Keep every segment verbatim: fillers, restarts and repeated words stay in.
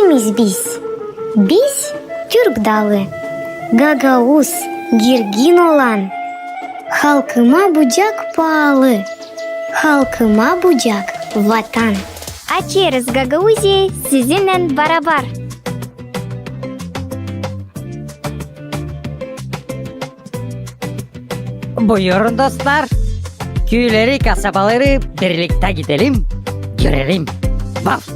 Kimiz biz? Biz türk dalı, gagauz, girgin olan. Halkıma bucak paalı, halkıma bucak vatan. Açêrız Gagauziyayı sizinnän barabar. Buyurun, dostlar. Küüleri, kasabaları birliktä gidelim, görelim. Vaf!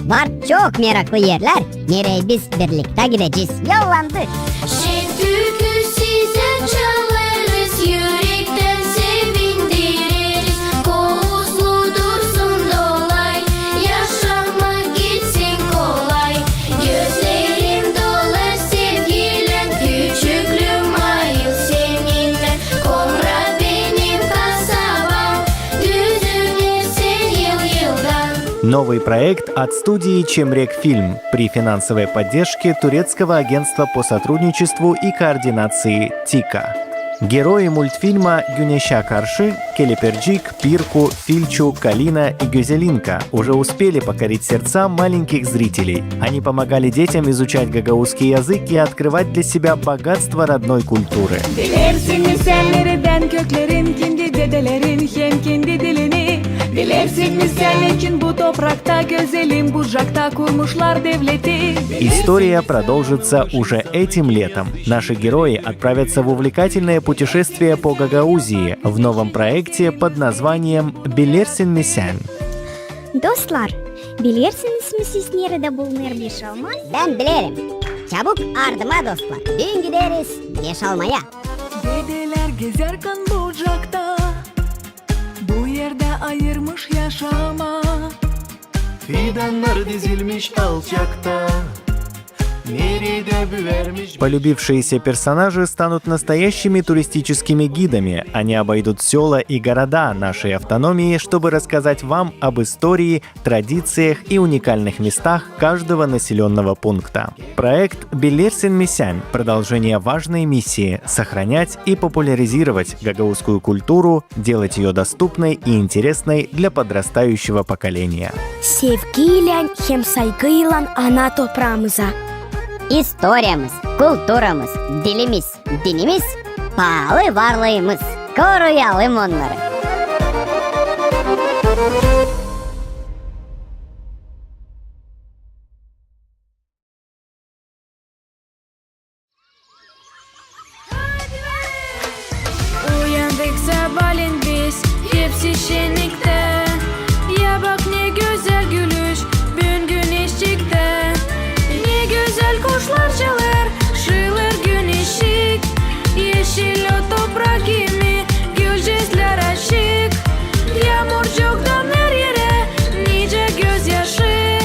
Var çok meraklı erlär, nereyi biz birliktä gidecez. Yollandık! Şen türkü sizä çalêrız, ürektän sevindireriz. Kovusu dursun dolay, yaşamak gitsin kolay. Gözlerim dolar sevgilän, küçüklüüm ayıl seninnän. Komra benim kasabam, düzüner sän yıl-yıldan. Новый проект от студии «Чемрек Фильм» при финансовой поддержке Турецкого агентства по сотрудничеству и координации ТИКа. Герои мультфильма «Güneşä karşı» Kelepircik, Pirku, Filçu, Kalina и Gözelinka уже успели покорить сердца маленьких зрителей. Они помогали детям изучать гагаузский язык и открывать для себя богатство родной культуры. Bilersin mi sän neredän köklerin, kendi dedelerin hem kendi dilini? Bilersin mi sän neçin bu toprakta, gözelim Bucakta kurmuşlar devleti? История продолжится уже этим летом. Наши герои отправятся в увлекательное путешествие по Гагаузии в новом проекте под названием «Bilersin mi sän?». Dostlar, bilersiniz mi siz, neredä bulunêr Beşalma? Bän bilerim. Çabuk ardıma, dostlar. Düün gideriz Beşalmaya. Dedelär gezärkän Bucakta, bu erdä ayırmış yaşamaa. Fidannar dizilmiş alçakta, neredä büärmiş. Полюбившиеся персонажи станут настоящими туристическими гидами. Они обойдут сёла и города нашей автономии, чтобы рассказать вам об истории, традициях и уникальных местах каждого населённого пункта. Проект «Bilersin mi sän» — продолжение важной миссии — сохранять и популяризировать гагаузскую культуру, делать её доступной и интересной для подрастающего поколения. Sevgiylän hem saygıylan ana topraamıza. İstoriyamız, kulturamız, dilimiz, dinimiz, paalı varlıımız. Koruyalım onnarı. Uyandık sabaalän biz, hepsi şenniktä. Ya bak, ne gözäl gülüş büün güneşçiktä. Ne gözäl kuşlar çalêr, şıılêr güneşçik. Eşil o toprak kimi, gülücüklär açık. Yaamurcuk damär erä, nicä gözyaşı.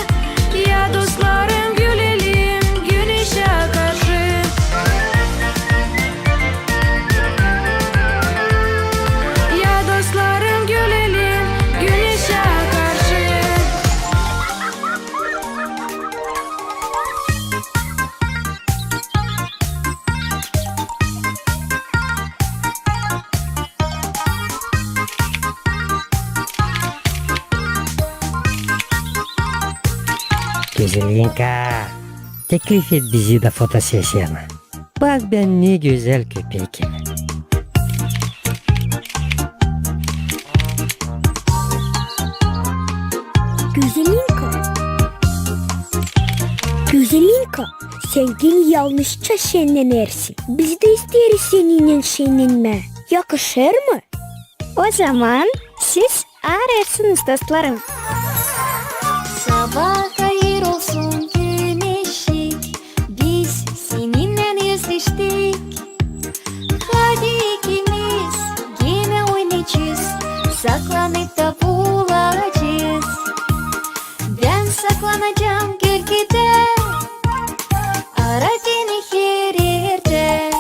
Ya dostlarım, gülelim güneşä karşı. Ya dostlarım, gülelim güneşä karşı. Gözelinka, teklif et bizi dä fotosesiyana. Bak, bän ne gözäl köpek. Gözelinka. Gözelinka, sän genä yalnızça şennenersin. Biz dä isteeriz seninnän şennenmää. Yakışêr mı? O zaman siz arêrsınız, dostlarım. Sabaa hayır olsun, güneşçik, biz seninnän özleştik. Hadi ikimiz genä oynaycez, saklanıp da bulacez. Bän saklanacam gölgedä, ara beni her erdä.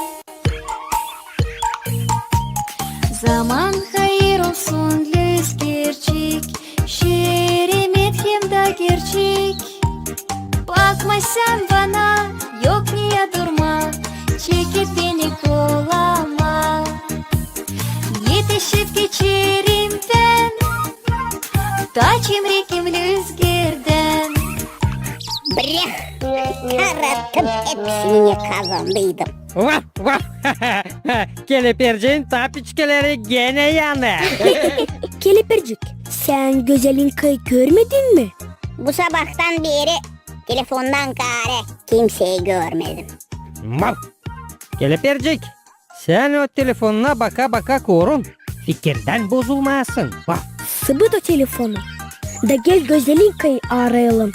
Zaman hayır olsun, lüzgerçik, şeremet hem dä gerçek. Bakma sän bana, yok neyä durma, çekip beni kolama. Etişip geçerim bän, ta çimrekim lüzgerdän. Breh! Tarattım, hepsini kazandıydım. Vaf, vaf! Kelepirciin tapiçkaları genä yanêr. Kelepircik, sän Gözelinkayı görmedin mi? Bu sabahtan beri telefondan kaarä kimseyi görmedim. Vaf! Kelepircik, sän o telefonuna baka-baka korun, fikirdän bozulmayasın. Vaf! Sıbıt o telefonu. Da gel Gözelinkayı aarayalım.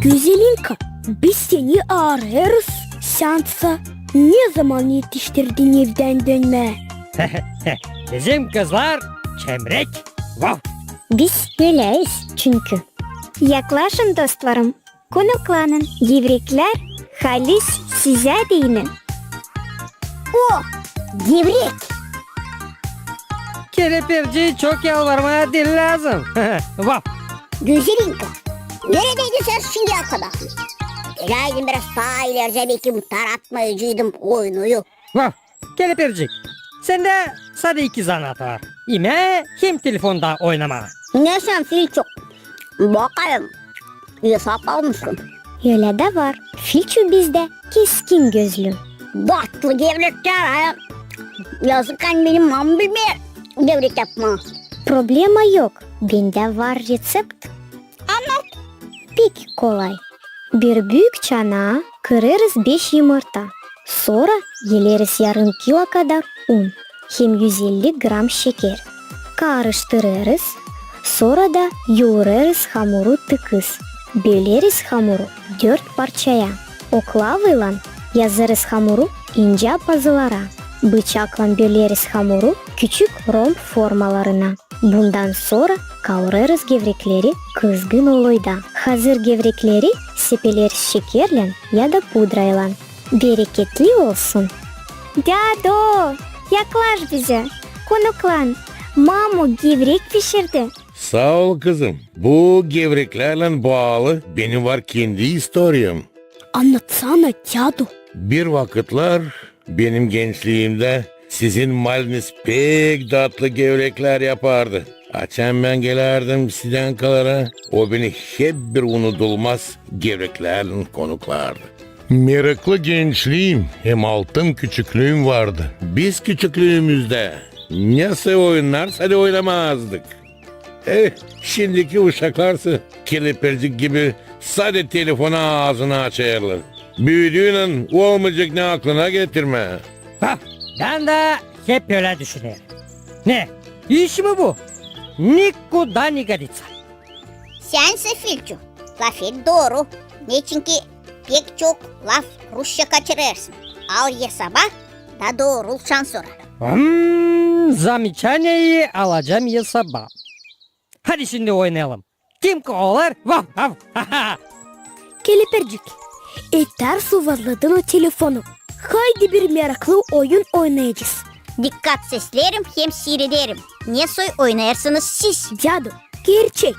Gözelinka, biz seni aarêêrız. Sän sa ne zaman etiştirdin evdän dönmää? Bizim kızlar çemrek. Vaf! Biz öläyız çünkü. Yaklaşın, dostlarım, konuklanın. Gevreklär halis sizä deyni. O, gevrek! Kelepirciyi çok yalvarmaa diil lääzım. Vaf! Gözelinka, neredäydin sän şindiyä kadar? Geläydin biraz taa ileri, bekim taratmayaceydım oyunuyu. Vaf! Kelepircik, sendä sade iki zanaat var. İmää hem telefonda oynamaa. Ne sän, Filçu? Bakayım, esap almışsın. Ölä dä var. Filçu bizdä keskin gözlü. Datlı gevreklär, ha? Yazık, ani benim mamam bilmeer gevrek yapmaa. Problema yok. Bendä var reţept. Annat. Pek kolay. Bir büük çanaa kırêrız beş yımırta. Sora eleriz yarım kilo kadar un hem üz elli gram şeker. Kaarıştırêrız, sora da yuurêrız hamuru tıkız. Böleriz hamuru dört parçaya. Oklavaylan yazêrız hamuru incä pazılara. Bıçaklan böleriz hamuru küçük romb formalarına. Bundan sora kaurêrız gevrekleri kızgın oloyda. Hazır gevrekleri sepeleriz şekerlän ya da pudraylan. Bereketli olsun! Dädu, yaklaş bizä. Konuklan, mamu gevrek pişirdi. Saa ol, kızım. Bu gevreklärlän baalı benim var kendi istoriyam. Annatsana, dädu. Bir vakıtlar benim gençliimdä sizin maliniz pek datlı gevreklär yapardı. Açan bän gelärdim Sidenkalara, o beni hep bir unudulmaz gevreklärlän konuklardı. Meraklı gençliim hem altın küçüklüüm vardı. Biz küçüklüümüzdä ne soy oyunnar sade oynamazdık. Eh, şindiki uşaklarsa kelepircik gibi sade telefona aazını açêrlar. Büüdüynän olmayacek ne aklına getirmää. Ha, bän dä hep ölä düşünerim. Ne, iş mi bu? Nikuda ne goditsa. Sän sä, Filçu, lafet dooru. Neçinki pek çok laf rusça kaçırêrsın. Al esaba da doorulşan sora. Hmm, zamechaniyayı alacam esaba. Hadi şindi oynayalım. Kim kovalar? Vaf, vaf, ha, ha. Kelepircik, etär suvazladın o telefonu. Haydi bir meraklı oyun oynayacez. Dikkat seslerim hem siirederim. Ne soy oynêêrsınız siz? Dädu, gerçek.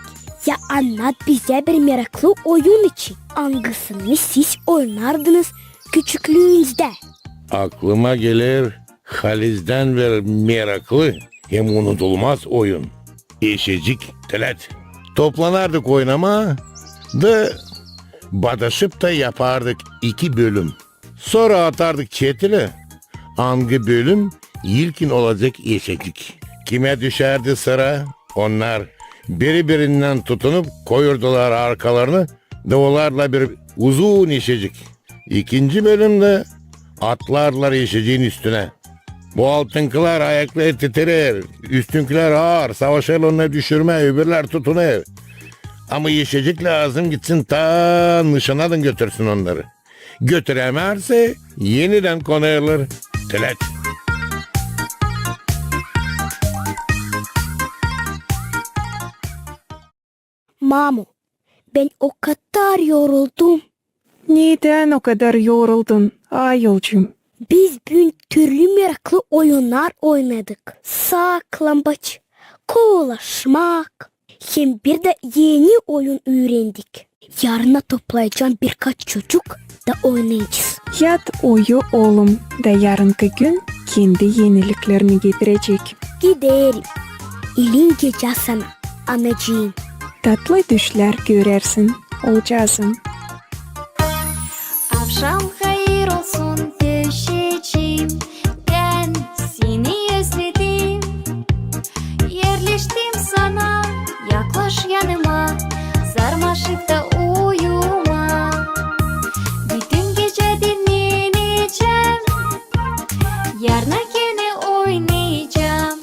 Ya annat bizä bir meraklı oyun için, angısını siz oynardınız küçüklüünüzdä. Aklıma geler halizdän bir meraklı hem unudulmaz oyun. Eşecik, tölät. Toplanardık oynamaa da badaşıp ta yapardık iki bölüm. Sora atardık çetilä, angı bölüm ilkin olacek eşecik. Kimä düşärdi sıra, onnar biri-birindän tutunup koyurdular arkalarını da olardılar bir uzun eşecik. İkinci bölümdä atlardılar eşeciin üstünä. Bu altınkılar ayakları titrer, üstünkilär aar, savaşêr onnarı düşürmää, öbürlär tutunêr. Ama eşecik lääzım gitsin ta nışanadın götürsün onnarı. Götürämärsä, enidän konêrlar. Tölät. Mamu, bän o kadar yoruldum. Nedän o kadar yoruldun, ayolcuum? Biz büün türlü meraklı oyunnar oynadık. Saklambaç, kovalaşmak. Hem bir dä eni oyun üürendik. Yarına toplayacam birkaç çocuk, da oynayacez. Yat uyu, oolum, da yarınkı gün kendi eniliklerini getirecek. Giderim. İlin gecä sana, anacıım. Tatlı düşlär görersin, oolcaazım. Avşam hayır olsun, döşecim. Bän seni özledim. Erleştim sana, yaklaş yanıma, sarmaşıp da uyuma. Bütün gecä dinnenecäm, yarına genä oynayacam.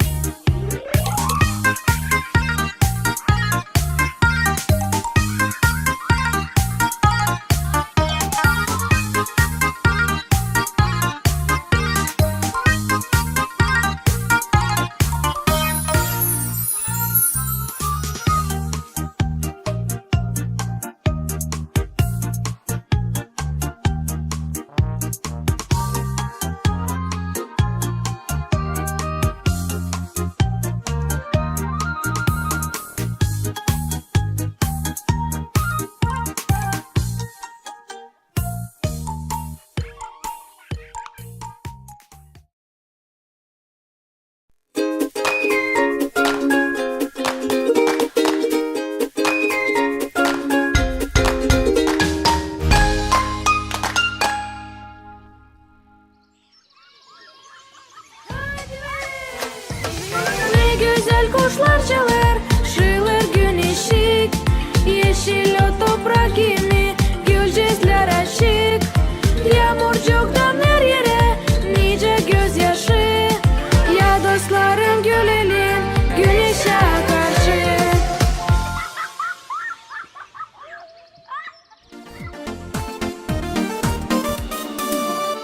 Ne gözäl kuşlar çalêr, şılêr güneşçik. Eşil o toprak kimi, gülcezlär açık. Yaamurcuktan her erä nicä gözyaşı. Ya dostlarım, gülelim güneşä karşı.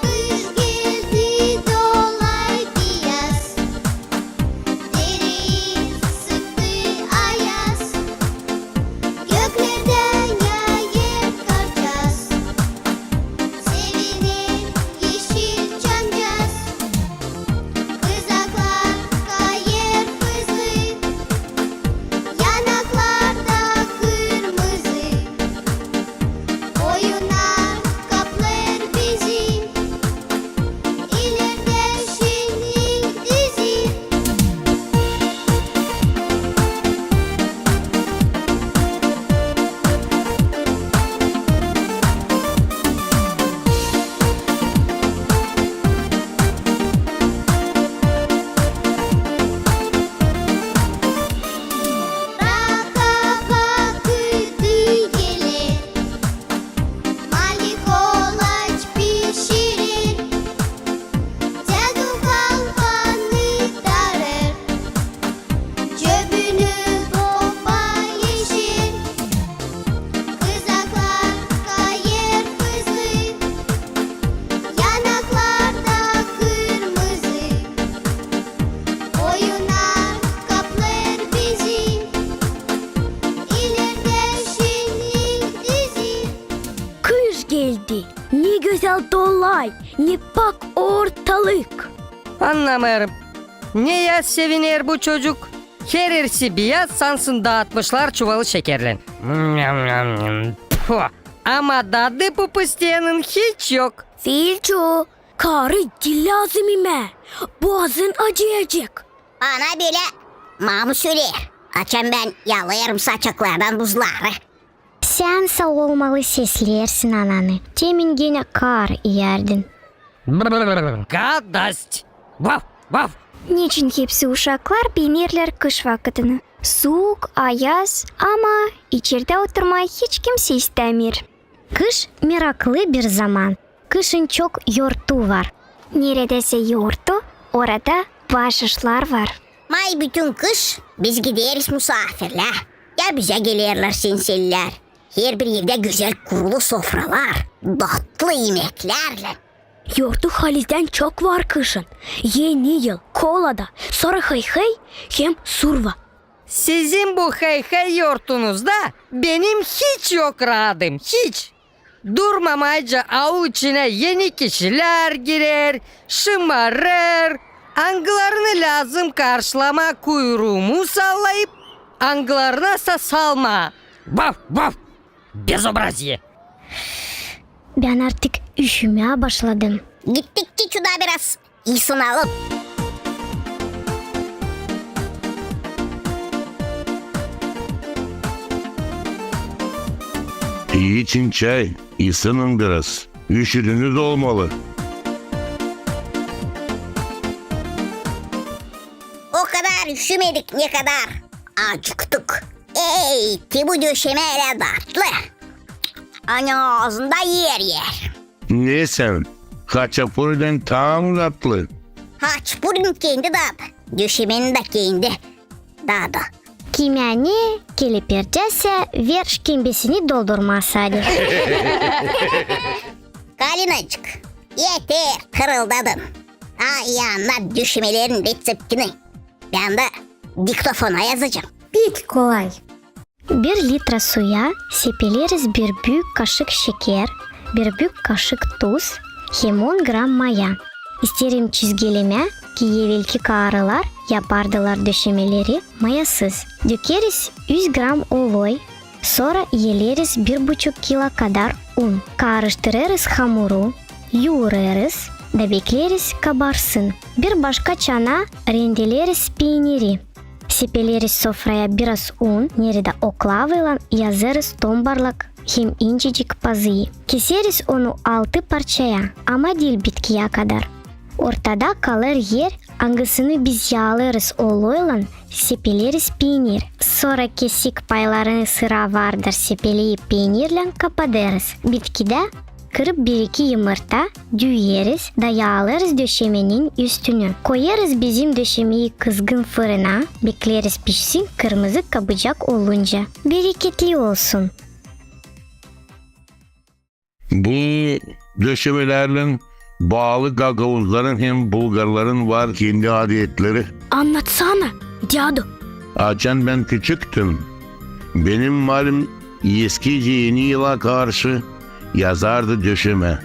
Kış geldi, dolaydı yaz. Dereyi sıktı ayaz. Göklerdän yaayêr karcaaz. Seviner eşil çamcaaz. Kızaklar kayêr hızlı, yanaklarda kırmızı. Oyunnar kaplêêr bizi, ilerdä şenlik dizi. Raka vakıdı geler, mali kolaç pişirer, Dedu kalfanı darêr, cöbünü popayışêr. Kızaklar kayêr hızlı, yanaklarda kırmızı. Oyunnar kaplêêr bizi, ilerdä şenlik dizi. Kış geldi, ne gözäl dolay, ne pak ortalık. Annamêêrım, neyä seviner bu çocuk? Her erisi biyaz, sansın daatmışlar çuvalı şekerlän. Pfu! Ama dadı bu pıstıyannın hiç yok. Filçu, kaarı diil lääzım imää. Boğazın acıyacek. Bana bölä mamu söleer, açan bän yalêêrım saçaklardan buzları. Sän sä olmalı sesleersin ananı. Demin genä kaar iyärdin. Gadost! Vaf, vaf! Neçin hepsi uşaklar beenerlär kış vakıtını? Suuk, ayaz, ama içerdä oturmaa hiç kimsey istämeer. Kış meraklı bir zaman. Kışın çok yortu var. Neredä sä yortu, orada baaşışlar var. May bütün kış biz gideriz musaafirlää. Ya bizä gelerlär sensellär. Herbir evdä gözäl kurulu sofralar, datlı imeklärlän. Yortu halizdän çok var kışın. Eni yıl, kolada, sora hıy-hıy hem surva. Sizin bu hıy-hıy yortunuzda benim hiç yok raadım, hiç. Durmamayca aul içinä eni kişilär girer, şımarêr, angılarını lääzım karşılamaa kuyruumu sallayıp, angılarınasa salmaa. Vaf, vaf! Безобразие! Bän artık üşümää başladım. Gittik Çiçuda biraz ısınalım. İçin çay, ısının biraz. Üşüdünüz olmalı. O kadar üşümedik, ne kadar acıktık. Ey, te bu döşemä ölä datlı. Ani aazında erer-erer. Ne sän, haçapurinin taa mı datlı? Haçapurinin kendi dadı, döşemenin dä kendi dadı. Kimä ne kelepircäsä, ver şkembesini doldurmaa sade. Kalinacık, eter tırıldadın. Taa annat döşemelerin reţeptini. Bän dä diktofona yazacam. Pek kolay. Bir litra suya sepeleriz bir büük kaşık şeker, bir büük kaşık tuz hem on gram maya. İsteerim çizgilemää, ki evelki karılar yapardılar döşemeleri mayasız. Dökeriz üz gram oloy, sora eleriz bir buçuk kilo kadar un. Karıştırêrız hamuru, yuurêrız da bekleeriz kabarsın. Bir başka çanaa rendeleriz peyniri. Sepeleriz sofraya biraz un, neredä oklavaylan yazêrız tombarlak hem incecik pazıyı. Keseriz onu altı parçaya, ama diil bitkiyä kadar. Ortada kalêr er, angısını biz yaalêrız oloylan, sepeleriz peynir. Sora kesik paylarını sıra vardır sepeleyip peynirlän kapadêrız. Bitkidä kırıp bir-iki yımırta, düüyeriz da yaalêrız döşemenin üstünü. Koyêrız bizim döşemeyi kızgın fırına, bekleeriz pişsin kırmızı kabucak olunca. Bereketli olsun! Bu döşemelärlän baalı gagauzların hem bulgarların var kendi adetleri. Annatsana, dädu. Açan bän küçüktüm, benim malim eskicä Eni yıla karşı yazardı döşemä.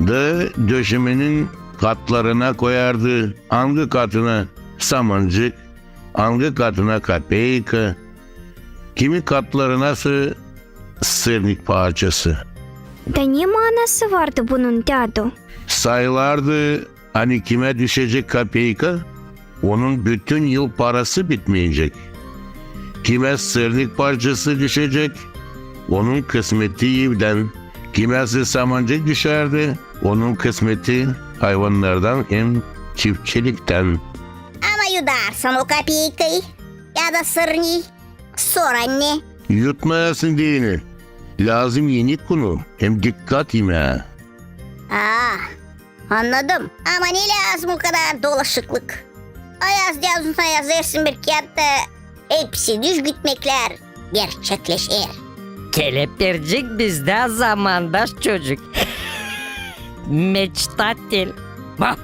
Da döşemenin katlarına koyardı, angı katına samancık, angı katına kapeyka, kimi katlarınası sırnik parçası. Da ne maanası vardı bunun, dädu? Sayılardı, ani kimä düşecek kapeyka, onun bütün yıl parası bitmeyecek. Kimä sırnik parçası düşecek, onun kısmeti evdän. Kimäsä samancık düşärdi, onun kısmeti hayvannardan hem çiftçiliktän. Ama yudarsan o kapeykayı ya da sırniyi, sora ne? Yutmayasın deyni. Lääzım enik unu hem dikkat imää. Aa, annadım. Ama ne lääzım o kadar dolaşıklık? Ayaz dädusuna yazêrsın bir kiyatı, hepsi düşgütmeklär gerçekleşer. Kelepircik bizdä zamandaş çocuk. Meçtatel. Bah!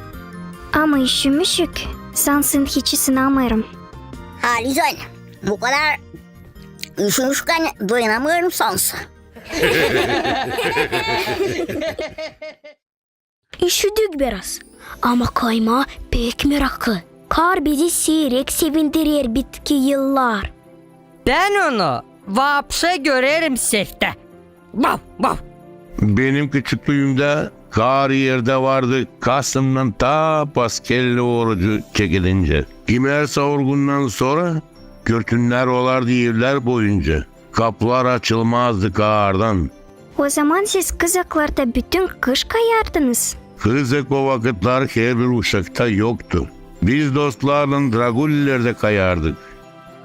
Ama üşümüşük. Sansın hiç ısınamêêrım. Halizdän, bu kadar üşümüşkän dayanamêêrım sansın. Üşüdük biraz. Ama kaymaa pek meraklı. Kar bizi siirek sevindirer bitki yıllar. Bän onu vapşe görerim seftä. Bav, bav. Benim küçüklüümdä kar erdä vardı kasımdan taa paskelli orucu çekilincä. Kimär savurgundan sora kürtünnär olardı evlär boyunca. Kapılar açılmazdı kardan. O zaman siz kızaklarda bütün kış kayardınız? Kızak o vakıtlar herbir uşakta yoktu. Biz dostlarlan Dragulilerdä kayardık.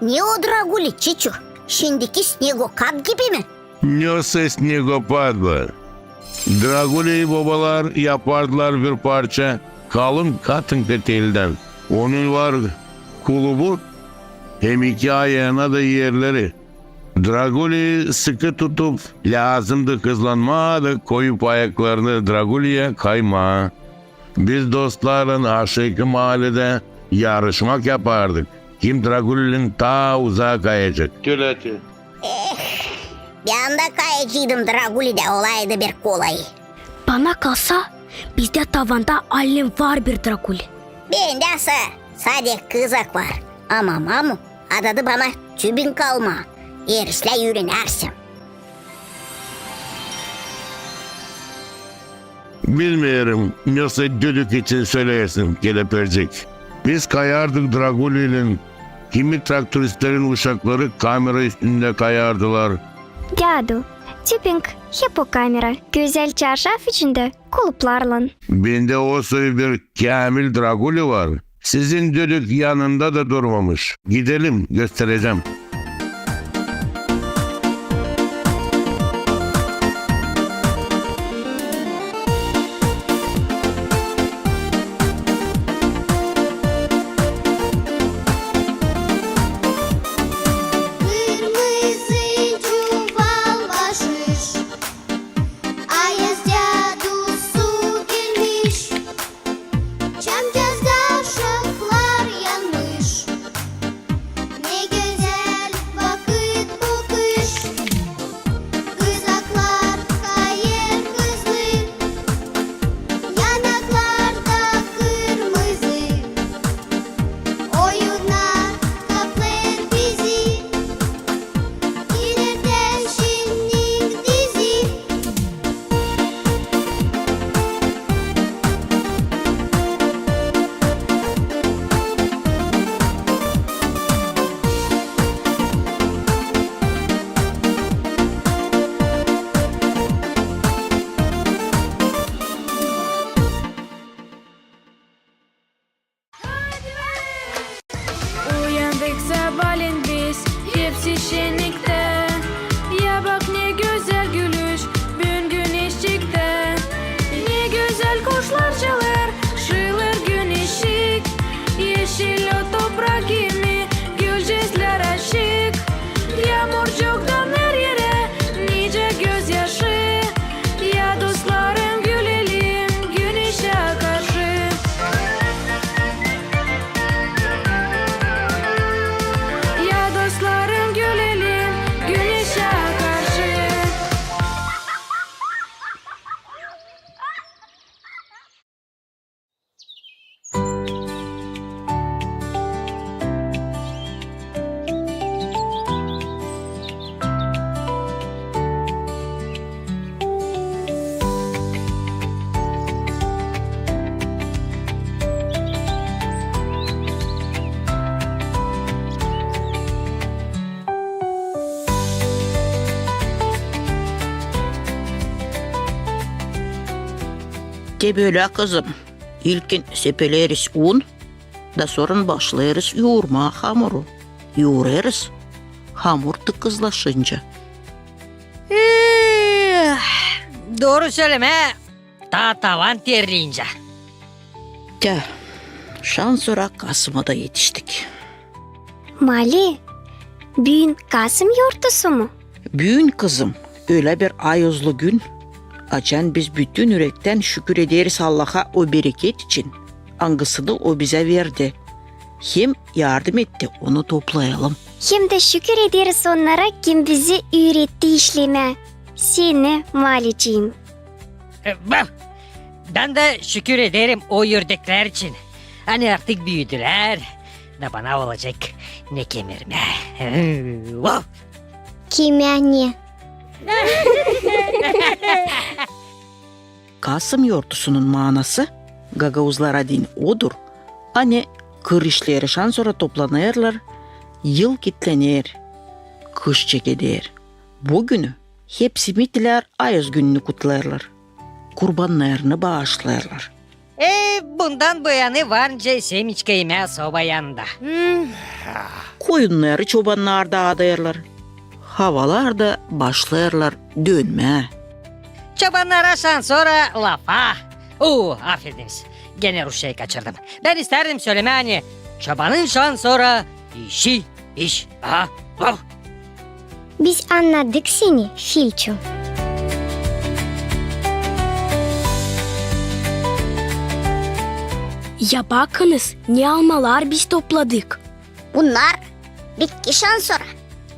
Ne o Draguli, Çiçu? Şindiki snegopad gibi mi? Ne o снегопад, Draguli bobalar yapardılar bir parça kalın katınka teldän. Onun var kulubu hem iki ayana da erleri. Draguli sıkı tutup, lääzımdı hızlanmaa da koyup ayaklarını Draguliyä kaymaa. Biz dostlarlan aşaakı maaledä yarışmak yapardık, kim Dragulilän taa uzaa kayacek. Tölä te. Eh, bän dä kayaceydım Dragulidä, olaydı bir kolay. Bana kalsa, bizdä tavanda allim var bir Draguli. Bendä sä sade kızak var. Ama mamu adadı bana tübing almaa. Erislää üürenärsem. Bilmeerim, nesoy düdük için söleersin, kelepircik. Biz kayardık Dragulyaylan, kimi traktoristlerin uşakları kamera üstündä kayardılar. Dädu, tüpink hep o kamera, gözäl çarşaf içindä kuluplarlan. Bendä o soy bir käämil Dragulya var. Sizin düdük yanında da durmamış. Gidelim, gösterecäm. Kırmızı çuval başış, ayaz dädusu gelmiş. Çamçazda şaflar yanmış. Ne gözäl vakıt bu kış. Kızaklar kayêr hızlı, yanaklarda kırmızı. Oyunnar kaplêêr bizi, ilerindä şennik dizi. Uyandık sabaalän biz, hepsi şenniktä. Ya bak, ne gözäl gülüş büün güneşçiktä. Ne gözäl kuşlar çalêr, şiilêr güneşçik. Eşil o toprak kimi, gülcüklär açık. Yaamurcuktan her erä nicä gözyaşı. Ya dostlarım, gülelim güneşä karşı. Ya dostlarım, gülelim güneşä karşı. Te bölä, kızım. İlkin sepeleriz un, da sora başlêêrız yuurmaa hamuru. Yuurêrız, hamur tıkızlaşınca. Eh, dooru sölemää, taa tavan terleyincä. Tä, şansora Kasıma da etiştik. Mali, büün Kasım yortusu mu? Büün, kızım, ölä bir ayozlu gün, açan biz bütün ürektän şükür ederiz Allaha o bereket için, angısını O bizä verdi. Hem yardım etti, onu toplayalım. Hem dä şükür ederiz onnara, kim bizi üüretti işlemää. Seni, Malicim. E, bak, bän dä şükür ederim o üüreklär için. Ani artık büüdülär, da bana olacek ne kemirmää. Vau! Kimä ne? Kasım yortusunun maanası gagauzlara deyni odur, ani kır işleri şansora toplanêrlar, yıl kitlener, kış çekeder. Bu günü hepsi mitilär ayoz gününü kutlêêrlar, kurbannarını baaşlêêrlar. E, bundan bu yanı var nicä semiçka imää soba yanında. Koyunnarı çobannar daadêrlar. Havalar da başlêêrlar dönmää. Çobannara şansora lafa. Oo, afediniz. Genä rusçayı kaçırdım. Bän istärdim sölemää, ani çobanın şansora işi iş. Aha, vau! Biz annadık seni, Filçu. Ya bakınız, ne almalar biz topladık. Bunnar bitki şansora.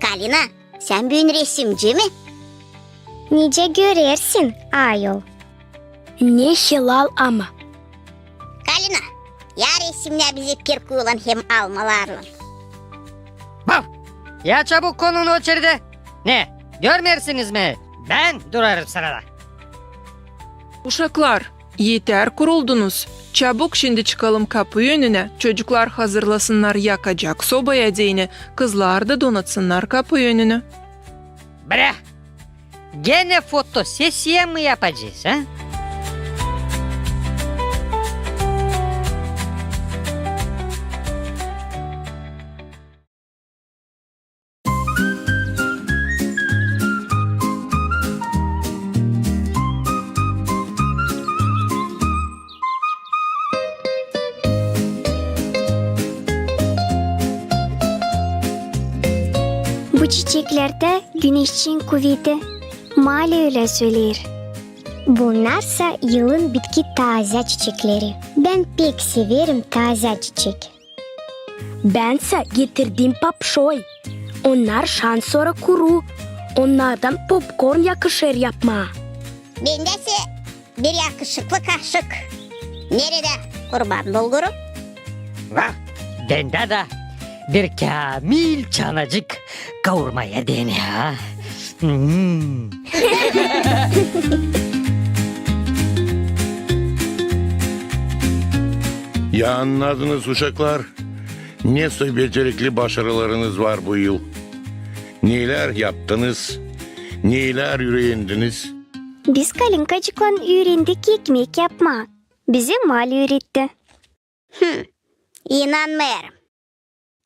Kalina, sän büün resimci mi? Nicä görersin, ayol. Ne helal ama. Kalina, ya resimnä bizi pirkuylan hem almalarlan. Bau! Ya çabuk konun o içeridä. Ne, görmeersiniz mi? Bän durêrım sırada. Uşaklar, Eter kuruldunuz. Çabuk şindi çıkalım kapı önünä, çocuklar hazırlasınnar yakacak sobaya deyni, kızlar da donatsınnar kapı önünü. Brä! Genä fotosesiya mı yapacez, a? Bu çiçeklerdä güneşçiin kuveti. Mali ölä söleer. Bunnarsa yılın bitki taazä çiçekleri. Bän pek severim taazä çiçek. Bän sä getirdim papşoy. Onnar şansora kuru. Onnardan popkorn yakışêr yapmaa. Bendä sä bir yakışıklı kaşık. Neredä kurban bulguru? Vah, bendä dä bir käämil çanacık kaurmaya deyni, a? Hmm. Ya annadınız, uşaklar, ne soy becerikli başarılarınız var bu yıl? Neylär yaptınız? Neylär üürendiniz? Biz Kalinkacıklan üürendik ekmek yapmaa. Bizi Mali üüretti. Hım, inanmêêrım.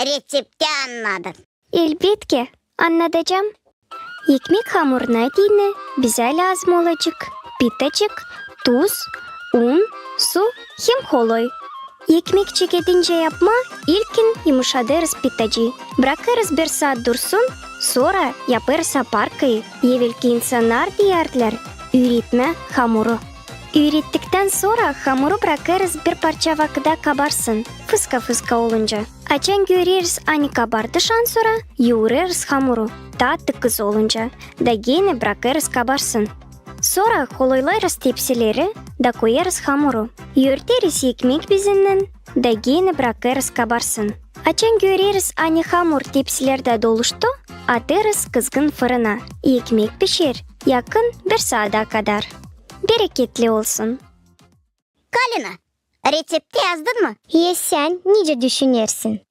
Reţepti annadın. Elbetki, annadacam. Ekmek hamuruna deyni bizä lääzım olacek pitacık, tuz, un, su hem holoy. Ekmek çekedincä yapmaa, ilkin yımışadêrız pitacıı. Brakêrız bir saat dursun, sora yapêrız aparkayı. Evelki insannar deyärdilär üüretmä hamuru. Üürettiktän sora hamuru brakêrız bir parça vakıda kabarsın, fıska-fıska olunca. Açan göreriz, ani kabardı şansora, yuurêrız hamuru, taa tıkız olunca, da genä brakêrız kabarsın. Sora holoylêêrız tepsileri, da koyêrız hamuru. Örteriz ekmek bezinnän, da genä brakêrız kabarsın. Açan göreriz, ani hamur tepsilerdä doluştu, atêrız kızgın fırına. Ekmek pişer yakın bir saada kadar. Bereketli olsun. Kalina, reţepti yazdın mı? Ya sän nicä düşünersin?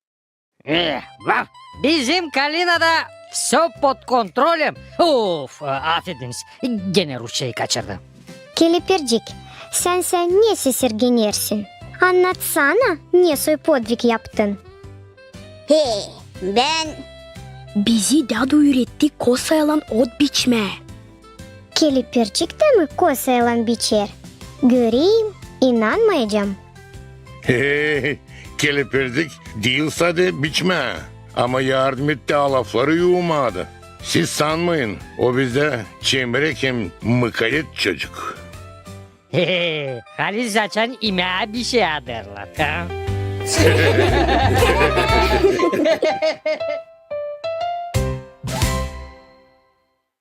E, vah, bizim Kalinada всё под контролем. Of, e, afediniz, genä rusçayı kaçırdım. Kelepircik, sän sä ne sesirgenersin? Annatsana, ne soy podvig yaptın? He, bän... Bizi dädu üüretti kosaylan ot biçmää. Kelepircik dä mi kosaylan biçer? Göreyim, inanmayacam. He, kelepircik diil sade biçmää, ama yardım etti alafları yuumaa da. Siz sanmayın, o bizdä çemerek hem mıkayet çocuk. He, halis açan imää bişey adêrlar, ha?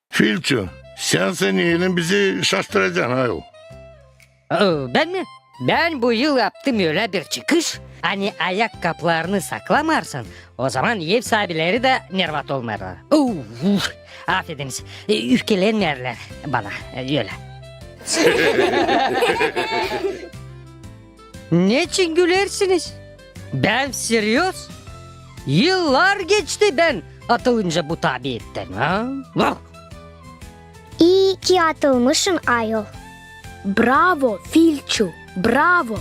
Filçu, sän sä neylän bizi şaştıracan, ayol? O, bän mi? Bän bu yıl yaptım ölä bir çıkış, ani ayak kaplarını saklamarsan, o zaman ev saabileri dä nervat olmêêrlar. Uf, afediniz, e, üfkelenmeerlär bana, e, ölä. Neçin gülersiniz? Bän seryoz. Yıllar geçti bän atılınca bu tabiattän, ha? Vah! İi ki atılmışın, ayol. Bravo, Filçu, bravo!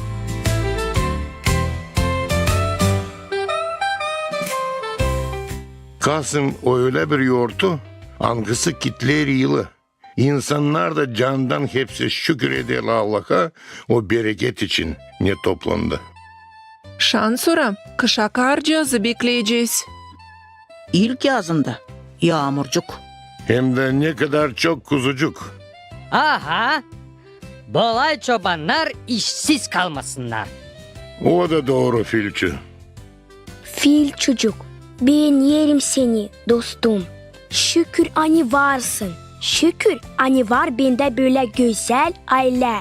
Kasım o ölä bir yortu, angısı kitleer yılı. İnsannar da candan hepsi şükür eder Allaha o bereket için, ne toplandı. Şansora kışa karcıazı bekleyecez. İlk yazında yaamurcuk. Hem dä ne kadar çok kuzucuk. Aha! Bolay çobannar işsiz kalmasınnar. O da dooru, Filçu. Filçucuk, beenerim seni, dostum. Şükür, ani varsın. Şükür, ani var bendä bölä gözäl aylä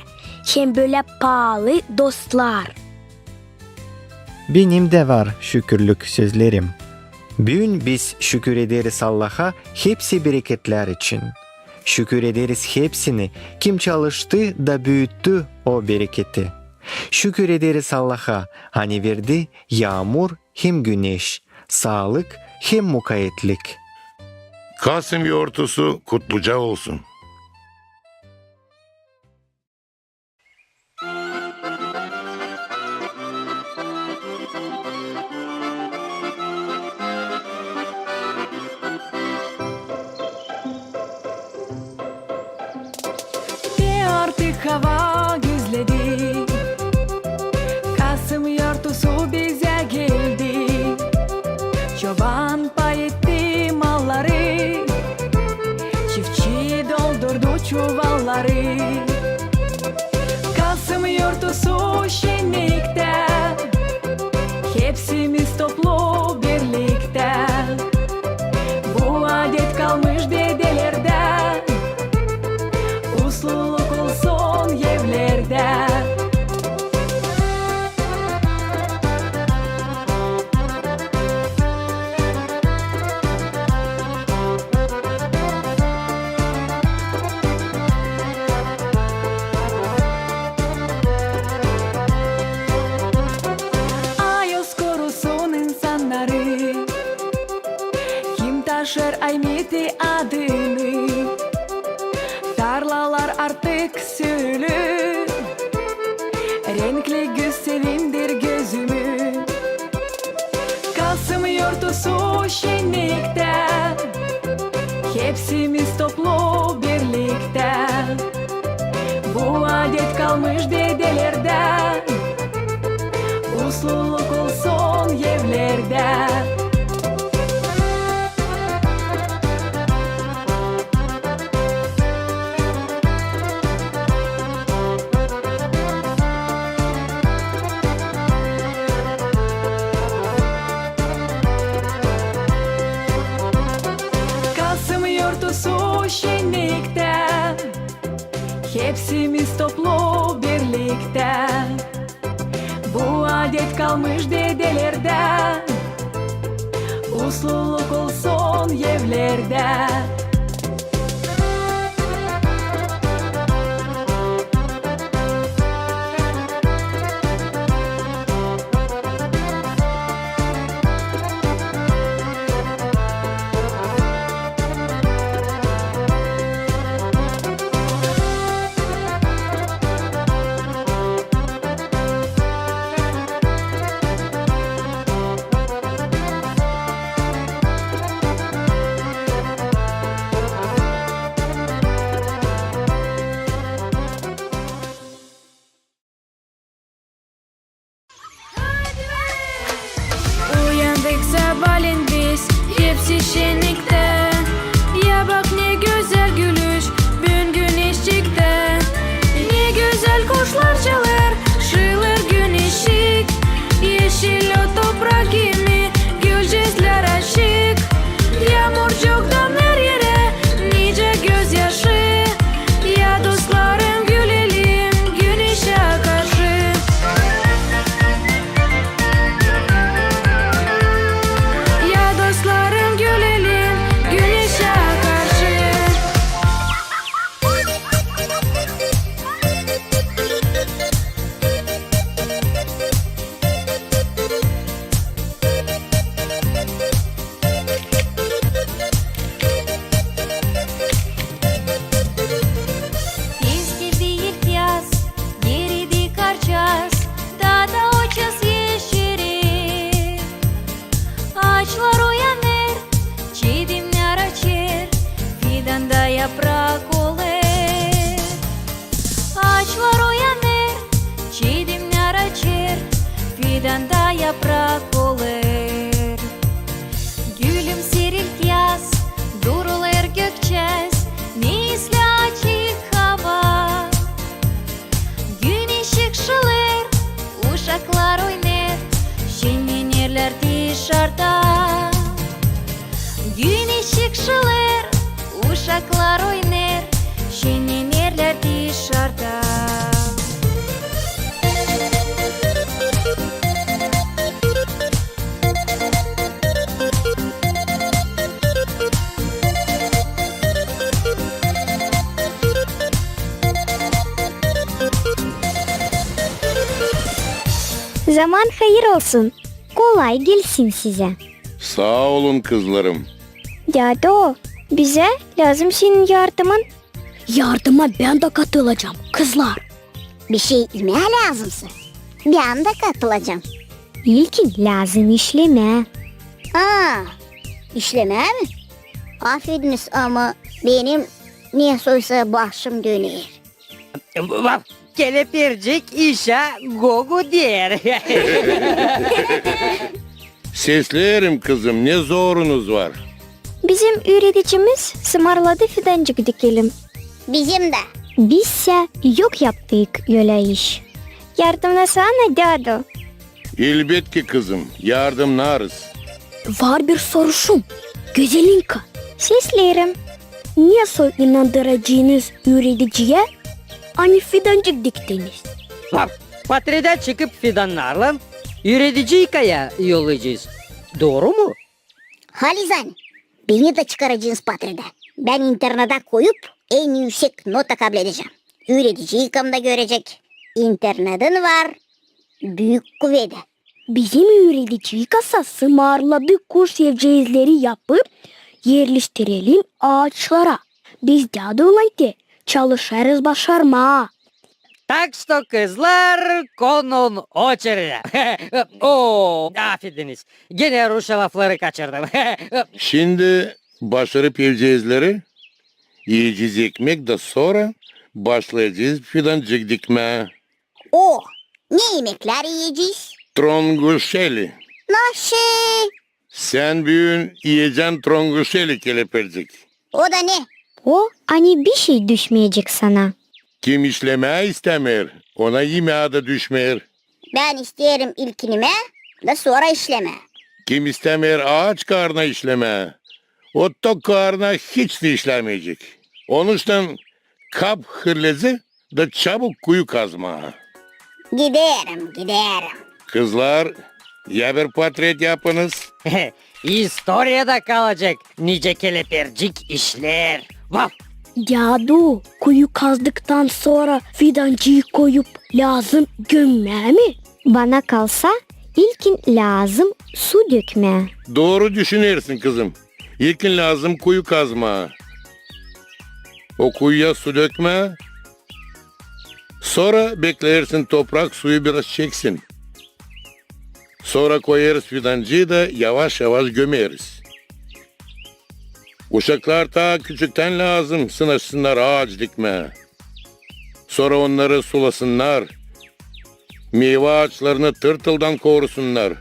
hem bölä paalı dostlar. Benim dä var şükürlük sözlerim. Büün biz şükür ederiz Allaha hepsi bereketlär için. Şükür ederiz hepsini, kim çalıştı da büüttü o bereketi. Şükür ederiz Allaha, ani verdi yaamur hem güneş, saalık hem mukaetlik. Kasım yortusu kutluca olsun. Te artık hava gözledi, Kasım yortusu bizä geldi. Çoban pay etti malları, çiftçi doldurdu çuvalları. Kasım yortusu şenniktä, hepsimiz toplu birliktä. Bu adet kalmış dedelerdän, usluluk olsun evlerdä. Ayuz korusun insannarı, kim taşır Aymeti adını. Tarlalar artık sülü, renkli güz sevindir gözümü. Kasım yortusu şenniktä, hepsimiz toplu birliktä. Bu adet kalmış dedelerdän, usluluk olsun evlerdä. Kasım yortusu şenniktä, hepsimiz toplu birliktä. Bu adet kalmış dedelerdän, usluluk olsun evlerdä. Uyandık sabaalän biz, hepsi şenniktä. Ya bak, ne gözäl gülüş büün güneşçiktä. Ne gözäl kuşlar çalêr, şıılêr güneşçik. Eşil ot toprak kimi, gülcüklär açık. Yaamurcuk damêêr erä, nicä gözyaşı. Ya dostlarım, gülelim güneşä karşı. Ya dostlarım, gülelim güneşä karşı. Testildi ilk yaz, geeridi karçaaz, taa da o çaaz eşeri. Aaçlar uyanêr, çidemnär açêr, fidanda yaprak olêr. Aaçlar uyanêr, çidemnär açêr, fidanda yaprak olêr. Gülümseer ilk yaz, durulêr gökçäz, ne islää açık hava. Güneşçik şılêr, uşaklar oynêêr, şennenerlär dışarda. Güneşçik şılêr, uşaklar oynêêr, şennenerlär dışarda. Zaman hayır olsun. Kolay gelsin sizä. Saa olun, kızlarım. Dädu, bizä lääzım senin yardımın. Yardıma bän dä katılacam, kızlar. Bişey imää lääzımsa, bän dä katılacam. İlkin lääzım işlemää. Aa, işlemää mi? Afediniz, ama benim nesoysa başım döner. Vaf, Kelepircik işä gogo deer. Sesleerim, kızım, ne zorunuz var? Bizim üüredicimiz sımarladı fidancık dikelim. Bizim dä. Bizsä yok yaptık ölä iş. Yardımnasana, dädu. Elbetki, kızım, yardımnarız. Var bir soruşum, Gözelinka. Sesleerim. Nesoy inandıracınız üürediciyä, ani fidancık diktiniz? Vaf, patredä çıkıp fidannarlan üürediciyä yollayacez. Dooru mu? Halizdän, beni dä çıkaracınız patredä. Bän internata koyup, en üüsek nota kabledecäm. Üürediciyäm dä görecek, internatın var büük kuvedä. Bizim üürediciyäsä sımarladı kuş evceezleri yapıp erleştirelim aaçlara. Biz däduylan te çalışêrız başarmaa. Tak što, kızlar, ko na oçeredä. O, afediniz. Genä ruşça lafları kaçırdım. Şindi başarıp evceezleri, iyecez ekmek da sora başlayacez fidancık dikmää. O, ne imeklär iyecez? Tronguşeli. Naşey? Sän büün iyecän tronguşeli, Kelepircik. O da ne? O, ani bişey düşmeyecek sana. Kim işlemää istämeer, ona imää dä düşmeer. Bän isteerim ilkin imää da sora işlemää. Kim istämeer aaç kaarna işlemää, o tok kaarna hiç dä işlämeyecek. Onuştan kap hırlezi da çabuk kuyu kazmaa. Giderim, giderim. Kızlar, ya bir patret yapınız. İstoriyada kalacek, nicä Kelepircik işleer. Vaf! Dädu, kuyu kazdıktan sora fidancıı koyup lääzım gömmää mi? Bana kalsa, ilkin lääzım su dökmää. Dooru düşünersin, kızım. İlkin lääzım kuyu kazmaa. O kuyuya su dökmää. Sora bekleersin, toprak suyu biraz çeksin. Sora koyêrız fidancıı da yavaş-yavaş gömeriz. Uşaklar taa küçüktän lääzım sınaşsınnar aaç dikmää. Sora onnarı sulasınnar. Meyva aaçlarını tırtıldan korusunnar.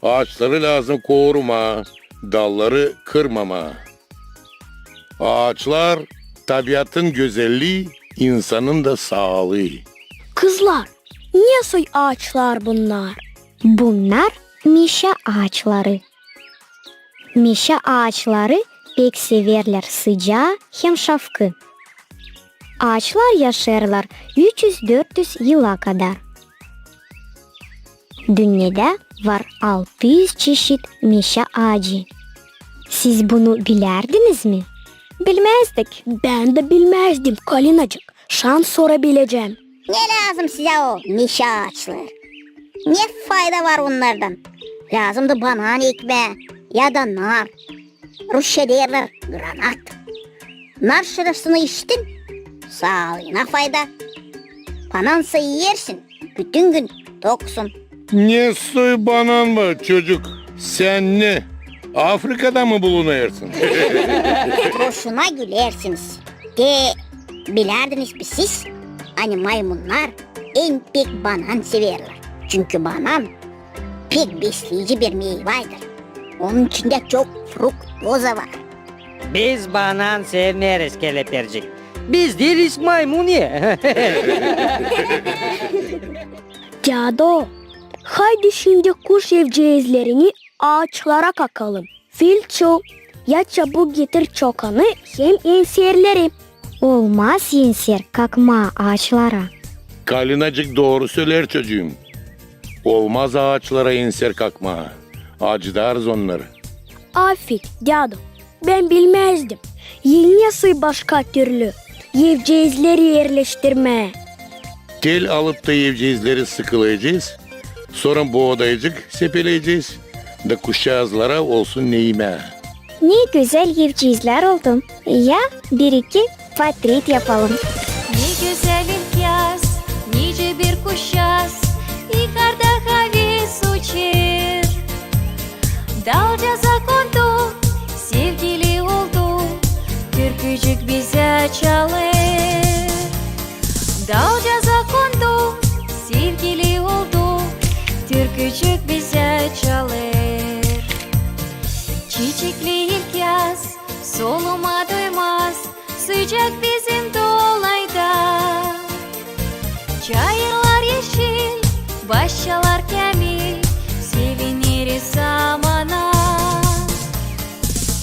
Aaçları lääzım korumaa, dalları kırmamaa. Aaçlar, tabiatın gözellii, insanın da saalıı. Kızlar, ne soy aaçlar bunnar? Bunnar meşä aaçları. Meşä aaçları pek severlär sıcaa hem şafkı. Aaçlar yaşêêrlar üç üz-dört üz yıla kadar. Dünnedä var altı üz çeşit meşä aacı. Siz bunu bilärdiniz mi? Bilmäzdik. Bän dä bilmäzdim, Kalinacık. Şan sora bilecäm. Ne lääzım sizä o meşä aaçları? Ne fayda var onnardan? Lääzımdı banan ekmää ya da nar. Rusça deerlär granat. Nar şırıltısını işittin, saalıına fayda. Banansa iyersin, bütün gün toksun. Ne soy banan var, çocuk? Sän ne, Afrikada mı bulunêrsın? Boşuna gülersiniz. Te bilärdiniz bi siz, ani maymunnar en pek banan severlär. Çünkü banan pek besleyici bir meyvaydır. Onun içindä çok fruktoza var. Biz banan sevmeeriz, Kelepircik. Biz diiliz maymun ya. Dädu, haydi şindi kuş evceezlerini aaçlara kakalım. Filçu, ya çabuk getir çokanı hem enserleri. Olmaz enser kakmaa aaçlara. Kalinacık dooru söleer, çocuum. Olmaz aaçlara enser kakmaa. Acıdarız onnarı. Afet, dädu, bän bilmäzdim. Ne soy başka türlü evceezleri erleştirmää? Tel alıp ta evceezleri sıkılayacez, Sora boodayıcık sepeleyecez da kuşçaazlara olsun ne imää. Ne gözäl evciizlär oldum. Ya bir-iki portret yapalım. Ne gözäl ilkyaz, nicä bir kuşçaaz, dikarda haves uçêr. Dalcaaza kondu, sevgili oldu, türkücük bizä çalêr. Dalcaaza kondu, sevgili oldu, türkücük bizä çalêr. Çiçekli ilkyaz, soluma doymaz, sıcak bizim dolayda. Çayırlar eşil, başçalar käämil, sevineriz zamana.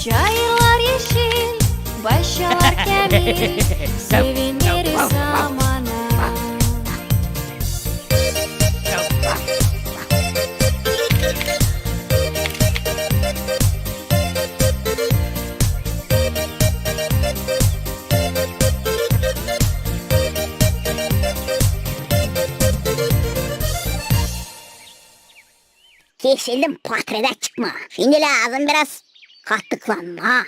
Çayırlar eşil, başçalar käämil, sevineriz zamana. Kesildim portretä çıkmaa. Şindi lääzım biraz katıklanmaa.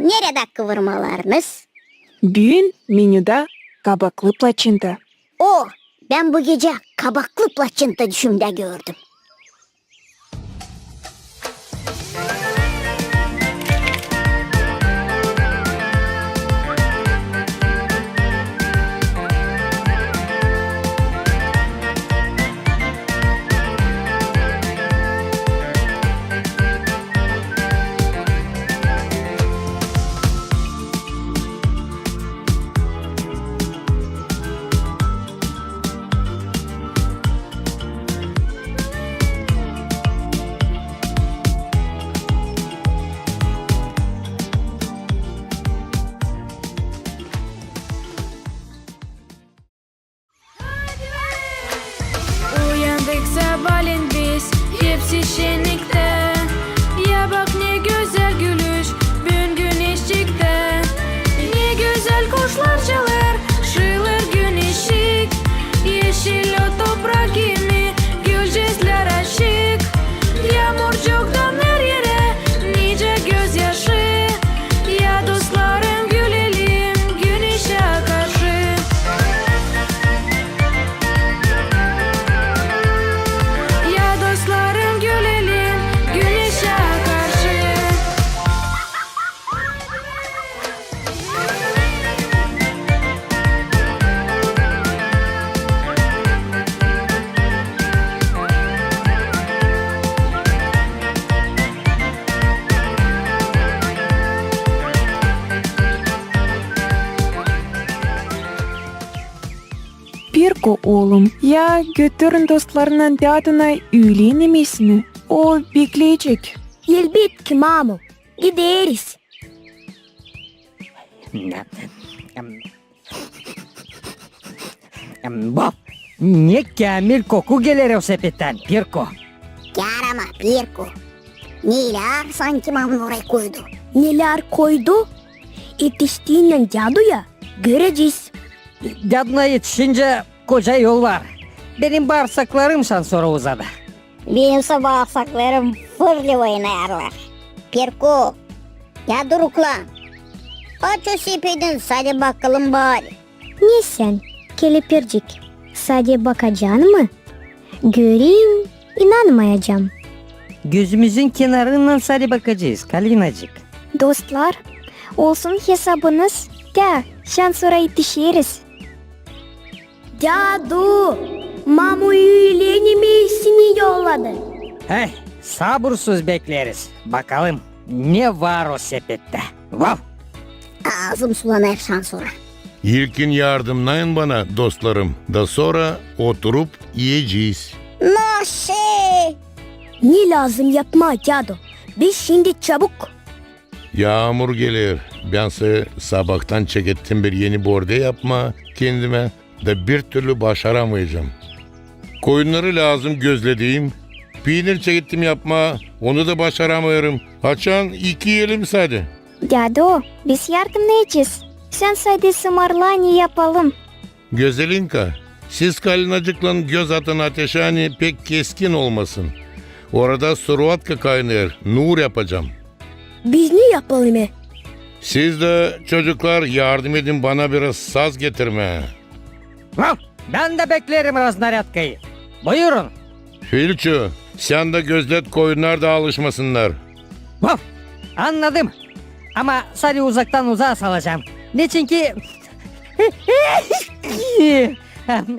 Neredä kıvırmalarınız? Büün menüdä kabaklı plaçenta. O, bän bu gecä kabaklı plaçenta düşümdä gördüm. Uyandık sabaalän biz, hepsi şenniktä. Ya bak, ne gözäl gülüş büün güneşçiktä. Ne gözäl kuşlar çalêr, şıılır güneşçik. Eşil o toprak gibi, gülücüklär açık. Yaamurcuktan her erä nicä gözyaşı. Ya dostlarım, gülelim güneşä karşı. Ya dostlarım, gülelim güneşä karşı. Pirko, oolum, ya götürün dostlarınnan dädunay üülen imesini. O bekleyecek. Elbetki, mamu. Gideriz. Em, em, bu ne käämil koku geler o sepettän, Pirko. Yaramaz, Pirko. Nelär sanki mamu orayı koydu? Nelär koydu? Etiştinnän däduya görecez. Däduna etişincä koca yol var. Benim baarsaklarım şansora uzadı. Benimsä baarsaklarım fırlı oynêêrlar. Pirko, ya duruklan. Aç o sepedin, sade bakalım bari. Ne sän, kelepircik, sade bakacan mı? Görerim, inanmayacam. Gözümüzün kenarından sade bakacez, Kalinacık. Dostlar, olsun hesabınız, tä şansora etişeriz. Dädu, mamu üülen imesini yolladı. Hey, sabursuz bekleriz. Bakalım, ne var o sepettä. Vav! Aazım sulanêr şansora. İlkin yardımnayın bana, dostlarım, da sora oturup iyecez. Naşe! Ne lääzım yapmaa, dädu? Biz şindi çabuk. Yaamur geler. Bän sä sabaadan çekettim bir eni bordä yapmaa kendimä, da bir türlü başaramayacam. Koyunnarı lääzım gözledim. Piinir çekettim yapmaa, onu da başaramêêrım. Açan iki elim sade. Dädu, biz yardımnayacez. Sän sade sımarla, ne yapalım. Gözelinka, Siz Kalinacıklan göz atın ateşä, ani pek keskin olmasın. Orada survatka kaynêêr, nuur yapacam. Biz ne yapalım e? Siz dä, çocuklar, yardım edin bana biraz saz getirmää. Vaf! Bän dä bekleerim raznarâdkayı. Buyurun. Filçu, sän dä gözlet, koyunnar da alışmasınnar. Vaf! Annadım. Ama sari uzaktan uzaa salacam. Neçinki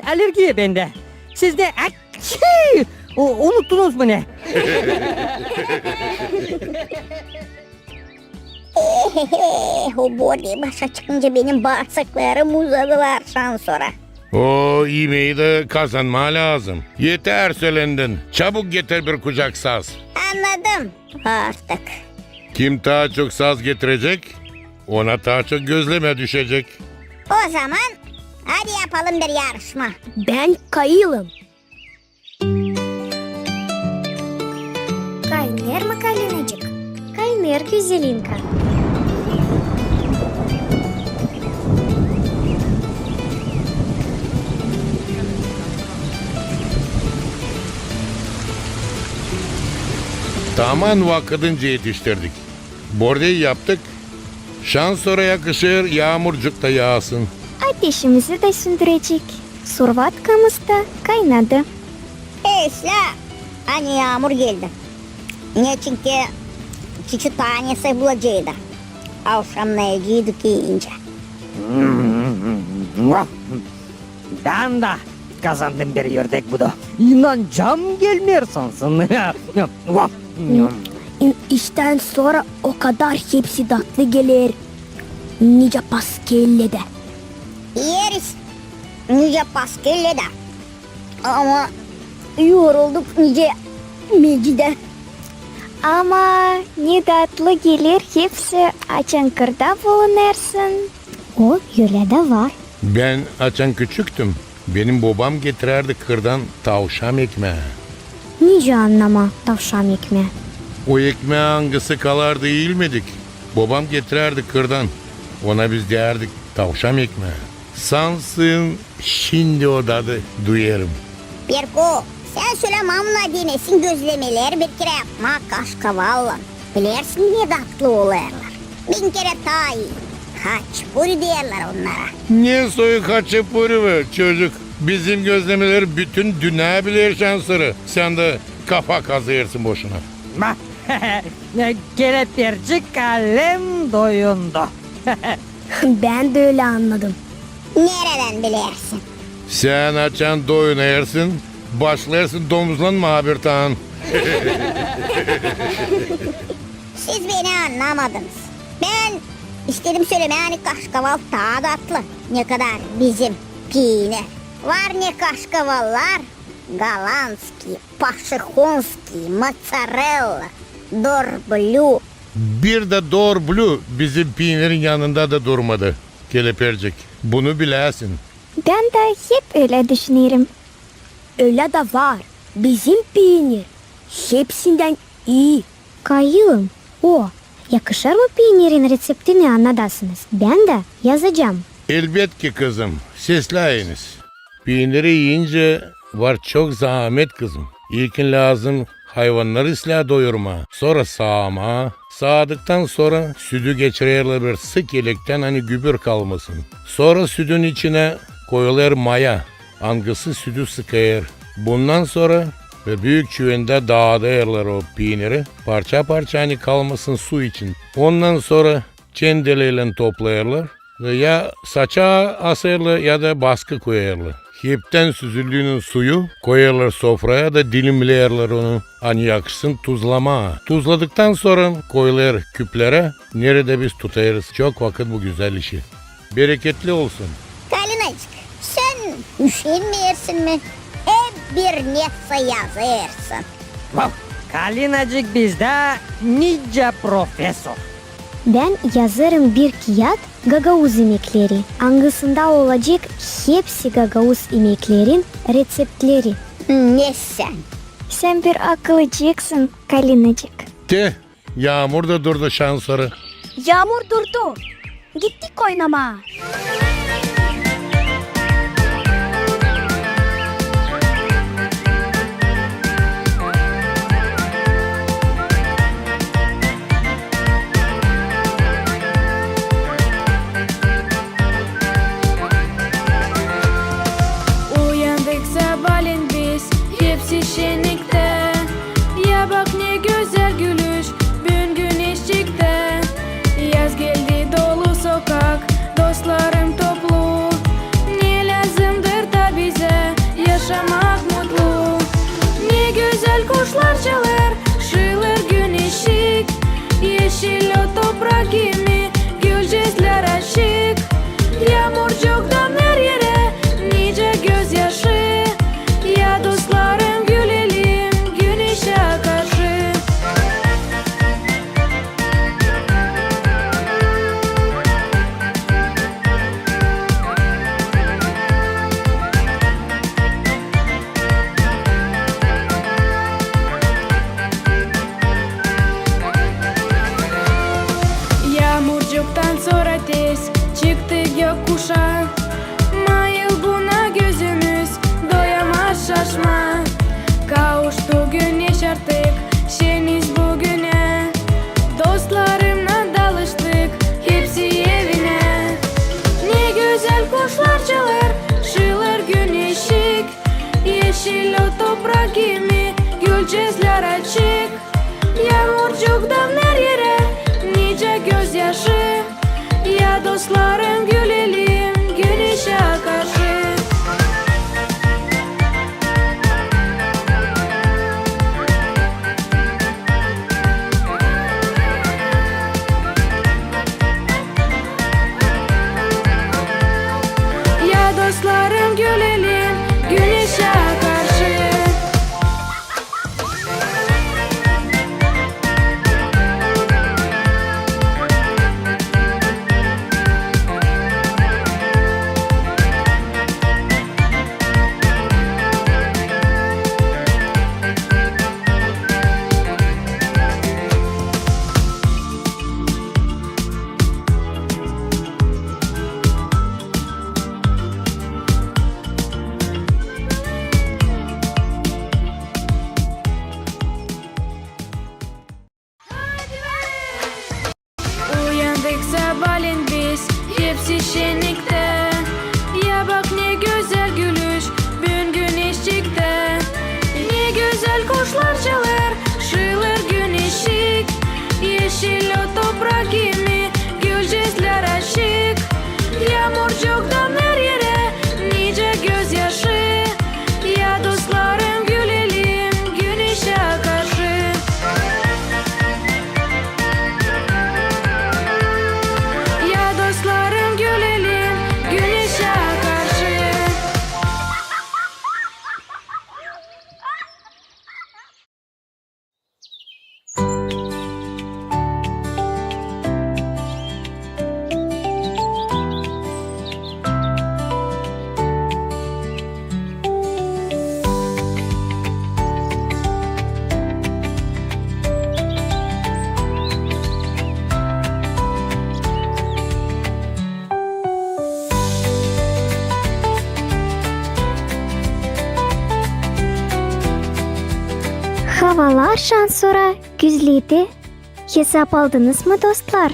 alergiya bendä. Siz ne? Akçı! U-, unuttunuz mu ne? Ehehe, o Borey başa çıkınca benim baarsaklarım uzadılar şansora. O imeyi dä kazanmaa lääzım. Eter sölendin. Çabuk getir bir kucak saz. Annadım artık. Kim taa çok saz getirecek, ona taa çok gözlemä düşecek. O zaman hadi yapalım bir yarışma. Bän kayılım. Kaynêêr mı Kalinacık? Kaynêêr, Gözelinka. Taman vakıdınca etiştirdik. Borey yaptık. Şansora yakışêr yaamurcuk ta yaasın. Ateşimizi dä sündürecek. Survatkamız da kaynadı. Eslää, ani yaamur geldi. Neçinki çiçi taa nesä bulaceydı. Avşamnayaceydık iyincä. Bän dä kazandım bir ördek budu. İnancam gelmeer sansın. İ-, iştän sora o kadar hepsi datlı geler. Nicä paskellä dä. İeriz nicä paskellä dä. Ama yorulduk nicä meci dä. Ama ne datlı geler hepsi, açan kırda bulunêrsın. O, ölä dä var. Bän açan küçüktüm, benim bobam getirärdi kırdan tavşan ekmää. Nicä annamaa tavşan ekmää? O ekmää, angısı kalardı iilmedik, bobam getirärdi kırdan. Ona biz deyärdik tavşan ekmää. Sansın, şindi o dadı duyêrım. Perko, sän sölä mamunaa denesin gözlemeleri bir kerä yapmaa kaşkavallan. Bilersin, ne datlı olêrlar. Bin kerä taa ii. Haçpuri deerlär onnara. Ne soy haçpuri bu, çocuk? Bizim gözlemeleri bütün dünnä biler şansora. Sän dä kafa kazıyêrsın boşuna. Kelepircik alem doyundu. Bän dä ölä annadım. Neredän bilersin? Sän açan doyunêrsın, başlêêrsın domuzlanmaa bir taan. Siz beni annamadınız. Bän istedim sölemää, ani kaşkaval taa datlı, ne kadar bizim piinir. Var ne kaşkavallar, голландский, пошехонский, моцарелла, дорблю. Bir dä dor blü bizim piinirin yanında da durmadı, kelepircik. Bunu biläsin. Bän dä hep ölä düşünerim. Ölä dä var. Bizim piinir hepsindän ii. Kayılım, o, yakışêr mı piinirin reţeptini annadasınız? Bän dä yazacam. Elbetki, kızım, sesläyiniz. Piiniri iincä var çok zaamet, kızım. İlkin lääzım hayvannarı islää doyurmaa, sora saamaa. Saadıktan sora südü geçirerlär bir sık elektän, ani gübür kalmasın. Sora südün içinä koyulêr maya, angısı südü sıkêr. Bundan sora bir büük çüvendä daadêrlar o piiniri, parça-parça, ani kalmasın su için. Ondan sora çendeleylän toplêêrlar, ya saça asêrlar, ya da baskı koyêrlar. Heptän süzüldüünün suyu koyêrlar sofraya da dilimleerlär onu, ani yakışsın tuzlamaa. Tuzladıktan sora koyulêr küplerä, neredä biz tutêrız çok vakıt bu gözäl işi. Bereketli olsun. Kalinacık, sän üşenmeersin mi? Hep bir nesä yazêrsın. Vaf, Kalinacık bizdä nicä profesor. Bän yazêrım bir kiyat gagauz imekleri, angısında olacek hepsi gagauz imeklerin reţeptleri. Ne sän? Sän bir akıllıcıksın, Kalinacık. Te, yaamur da durdu şansora. Yaamur durdu. Gittik oynamaa. toprak kimi, gülcezlär açık. Yaamurcuktan her erä nicä gözyaşı. Ya dostlarım, gülelim güneşä karşı. Yaamurcuktan sora tez çıktı gökkuşaa. Mayıl buna gözümüz, doyamaz şaşmaa. Kavuştu güneş artık, şeniz büünä. Dostlarımnan dalıştık hepsi evinä. Ne gözäl kuşlar çalêr, şıılêr güneşçik. Eşil o toprak kimi, gülcezlär açık. Yaamurcuktan her erä nicä gözyaşı. Ya dostlarım, gülelim güneşä karşı. Ya dostlarım, gülelim güneşä karşı. Uyandık sabaalän biz hepsi şenniktä. Ya bak, ne gözäl gülüş büün güneşçiktä. Ne gözäl kuşlar çalêr, şıılêr güneşçik. Eşil o toprak kimi, gülcezlär açık. Yaamurcuktan her erä nicä gözyaşı. Ya dostlarım, gülelim güneşä karşı. Ya dostlarım, gülelim güneşä karşı. Havalar şansora güzledi. Hesap aldınız mı, dostlar?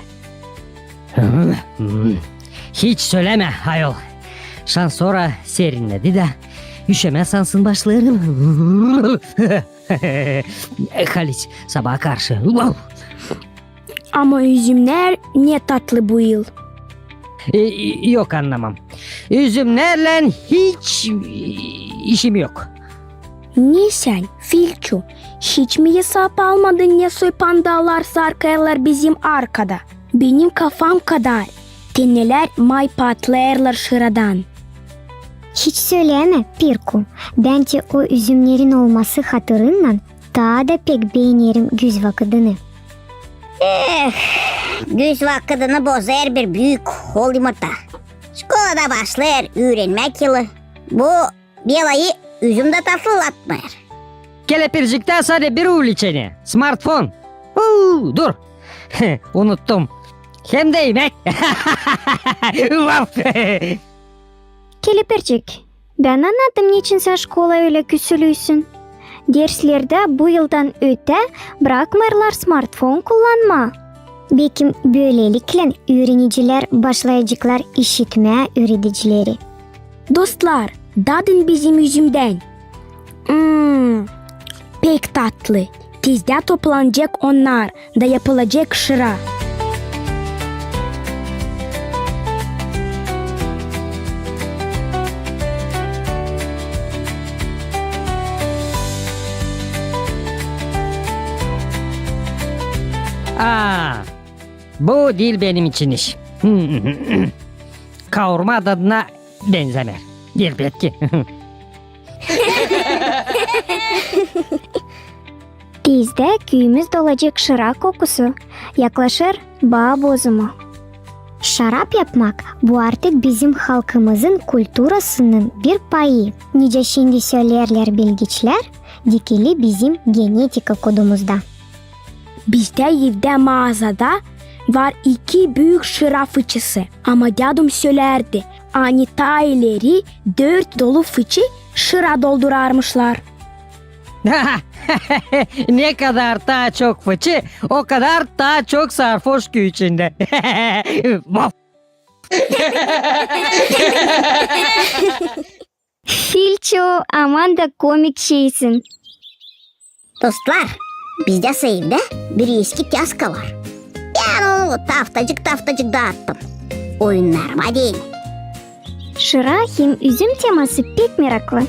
Hiç sölämä, ayol. Şansora serinnedi dä, üşämä sansın başlêêrım. Haliç sabaa karşı. Ama üzümnär ne tatlı bu yıl. E, yok, annamam. Üzümnärlän hiç, e, işim yok. Ne sän, Filçu, hiç mi hesap almadın, ne soy pandalar sarkêrlar bizim arkada? Benim kafam kadar. Te nelär may patlêêrlar şıradan. Hiç sölämä, Pirku. Bän te o üzümnerin olması hatırınnan taa da pek beenerim güz vakıdını. Eh, güz vakıdını bozêr bir büük hol yımırta. Şkolada başlêêr üürenmäk yılı. Bu belayı üzüm dä tatlılatmêêr. Kelepirciktä sade bir uvlečeniye. Smartfon. Huu, dur. Unuttum. Hem dä imäk. Vaf! Kelepircik, bän annadım, neçin sän şkolaya ölä küsülüysün. Derslerdä bu yıldan ötä brakmêêrlar smartfon kullanmaa. Bekim, bölelikle üürenicilär başlayaceklar işitmää üüredicileri. Dostlar, dadın bizim üzümdän. Mm, pek tatlı. Tezdä toplanacek onnar da yapılacek şıra. Aa, Bu diil benim için iş. Kaurma dadına benzemer. Elbetki. Bizdä küüyümüz dolacek şıra kokusu, yaklaşêr baa bozumu. Şarap yapmak, bu artık bizim halkımızın kulturasının bir payı. Nicä şindi sölerlär bilgiçlär, dikili bizim genetika kodumuzda. Bizdä evdä maazada var iki büük şıra fıçısı. Ama dädum sölärdi, ani taa ileri dört dolu fıçı şıra doldurarmışlar. Ne kadar taa çok fıçı, o kadar taa çok sarhoş küü içindä. Vaf! Filço, aman da komik şeysin. Dostlar, bizdä evdä bir eski tyaska var. Bän onu taftacık-taftacık daattım. Oyunnarıma deyni. Şıra hem üzüm teması pek meraklı.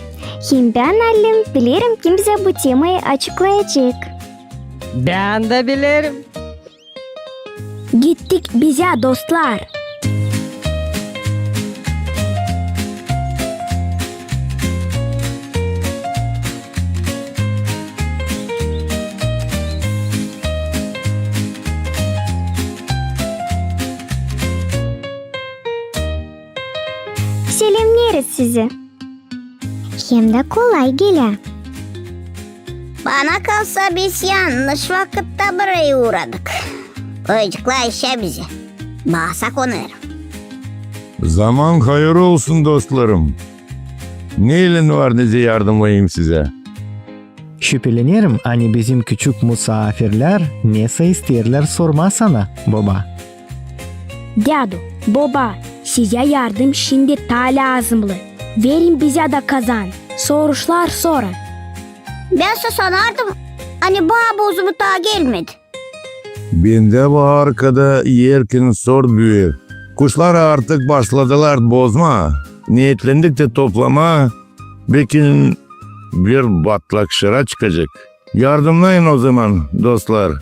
Hem bän, Allim, bilerim, kim bizä bu temayı açıklayacek. Bän dä bilerim. Gittik bizä, dostlar. Selemneeriz sizi. Hem dä kolay gelä. Bana kalsa, biz yannış vakıtta burayı uuradık. Koyaceklar işä bizi. Basa konêrım. Zaman hayır olsun, dostlarım. Neylän var nicä yardımlayım sizä? Şüpelenerim, ani bizim küçük musaafirlär nesä isteerlär sormaa sana, boba. Dädu, boba, sizä yardım şindi taa lääzımlı. Verin bizä dä kazan, soruşlar sora. Bän sä sanardım, ani baa bozumu taa gelmedi. Bendä bu arkada erkin sort büüyer. Kuşlar artık başladılar bozmaa. Neetlendik dä toplamaa, bekim bir batlak şıra çıkacek. Yardımlayın ozaman, dostlar.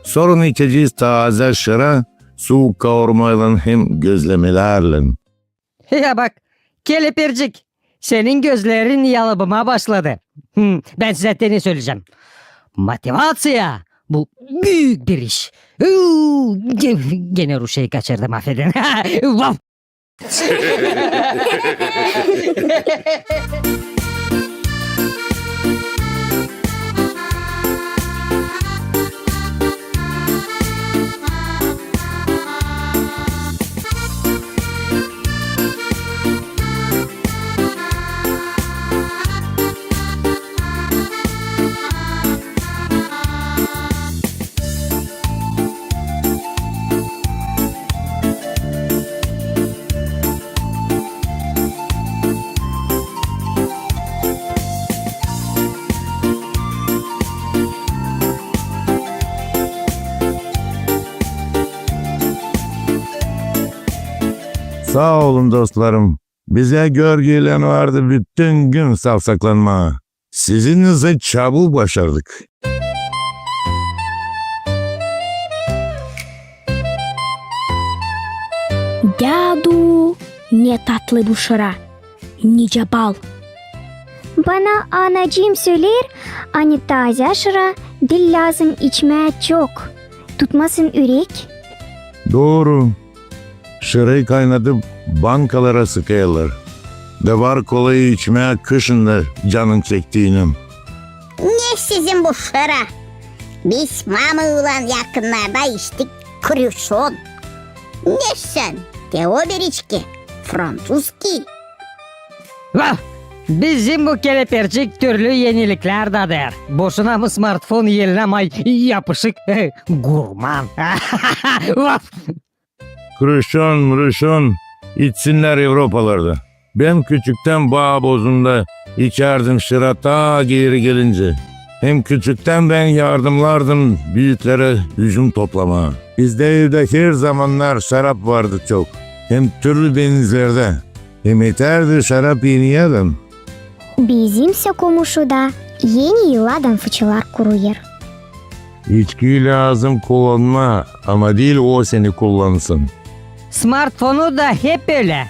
Sora içecez taazä şıra, suuk kaurmaylan hem gözlemelärlän. Ya bak, kelepircik, senin gözlerin yalıbımaa başladı. Hı, bän sizä te ne söleyecäm. Motivaţiya, bu büük bir iş. Uuu, ge-, genä ruşeyi kaçırdım, afedin. Vaf! Saa olun, dostlarım. Bizä görgüylän vardı bütün gün savsaklanmaa. Sizinnän çabuk başardık. Dädu, ne tatlı bu şıra, nicä bal. Bana anacıım söleer, ani taazä şıra diil lääzım içmää çok, tutmasın ürek. Dooru. Şırayı kaynadıp bankalara sıkêrlar. Da var kolayı içmää kışın da canın çektiinän. Ne sizin bu şıra? Biz mamamnan yakınnarda içtik kruşon. Ne sän, te o bir içki, franţuzki. Vah! Bizim bu kelepircik türlü eniliklär dadêr. Boşuna mı smartfon elinä may yapışık, gurman. Vah! Kruşon, mruşon, içsinnär Evropalarda. Bän küçüktän baa bozunda içärdim şıra taa geeri gelincä. Hem küçüktän bän yardımlardım büüklerä üzüm toplamaa. Bizdä evdä her zamannar şarap vardı çok. Hem türlü benizlerdä. Hem etärdi şarap eni yadan. Bizimsä komuşuda eni yıladan fıçılar kuruyêr. İçkiyi lääzım kullanmaa, ama diil o seni kullansın. Smartfonu da hep ölä.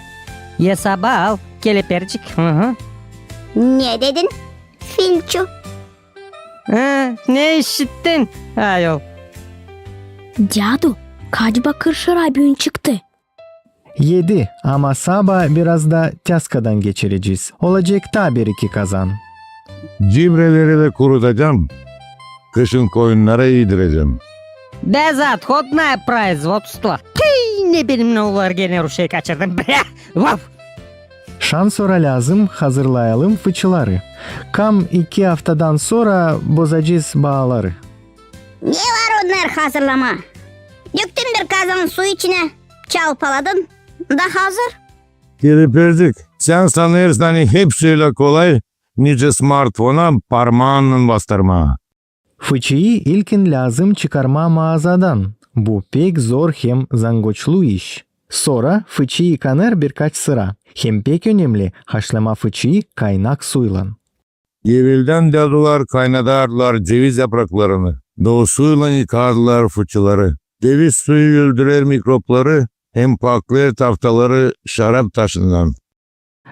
Esaba al, kelepircik. Hı hı. Ne dedin, Filçu? Ha, ne işittin, ayol? Dädu, kaç bakır şıra büün çıktı? Edi, ama sabaa biraz da tyaskadan geçirecez. Olacek taa bir-iki kazan. Cibreleri dä kurutacam. Kışın koyunnara iidirecäm. Безотходное производство. Tüü, ne benim ne olar, genä ruşey kaçırdım. Brä! Vaf! Şansora lääzım hazırlayalım fıçıları. Kam iki aftadan sora bozacez baaları. Ne var onnar hazırlamaa? Döktün bir kazan su içinä, çalpaladın da hazır. Kelepircik, sän sanêrsın, ani hepsi ölä kolay, nicä smartfona parmaannan bastırmaa. Fıçıyı ilkin lääzım çıkarmaa maazadan. Bu pek zor hem zangoçlu iş. Sora fıçı yıkanêr birkaç sıra. Hem pek önemli, haşlamaa fıçıyı kaynak suylan. Eveldän dädular kaynadardılar ceviz yapraklarını, da o suylan yıkardılar fıçıları. Ceviz suyu öldürer mikropları, hem paklêêr taftaları şarap taşından.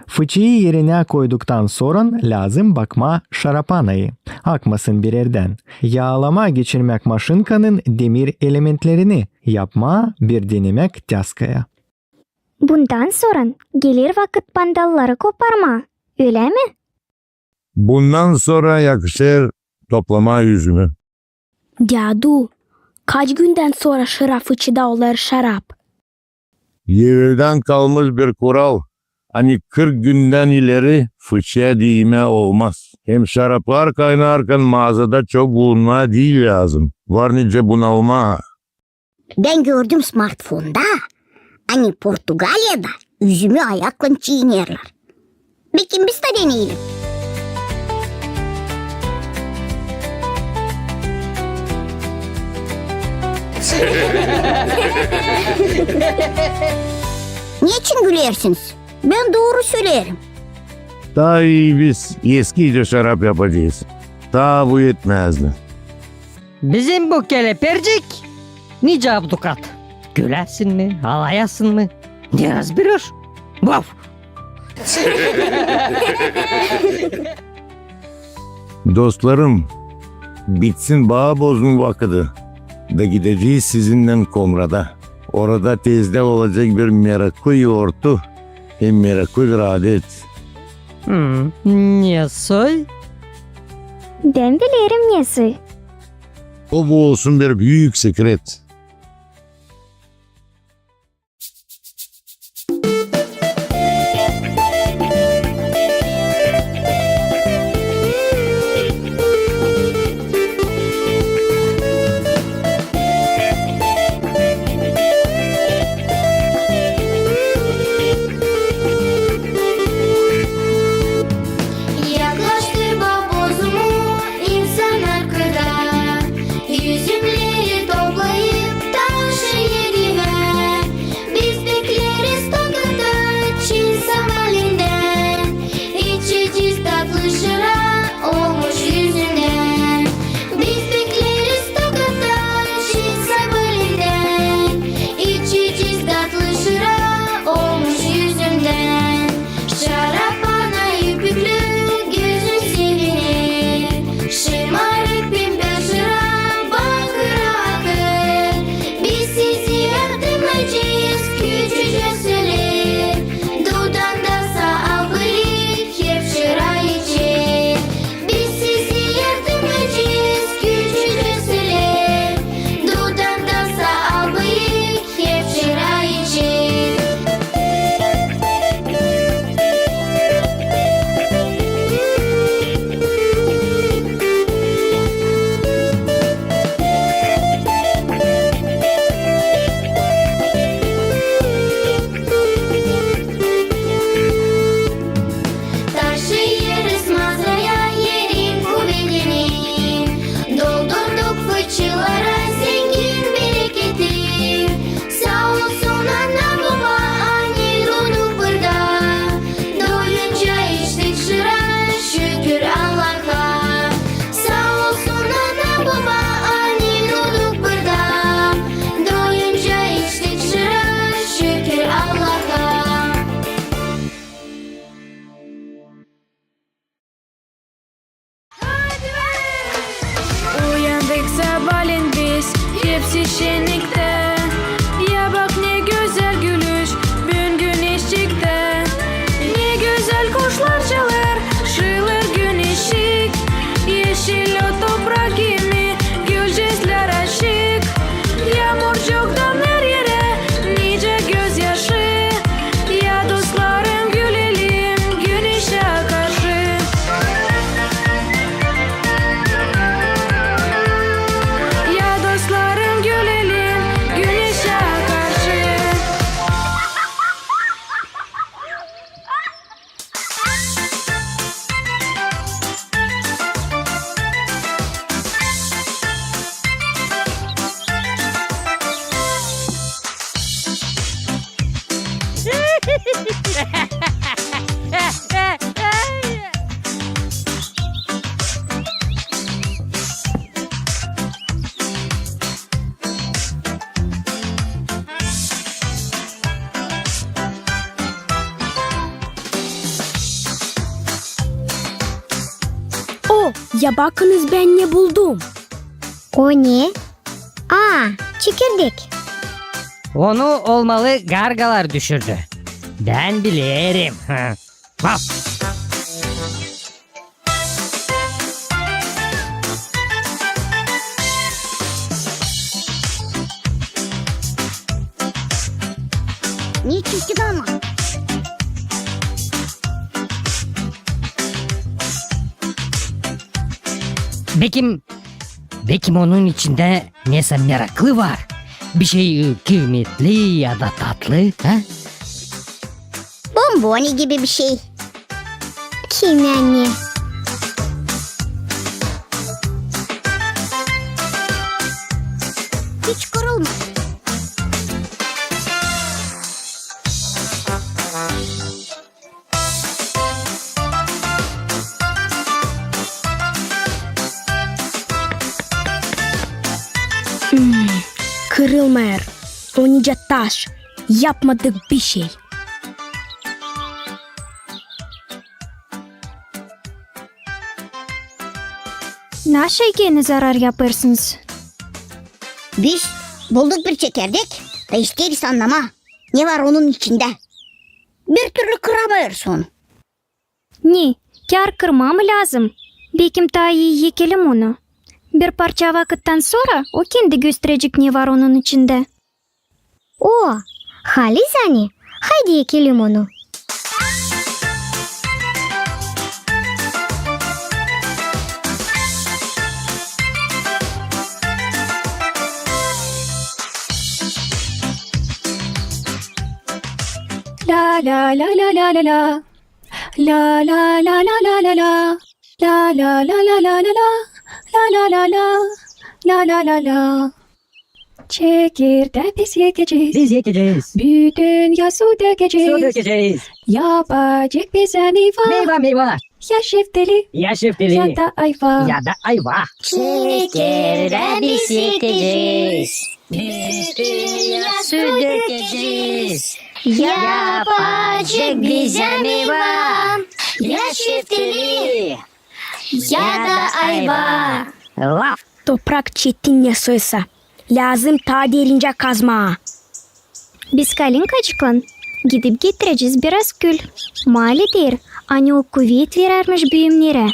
Fıçıyı erinä koyduktan soran lääzım bakmaa şarapanayı, akmasın birerdän. Yaalamaa geçirmäk maşinkanın demir elementlerini, yapmaa bir denemäk tyaskaya. Bundan soran geler vakıt bandalları koparmaa, ölä mi? Bundan sora yakışêr toplamaa üzümü. Dädu, kaç gündän sora şıra fıçıda olêr şarap? Eveldän kalmış bir kural, ani kırk gündän ileri fıçıya diimää olmaz. Hem şaraplar kaynarkan maazada çok bulunmaa diil lääzım. Var nicä bunalmaa. Bän gördüm smartfonda, ani Portugaliyada üzümü ayaklan çiinerlär. Bekim biz dä deneyelim. Neçin gülersiniz? Bän dooru söleerim. Taa ii biz eskiycä şarap yapacez. Taa bu etmäzdi. Bizim bu kelepircik nicä avdukat. Güläsin mi, alayasın mı? Ne razberêr? Vaf! Dostlarım, bitsin baa bozma vakıdı, da gidecez sizinnän Komrada. Orada tezdä olacek bir meraklı yortu hem meraklı bir adet. Hmm, ne soy? Bän bilerim, ne soy. O bu olsun bir büük sekret. Yaklaştı baa bozma insan arkada, üzümleri toplayıp Şenniktä. Ya bak, ne gözäl gülüş büün güneşçiktä. Ne gözäl kuşlar çalêr, şıılêr güneşçik. Eşil o toprak kimi, gülücüklär açık. Yaamurcuktan her erä nicä gözyaşı. Ya dostlarım, gülelim güneşä karşı. Ya dostlarım, gülelim güneşä karşı. O, ya bakınız, bän ne buldum. O ne? Aa, çekirdek. Onu olmalı gargalar düşürdü. Bän bilerim. Vaf! Ne çirkin ama. Bekim, bekim onun içindä nesä meraklı var. Bir şey, e, kıymetli ya da tatlı, ha? Bomboni gibi bir şey. Kim yani? Hiç kırılma. Hmm, kırılmêêr. O nicä taş. Yapmadık bir şey. Naşey gene zarar yapêrsınız? Biz bulduk bir çekirdek da isteeriz annamaa, ne var onun içindä. Bir türlü kıramêêrız onu. Ne, kär kırmaa mı lääzım? Bekim taa ii ekelim onu. Bir parça vakıttan sora o kendi gösterecek, ne var onun içindä. O, halizdän ani, haydi ekelim onu. La, la, la, la. La, la, la, la. La, la, la, la. La, la, la, la. La, la, la, la. Çekirdää biz ekecez. Biz ekecez. Bütün yaz su dökecez. Su dökecez. Yapacek bizä meyva. Meyva, meyva. Ya şeftali. Ya şeftali. Ya da ayva. Ya da ayva. Çekirdää biz ekecez. Bütün yaz su dökecez. Yapacek bizä meyva. Ya şeftali. Ya da ayva. Vaf! Toprak çetin ne soysa. Lääzım taa derincä kazmaa. Biz kalinkacıklan gidip getirecez biraz kül. Maali deer, ani o kuvet verärmiş büümnerä.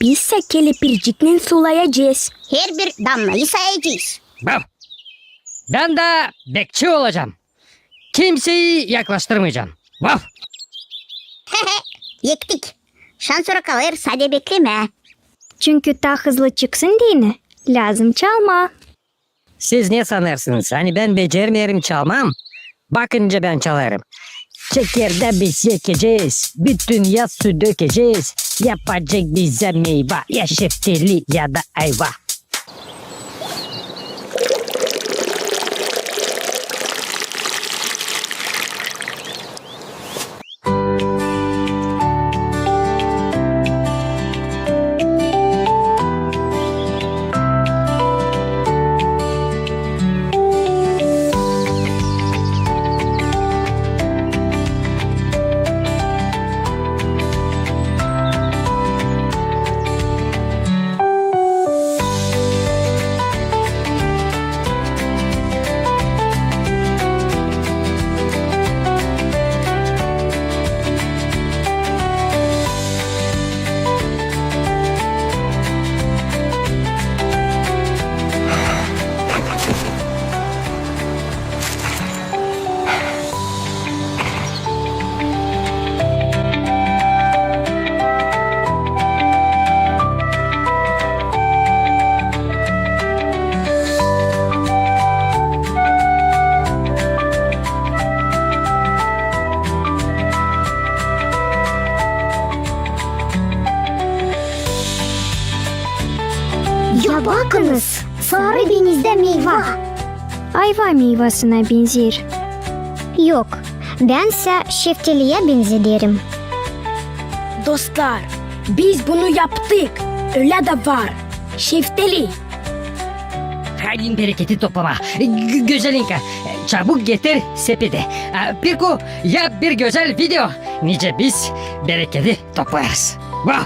Bizsä kelepircinnän sulayacez. Herbir damnayı sayacez. Vaf! Bän dä bekçi olacam. Kimseyi yaklaştırmayacam. Vaf! Ektik. Şansora kalêr sade beklemää. Çünkü taa hızlı çıksın deyni, lääzım çalmaa. Siz ne sanêrsınız, ani bän becermeerim çalmaa? Bakın nicä bän çalêrım. Çekirdää biz ekecez, bütün yaz su dökecez. Yapacek bizä meyva, ya şeftali, ya da ayva. Bakınız, sarı benizdä meyva. Ayva meyvasına benzer. Yok, bän sä şeftaliyä benzederim. Dostlar, biz bunu yaptık. Ölä dä var. Şeftali. Haydin bereketi toplamaa. G-, Gözelinka, çabuk getir sepeti. A, Pirku, yap bir gözäl video, nicä biz bereketi toplarız. Vah!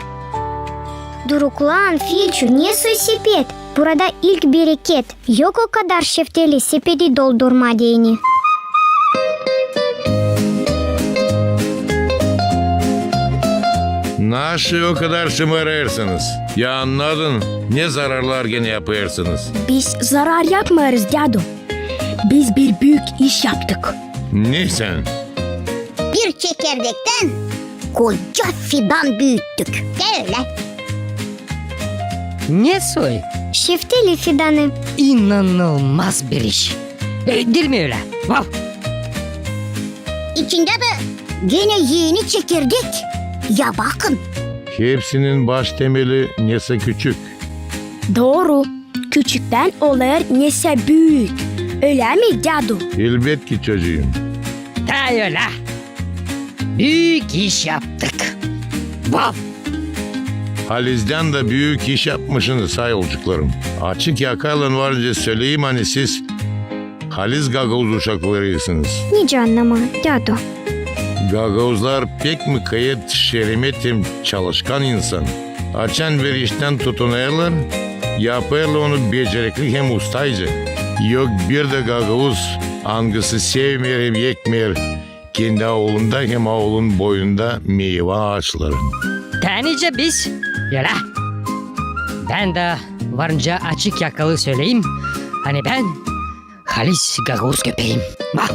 Duruklan, Filçu, ne soy sepet? Burada ilk bereket. Yok o kadar şeftali sepeti doldurmaa deyni. Naşı o kadar şımarêrsınız? Ya annadın, ne zararlar genä yapêrsınız? Biz zarar yapmêêrız, dädu. Biz bir büük iş yaptık. Ne sän? Bir çekirdektän koca fidan büüttük. Dä ölä. Ne soy? Şeftali fidanı. İnanılmaz bir iş. E, diil mi ölä? Vav! İçindä dä genä eni çekirdek. Ya bakın. Hepsinin baş temeli nesä küçük. Dooru. Küçüktän olêr nesä büük. Ölä mi, dädu? Elbetki, çocuum. Taa ölä. Büük iş yaptık. Vav! Halizdän dä büük iş yapmışınız, sayolcuklarım. Açık yakaylan var nicä söleyim, ani siz haliz gagauz uşaklarıysınız. Nicä annamaa, dädu? Gagauzlar pek mukayet, şeremet hem çalışkan insan. Açan bir iştän tutunêrlar, yapêrlar onu becerikli hem ustayca. Yok bir dä gagauz, angısı sevmeer hem ekmeer kendi aulunda hem aulun boyunda meyva aaçların. Taa nicä biz, ölä. Bän dä var nicä açık yakalı söleyim, ani bän halis gagauz köpeeyim. Vah!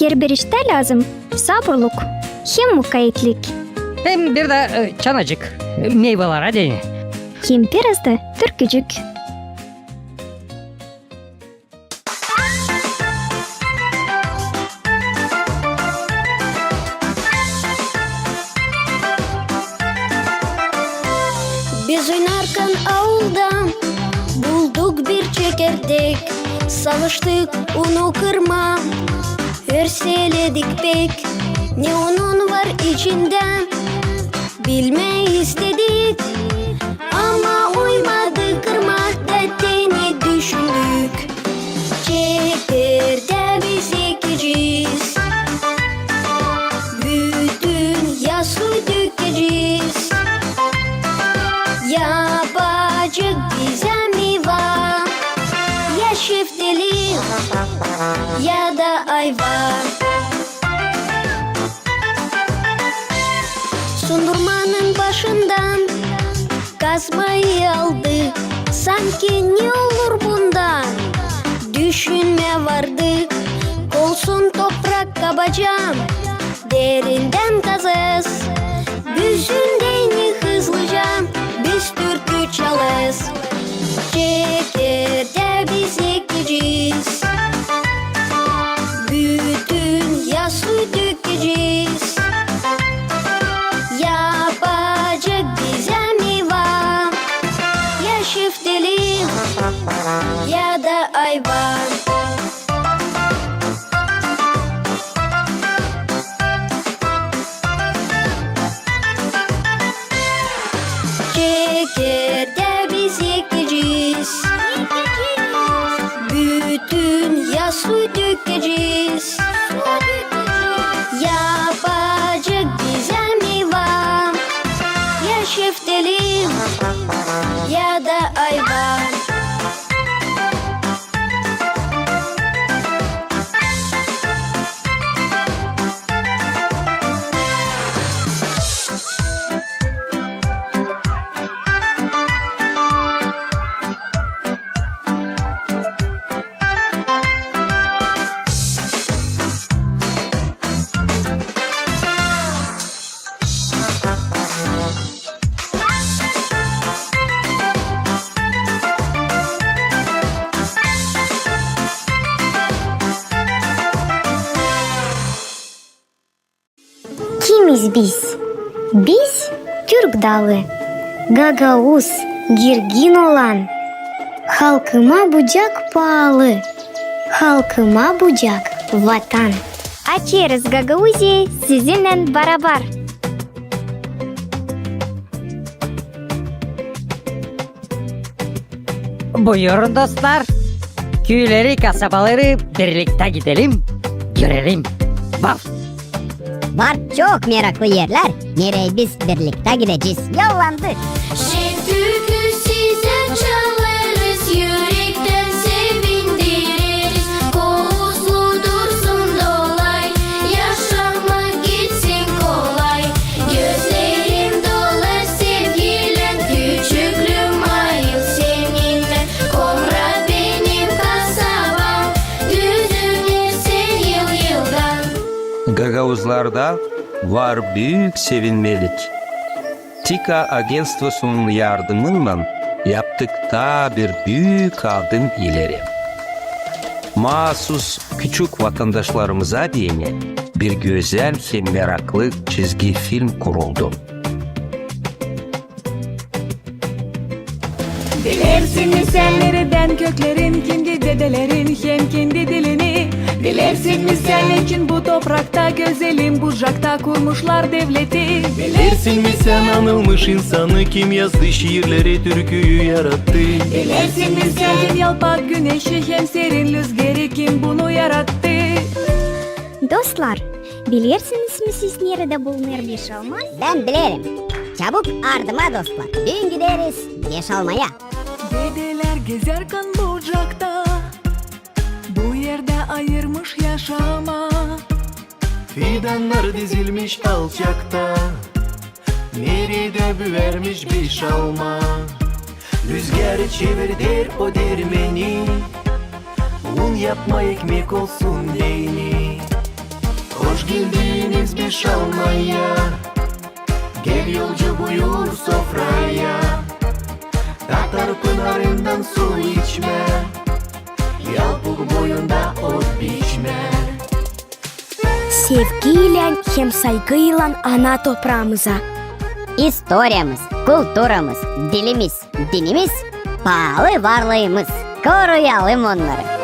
Herbir iştä lääzım saburluk hem mukayetlik. Hem bir dä, e, çanacık, e, meyvalara deyni. Hem biraz da türkücük. Biz oynarkan aulda bulduk bir çekirdek. Savaştık onu kırmaa, örseledik pek, ne onun var içindä, bilmää istedik. Ama uymadı kırmaa da deyni düşündük. Çekirdää biz ekecez, bütün yaz suyu dökecez. Yapacek bizä meyva, ya şeftali, ya da ayva. Sundurmanın başından kazmayı aldı. Sanki ne olur bundan düşünmää vardı. Olsun, toprak kabaca, derindän kazêz. Büzün deyni hızlıca, biz türkü çalêz. Çekirdää biz ekecez, bütün yaz suyu dökecez. Yapacek bizä meyva, ya şeftali, ya da ayva. Çekirdää biz ekecez, bütün yaz suyu dökecez. Yapacek bizä meyva, ya şeftali, ya da ayva. Kimiz biz? Biz Türk Dalı. Gagauz, girgin olan. Halkıma bucak paalı. Halkıma bucak Vatan. Açêrız Gagauziyayı sizinnän barabar. Buyurun, dostlar. Küüleri, kasabaları birliktä gidelim, görelim. Var. Var çok meraklı erlär, nereyi biz birliktä gidecez. Yollandık. Şen türkü sizä çalêrız, ürektän sevindireriz. Kovuzlu dursun dolay, yaşamak gitsin kolay. Gözlerim dolar sevgilän, küçüklüüm ayıl seninnän. Komra benim kasabam, düzüler sän yıl-yıldan. Gagauzlarda var büük sevinmelik. TİKA agentstvosunun yardımınnan yaptık taa bir büük adım ileri. Maasus küçük vatandaşlarımıza deyni bir gözäl hem meraklı çizgi film kuruldu. Bilersin mi sän neredän köklerin, kimdi dedelerin hem kimdi dilini? Bilersin mi sän neçin bu toprakta, gözelim Bucakta kurmuşlar devleti? Bilersin mi sän anılmış insanı, kim yazdı şiirleri, türküyü yarattı? Bilersin mi sän kim yalpak güneşi hem serin lüzgeri, kim bunu yarattı? Dostlar, bilersiniz mi siz, neredä bulunêr Beşalma? Bän bilerim. Çabuk ardıma, dostlar, büün gideriz Beşalmaya. Dedelär gezärkan Bucakta, bu erdä ayırmış yaşamaa. Fidannar dizilmiş alçakta, neredä büärmiş Beşalma. Lüzgeri çevirder o dermeni, un yapmaa ekmek olsun deyni. Hoş geldiniz Beşalmaya, gel yolcu buyur sofraya. Tatar pınarından su içmää, yalpuk boyunda ot biçmää. Sevgiylän hem saygıylan ana topraamıza. İstoriyamız, kulturamız, dilimiz, dinimiz, paalı varlıımız. Koruyalım onnarı.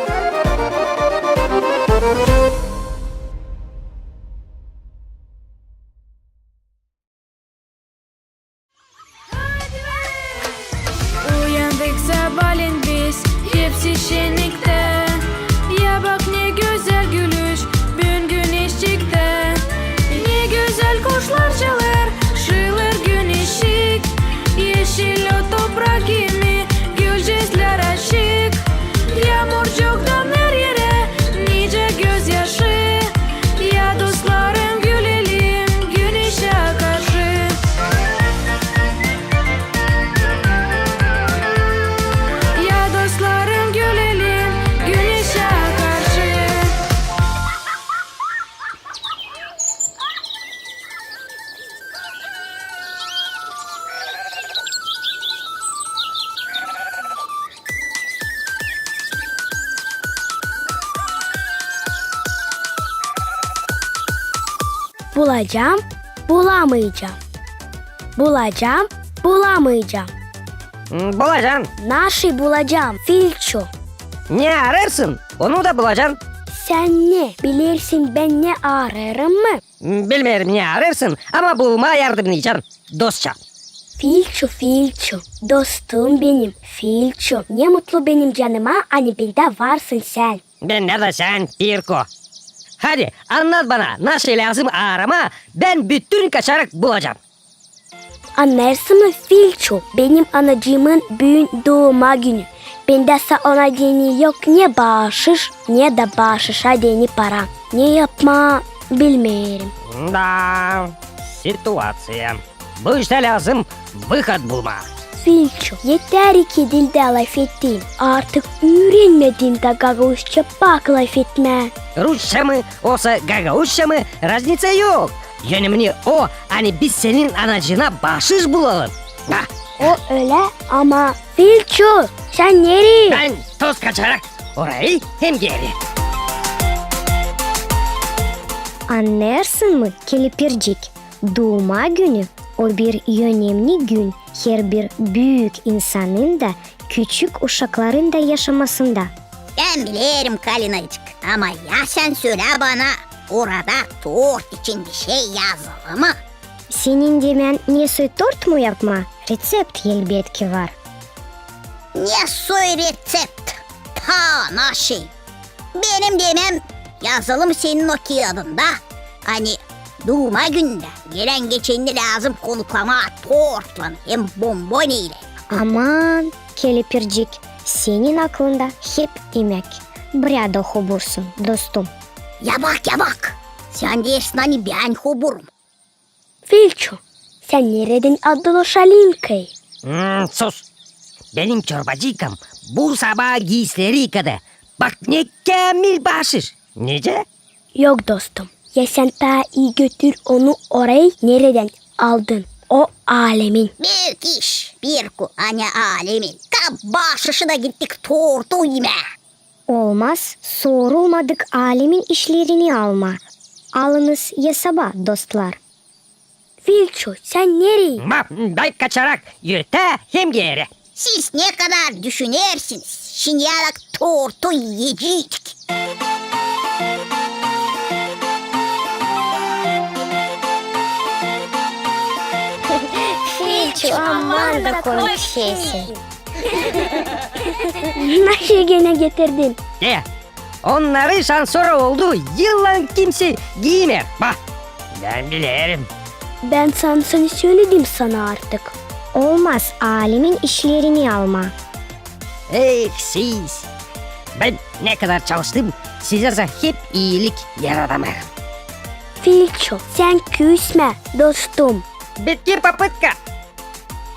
Uyandık sabaalän biz, hepsi şenniktä. Ya bak, ne gözäl gülüş büün güneşçiktä. Ne gözäl kuşlar çalêr, şıılêr güneşçik. Eşil o toprak kimi, gülceklär açık. Yaamurcuk damêêr erä, nicä gözyaşı. Ya dostlarım, gülelim güneşä karşı. Ya dostlarım, gülelim güneşä karşı. Bulacam, bulamayacam. Bulacam, bulamayacam. M, bulacan. Naşey bulacam, Filço? Ne arêêrsın, onu da bulacan. Sän ne bilersin, bän ne arêêrım mı? M, bilmeerim, ne arêêrsın, ama bulmaa yardımnaycan, dostça. Filço, Filço, dostum benim, Filço. Ne mutlu benim canıma, ani bendä varsın sän. Bendä dä sän, Pirko. Hadi, annat bana, naşey lääzım aaramaa, bän bütün kaçarak bulacam. Annêêrsın mı, Filço, benim anacıımın büün duuma günü. Bendä sa ona deyni yok ne baaşış, ne dä baaşışa deyni para. Ne yapmaa, bilmeerim. Da, situaţiya. Bu iştä lääzım vıhod bulmaa. Filço, eter iki dildä lafettin. Artık üürenmedin dä gagauzça pak lafetmää. Rusça mı, osa gagauzça mı, razniţa yok. Önemni o, ani biz senin anacıına baaşış bulalım. Ha. O ölä, ama Filço, sän nereyi? Bän toz kaçarak orayı hem geeri. Annêêrsın mı, kelipircik, duuma günü O bir önemni gün herbir büük insanın da, küçük uşakların da yaşamasında. Bän bilerim, Kalinacık, ama ya sän sölä bana, orada tort için bişey yazılı mı? Senin demän nesoy tort mu yapmaa? Reţept elbetki var. Nesoy reţept? Taa naşey! Benim demem yazılı mı senin o kiyadında, ani duuma günündä gelän-geçenini lääzım konuklamaa tortlan hem bomboni ile? Aman, kelipircik, senin aklında hep imäk. Bräda hobursun, dostum. Ya bak, ya bak! Sän deersin, ani bän hoburum. Filçu, sän neredän aldın o şalinkayı? Hmm, sus! Benim çorbacıkam bu sabaa giisileri yıkadı. Bak, ne käämil baaşış! Nicä? Yok, dostum, ya sän taa ii götür onu orayı, neredän aldın o alemin. Büük iş, Pirku, ani alemin. Kap baaşışı da gittik tortu imää. Olmaz sorulmadık alemin işlerini almaa. Alınız esaba, dostlar. Filçu, sän nereyi? Ma, bay kaçarak yürütä hem geerä. Siz ne kadar düşünersiniz, şindi yarak tortu iyeceydik. Filçu, aman da komik şeysin. Naşey genä getirdin? Ne? Onnarı şansora oldu yıllan kimsey giimeer. Ba, bän bilerim. Bän sansın söledim sana artık. Olmaz alemin işlerini almaa. Eh, siz! Bän ne kadar çalıştım, sizä sa hep iilik yaradamêêrım. Filçu, sän küsmä, dostum. Bitki papıtka!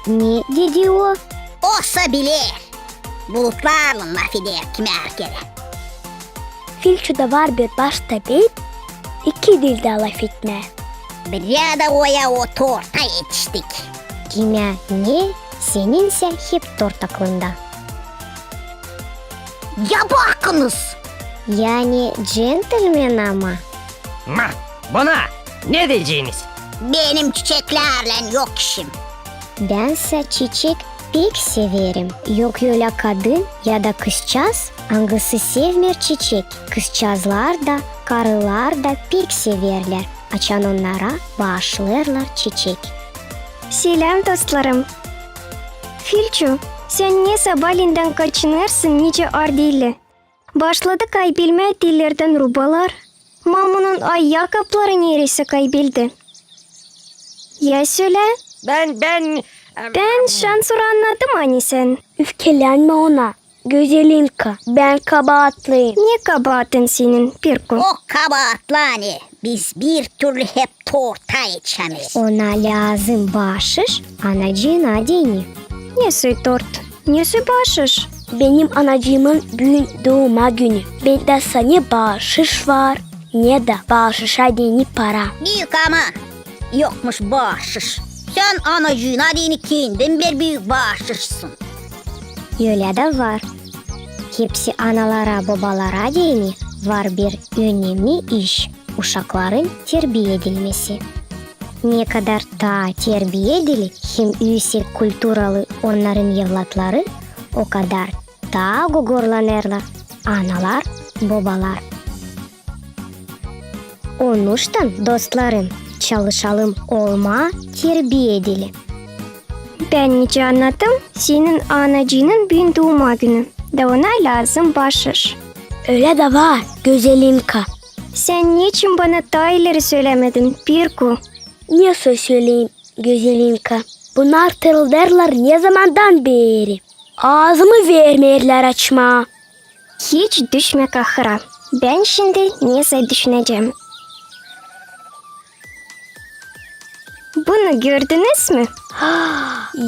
Ne dedi o? O sa biler. Bulutlarlan lafeder kimi herkerä. Filçuda var bir baş tabip, iki dildä lafetmää. Bräda oya o torta etiştik. Kimä ne, seninsä hep tort aklında. Ya bakınız! Yani džentelmen ama. Ma, buna ne deyeceniz? Benim çiçeklärlän yok işim. Bän sä çiçek pek severim. Yok ölä kadın ya da kızçaaz, angısı sevmeer çiçek. Kızçaazlar da, karılar da pek severlär, açan onnara baaşlêêrlar çiçek. Seläm, dostlarım! Filçu, sän ne sabaalendän kaçınêrsın nicä ardiili? Başladı kaybelmää tellerdän rubalar. Mamunun ayakapları nereysä kaybeldi. Ya sölä. Bän, bän, em, bän şansora annadım, ani sän. Üfkelenmä ona, Gözelinka, bän kabaatlıyım. Ne kabaatın senin, Pirku? O kabaatlı, ani biz bir türlü hep torta etişämeeriz. Ona lääzım baaşış anacıına deyni. Ne soy tort? Ne soy baaşış? Benim anacıımın büün duuma günü. Bendä sa ne baaşış var, ne dä baaşışa deyni para. Büük aman, yokmuş baaşış. Sän anacıına deyni kendin bir büük baaşışsın. Ölä dä var. Hepsi analara, bobalara deyni var bir önemni iş. Uşakların terbiya edilmesi. Ne kadar taa terbiyedili hem üüsek kulturalı onnarın evlatları, o kadar taa gogorlanêrlar analar, bobalar. Onuştan, dostlarım, çalışalım olmaa terbiyedili. Bän nicä annadım, senin anacıının büün duuma günü, da ona lääzım baaşış. Ölä dä var, Gözelinka. Sän neçin bana taa ileri sölämedin, Pirku? Ne soy söleyim, Gözelinka? Bunnar tırıldêrlar ne zamandan beeri. Aazımı vermeerlär açmaa. Hiç düşmä kahıra. Bän şindi nesä düşünecäm. Bunu gördünüz mü?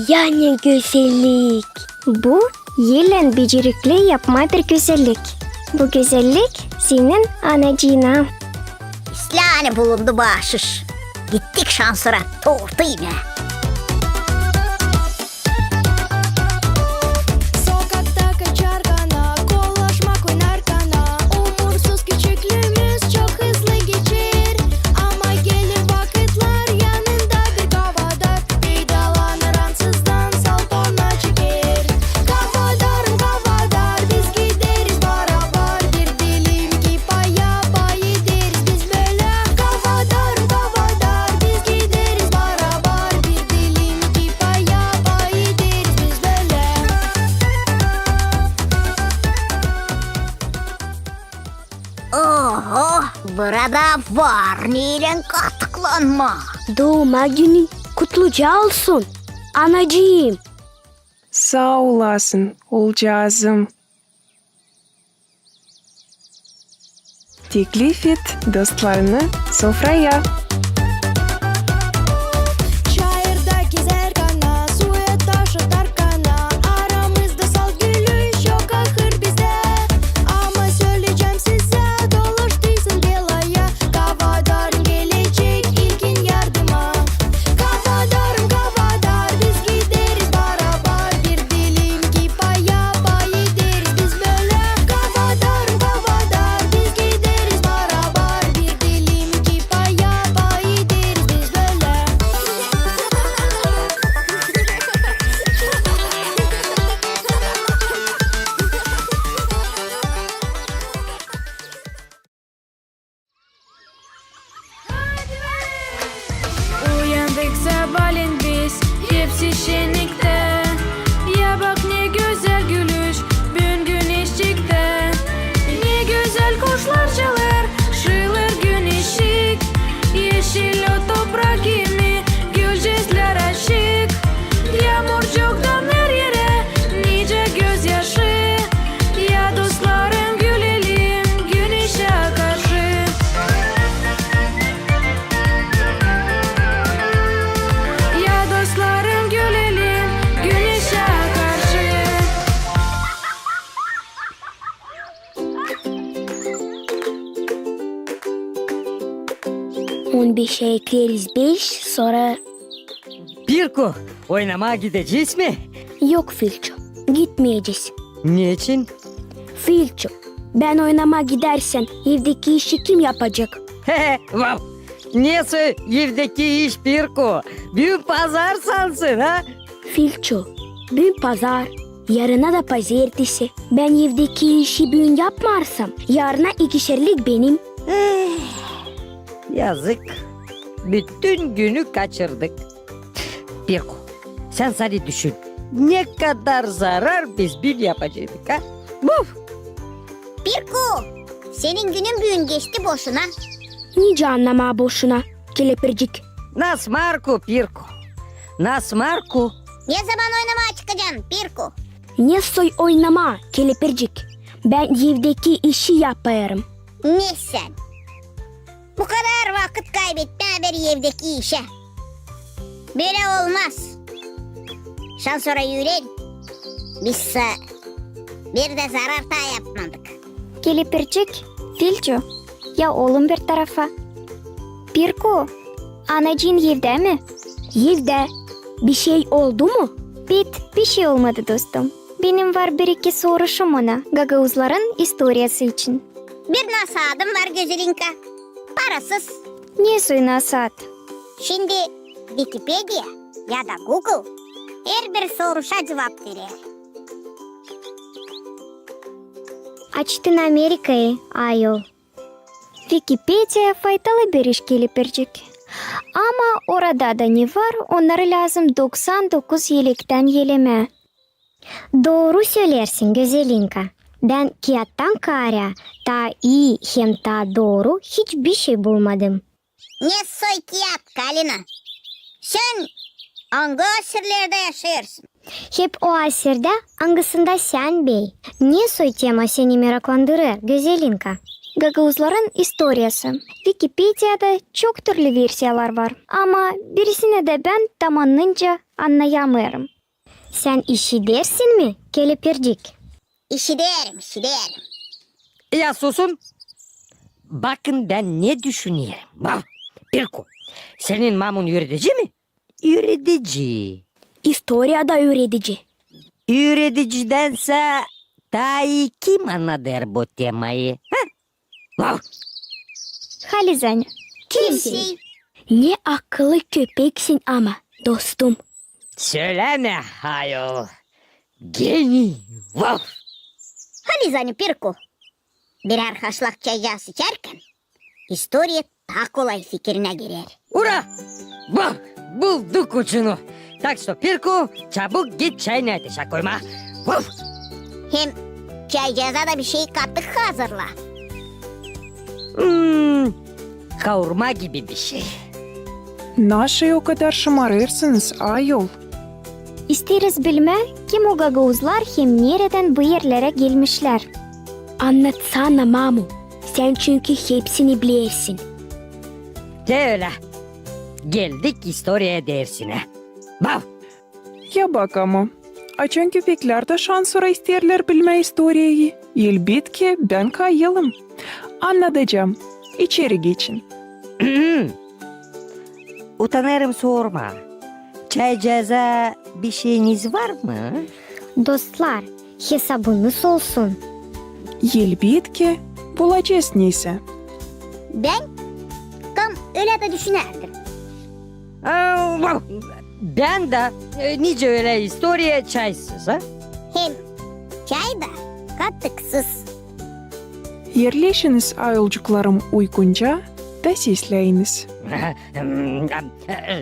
Ya ne gözellik! Bu ellän becerikli yapmaa bir gözellik. Bu gözellik senin anacıına. İslää, ani bulundu baaşış. Gittik şansora tortu imää. Sokakta kaçarkana, kolaşmak oynarkana, umursuz küçüklüümüz çok hızlı geçer. Ama gelir vakıtlar, yanında bir kabadar. var neylän katıklanmaa. Duuma günün kutluca olsun, anacıım. Saa olasın, oolcaazım. Teklif et dostlarını sofraya. Çayırda gezer kana, suya taşa tarkana, aramızda salt gülüş yok ahır bizdä. Ama söleycäm sizä, dolaştıysın belaya, Kavadarım gelecek ilkin yardıma. Kavadarım, Kavadar, biz gideriz barabar. Bir dilim ki paya, pay ederiz biz bölä. Kavadarım, Kavadar, biz gideriz barabar. Bir dilim ki paya, pay ederiz biz bölä. Uyandık sabaalän biz, hepsi şenniktä. Ya bak, ne gözäl gülüş büün güneşçiktän. Ne gözäl kuşlar çalêr, şıılır güneşçik. Eşil o toprak kimi, gülcüklär açık. Yaamurcuk damer erä, nicä gözyaşı. Ya dostlarım, gülelim güneşä karşı. Ya dostlarım, gülelim güneşä karşı. On beşä ekleriz beş, sora... Pirku, oynamaa gidecez mi? Yok, Filço, gitmeyecez. Neçin? Filço, bän oynamaa gidärsän, evdeki işi kim yapacek? He he, vav! Nesoy evdeki iş, Pirku? Büün pazar sansın, ha? Filço, büün pazar, yarına da pazertesi. Bän evdeki işi büün yapmarsam, yarına ikişerlik benim. Eh, yazık. Bütün günü kaçırdık. Pirku, sän sade düşün, ne kadar zarar biz büün yapaceydık, ha? Vuf! Pirku, senin günün büün geçti boşuna. Nicä annamaa boşuna, kelepircik? Nasmarku, Pirku. Nasmarku. Ne zaman oynamaa çıkacan, Pirku? Nesoy oynamaa, kelepircik? Bän evdeki işi yapêrım. Ne sän? Bu kadar vakıt kaybetmää bir evdeki işä. Bölä olmaz. Şansora üüren, biz sä bir dä zarar taa yapmadık. Kelepircik, Filço, ya olun bir tarafa. Pirku, anacıın evdä mi? Evdä. Bişey oldu mu? Bit, bişey olmadı, dostum. Benim var bir-iki soruşum ona gagauzların istoriyası için. Bir nasaadım var, Gözelinka. Parasız. Nesoy nasaat? Şindi Vikipediya ya da Google herbir soruşa cuvap verer. Açtın Amerikayı, ayol. Vikipediya faydalı bir iş, kelepircik. Ama orada da ne var, onnarı lääzım doksan dokuz elektän elemää. Dooru söleersin, Gözelinka. Bän kiyattan kaarä taa ii hem taa dooru hiç bişey bulmadım. Nesoy kiyat, Kalina? Sän angı asirlerdä yaşêêrsın? Hep o asirdä, angısında sän bey. Nesoy tema seni meraklandırêr, Gözelinka? Gagauzların istoriyası. Vikipediyada çok türlü versiyalar var, ama birisinä dä bän tam annınca annayamêêrım. Sän işidersin mi, kelepircik? İşiderim, işiderim. Ya susun. Bakın, bän ne düşünerim. Vah! Pirku, senin mamun üüredici mi? Üüredici. İstoriyada üüredici. Üüredicidän sä taa ii kim annadêr bu temayı? Hä? Vah! Halizdän. Kimsey. Ne akıllı köpeksin ama, dostum. Sölämä, ayol. Geniy. Vah! Halizdän, Pirku. Birär haşlak çaycaası içärkän, istoriya taa kolay fikirinä girer. Ura! Bak, bulduk ucunu. Tak что, Pirku, çabuk git çayını ateşä koymaa. Vuf! Hem çaycaaza da bişey katık hazırla. Hmm, Kaurma gibi bişey. Naşey o kadar şımarêrsınız, ayol? İsteeriz bilmää, kim o gagauzlar hem neredän bu erlerä gelmişlär. Annatsana, mamu, sän çünkü hepsini bilersin. Te ölä. Geldik istoriya dersinä. Bav! Ya bak ama, açan köpeklär dä şansora isteerlär bilmää istoriyayı, elbetki, bän kayılım. Annadacam. İçeri geçin. Utanêrım sormaa. Çaycaaza bişeyiniz var mı? Dostlar, hesabınız olsun. Elbetki, bulacez neysä. Bän tam ölä dä düşünärdim. Aa, bän dä, e, nicä ölä istoriya çaysız, a? Hem çay da katıksız. Erleşiniz, ayolcuklarım, uygunca da sesleyiniz.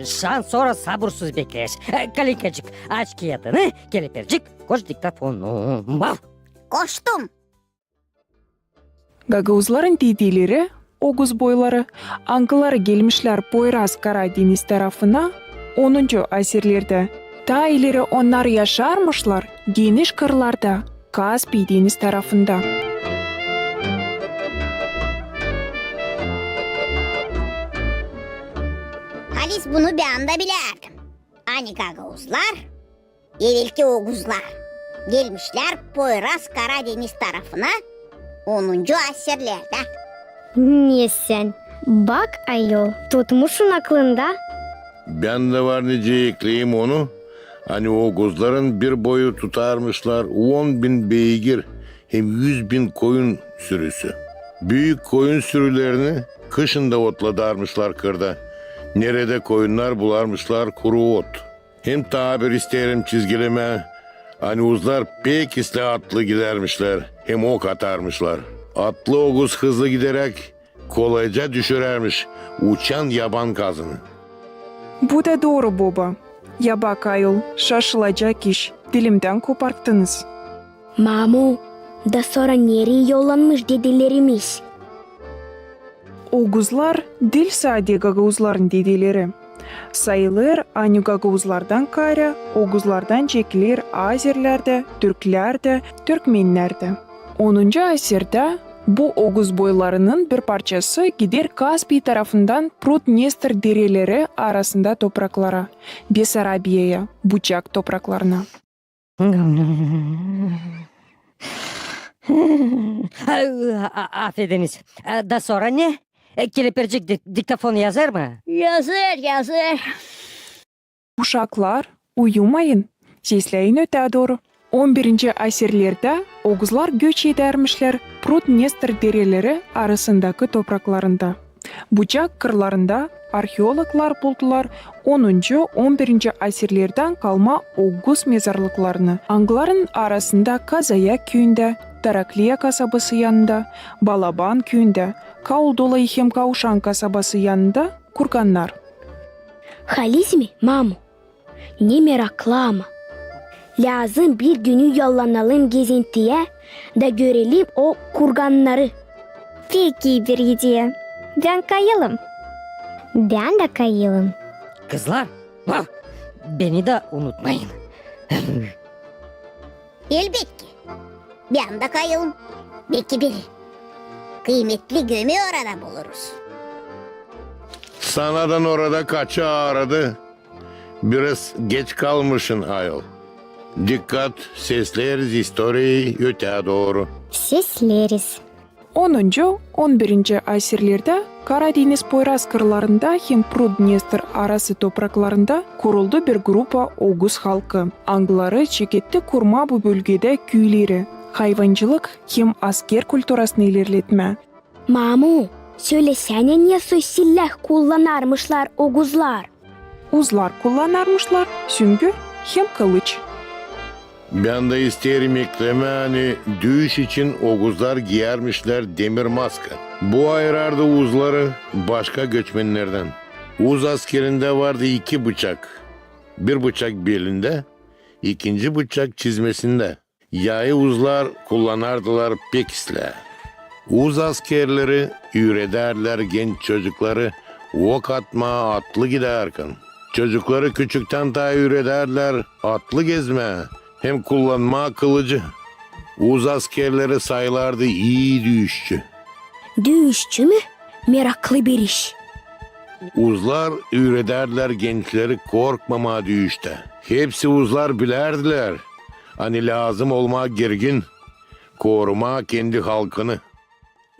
Şansora sabursuz bekleeriz. Kalinkacık, aç kiyadını, Kelepercik, koş diktafonu. Bav! Koştum. Gagauzların dedeleri, oguz boyları, angıları gelmişlär Poyraz Kara deniz tarafına onuncu asirlerdä. Taa ileri onnar yaşarmışlar geniş kırlarda, Kaspii deniz tarafında. Halis, bunu bän dä bilärdim. Ani gagauzlar, evelki oguzlar, gelmişlär Poyraz Kara deniz tarafına onuncu asirlerdä. Ne sän? Bak, ayol, tutmuşsun aklında. Bän dä var nicä ekleyim onu, ani oguzların bir boyu tutarmışlar on bin beygir hem üz bin koyun sürüsü. Büük koyun sürülerini kışın da otladarmışlar kırda. Neredä koyunnar bularmışlar kuru ot. Hem taa bir isteerim çizgilemää, ani oguzlar pek islää atlı gidärmişlär hem ok atarmışlar. Atlı oguz hızlı gideräk kolayca düşürärmiş uçan yaban kazını. Bu da dooru, boba. Ya bak, ayol, şaşılacak iş, dilimdän koparttınız. Mamu, da sora nereyi yollanmış dedelerimiz? Oguzlar diil sade gagauzların dedeleri. Sayılêr, ani gagauzlardan kaarä oguzlardan çekiler azerlär dä, türklär dä, türkmennär dä. Onuncu asirdä bu oguz boylarının bir parçası gider Kaspii tarafından Prut-Dnestr dereleri arasında topraklara, Besarabiyaya, Buçak topraklarına. A-, a-, afediniz. E, da sora ne? E, Kelepercik dik-, diktafon yazêr mı? Yazêr, yazêr. Uşaklar, uyumayın. Sesleyin ötää dooru. On birinci asirlerdä oguzlar göç edärmişlär Prut-Dnestr dereleri arasındakı topraklarında. Buçak kırlarında arheologlar buldular onuncu, on birinci asirlerdän kalma oguz mezarlıklarını, angılarının arasında Kazayak küüyündä, Tarakliya kasabası yanında, Balaban küüyündä, Kaudolay hem Kauşan kasabası yanında kurgannar. Halis mi, mamu? Ne meraklı ama. Lääzım bir günü yollanalım gezintiyä da görelim o kurgannarı. Pek ii bir ideya. Bän kayılım. Bän dä kayılım. Kızlar, beni dä unutmayın. Elbetki. Bän dä kayılım. Beki bir kıymetli gömü orada buluruz. Sanadan orada kaça aaradı. Biraz geç kalmışın, ayol. Dikkat, sesleeriz istoriyayı ötää dooru. Sesleeriz. Onuncu, on birinci asirlerdä Kara deniz Poyraz kırlarında hem Prut-Dnestr arası topraklarında kuruldu bir grupa oguz halkı, angıları çeketti kurmaa bu bölgedä küüleri, hayvancılık hem asker kulturasını ilerletmää. Mamu, sölesänä, nesoy silah kullanarmışlar oguzlar? Uzlar kullanarmışlar süngü hem kılıç. Bän dä isteerim eklemää, ani düüş için oguzlar giyärmişlär demir maska. Bu ayırardı uzları başka göçmennerdän. Uz askerindä vardı iki bıçak. Bir bıçak belindä, ikinci bıçak çizmesindä. Yayı uzlar kullanardılar pek islää. Uz askerleri üüredärdilär genç çocukları ok atmaa atlı gidärkän. Çocukları küçüktän taa üüredärdilär atlı gezmää hem kullanmaa kılıcı. Uz askerleri sayılardı ii düüşçü. Düüşçü mü? Meraklı bir iş. Uzlar üüredärdilär gençleri korkmamaa düüştä. Hepsi uzlar bilärdilär, ani lääzım olmaa girgin, korumaa kendi halkını.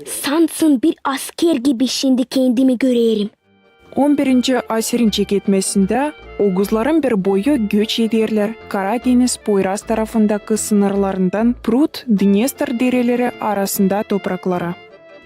Sansın bir asker gibi şindi kendimi görerim. On birinci asirin çeketmesindä oguzların bir boyu göç ederlär Kara deñiz Poyraz tarafındakı sınırlarından Prut, Dnestr dereleri arasında topraklara.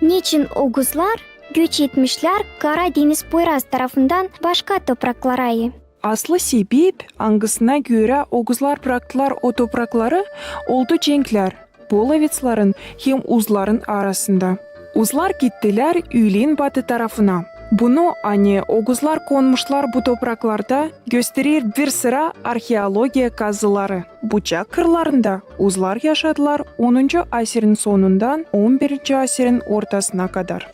Neçin oguzlar göç etmişlär Kara deñiz Poyraz tarafından başka topraklara? Aslı sebep, angısına görä oguzlar braktılar o toprakları, oldu cenklär polovetsların hem uzların arasında. Uzlar gittilär üülen batı tarafına. Bunu, ani oguzlar konmuşlar bu topraklarda, gösterer bir sıra arheologiya kazıları. Bucak kırlarında uzlar yaşadılar onuncu asirin sonundan on birinci asirin ortasına kadar.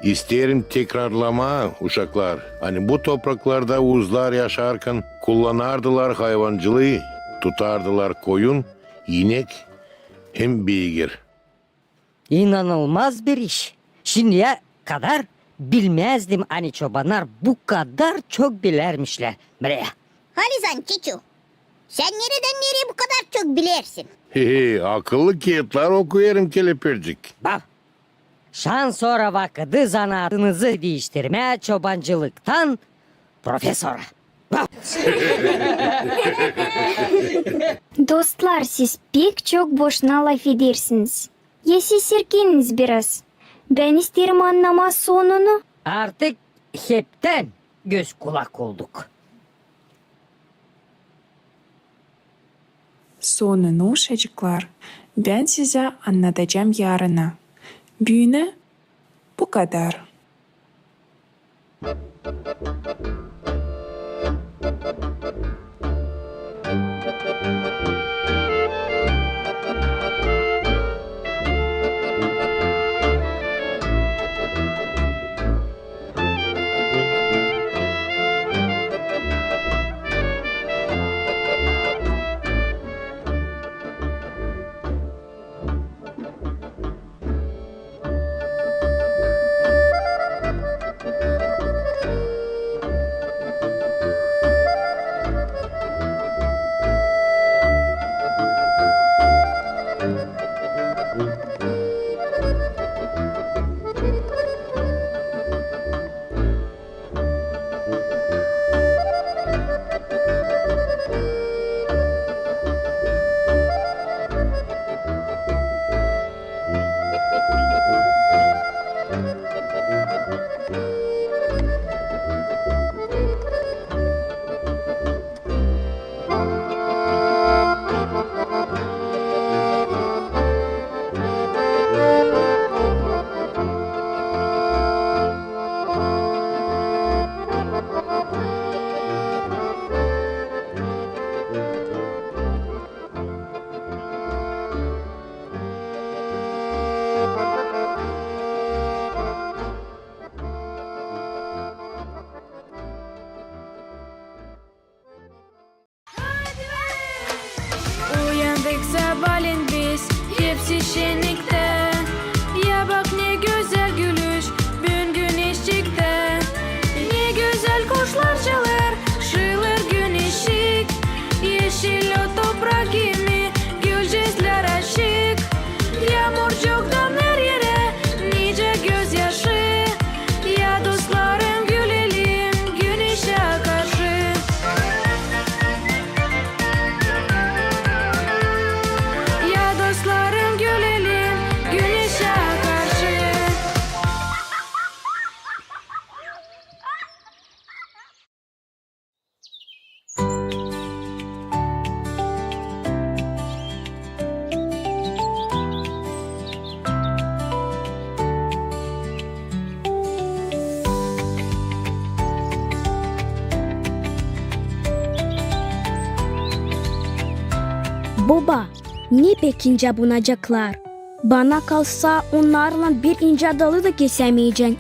İsteerim tekrarlamaa, uşaklar, ani bu topraklarda uzlar yaşarkan kullanardılar hayvancılıı, tutardılar koyun, inek hem beygir. İnanılmaz bir iş. Şindiä kadar bilmäzdim, ani çobannar bu kadar çok bilärmişlär. Halizan, çiçu, sän neredän nereyä bu kadar çok bilersin? He he, akıllı kiyatlar okuyêrım, kelepircik. Bak, şansora vakıdı zanaatınızı diiştirmää çobancılıktan profesora. Dostlar, siz pek çok boşuna lafedersiniz. Ya siz serkeniniz biraz. Bän isteerim annamaa sonunu. Artık heptän göz-kulak olduk. Sonunu, uşacıklar, bän sizä annadacam yarına. Büünä bu kadar. Uyandık sabaalän biz, hepsi şenniktä. Ya bak, ne gözäl gülüş, büün güneş çıktı. Ne gözäl kuşlar çalêr, şıılır güneşçik. Eşil o toprak kimi, gülcäklär açık. Yaamurcuk damêêr erä, nicä gözyaşı. Ya dostlarım, gülelim güneşä karşı. Ya dostlarım, gülelim güneşä karşı. Boba, ne pek incä bunacaklar. Bana kalsa, onnarlan bir incä dalı da kesämeyecän.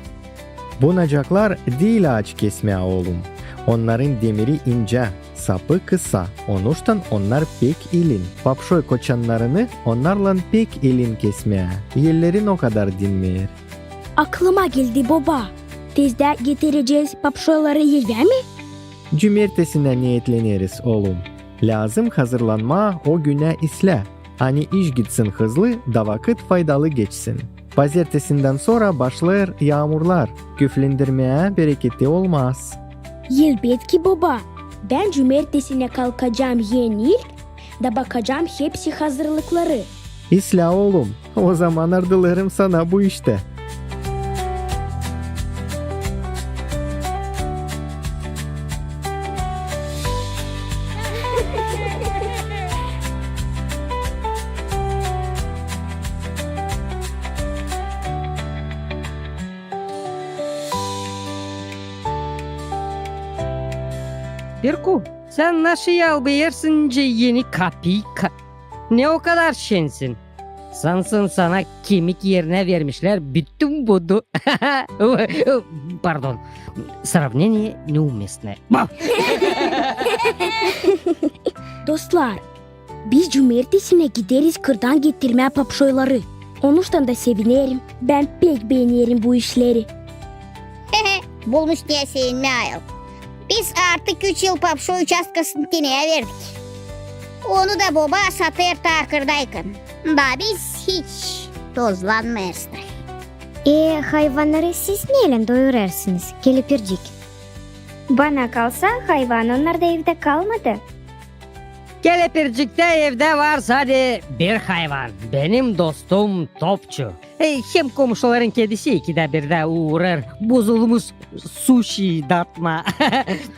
Bu nacaklar diil aaç kesmää, oolum. Onnarın demiri incä, sapı kısa, onuştan onnar pek ilin. Papşoy koçannarını onnarlan pek ilin kesmää. Ellerin o kadar dinmeer. Aklıma geldi, boba. Tezdä getirecez papşoyları evä mi? Cumertesinä neetleneriz, oolum. Lääzım hazırlanmaa o günä islää, ani iş gitsin hızlı da vakıt faydalı geçsin. Pazertesindän sora başlêêr yaamurlar, küflendirmää bereketi olmaz. Elbetki, boba. Bän cumertesinä kalkacam en ilk da bakacam hepsi hazırlıkları. İslää, oolum, ozaman ardılêrım sana bu iştä. Pirku, sän naşı yalbêêrsın nicä eni kapiyka? Ne o kadar şensin? Sansın sana kemik erinä vermişlär bütün budu. Pardon. Сравнение неуместное. Dostlar, biz cumertesinä gideriz kırdan getirmää papşoyları. Onuştan da sevinerim. Bän pek beenerim bu işleri. Bulmuş neyä sevinmää ayol. Biz artık üç yıl papşoy uçastkasını teneyä verdik. Onu da boba satêr taa kırdaykan. Da biz hiç tozlanmêêrız da. E, hayvannarı siz neylän doyurêrsınız, kelepircik? Bana kalsa, hayvan onnarda evdä kalmadı. Kelepirciktä evdä var sade bir hayvan. Benim dostum Topçu. E, hem komuşuların kedisi ikidä birdä uurêr bozulmuş suşi datmaa.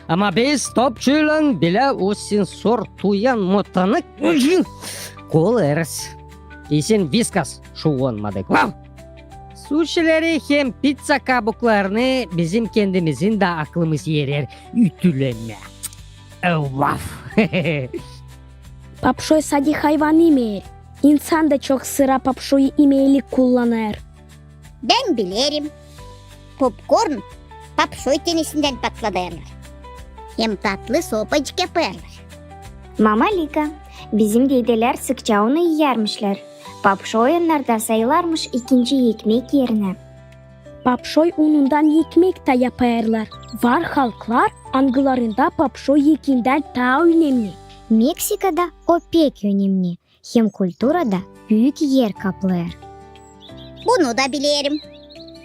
Ama biz Topçuylan bilä o sensor tuyan motanı kolêrız. İsin Viskas şuvanmadık. Vav! Suşileri hem pizza kabuklarını bizim kendimizin dä aklımız erer ütülemää. E, vav! Papşoy sade hayvan imeer. İnsan da çok sıra papşoyu imeelik kullanêr. Bän bilerim. Popkorn papşoy tenesindän patladêrlar. Hem tatlı sopacık yapêrlar. Mama Lika, bizim dedelär sıkça onu iyärmişlär. Papşoy onnarda sayılarmış ikinci ekmek erinä. Papşoy unundan ekmek tä yapêrlar. Var halklar, angılarında papşoy ekindän taa önemni. Meksikada o pek önemni. Hem kulturada büük er kaplêêr. Bunu da bilerim.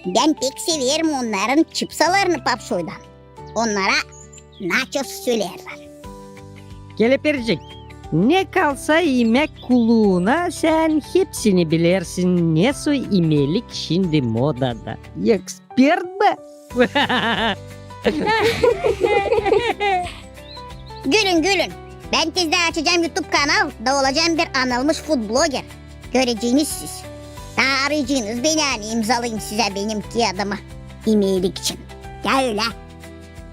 Bän pek severim onnarın çipsalarını papşoydan. Onnara naços söleerlär. Kelepircik, ne kalsa imäk kuluuna, sän hepsini bilersin, nesoy imelik şindi modada. Ekspert bä! Gülün, gülün. Bän tezdä açacam YouTube kanal da olacam bir anılmış food bloger. Göreceniz siz. Taa arayacınız beni, ani imzalayım sizä benim kiyadımı imelik için. Ya ölä.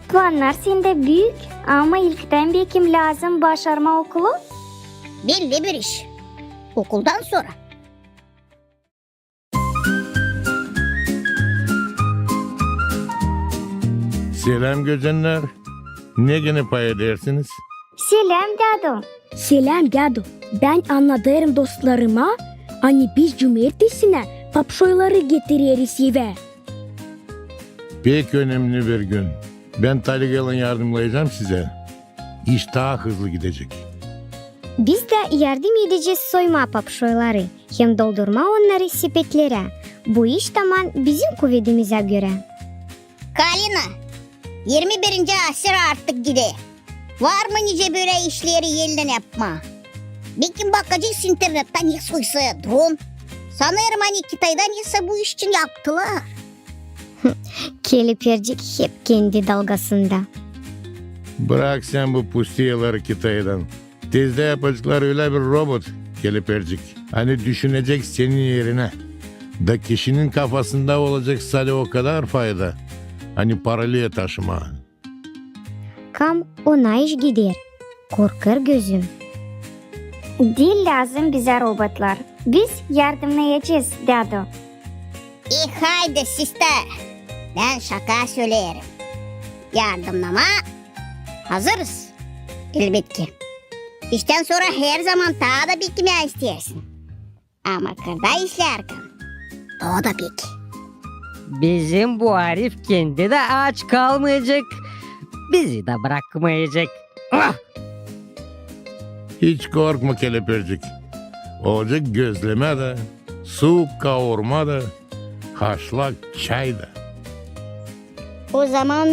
Plannar sendä büük, ama ilktän bekim lääzım başarmaa okulu? Belli bir iş. Okuldan sora. Seläm, gözennär. Ne genä pay edersiniz? Seläm, dädu. Seläm, dädu. Bän annadêrım dostlarıma, ani biz cumertesinä papşoyları getireriz evä. Pek önemni bir gün. Bän taligaylan yardımnayacam sizä. İş taa hızlı gidecek. Biz dä yardım edecez soymaa papşoyları hem doldurmaa onnarı sepetlerä. Bu iş taman bizim kuvedimizä görä. Kalina, irmi birinci asır artık gider. Var mı nicä bölä işleri ellän yapmaa? Bekim bakacez internettä, nesoy dron. Sanêrım, ani Kitayda nesä bu iş için yaptılar. Kelepircik hep kendi dalgasında. Brak sän bu pustiyaları Kitaydan. Tezdä yapaceklar ölä bir robot, kelepircik, ani düşünecek senin erinä. Da kişinin kafasında olacek sade o kadar fayda, ani paraliya taşımaa. Kam ona iş gider, korkêr gözüm. Diil lääzım bizä robotlar. Biz yardımnayacez, dädu. E, haydi, sister. Bän şaka söleerim. Yardımnamaa hazırız. Elbetki. İştän sora herzaman taa da beklemää isteersin. Ama kırda işlärkän taa da pek. Bizim bu arif kendi dä aaç kalmayacek, bizi dä brakmayacek. Ah! Hiç korkma, kelepircik. Olacek gözlemä dä, suuk kaurma da, haşlak çay da. O zaman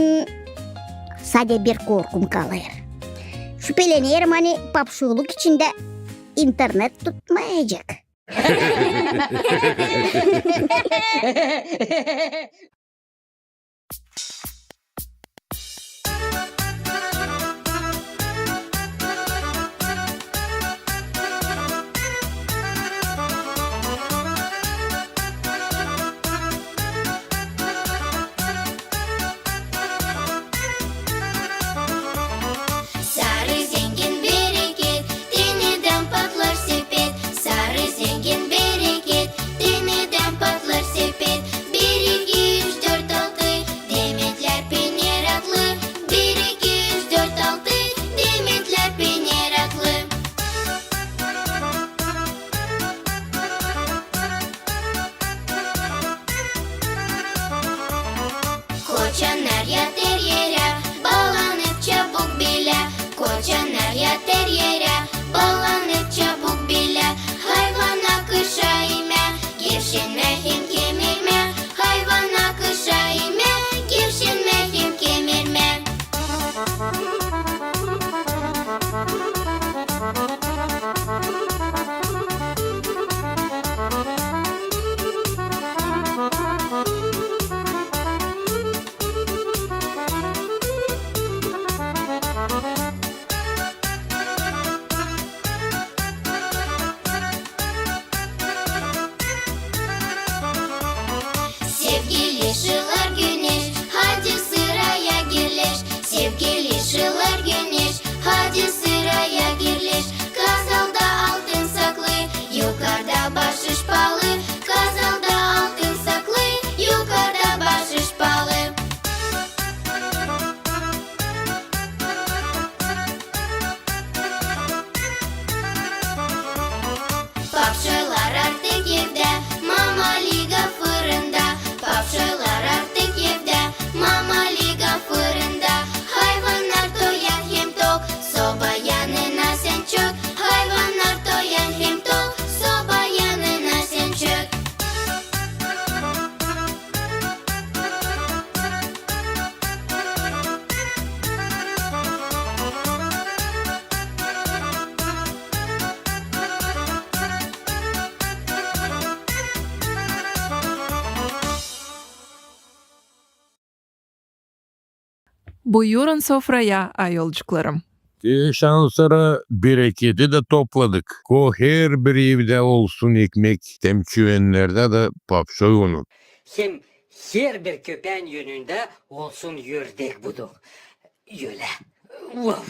sade bir korkum kalêr. Şüpelenerim, ani papşoyluk içindä internet tutmayacek. Sarı zengin bereket, denedän patlar sepet. Sarı zengin bereket, denedän patlar sepet. Bir, iki, üç, dört, altı, demetlär pek meraklı. Bir, iki, üç, dört, altı, demetlär pek meraklı. Koçannar yatêr erä, baallanıp çabuk bilä. Koçannar yatêr erä, baallanıp çabuk bilä. Hayvan akışa imä, gevşenmää hem kemirmää. Hayvan akışa imä, gevşenmää hem kemirmää. Sevgili şıllar güneş, hadi sıraya girleş. Sevgili şıllar güneş, hadi sıraya girleş. Kazalda altın saklı, yukarda baaşış paalı. Kazalda altın saklı, yukarda baaşış paalı. Papşoylar artık evdä, Mama Liga fırında. Papşoylar artık evdä, Mama Liga fırında. Hayvannar toyan hem tok, soba yanına sän çök. Hayvannar toyan hem tok, soba yanına sän çök. Buyurun sofraya, ayolcuklarım. Te şansora bereketi dä topladık. Ko herbir evdä olsun ekmek, hem çüvennerdä dä papşoy unu. Hem herbir köpään önündä olsun ördek buduk. Ölä. Vov!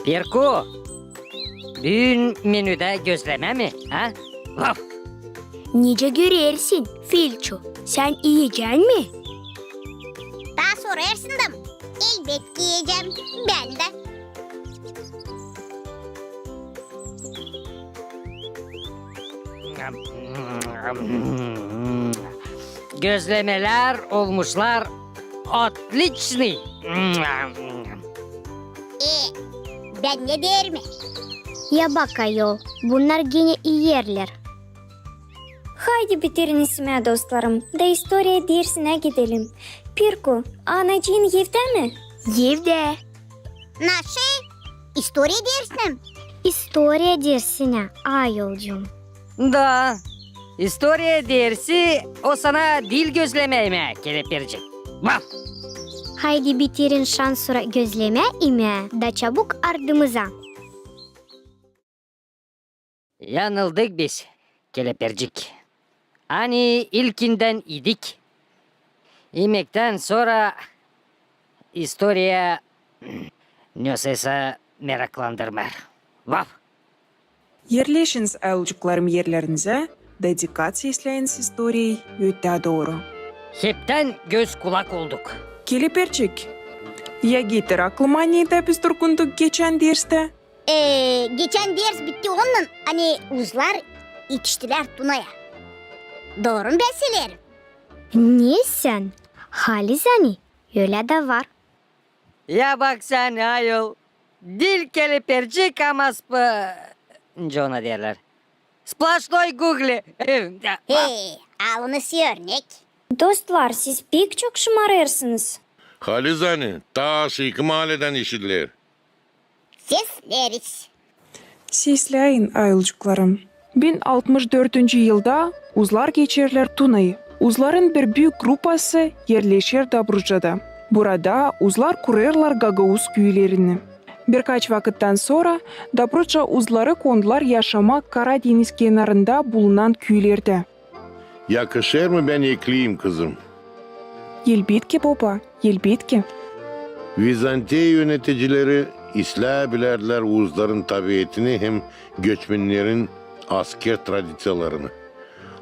Pirku, büün menüdä gözlemä mi, ha? Vaf! Nicä görersin, Filçu, sän iyecän mi? Taa sorêrsın da, elbetki iyecäm bän dä. Gözlemelär olmuşlar otliçnıy. E, bän ne deerim? Ya bak, ayol, bunnar genä iyerlär. Haydi bitirin isimää, dostlarım, da istoriya dersinä gidelim. Pirku, anacıın evdä mi? Evdä. Naşey? İstoriya dersinä mi? İstoriya dersinä, ayolcuum. Da, istoriya dersi o sana diil gözlemä imää, Kelepircik. Vaf! Haydi bitirin şansora gözlemä imää da çabuk ardımıza. Yanıldık biz, Kelepircik. Ani ilkindän idik. İmektän sora istoriya nesoysa meraklandırmêêr. Vaf! Erleşiniz, ayolcuklarım, erlerinizä da dikkat sesläyiniz istoriyayı ötää dooru. Heptän göz-kulak olduk. Kelepircik, ya getir aklıma, neredä biz durgunduk geçän derstä? E, geçän ders bitti onunnan, ani uzlar etiştilär Tunaya. Dooru mu bän söleerim? Ne sän, halizdän, ölä dä var. Ya bak sän, ayol, diil Kelepircik, ama sp-, nicä ona deerlär? Splaşnoy Gugli. He, alınız örnek. Dostlar, siz pek çok şımarêrsınız. Halizdän, taa aşaakı maaledän işidiler. Sesleriz. Sesläyin, ayolcuklarım. Bin altmış dördüncü yılda uzlar geçerlär Tunayı. Uzların bir büük grupası erleşer Dobrucada. Burada uzlar kurêrlar gagauz küülerini. Birkaç vakıttan sora Dobruca uzları kondular yaşamaa Kara deniz kenarında bulunan küülerdä. Yakışêr mı bän ekleyim, kızım? Elbetki, boba, elbetki. Vizantiya yöneticileri islää bilärdilär uzların tabietini hem göçmennerin asker tradiţiyalarını,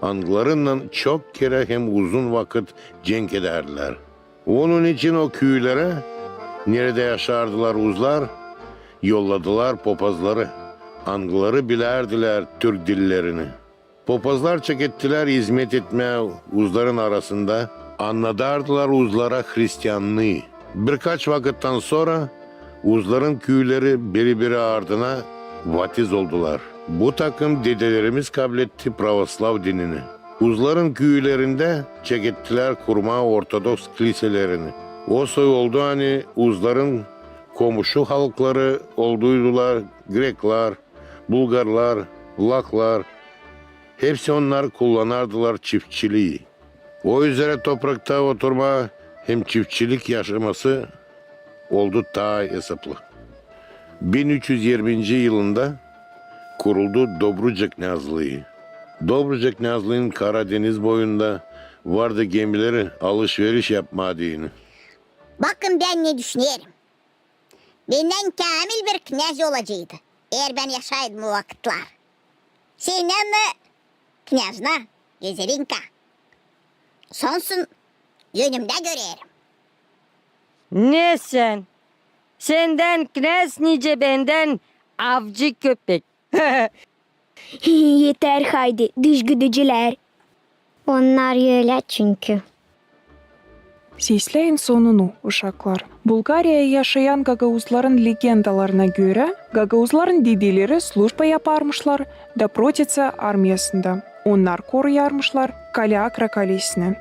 angılarınnan çok kerä hem uzun vakıt cenk edärdilär. Onun için o küülerä, neredä yaşardılar uzlar, yolladılar popazları, angıları bilärdilär türk dillerini. Popazlar çekettilär izmet etmää uzların arasında, annadardılar uzlara hristiannıı. Birkaç vakıttan sora uzların küüleri biri-biri ardına vatiz oldular. Bu takım dedelerimiz kabletti pravoslav dinini. Uzların küülerindä çekettilär kurmaa ortodoks kliselerini. O soy oldu, ani uzların komuşu halkları olduydular greklar, bulgarlar, vlahlar, hepsi onnar kullanardılar çiftçilii. O üzerä toprakta oturmaa hem çiftçilik yaşaması oldu taa esaplı. Bin üç üz irminci yılında kuruldu Dobruca knâzlıı. Dobruca knâzlıın Kara deniz boyunda vardı gemileri alış-veriş yapmaa deyni. Bakın, bän ne düşünerim. Bendän käämil bir knâz olaceydı, eer bän yaşaydım o vakıtlar. Sennän mi, knâzna, Gözerinka? Sonsun önümdä görerim. Ne sän? Sendän knâz nicä bendän avcı köpek. Eter, haydi, dış güdücülär. Onnar ölä çünkü. Sesläyin sonunu, uşaklar. Bulgariyada yaşayan gagauzların legendalarına görä, gagauzların dedeleri slujba yaparmışlar Dobruca armiyasında. Onnar koruyarmışlar Kaleakra kalesini.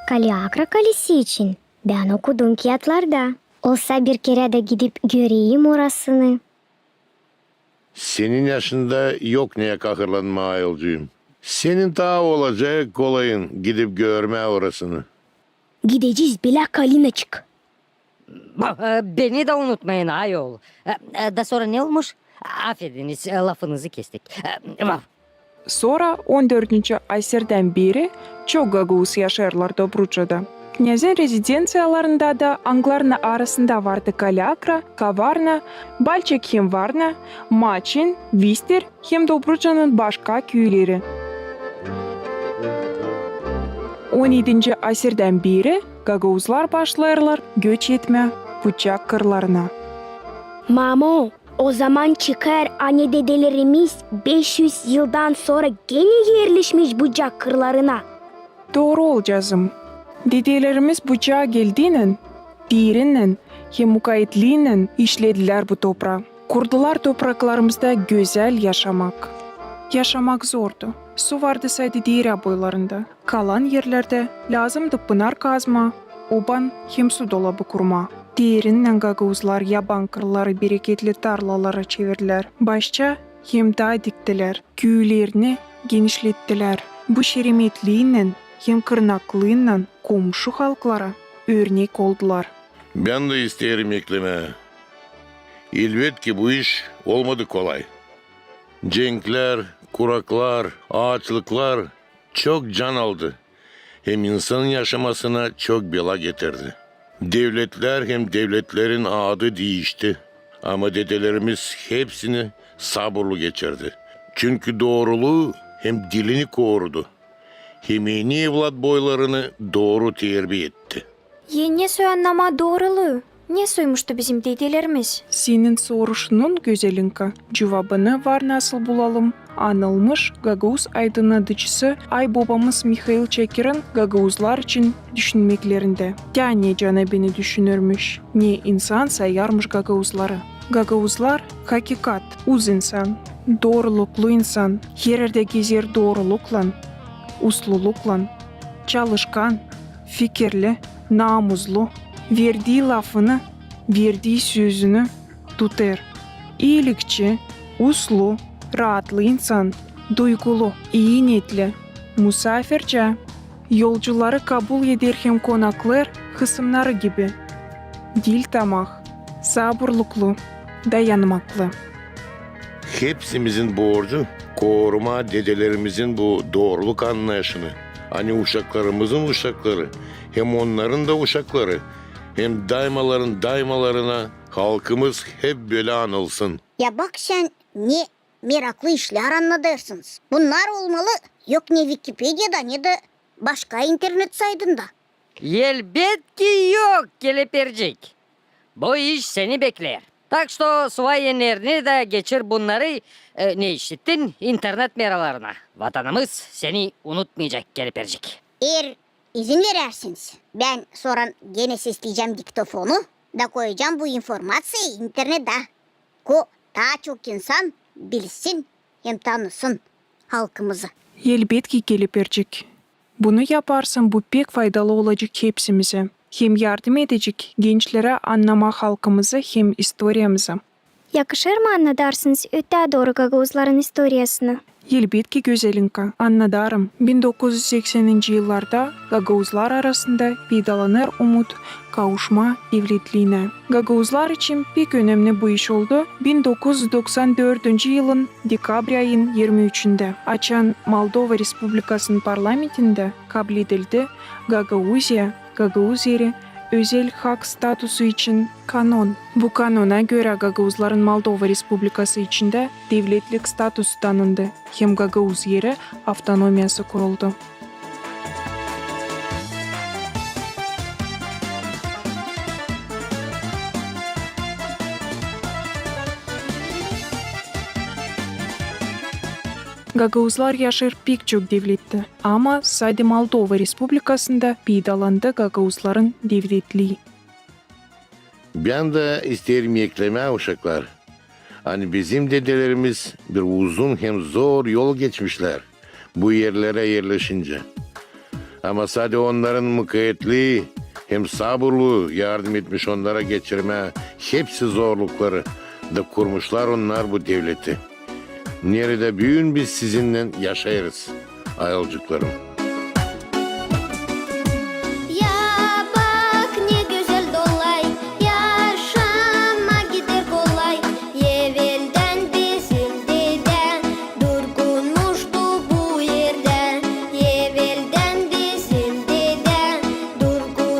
Kaleakra kalesi için bän okudum kiyatlarda. Olsa bir kerä dä gidip göreyim orasını. Senin yaşında yok neyä kahırlanmaa, ayolcuum. Senin taa olacek kolayın gidip görmää orasını. Gidecez, belä Kalinaçık. Ba-, e, beni dä unutmayın, ayol. E, e, da sora ne olmuş? Afediniz, e, lafınızı kestik. E, vaf. Sora on dördüncü asirdän beri çok gagauz yaşêêrlar Dobrucada. Knäzin rezidenţiyalarında da, angılarının arasında vardı Kalâkra, Kavarna, Balçik hem Varna, Maçin, Vister hem Dobrucanın başka küüleri. On edinci asirdän beeri gagauzlar başlêêrlar göç etmää Bucak kırlarına. Mamo, o zaman çıkêr, ani dedelerimiz beş üz yıldan sora genä erleşmiş Bucak kırlarına. Dooru, oolcazım. Dedelerimiz Bucaa geldiynän, diirinnän hem mukaetlinnän işledilär bu topraa. Kurdular topraklarımızda gözäl yaşamak. Yaşamak zordu. Su vardı sade diirä boylarında. Kalan erlerdä lääzımdı pınar kazmaa, oban hem su dolabı kurmaa. Diirinnän gagauzlar yaban kırları bereketli tarlalara çevirdilär. Başça hem daa diktilär, küülerini genişlettilär. Bu şeremetlinnän hem kırnaklınnän komşu halklara örnek oldular. Bän dä isteerim eklemää. Elbetki, bu iş olmadı kolay. Cenklär, kuraklar, aaçlıklar çok can aldı hem insanın yaşamasına çok bela getirdi. Devletlär hem devletlerin adı diişti, ama dedelerimiz hepsini saburlu geçirdi. Çünkü dooruluu hem dilini korudu. Hem eni evlat boylarını dooru terbiya etti. Eni soy annamaa dooruluu. Ne soymuştu bizim dedelerimiz? Senin soruşunun, gözelinka, cuvabını var nasıl bulalım anılmış gagauz aydınnadıcısı aybobamız Mihail Çakirin gagauzlar için düşünmeklerindä. Taa ne canı beni düşünürmüş, ne insan sayarmış gagauzları. Gagauzlar hakikat, uz insan, dooruluklu insan, hererdä gezer dooruluklan, usluluklan, çalışkan, fikirli, naamuzlu, verdii lafını, verdii sözünü tutêr. İilikçi, uslu, raatlı insan, duygulu, ii neetli, musaafircää, yolcuları kabul eder hem konaklêêr hısımnarı gibi. Diil tamah, saburluklu, dayanmaklı. Hepsimizin borcu korumaa dedelerimizin bu dooruluk annayışını, ani uşaklarımızın uşakları hem onnarın da uşakları hem daymaların daymalarına halkımız hep bölä anılsın. Ya bak sän, ne meraklı işlär annadêrsınız. Bunnar olmalı yok ne Vikipediyada, ne dä başka internet saytında. Elbetki yok, Kelepercik. Bu iş seni bekleer. Tak što suvay ennerini dä geçir bunnarı, e, ne işittin, internet meralarına. Vatanımız seni unutmayacek, Kelepercik. Eer izin verärsiniz, bän sora genä sesleyecäm diktofonu da koyacam bu informaţiyayı internetä, ko taa çok insan bilsin hem tanısın halkımızı. Elbetki, Kelepercik. Bunu yaparsın, bu pek faydalı olacek hepsimizä hem yardım edecek gençlerä annamaa halkımızı hem istoriyamızı. Yakışêr mı annadarsınız ötää dooru gagauzların istoriyasını? Elbetki, gözelinka, annadarım. Bin dokuz üz sekseninci yıllarda gagauzlar arasında peydalanêr umut kavuşmaa devletliinä. Gagauzlar için pek önemni bu iş oldu bin dokuz üz doksan dördüncü yılın dekabr ayın irmi üçündä, açan Moldova Respublikasının parlamentindä kabledildi Gagauziya, Gagauz Eri özel hak statusu için kanon. Bu kanona görä gagauzların Moldova Respublikası içindä devletlik statusu tanındı hem Gagauz Eri avtonomiyası kuruldu. Gagauzlar yaşêêr pek çok devlettä, ama sade Moldova Respublikasında peydalandı gagauzların devletlii. Bän dä isteerim eklemää, uşaklar, ani bizim dedelerimiz bir uzun hem zor yol geçmişlär bu erlerä erleşincä. Ama sade onnarın mukavetlii hem saburluu yardım etmiş onnara geçirmää hepsi zorlukları da kurmuşlar onnar bu devleti, neredä büün biz sizinnän yaşêêrız, ayılcıklarım. Ya bak, ne gözäl dolay, yaşamaa gider kolay. Eveldän bizim dedä durgunmuştu bu erdä. Eveldän bizim dedä durgun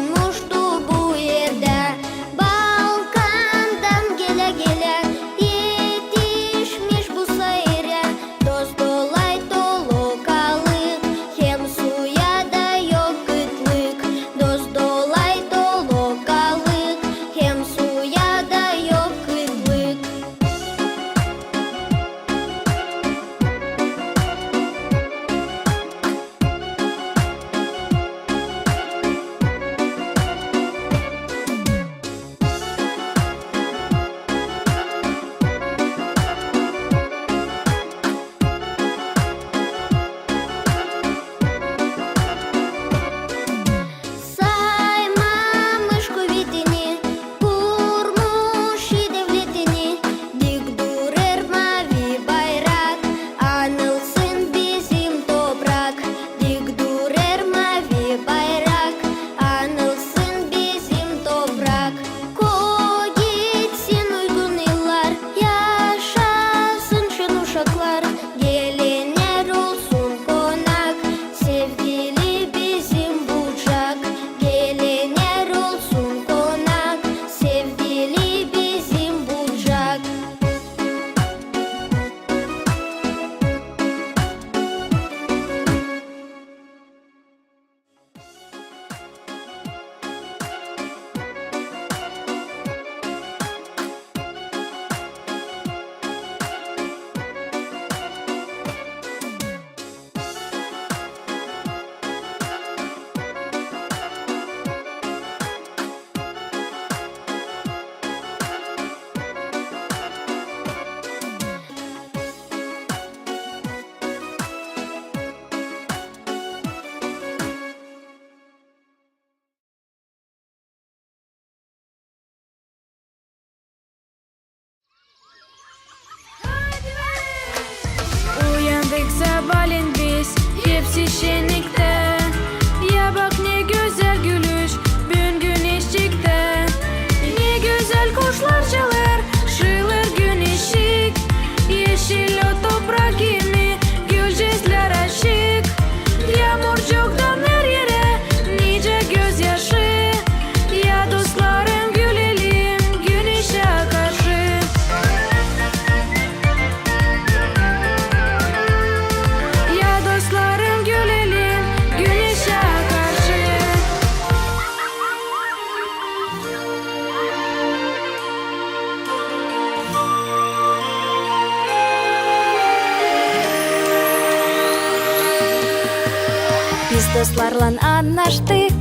Biz dostlarlan annaştık,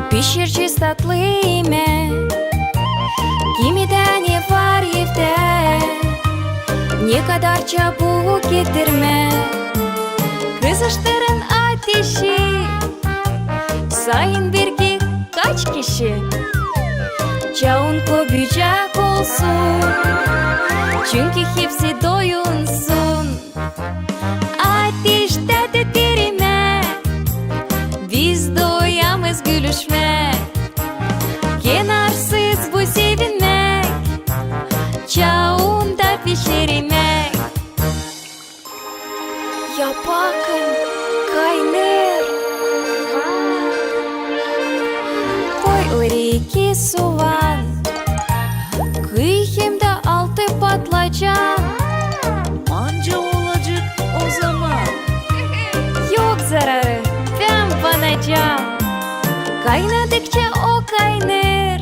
pişirecez tatlı imäk. Kimidä ne var evdä, ne kadar çabuk getirmäk. Kızıştırın ateşi, sayın birki kaç kişi. Çaun köbücek olsun, çünkü hepsi doyunsun. Ateştä tüter imäk, biz doyamez gülüşmäk. Kenarsız bu sevinmäk, çaunda pişer imäk. Ya bakın, kaynêêr. Koy öri iki suvan, kıy hem dä altı patlıcan. Manca olacek o zaman. Yok zararı, bän banacam. Kaynadıkça o kaynêêr,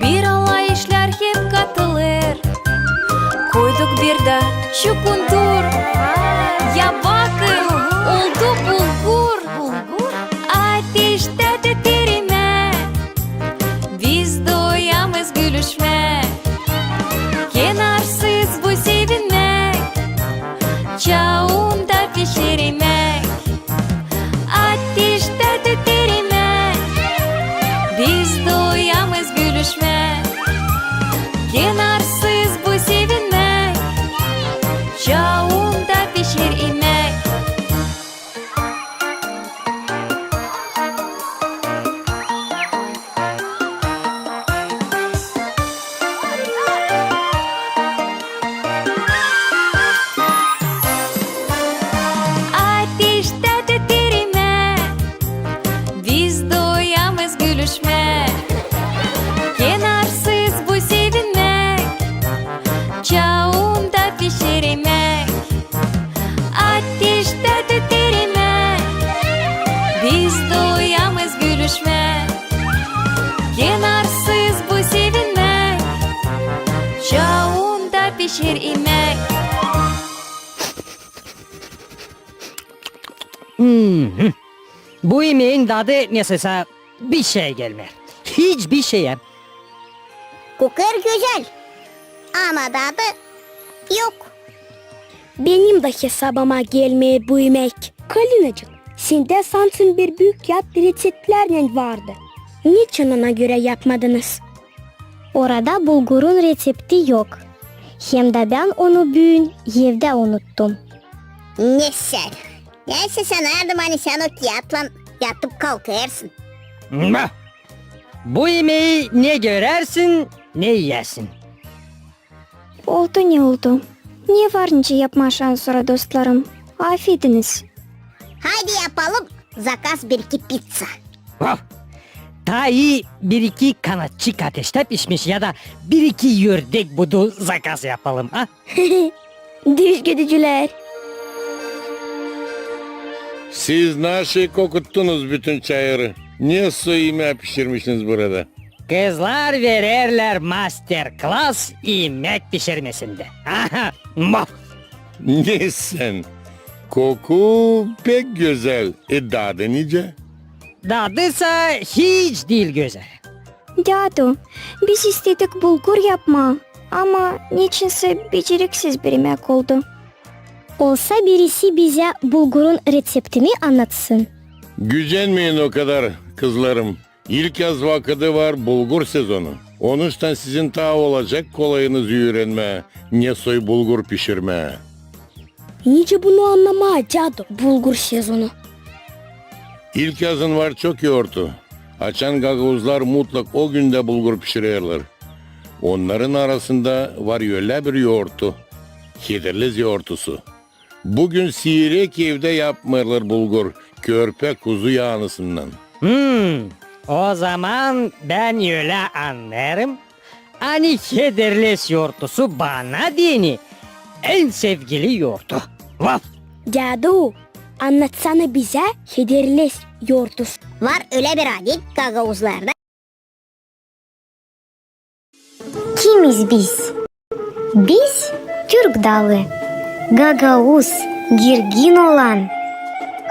bir alay işlär hem katılêr. Koyduk bir dä çukundur. Ya bakın, oldu bulgur. Ateştä tüter imäk, biz doyamez gülüşmäk. Kenarsız bu sevinmäk, çaunda pişer imäk. Ateştä tüter imäk, biz doyamez gülüşmäk. Kenarsız bu sevinmäk, çaunda pişer imäk. Ateştä tüter imäk, biz doyamez gülüşmäk. Kenarsız bu sevinmäk, çaunda pişer imäk. Ateştä tüter imäk, biz doyamez gülüşmäk. Kenarsız bu sevinmäk, çaunda pişer imäk. Mhm. Bu imeyin dadı nesoysa bişeyä gelmeer. Hiç bişeyä. Kokêr gözäl, ama dadı yok. Benim dä hesabıma gelmeer bu imäk. Kalinacık, sendä sansın bir büük yat reţeptlärnän vardı. Neçin ona görä yapmadınız? Orada bulgurun reţepti yok. Hem dä bän onu büün evdä unuttum. Ne sän? Neysä sän, ani sän o kiyatlan yatıp kalkêrsın. Bah! Bu imeyi ne görersin, ne iyersin. Oldu ne oldu. Ne var nicä yapmaa şansora, dostlarım? Afediniz. Haydi yapalım zakaz bir-iki pizza. Vah! Taa ii bir-iki kanatçık ateştä pişmiş ya da bir-iki ördek budu zakaz yapalım, a? Düzgüdücülär. Siz naşey kokuttunuz bütün çayırı. Ne soy imää pişirmişsiniz burada? Kızlar vererlär master-klas imäk pişirmesindä. Aha, mah! Ne sän? Koku pek gözäl. E, dadı nicä? Dadı sa hiç diil gözäl. Dädu, biz istedik bulgur yapmaa, ama neçinsä beceriksiz bir imäk oldu. Olsa birisi bizä bulgurun reţeptini annatsın. Gücenmeyin o kadar, kızlarım. İlkyaz vakıdı var, bulgur sezonu. Onuştan sizin taa olacek kolayınız üürenmää, ne soy bulgur pişirmää. Nicä bunu annamaa, dädu, bulgur sezonu? İlkyazın var çok yortu, açan gagauzlar mutlak o gündä bulgur pişirerlär. Onnarın arasında var ölä bir yortu, Hederlez yortusu. Büün siirek evdä yapmêêrlar bulgur, körpä kuzu yaanısından. Hmm, o zaman bän ölä annêêrım, ani Hederlez yortusu bana deyni en sevgili yortu. Vaf! Dädu, annatsana bizä Hederlez yortusu. Var ölä bir adet gagauzlarda. Kimiz biz? Biz türk dalı, gagauz, girgin olan.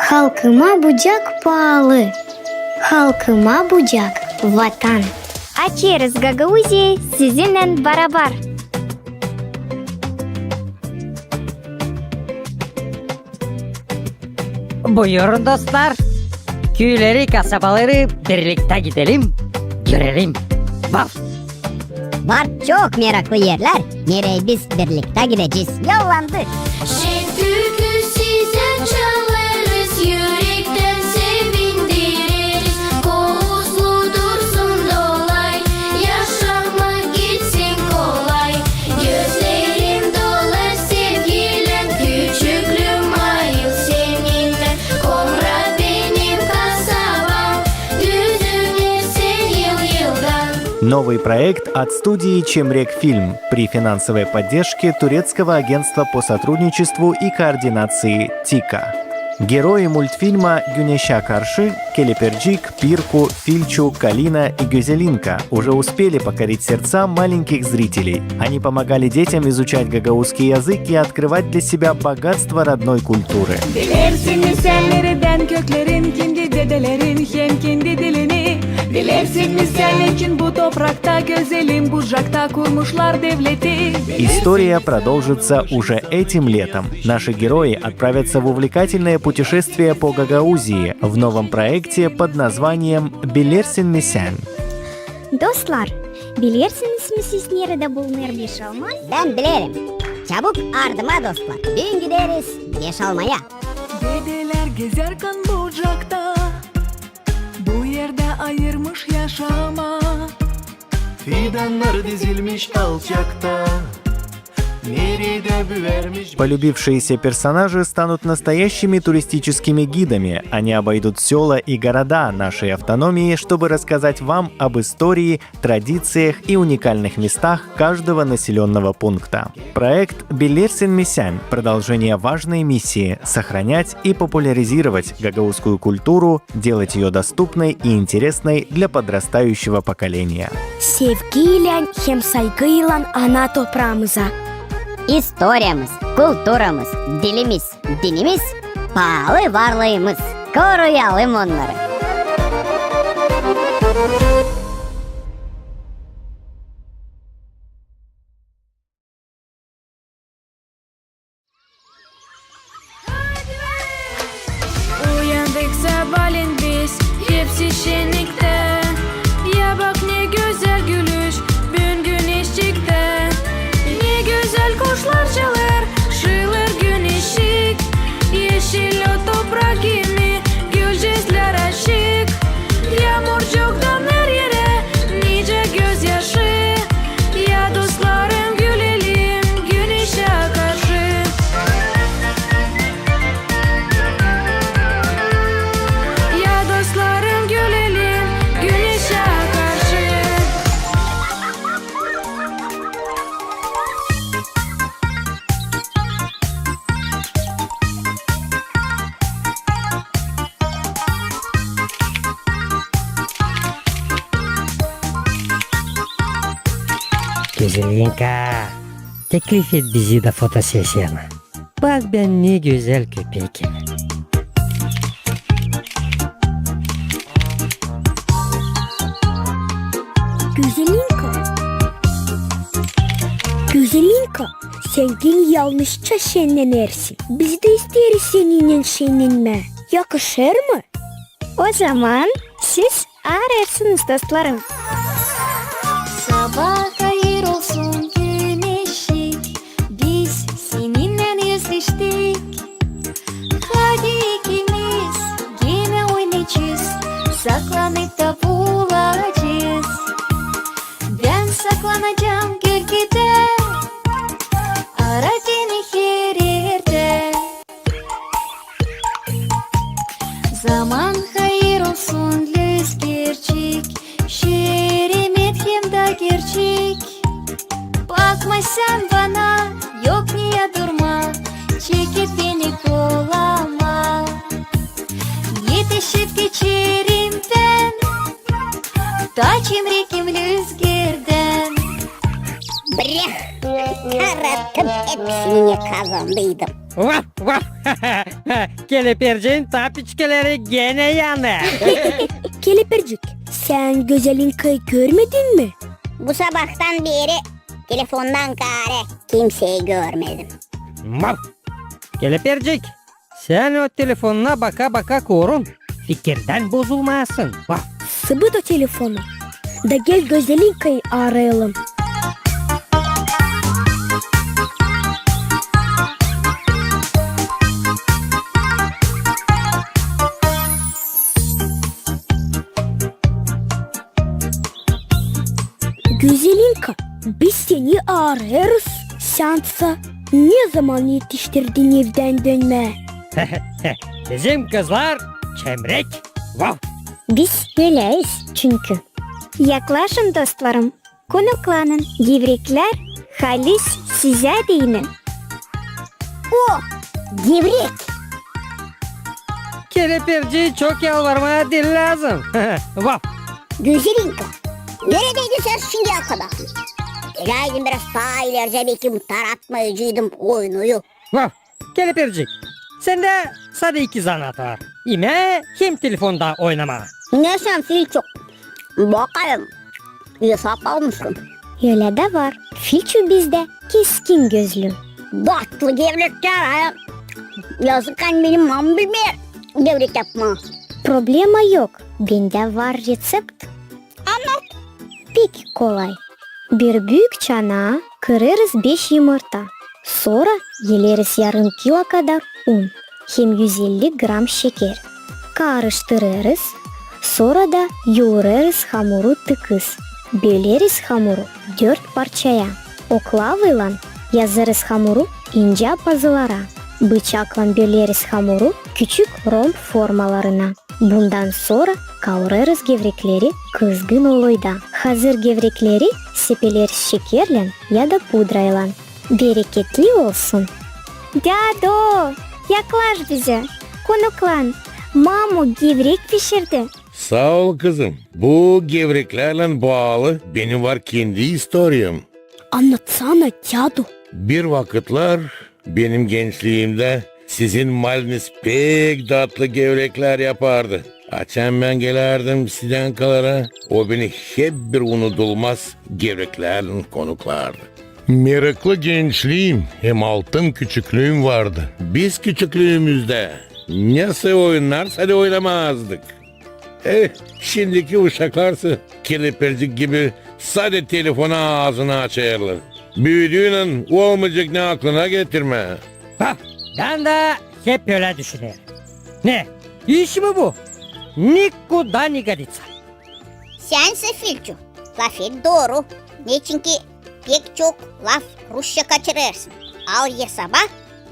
Halkıma bucak paalı. Halkıma bucak Vatan. Açêrız Gagauziyayı sizinnän barabar. Buyurun, dostlar. Küüleri, kasabaları birliktä gidelim, görelim. Vau! Var çok meraklı erlär, nereyi biz birliktä gidecez. Yollandık! Şen türkü sizä çalêrız, ürektän sevindireriz. Kol uzlu dursun dolay, yaşamak gitsin kolay. Gözlerim dolar sevgilän, küçüklüüm ayıl seninnän. Komra benim kasabam, düzüner sen yıl-yıldan. Новый проект от студии «Чемрек Фильм» при финансовой поддержке Турецкого агентства по сотрудничеству и координации ТИКА. Герои мультфильма «Güneşä karşı» Kelepircik, Pirku, Filçu, Kalina и Gözelinka уже успели покорить сердца маленьких зрителей. Они помогали детям изучать гагаузский язык и открывать для себя богатство родной культуры. Bilersin mi sän neredän köklerin, kendi dedelerin hem kendi dilini? Bilersin mi sän neçin bu toprakta, gözelim Bucakta kurmuşlar devleti? История продолжится уже этим летом. Наши герои отправятся в увлекательное путешествие по Гагаузии в новом проекте под названием «Bilersin mi sän?». Dostlar, bilersiniz mi siz, neredä bulunêr Beşalma? Bän bilerim. Çabuk ardıma, dostlar. Büün gideriz Beşalmaya. Dedelär gezärkän Bucakta, bu erdä ayırmış yaşamaa. Fidannar dizilmiş alçakta, neredä büärmiş. Полюбившиеся персонажи станут настоящими туристическими гидами. Они обойдут сёла и города нашей автономии, чтобы рассказать вам об истории, традициях и уникальных местах каждого населённого пункта. Проект «Bilersin mi sän» — продолжение важной миссии — сохранять и популяризировать гагаузскую культуру, делать её доступной и интересной для подрастающего поколения. Sevgiylän hem saygıylan ana topraamıza. İstoriyamız, kulturamız, dilimiz, dinimiz, paalı varlıımız. Koruyalım onnarı. Uyandık sabaalän biz, hepsi şenniktä. Ya bak, ne gözäl gülüş büün güneşçiktä. Ne gözäl kuşlar çalêr, şıılêr güneşçik. Eşil o toprak, kimi gülücüklär açık. Yaamurcuktan her erä nicä gözyaşı. Ya dostlarım, gülelim güneşä karşı. Ya dostlarım, gülelim güneşä karşı. Gözelinka, teklif et bizi dä fotosesiyana. Bak, bän ne gözäl köpekim. Gözelinka. Gözelinka, sän genä yalnızça şennenersin. Biz dä isteeriz seninnän şennenmää. Yakışêr mı? O zaman siz arêrsınız, dostlarım. Sabaa hayır olsun, güneşçik, biz seninnän özleştik. Hadi ikimiz genä oynaycez, saklanıp da bulacez. Bän saklanacam gölgedä, ara beni her erdä. Zaman hayır olsun, lüzgerçik, şeremet hem dä gerçek. Bakma sän bana, yok niyä durma, çekip beni koluma. Etişip geçerim bän ta çemrekim lüzgerdän. Breh! Arattım, hepsini kazandıydım. Vaf, vaf. Kelepirciin tapiçkaları genä yanêr. Kelepircik, sän Gözelinkayı görmedin mi? Bu sabahtan beeri telefondan kaarä kimseyi görmedim. Vaf. Kelepircik, sän o telefonuna baka-baka korun, fikirdän bozulmayasın. Vah! Sıbıt o telefonu. Da gel Gözelinkayı aarayalım. Gözelinka, biz seni aarêêrız. Sän sa nezaman etiştirdin evdän dönmää? Bizim kızlar çemrek. Vaf! Biz öleriz çünkü. Yaklaşın, dostlarım, konuklanın, gevreklär halis sizä deyni. O, gevrek! Kelepirciyi çok yalvarmaa diil lääzım. Vaf! Gözelinka, neredeydin sän şindiyä kadar? Geläydin biraz taa ileri, beki taratmayaceydım oyunuyu. Vaf! Kelepircik, sendä sade iki zanaat var. İmää hem telefonda oynamaa. Ne sän, Filçu? Bakayım. Esap almışsın. Ölä dä var. Filçu bizdä keskin gözlü. Datlı gevreklär, ha. Yazık, ani benim mamam bilmeer gevrek yapmaa. Problema yok. Bendä var reţept. Annat. Pek kolay. Bir büük çanaa kırêrız beş yımırta. Sora eleriz yarım kilo kadar un hem üz elli gram şeker. Karıştırêrız, sora da yuurêrız hamuru tıkız. Böleriz hamuru dört parçaya. Oklavaylan yazêrız hamuru incä pazılara. Bıçaklan böleriz hamuru küçük romb formalarına. Bundan sora kaurêrız gevrekleri kızgın oloyda. Hazır gevrekleri sepeleriz şekerlän ya da pudraylan. Bereketli olsun! Dädu, yaklaş bizä. Konuklan, mamu gevrek pişirdi. Saa ol, kızım. Bu gevreklärlän baalı benim var kendi istoriyam. Annatsana, dädu. Bir vakıtlar benim gençliimdä sizin maliniz pek datlı gevreklär yapardı. Açan bän gelärdim sizin kalara, o beni hep bir unudulmaz gevreklärlän konuklardı. Meraklı gençliim hem altın küçüklüüm vardı. Biz küçüklüümüzdä ne soy oyunnar sade oynamazdık. Eh, şindiki uşaklarsa kelepircik gibi sade telefona aazını açêrlar. Büüdüynän olmayacek ne aklına getirmää. Ha, bän dä hep ölä düşünerim. Ne, iş mi bu? Nikuda ne goditsa. Sän sä, Filçu, lafet dooru. Neçinki pek çok laf rusça kaçırêrsın. Al esaba,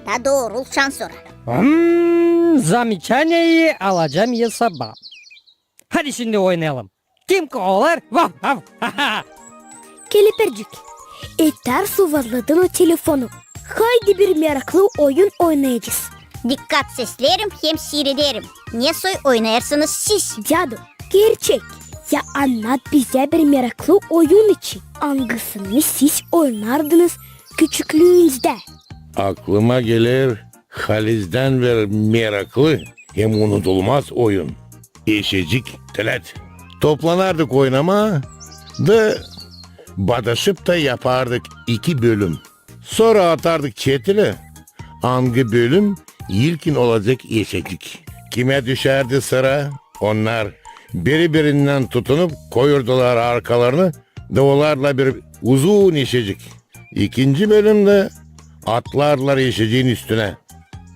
da doorulçan sora. Hmm, zamiçaniyeyi alacam esaba. Hadi şindi oynayalım. Kim kovalar? Vaf, vaf, ha, ha. Kelepircik, etär suvazladın o telefonu. Haydi bir meraklı oyun oynayacez. Dikkat seslerim hem siirederim. Ne soy oynêêrsınız siz? Dädu, gerçek. Ya annat bizä bir meraklı oyun için, angısını siz oynardınız küçüklüünüzdä. Aklıma geler halizdän bir meraklı hem unudulmaz oyun. Eşecik, tölät. Toplanardık oynamaa da badaşıp ta yapardık iki bölüm. Sora atardık çeteli, angı bölüm ilkin olacek eşecik. Kimä düşärdi sıra, onnar biri-birindän tutunup koyurdular arkalarını da olardılar bir uzun eşecik. İkinci bölümdä atlardılar eşeciin üstünä.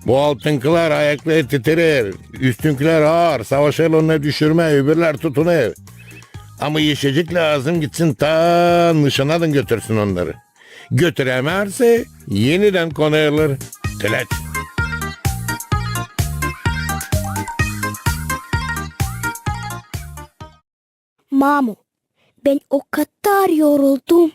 Bu altınkılar ayakları titirer, üstünkilär aar, savaşêrlar onnarı düşürmää, öbürlär tutunêr. Ama eşecik lääzım gitsin ta nışanadın götürsün onnarı. Götürämärsä, enidän konêrlar. Tölät. Mamu, bän o kadar yoruldum.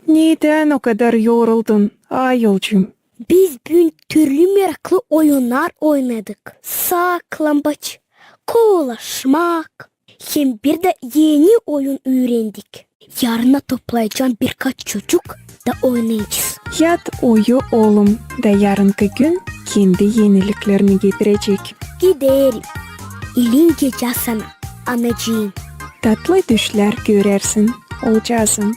Nedän o kadar yoruldun, ayolcuum? Biz büün türlü meraklı oyunnar oynadık. Saklambaç, kovalaşmak. Hem bir dä eni oyun üürendik. Yarına toplayacam birkaç çocuk da oynayacez. Yat uyu, oolum, da yarınkı gün kendi eniliklerini getirecek. Giderim. İlin gecä sana, anacıım. Tatlı düşlär görersin, oolcaazım.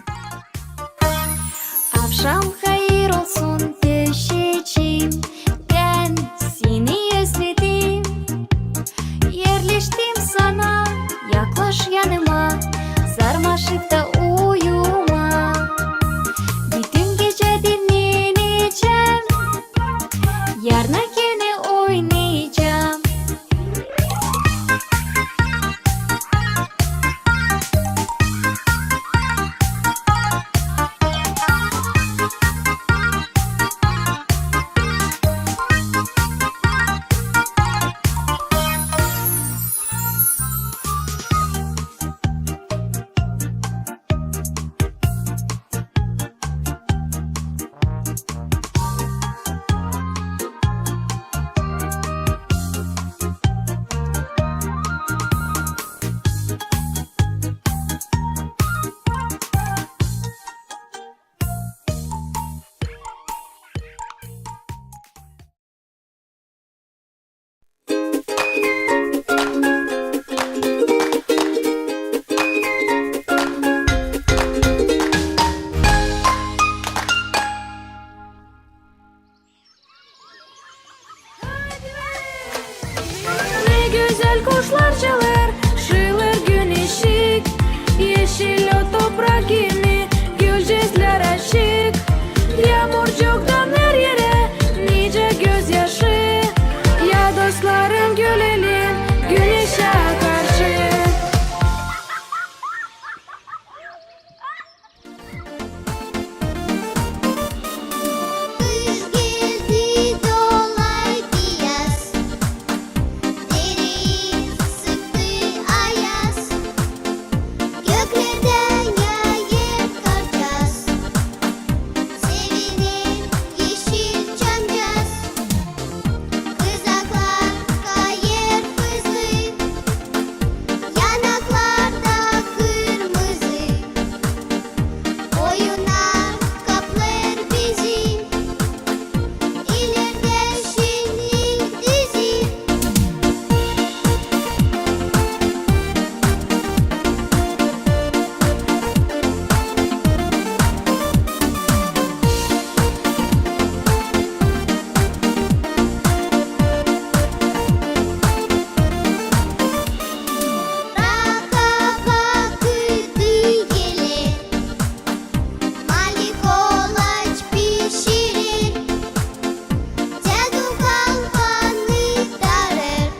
Avşam hayır olsun, peşecim, bän seni özledim. Erleştim sana, yaklaş yanıma, sarmaşıp da uyuma. Bütün gecä dinnenecäm, yarına genä oynayacam. Ne gözäl kuşlar çalêr, şıılır güneşçik. Eşil o toprak kimi, gülcezlär açık. Yaamurcuktan her erä nicä gözyaşı. Ya dostlarım, gülelim güneşä karşı. Kış geldi, dolaydı yaz, dereyi sıktı ayaz. Göklerdän yaaêr karcaaz, seviner eşil çamcaaz. Kızaklar kayêr hızlı, yanaklarda kırmızı. Oyunnar kaplêêr bizi, ilerdä şenlik dizi. Raha vakıdı geler, Mali kolaç pişirer, Dädu kalfanı tarêr,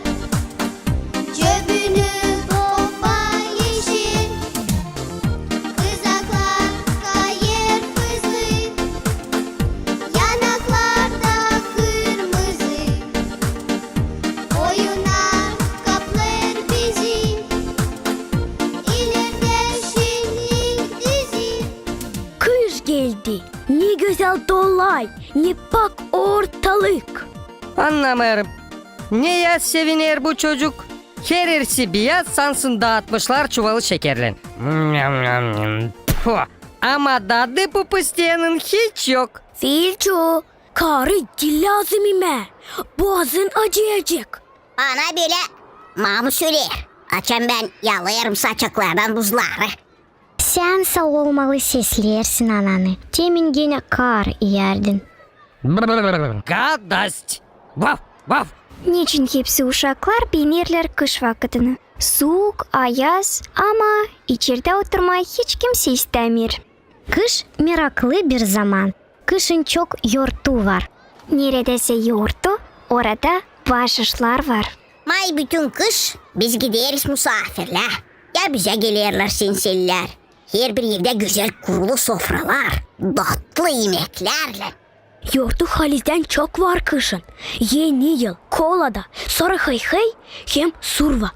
cöbünü popa eşer. Kızaklar kayêr hızlı, yanaklarda kırmızı. Oyunnar kaplêêr bizi, ilerdä şenlik dizi. Kış geldi, ne gözäl dolay, ne pak ortalık. Annamêêrım, neyä seviner bu çocuk? Herersi biyaz, sansın daatmışlar çuvalı şekerlän. Pfu! Ama dadı bu pıstıyannın hiç yok. Filçu, kaarı diil lääzım imää. Boazın acıyacek. Bana bölä mamu söleer, açan bän yalêêrım saçaklardan buzları. Sän saa olmalı sesleersin ananı. Temin genä kar iyärdin. Gadost! Vaf, vaf! Neçin hepsi uşaklar beenerlär kış vakıtını? Suuk, ayaz, ama içerdä oturmaa hiç kimsey istämeer. Kış meraklı bir zaman. Kışın çok yortu var. Neredäsä yortu, orada başışlar var. May bütün kış biz gideriz musaafirlää. Ya bizä gelerlär senselilär. Herbir erdä gözäl kurulu sofralar, datlı imeklärlän. Yortu halizdän çok var kışın. Eni yıl, kolada, sora hıy-hıy hem surva.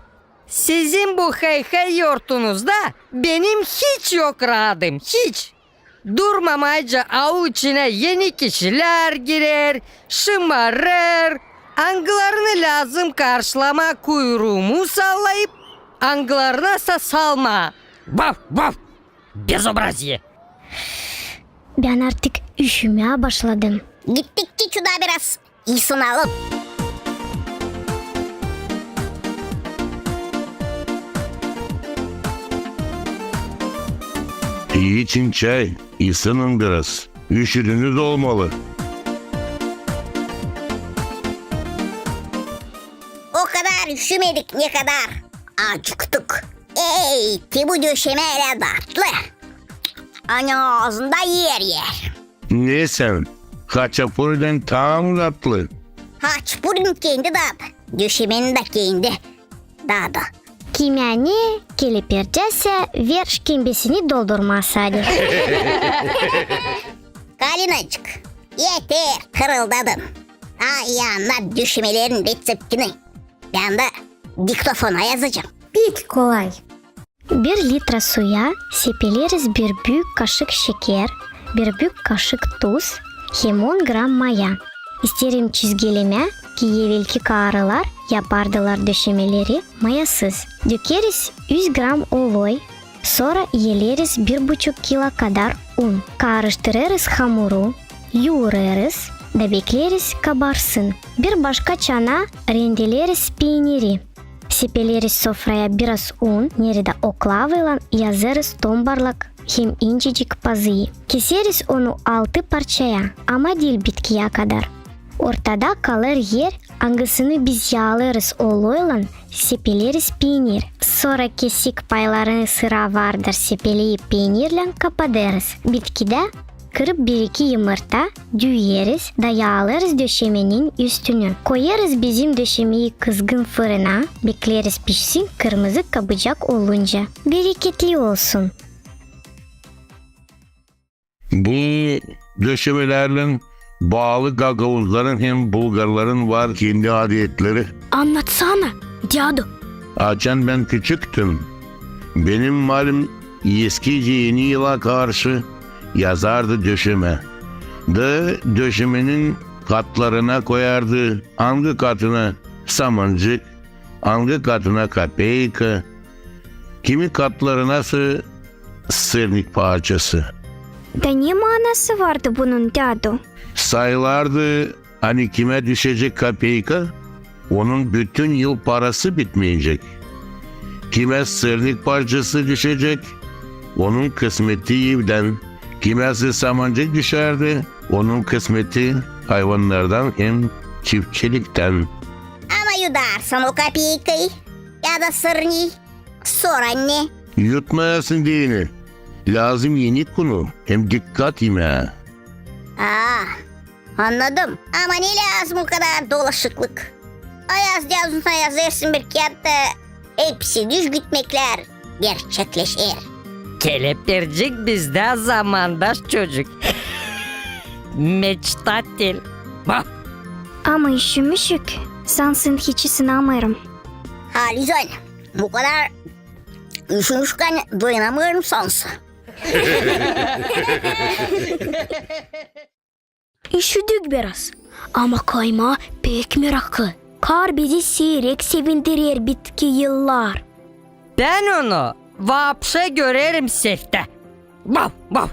Sizin bu hıy-hıy yortunuzda benim hiç yok raadım, hiç. Durmamayca aul içinä eni kişilär girer, şımarêr, angılarını lääzım karşılamaa kuyruumu sallayıp, angılarınasa salmaa. Vaf, vaf! Безобразие! Bän artık üşümää başladım. Gittik Çiçu da biraz isınalım. İçin çay, isının biraz. Üşüdünüz olmalı. O kadar üşümedik, ne kadar acıktık. Ey, te bu döşemä ölä datlı. Ani aazında er-er. Ne sän, haçapuriden taa mı datlı? Haçapurin kendi dadı, döşemenin dä kendi dadı. Kimä ne, kelepircä sä, ver şkembesini doldurmaa sade. Kalinacık, eter, hırıldadın. Taa ii annat döşemelerin reţeptini. Bän dä diktofona yazacam. Pek kolay. Bir litra suya sepeleriz bir büük kaşık şeker, bir büük kaşık tuz hem on gram maya. İsteerim çizgilemää, ki evelki karılar yapardılar döşemeleri mayasız. Dökeriz üz gram oloy, sora eleriz bir buçuk kilo kadar un. Karıştırêrız hamuru, yuurêrız da bekleeriz kabarsın. Bir başka çanaa rendeleriz peyniri. Sepeleriz sofraya biraz un, neredä oklavaylan yazêrız tombarlak hem incecik pazıyı. Keseriz onu altı parçaya, ama diil bitkiyä kadar. Ortada kalêr er, angısını biz yaalêrız oloylan, sepeleriz peynir. Sora kesik paylarını sıra vardır sepeleyip peynirlän kapadêrız. Bitkidä kırıp bir-iki yımırta, düüyeriz da yaalêrız döşemenin üstünü. Koyêrız bizim döşemeyi kızgın fırına, bekleeriz pişsin kırmızı kabucak olunca. Bereketli olsun! Bu döşemelärlän baalı gagauzların hem bulgarların var kendi adetleri. Annatsana, dädu. Açan bän küçüktüm, benim malim eskicä Eni yıla karşı yazardı döşemä. Da döşemenin katlarına koyardı, angı katına samancık, angı katına kapeyka, kimi katlarınası sırnik parçası. Da ne maanası vardı bunun, dädu? Sayılardı, ani kimä düşecek kapeyka, onun bütün yıl parası bitmeyecek. Kimä sırnik parçası düşecek, onun kısmeti evdän. Kimäsä samancık düşärdi, onun kısmeti hayvannardan hem çiftçiliktän. Ama yudarsın o kapeykayı ya da sırniyi, sora ne? Yutmayasın deyni. Lääzım enik unu hem dikkat imää. Aa, annadım. Ama ne lääzım o kadar dolaşıklık? Ayaz däzuna yazêrsın bir kiyat da hepsi düzgütmeklär gerçekleşer. Kelepircik bizdä zamandaş çocuk. Meçtatel. Bak. Ama üşümüşük. Sansın hiç ısınamêêrım. Halizdän, bu kadar üşümüşkän dayanamêêrım sansın. Üşüdük biraz. Ama kaymaa pek meraklı. Kar bizi siirek sevindirer bitki yıllar. Bän onu vapşe görerim seftä. Vav, vav.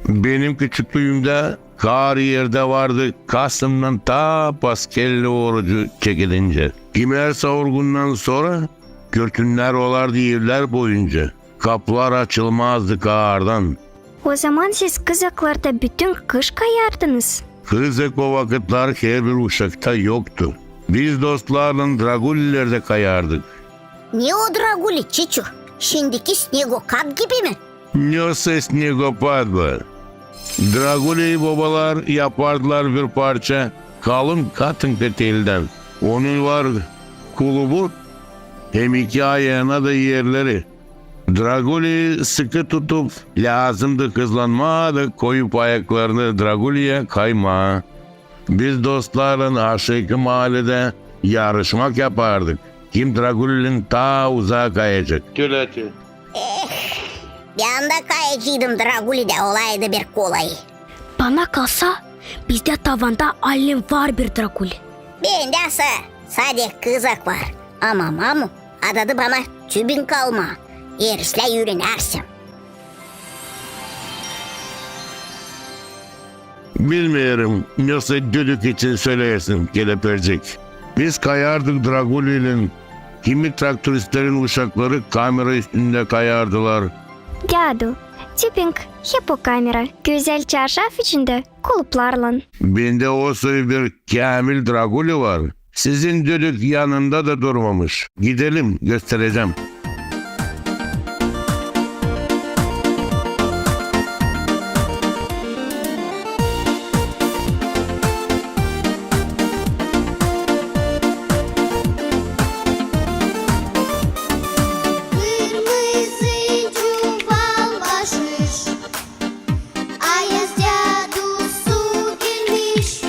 Benim küçüklüümdä kar erdä vardı kasımdan taa paskelle orucu çekilincä. Kimär savurgundan sora kürtünnär olardı evlär boyunca. Kapılar açılmazdı kardan. O zaman siz Kızaklarda bütün kış kayardınız? Kızak o vakıtlar herbir uşakta yoktu. Biz dostlarlan Dragulilerdä kayardık. Ne o Draguli, Çiçu? Şindiki snegopad gibi mi? Nösä snegopad bu. Draguli bobalar yapardılar bir parça kalın katın peteldän. Onun var kulubu hem iki ayana da erleri. Draguli sıkı tutup, lääzımdı hızlanmaa da koyup ayaklarını Draguliyä kaymaa. Biz dostlarlan aşaakı maaledä yarışmak yapardık, kim Dragulilän taa uzaa kayacek. Tületi. Eh, bän dä kayaceydım Dragulidä, olaydı bir kolay. Bana kalsa, bizdä tavanda allen var bir Draguli. Bendä sa-, sade Kızak var. Ama mamu adadı bana tübün kalmaa. Erislää üürenärsem. Bilmeerim, nesoy düdük için söleersin, kelepircik. Biz kayardık Dragulyaylän, kimi traktoristlerin uşakları kamera üstündä kayardılar. Dädu, tüpink hep o kamera, gözäl çarşaf içindä kuluplarlan. Bendä o soy bir käämil Dragulya var. Sizin düdük yanında da durmamış. Gidelim, gösterecäm. Kırmızı çuval başmış, ayaz dädusu gelmiş.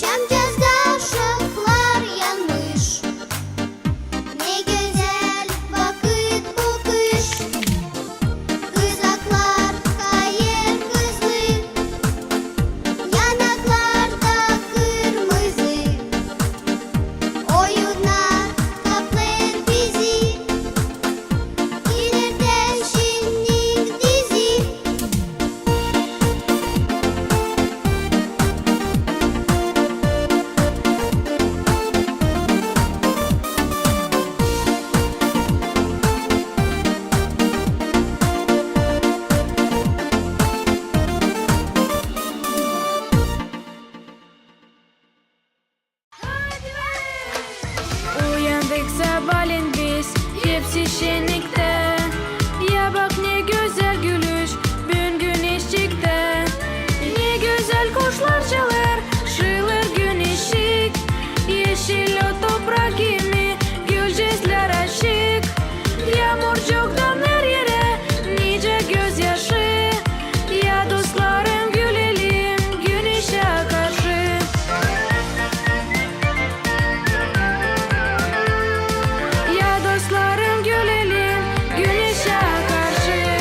Çamcazda şaflar yanmış. Ne gözäl vakıt bu kış. Kızaklar kayêr hızlı, yanaklar da kırmızı. Oyunnar kaplêêr bizi. İlerdä şennik dizi. Uyandık sabaalän biz, hepsi şenniktä. Ya bak, ne gözäl gülüş, büün güneşçik tä. Ne gözäl kuşlar çalêr, şıılêr güneşçik. Eşil o toprak kimi, gülcezlär açık. Yaamurcuktan her erä nicä gözyaşı. Ya dostlarım, gülelim güneşä karşı. Ya dostlarım, gülelim güneşä karşı.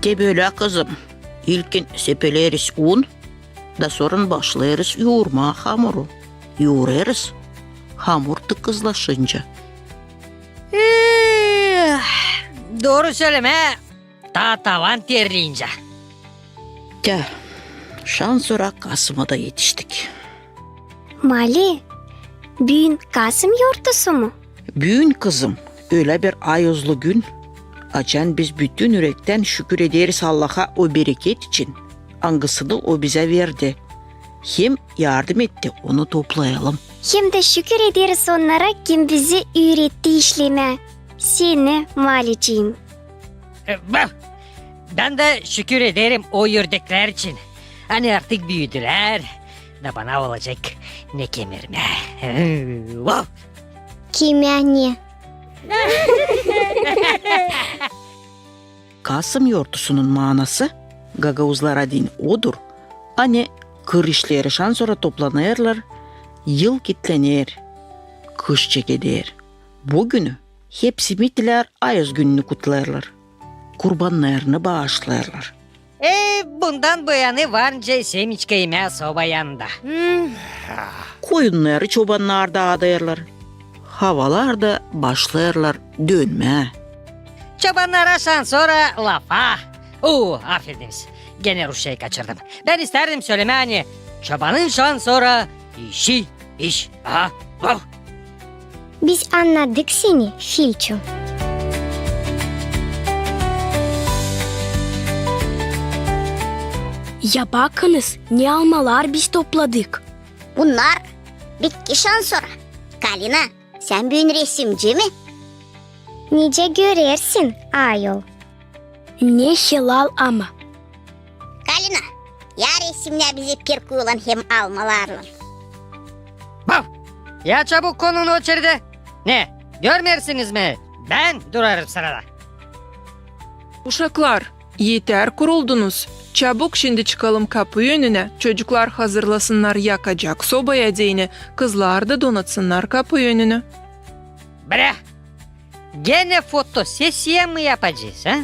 Te bölä, kızım. İlkin sepeleriz un, da sora başlêêrız yuurmaa hamuru. Yuurêrız, hamur tıkızlaşınca. Eh, dooru sölemää, taa tavan terleyincä. Tä, şansora Kasıma da etiştik. Mali, büün Kasım yortusu mu? Büün, kızım, ölä bir ayozlu gün, açan biz bütün ürektän şükür ederiz Allaha o bereket için, angısını o bizä verdi, hem yardım etti onu toplayalım. Hem dä şükür ederiz onnara, kim bizi üüretti işlemää, seni, Malicim. E, bak, bän dä şükür ederim o ördeklär için. Ani artık büüdülär, da bana olacek ne kemirmää. Vau! Kimä ne? Kasım yortusunun maanası gagauzlara deyni odur, ani kır işleri şansora toplanêrlar, yıl kitlener, kış çekeder. Bu günü hepsi mitilär ayoz gününü kutlêêrlar, kurbannarını baaşlêêrlar. E, bundan bu yanı var nicä semiçka imää soba yanında. Koyunnarı çobannar daadêrlar. Havalar da başlêêrlar dönmää. Çobannara şansora lafa. Oo, afediniz. Genä rusçayı kaçırdım. Bän istärdim sölemää, ani çobanın şansora işi iş. Aha, vau! Biz annadık seni, Filço. Ya bakınız, ne almalar biz topladık. Bunnar bitki şansora. Kalina, sän büün resimci mi? Nicä görersin, ayol. Ne helal ama. Kalina, ya resimnä bizi pirkuylan hem almalarlan. Bau! Ya çabuk konun o içerdä. Ne, görmeersiniz mi? Bän durêrım sırada. Uşaklar, Eter kuruldunuz. Çabuk şindi çıkalım kapu önünä, çocuklar hazırlasınnar yakacak sobaya deyni, kızlar da donatsınnar kapu önünü. Brä! Genä fotosesiya mı yapacez, a?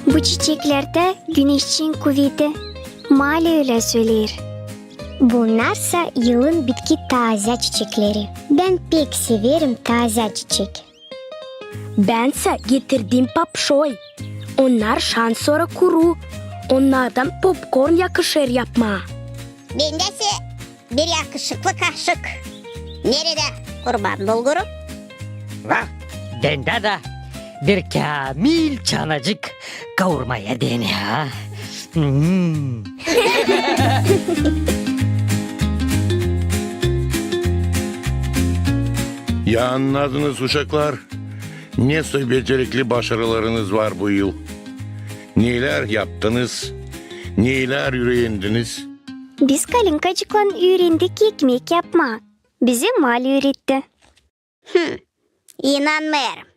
Bu çiçeklerdä güneşçin kuveti. Mali ölä söleer. Bunnarsa yılın bitki taazä çiçekleri. Bän pek severim taazä çiçek. Bän sä getirdim papşoy. Onnar şansora kuru. Onnardan popkorn yakışêr yapmaa. Bendä sä bir yakışıklı kaşık. Neredä kurban bulguru? Va, bendä dä bir käämil çanacık kaurmaya deyni, a? Hmm. Ya annadınız, uşaklar, ne soy becerikli başarılarınız var bu yıl? Neylär yaptınız? Neylär üürendiniz? Biz Kalinkacıklan üürendik ekmek yapmaa. Bizi Mali üüretti. Hım, inanmêêrım.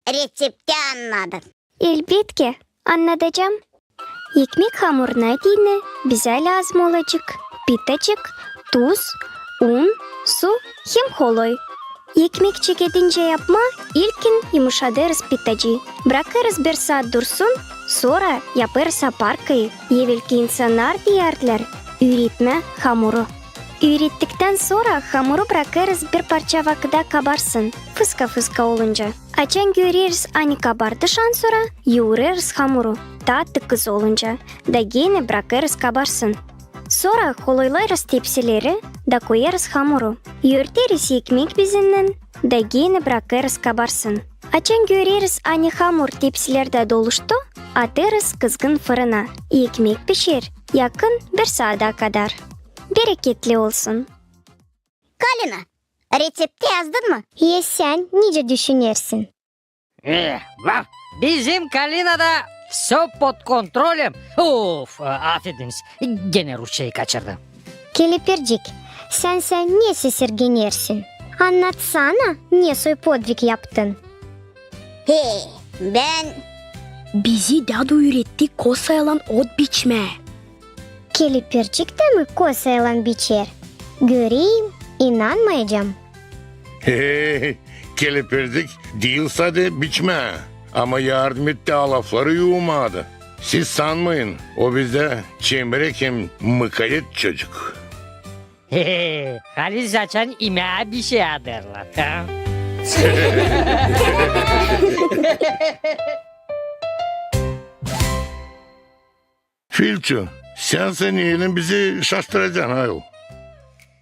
Reţepti annadın? Elbetki, annadacam. Ekmek hamuruna deyni bizä lääzım olacek pitacık, tuz, un, su hem holoy. Ekmek çekedincä yapmaa, ilkin yumuşadêrız pitacıı. Brakêrız bir saat dursun, sora yapêrız aparkayı. Evelki insannar deyärdilär üüretmä hamuru. Üürettiktän sora hamuru brakêrız bir parça vakıda kabarsın, fıska-fıska olunca. Açan göreriz, ani kabardı şansora, yuurêrız hamuru, taa tıkız olunca, da genä brakêrız kabarsın. Sora holoylêêrız tepsileri da koyêrız hamuru. Örteriz ekmek bezinnän da genä brakêrız kabarsın. Açan göreriz, ani hamur tepsilerdä doluştu, atêrız kızgın fırına. Ekmek pişer yakın bir saada kadar. Bereketli olsun! Kalina, reţepti yazdın mı? Ya sän nicä düşünersin? E, va, bizim Kalinada всё под контролем. Of, e, afediniz, genä rusçayı kaçırdım. Kelepircik, sän sä ne sesirgenersin? Annatsana, ne soy podvig yaptın? He, bän... Bizi dädu üüretti kosaylan ot biçmää. Kelepircik dä mi kosaylan biçer? Göreyim, inanmayacam. He, kelepircik diil sade biçmää, ama yardım etti alafları yuumaa da. Siz sanmayın, o bizdä çemerek hem mıkayet çocuk. He, halis açan imää bişey adêrlar, ha? Filçu, sän sä neylän bizi şaştıracan, ayol?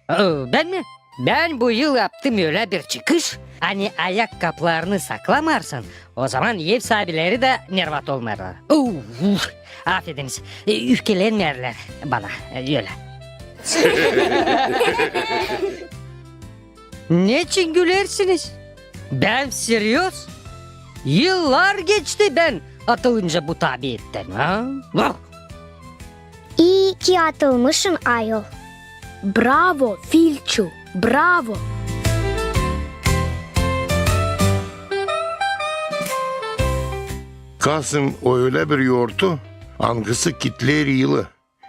O, bän mi? Bän bu yıl yaptım ölä bir çıkış, ani ayak kaplarını saklamarsın, o zaman ev saabileri dä nervat olmêêrlar. Uf, afediniz, e, üfkelenmeerlär bana, e, ölä. Neçin gülersiniz? Bän seryoz. Yıllar geçti bän atılınca bu tabiattän, ha? Vah! İi ki atılmışın, ayol. Bravo, Filçu, bravo! Kasım o ölä bir yortu, angısı kitleer yılı.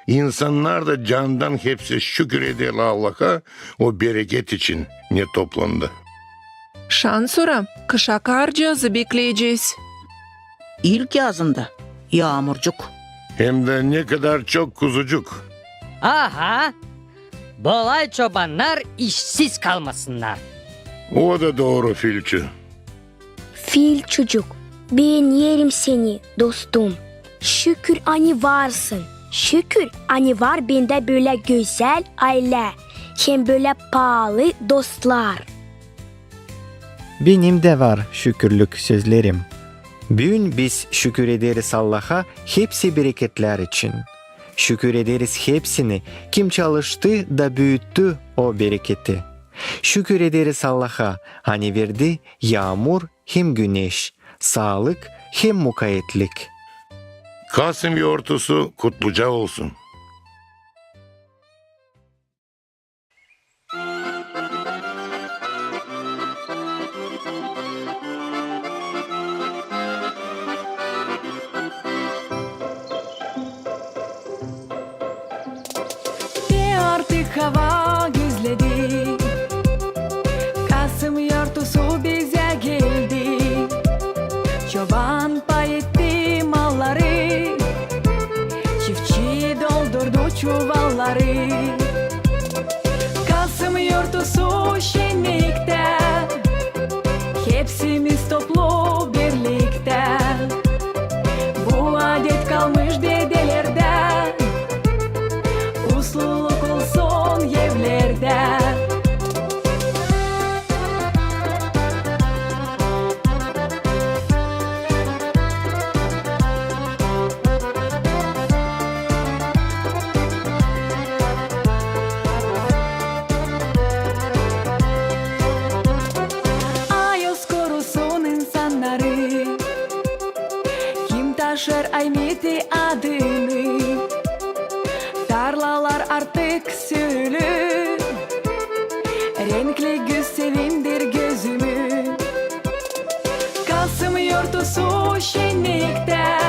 İnsannar da candan hepsi şükür ederlär Allaha o bereket için, ne toplandı. Şansora kışa karcıazı bekleyecez. İlkyazın da yaamurcuk. Hem dä ne kadar çok kuzucuk. Aha! Bolay çobannar işsiz kalmasınnar. O da dooru, Filçu. Filçucuk, beenerim seni, dostum. Şükür, ani varsın. Şükür, ani var bendä bölä gözäl aylä hem bölä paalı dostlar. Benim dä var şükürlük sözlerim. Büün biz şükür ederiz Allaha hepsi bereketlär için. Şükür ederiz hepsini, kim çalıştı da büüttü o bereketi. Şükür ederiz Allaha, ani verdi yaamur hem güneş, saalık hem mukaetlik. Kasım yortusu kutluca olsun. Te artık hava gözledi, Kasım yortusu bizä geldi. Çoban pay etti malları, çiftçi doldurdu çuvalları. Kasım yortusu şenniktä, hepsimiz toplu birliktä. Bu adet kalmış dedelerdä, usluluk olsun evlerdä. Ayoz korusun insannarı, kim taşır Aymeti adını. Tarlalar artık sülü, renkli güz sevindir gözümü. Kasım yortusu şenniktä,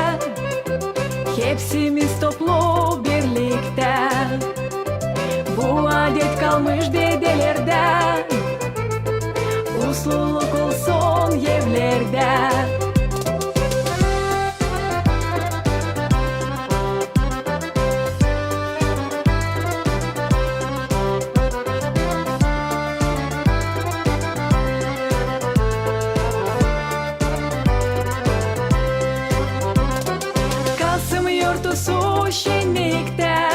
hepsimiz toplu birliktä. Bu adet kalmış dedelerdä, usluluk olsun evlerdä. Kasım yortusu şenniktä,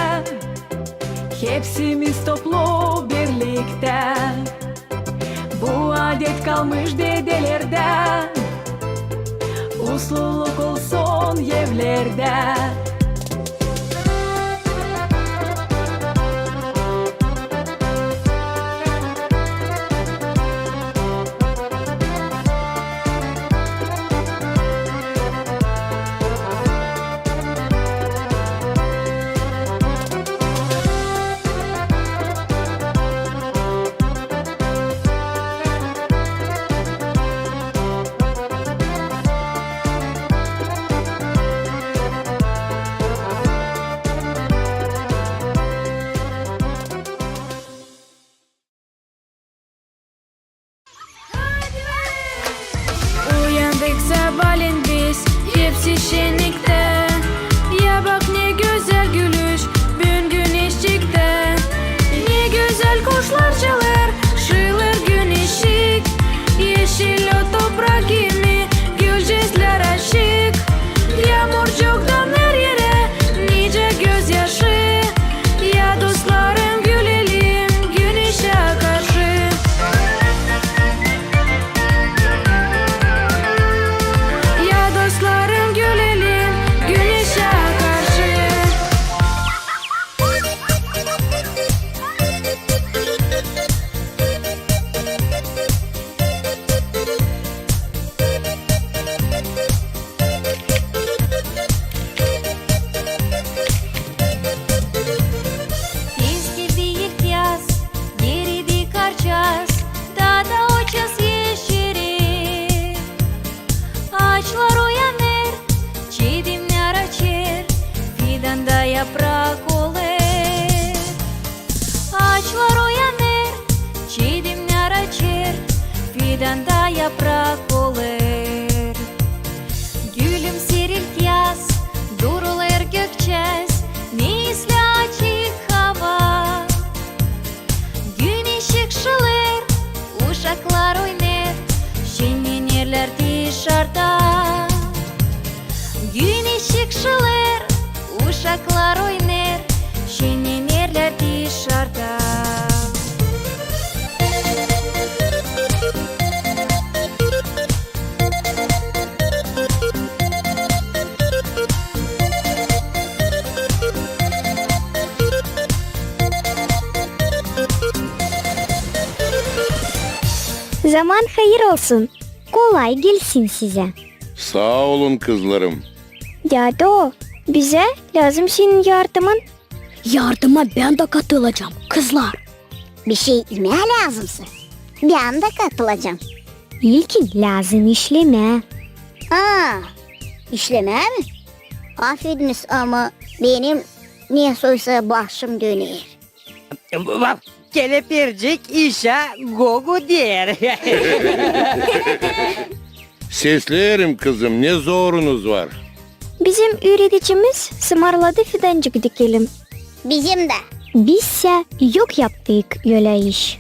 hepsimiz toplu birliktä. Bu adet kalmış dedelerdä, usluluk olsun evlerdä. Uyandık sabaalän biz, hepsi şenniktä. Ya bak, ne gözäl gülüş büün güneşçiktä. Ne gözäl kuşlar çalêr, şıılêr güneşçik. Eşil o toprak kimi, gülcüklär açık. Yaamurcuktan her erä nicä gözyaşı. Ya dostlarım, gülelim güneşä karşı. Ya dostlarım, gülelim güneşä karşı. Tez geldi ilk yaz, eridi karçaaz, taa da o çaaz eşerer. Aaçlar uyanêr, çidemnär açêr, fidanda yaprak olêr. Aaçlar uyanêr, çidemnär açêr, fidanda yaprak olêr. Gülümseer ilk yaz, durulêr gökçäaz, ne islää açık hava. Güneşçik şılêr, uşaklar oynêr, şennenerlär dışarda. Güneşçik şılêr, uşaklar oynêr, şennenerlär dışarda. Zaman hayır olsun. Kolay gelsin sizä. Saa olun, kızlarım. Dädu, bizä lääzım senin yardımın. Yardıma bän dä katılacam, kızlar. Bir şey imää lääzımsa, bän dä katılacam. İlkin lääzım işlemää. Aa, işlemää mi? Afediniz, ama benim nesoysa başım döner. Bak, Kelepircik işä gogo deer. Sesleerim, kızım, ne zorunuz var? Bizim üüredicimiz sımarladı fidancık dikelim. Bizim dä. Bizsä yok yaptık ölä iş.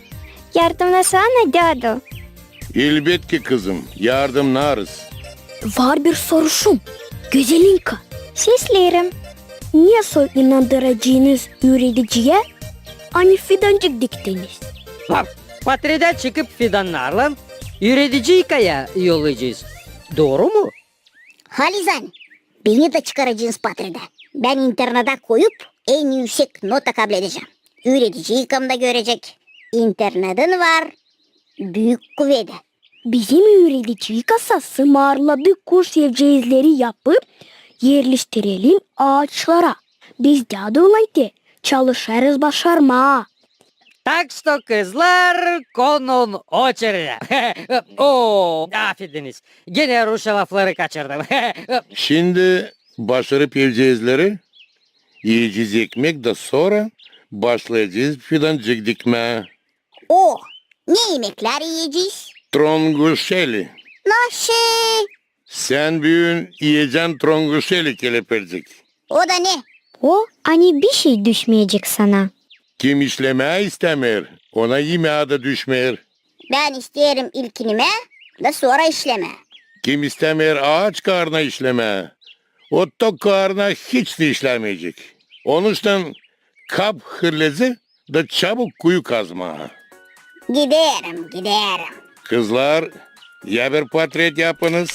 Yardımnasana, dädu. Elbetki, kızım, yardımnarız. Var bir soruşum, Gözelinka. Sesleerim. Nesoy inandıracınız üürediciyä, ani fidancık diktiniz? Bak, patredä çıkıp fidannarlan üürediciyi kayaya yollayacez. Dooru mu? Halizdän, beni dä çıkaracınız patredä. Bän internada koyup, en üüsek nota kabledecäm. Üürediciyikam da görecek. İnternadın var büük kuvedä. Bizim üürediciyikasa sımarladı kuş evceezleri yapıp erleştirelim aaçlara. Biz däduylan te çalışêrız başarmaa. Tak što, kızlar, konun oçeredä. O, afediniz. Genä rusça lafları kaçırdım. Şindi başarıp evceezleri, iyecez ekmek da sora başlayacez fidancık dikmää. O, ne imeklär iyecez? Tronguşeli. Naşey? Sän büün iyecän tronguşeli, Kelepircik. O da ne? O, ani bişey düşmeyecek sana. Kim işlemää istämeer, ona imää dä düşmeer. Bän isteerim ilkin imää da sora işlemää. Kim istämeer aaç kaarna işlemää, o tok kaarna hiç tä işlämeyecek. Onuştan kap hırlezi da çabuk kuyu kazmaa. Giderim, giderim. Kızlar, ya bir patret yapınız.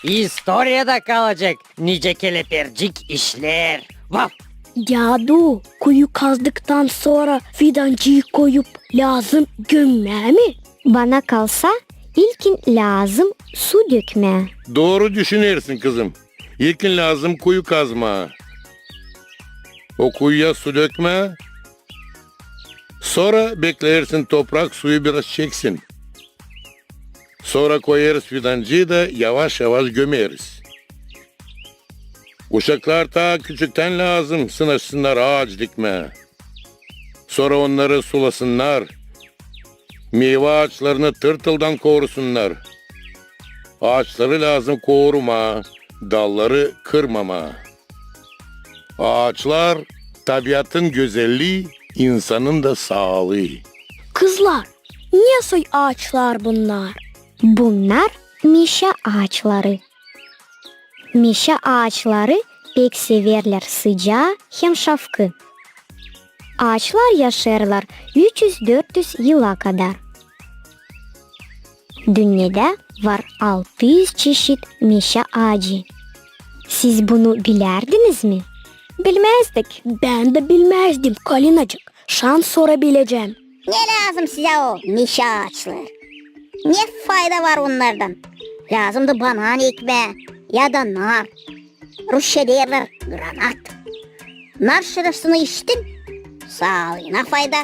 İstoriyada kalacek, nicä Kelepircik işleer. Vaf! Dädu, kuyu kazdıktan sora fidancıyı koyup lääzım gömmää mi? Bana kalsa, ilkin lääzım su dökmää. Dooru düşünersin, kızım. İlkin lääzım kuyu kazmaa. O kuyuya su dökmää. Sora bekleersin, toprak suyu biraz çeksin. Sora koyêrız fidancıyı da yavaş-yavaş gömeriz. Uşaklar taa küçüktän lääzım sınaşsınnar aaç dikmää. Sora onnarı sulasınnar. Meyva aaçlarını tırtıldan korusunnar. Aaçları lääzım korumaa, dalları kırmamaa. Aaçlar, tabiatın gözellii, insanın da saalıı. Kızlar, ne soy aaçlar bunnar? Bunnar meşä aaçları. Meşä aaçları pek severlär sıcaa hem şafkı. Aaçlar yaşêêrlar üç üz-dört üz yıla kadar. Dünnedä var altı üz çeşit meşä aacı. Siz bunu bilärdiniz mi? Bilmäzdik. Bän dä bilmäzdim, Kalinacık. Şan sora bilecäm. Ne lääzım sizä o meşä aaçları? Ne fayda var onnardan? Lääzımdı banan ekmää ya da nar. Rusça deerlär granat. Nar şırısını içtin, saalıına fayda.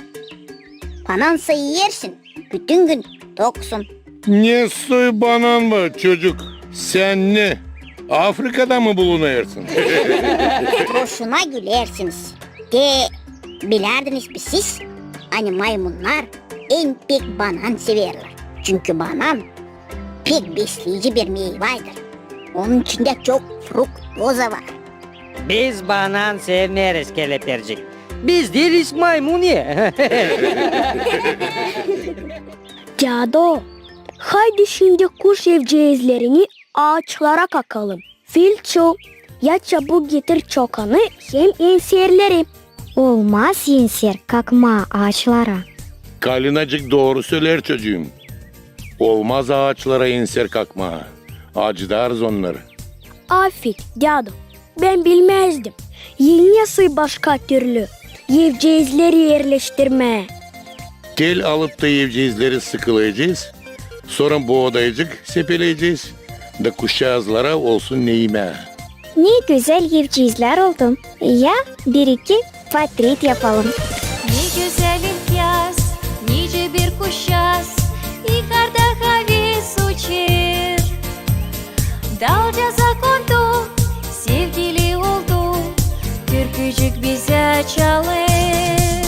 Banansa iyersin, bütün gün toksun. Ne soy banan var, çocuk? Sän ne, Afrikada mı bulunêrsın? Boşuna gülersiniz. Te bilärdiniz mi siz, ani maymunnar en pek banan severlär? Çünkü banan pek besleyici bir meyvaydır. Onun içindä çok fruktoza var. Biz banan sevmeeriz, Kelepircik. Biz diiliz maymun ya. Dädu, haydi şindi kuş evceezlerini aaçlara kakalım. Filçu, ya çabuk getir çokanı hem enserleri. Olmaz enser kakmaa aaçlara. Kalinacık dooru söleer, çocuum. Olmaz aaçlara enser kakmaa. Acıdarız onnarı. Afet, dädu, bän bilmäzdim. Yeni nasıl başka türlü evceezleri erleştirmää? Tel alıp ta evceezleri sıkılayacez, Sora boodaycık sepeleyecez, da kuşçaazlara olsun ne imää. Ne gözäl evciizlär oldu. Ya bir-iki portret yapalım. Ne gözäl ilkyaz, nicä bir kuşçaaz, yukarda haves uçêr. Dalcaaza kondu, sevgili oldu, türkücük bizä çalêr.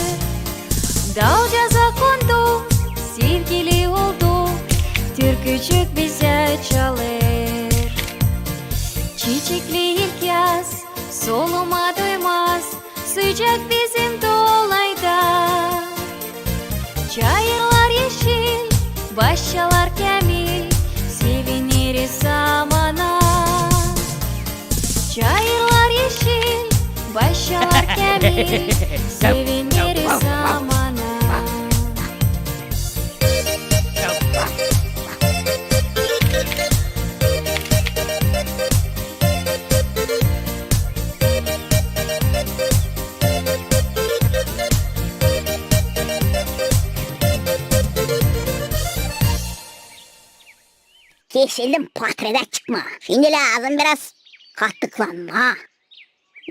Dalcaaza kondu, sevgili oldu, türkücük bizä çalêr. Çiçekli ilkyaz, soluma doymaz, sıcak bizim dolayda. Çayırlar eşil, başçalar käämil, sevineriz zamana. Çayırlar eşil, başçalar käämil, sevineriz zamana. Kesildim portretä çıkmaa. Şindi lääzım biraz katıklanmaa.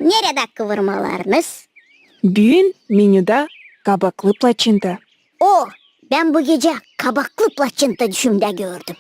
Neredä kıvırmalarınız? Büün menüdä kabaklı plaçenta. O, bän bu gecä kabaklı plaçenta düşümdä gördüm.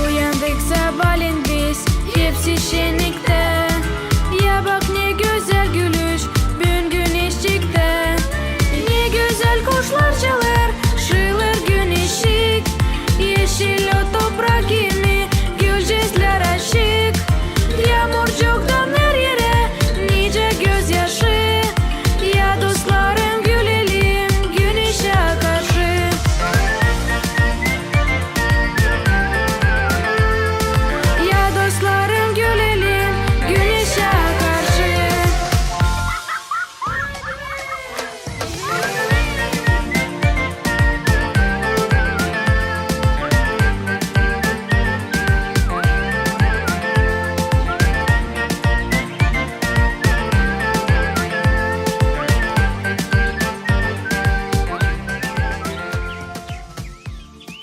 Uyandık sabaalän biz, hepsi şenniktä. Ya bak, ne gözäl gülüş, büün güneş çıktı. Ne gözäl kuşlar çalêr, şıılır güneşçik. Eşil o toprak kimi, gülcüklär açık. Yaamurcuk damer erä, nicä gözyaşı. Ya dostlarım, gülelim güneşä karşı. Ya dostlarım, gülelim güneşä karşı.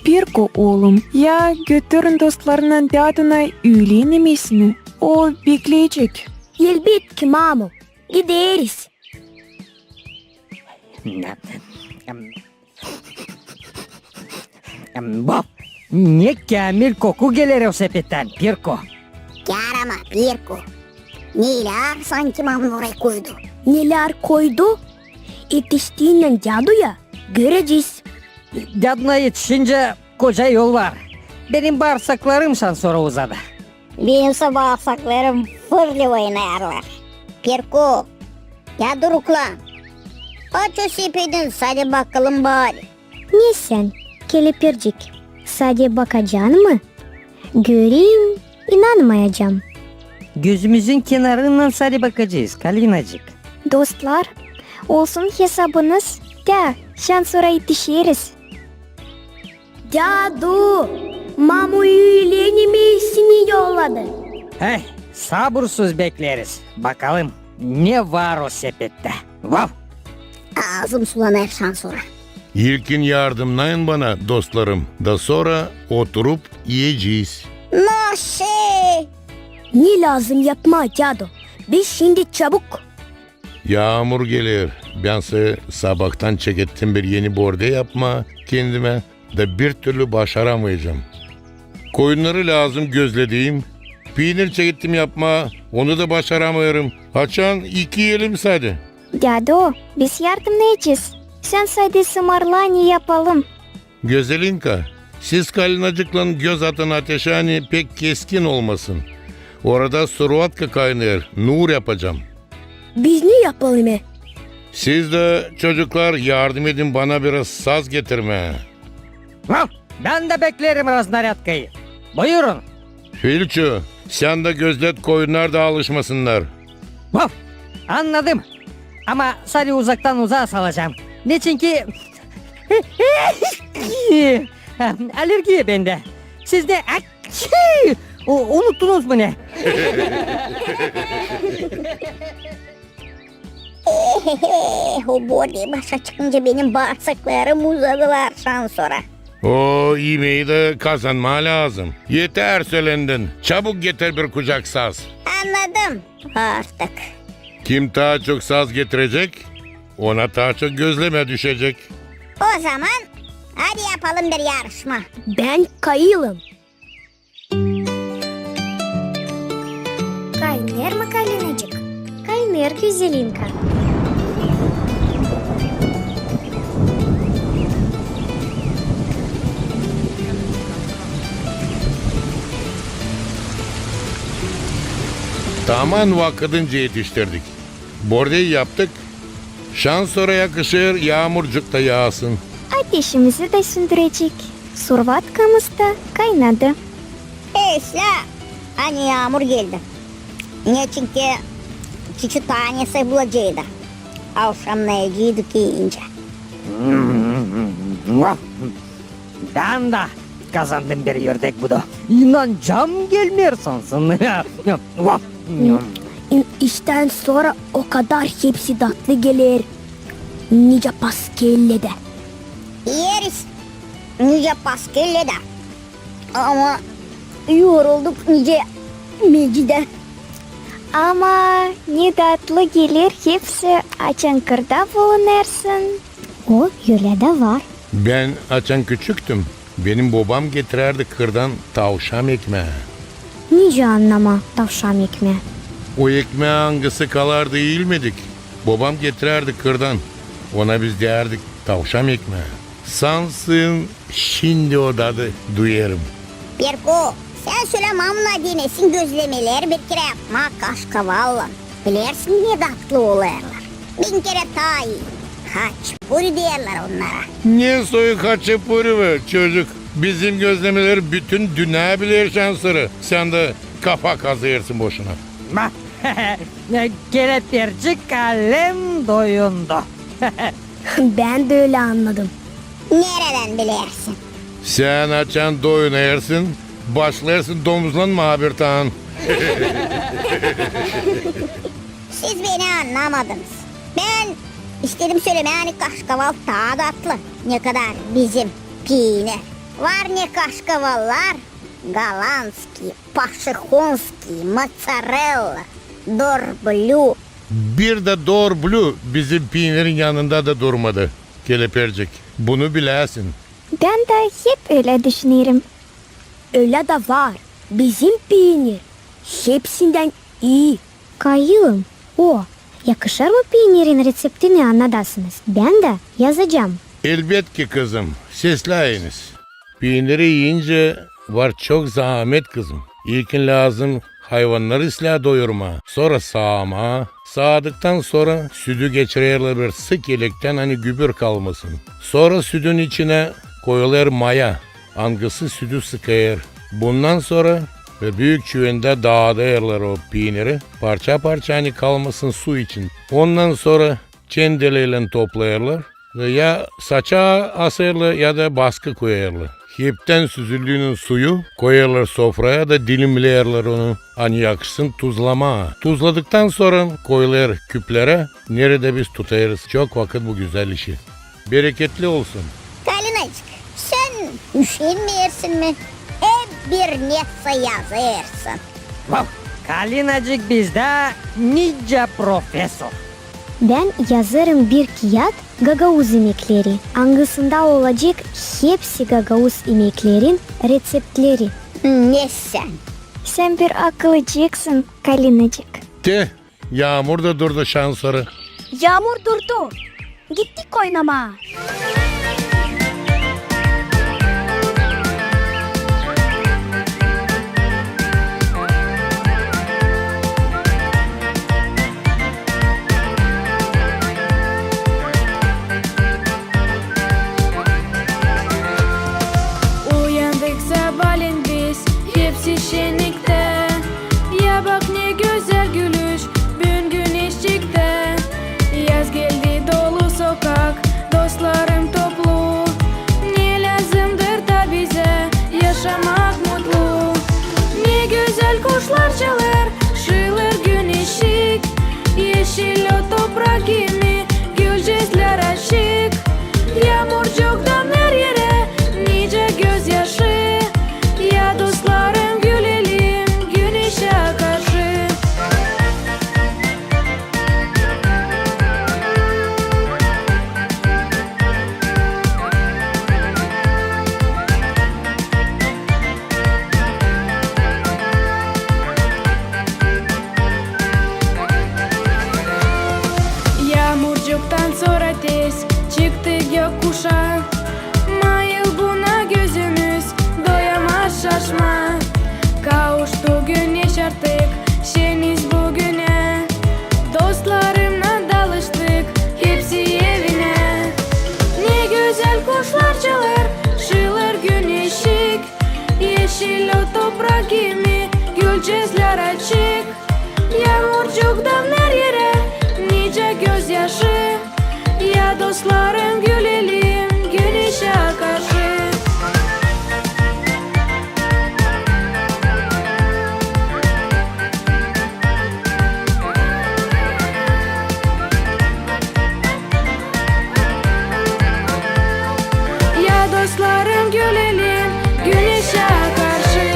Pirko, oolum, ya götürün dostlarınnan dädunay üülen imesini. O bekleyecek. Elbetki, mamu, gideriz. Em, em, bu ne käämil koku geler o sepettän, Pirko. Yaramaz, Pirko. Nelär sanki mamu orayı koydu? Nelär koydu? Etiştiynän däduya görecez. Däduna etişincä koca yol var. Benim baarsaklarım şansora uzadı. Benimsä baarsaklarım fırlı oynêêrlar. Pirko, ya duruklan. Aç o sepedin, sade bakalım bari. Ne sän, kelepircik, sade bakacan mı? Göreyim, inanmayacam. Gözümüzün kenarınnan sade bakacez, Kalinacık. Dostlar, olsun hesabınız, tä şansora etişeriz. Dädu, mamu üülen imesini yolladı. Hey, sabursuz bekleriz. Bakalım, ne var o sepettä. Vav! Aazım sulanêr şansora. İlkin yardımnayın bana, dostlarım, da sora oturup iyecez. Naşe! Ne lääzım yapmaa, dädu? Biz şindi çabuk. Yaamur geler. Bän sä sabaadan çekettim bir eni bordä yapmaa kendimä, da bir türlü başaramayacam. Koyunnarı lääzım gözledeyim. Piinir çekettim yapmaa, onu da başaramêêrım. Açan iki elim sade. Dädu, biz yardımnayacez. Sän sade sımarla, ne yapalım. Gözelinka, Siz Kalinacıklan göz atın ateşä, ani pek keskin olmasın. Orada survatka kaynêêr, nuur yapacam. Biz ne yapalım e? Siz dä, çocuklar, yardım edin bana biraz saz getirmää. Vah! Bän dä bekleerim raznarâdkayı. Buyurun. Filçu, sän dä gözlet, koyunnar da alışmasınnar. Vah! Annadım. Ama sarı uzaktan uzaa salacam. Neçinki alergiya bendä. Siz ne? Akçı! U-, unuttunuz mu ne? Ehehe, o Borey başa çıkınca benim baarsaklarım uzadılar şansora. O imeyi dä kazanmaa lääzım. Eter sölendin. Çabuk getir bir kucak saz. Annadım artık. Kim taa çok saz getirecek, ona taa çok gözlemä düşecek. O zaman hadi yapalım bir yarışma. Bän kayılım. Kaynêêr mı, Kalinacık? Kaynêêr, Gözelinka. Taman vakıdınca etiştirdik. Borey yaptık. Şansora yakışêr yaamurcuk ta yaasın. Ateşimizi dä sündürecek. Survatkamız ta kaynadı. Eslää, ani yaamur geldi. Neçinki çiçi tanesi bulaceydı avşamnayaceydık iyincä. Bän dä kazandım bir ördek budu. İnancam gelmeer sansın. İ-, iştän sora o kadar hepsi datlı geler. Nicä paskellä dä. İeriz nicä paskellä dä. Ama yorulduk nicä meci dä. Ama ne datlı geler hepsi, açan kırda bulunêrsın. O, ölä dä var. Bän açan küçüktüm, benim bobam getirärdi kırdan tavşam ekmää. Nicä annamaa tavşam ekmää? O ekmää, angısı kalardı iilmedik. Bobam getirärdi kırdan. Ona biz deyärdik tavşam ekmää. Sansın, şindi o dadı duyêrım. Perko, sän sölä mamuna denesin gözlemeleri bir kerä yapmaa kaşkavallan. Bilersin, ne datlı olêrlar. Bin kerä taa ii. Haçpuri deerlär onnara. Ne soy haçpuri be, çocuk? Bizim gözlemeleri bütün dünnä biler şansora. Sän dä kafa kazıyêrsın boşuna. Kelepircik alem doyundu. Bän dä ölä annadım. Neredän bilersin? Sän açan doyunêrsın, başlêêrsın domuzlanmaa bir taan. Siz beni annamadınız. Bän istedim sölemää, ani kaşkaval taa datlı, ne kadar bizim piinir. Var ne kaşkavallar, голландский, пошехонский, моцарелла, дорблю. Bir dä dor blü bizim piinirin yanında da durmadı, kelepircik. Bunu biläsin. Bän dä hep ölä düşünerim. Ölä dä var. Bizim piinir hepsindän ii. Kayılım, o, yakışêr mı piinirin reţeptini annadasınız? Bän dä yazacam. Elbetki, kızım, sesläyiniz. Piiniri iincä var çok zaamet, kızım. İlkin lääzım hayvannarı islää doyurmaa, sora saamaa, saadıktan sora südü geçirerlär bir sık elektän, ani gübür kalmasın. Sora südün içinä koyulêr maya, angısı südü sıkêr. Bundan sora bir büük çüvendä daadêrlar o piiniri, parça-parça, ani kalmasın su için. Ondan sora çendeleylän toplêêrlar, ya saça asêrlar, ya da baskı koyêrlar. Heptän süzüldüünün suyu koyêrlar sofraya da dilimleerlär onu, ani yakışsın tuzlamaa. Tuzladıktan sora koyulêr küplerä, neredä biz tutêrız çok vakıt bu gözäl işi. Bereketli olsun. Kalinacık, sän üşenmeersin mi? Hep bir nesä yazêrsın. Kalinacık bizdä nicä profesor. Bän yazêrım bir kiyat gagauz imekleri, angısında olacek hepsi gagauz imeklerin reţeptleri. Ne sän? Sän bir akıllıcıksın, Kalinacık. Te, yaamur da durdu şansora. Yaamur durdu. Gittik oynamaa. Şilo toprak kimi gülceklär açık, yaamurcuktan her erä nicä gözyaşı. Ya dostlarım, gülelim güneşä karşı. Yaamurcuktan sora tez çıktık gökkuşa. Mayıl buna gözümüz doyamaz şaşma. Kavuştu güneş artık şeniz bugünä. Dostlarımnan dalıştık hepsi evinä. Ne gözäl kuşlar çalêr, şılêr güneşçik. Şilo toprak kimi gülceklär açık, yaamurcuktan her erä nicä gözyaşı. Ya dostlarım, gülelim güneşä karşı. Ya dostlarım, gülelim güneşä karşı.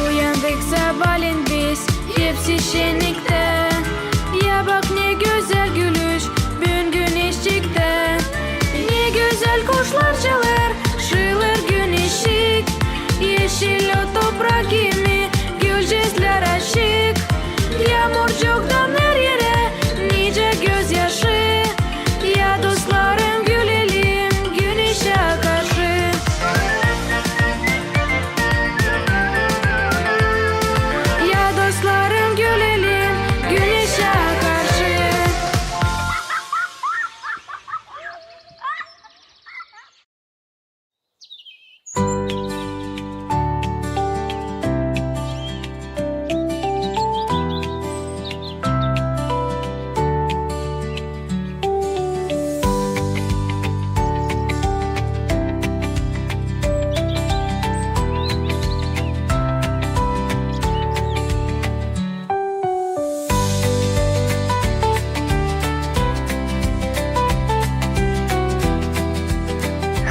Uyandık sabaalän biz hepsi şenniktä. Ya bak, ne gözäl gülüş büün güneşçiktä. Ne gözäl kuşlar çalêr, şılêr güneşçik. Şilo toprak kimi gülceklär açık. Yaamurcuktan her erä nicä gözyaşı. Ya dostlarım, gülelim güneşä karşı. Ya dostlarım, gülelim güneşä karşı.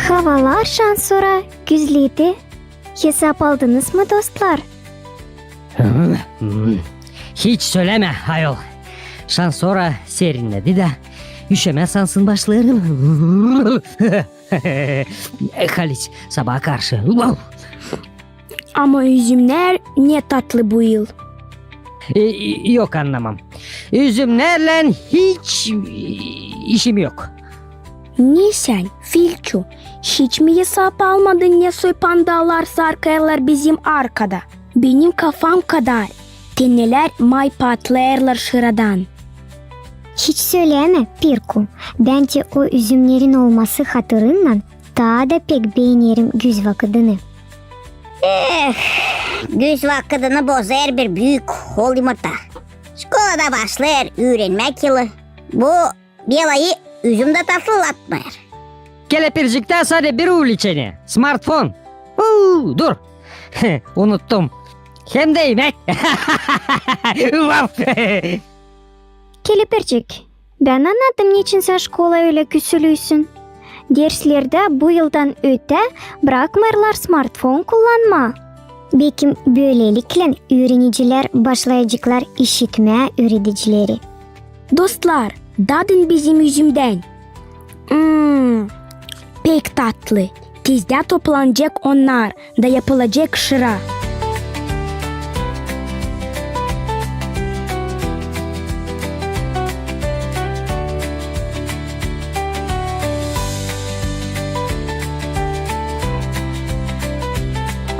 Havalar şansora güzledi. Hesap aldınız mı, dostlar? Hiç sölämä, ayol. Şansora serinnedi da, üşämä sansın başlêêrım. Haliç, sabaa karşı. Ama üzümnär ne tatlı bu yıl. E, yok, annamam. Üzümnärlän hiç, e, işim yok. Ne sän, Filçu, hiç mi hesap almadın, ne soy pandalar sarkêrlar bizim arkada? Benim kafam kadar. Tenelär may patlêêrlar şıradan. Hiç sölämä, Pirku. Bän dä o üzümnerin olması hatırınnan taa da pek beenerim güz vakıdını. Eh, güz vakıdını bozêr bir büük hol yımırta. Şkolada başlêêr üürenmäk yılı. Bu belayı üzüm dä tatlılatmêêr. Kelepirciktä sade bir uvlečeniye. Smartfon. Uu, dur. Unuttum. Hem dä imäk. Vaf! Kelepircik, bän annadım, neçin sän şkolaya ölä küsülüysün. Derslerdä bu yıldan ötä brakmêêrlar smartfon kullanmaa. Bekim, bölelikle üürenicilär başlayaceklar işitmää üüredicileri. Dostlar, dadın bizim üzümdän. Mm, pek tatlı. Tezdä toplanacek onnar da yapılacek şıra.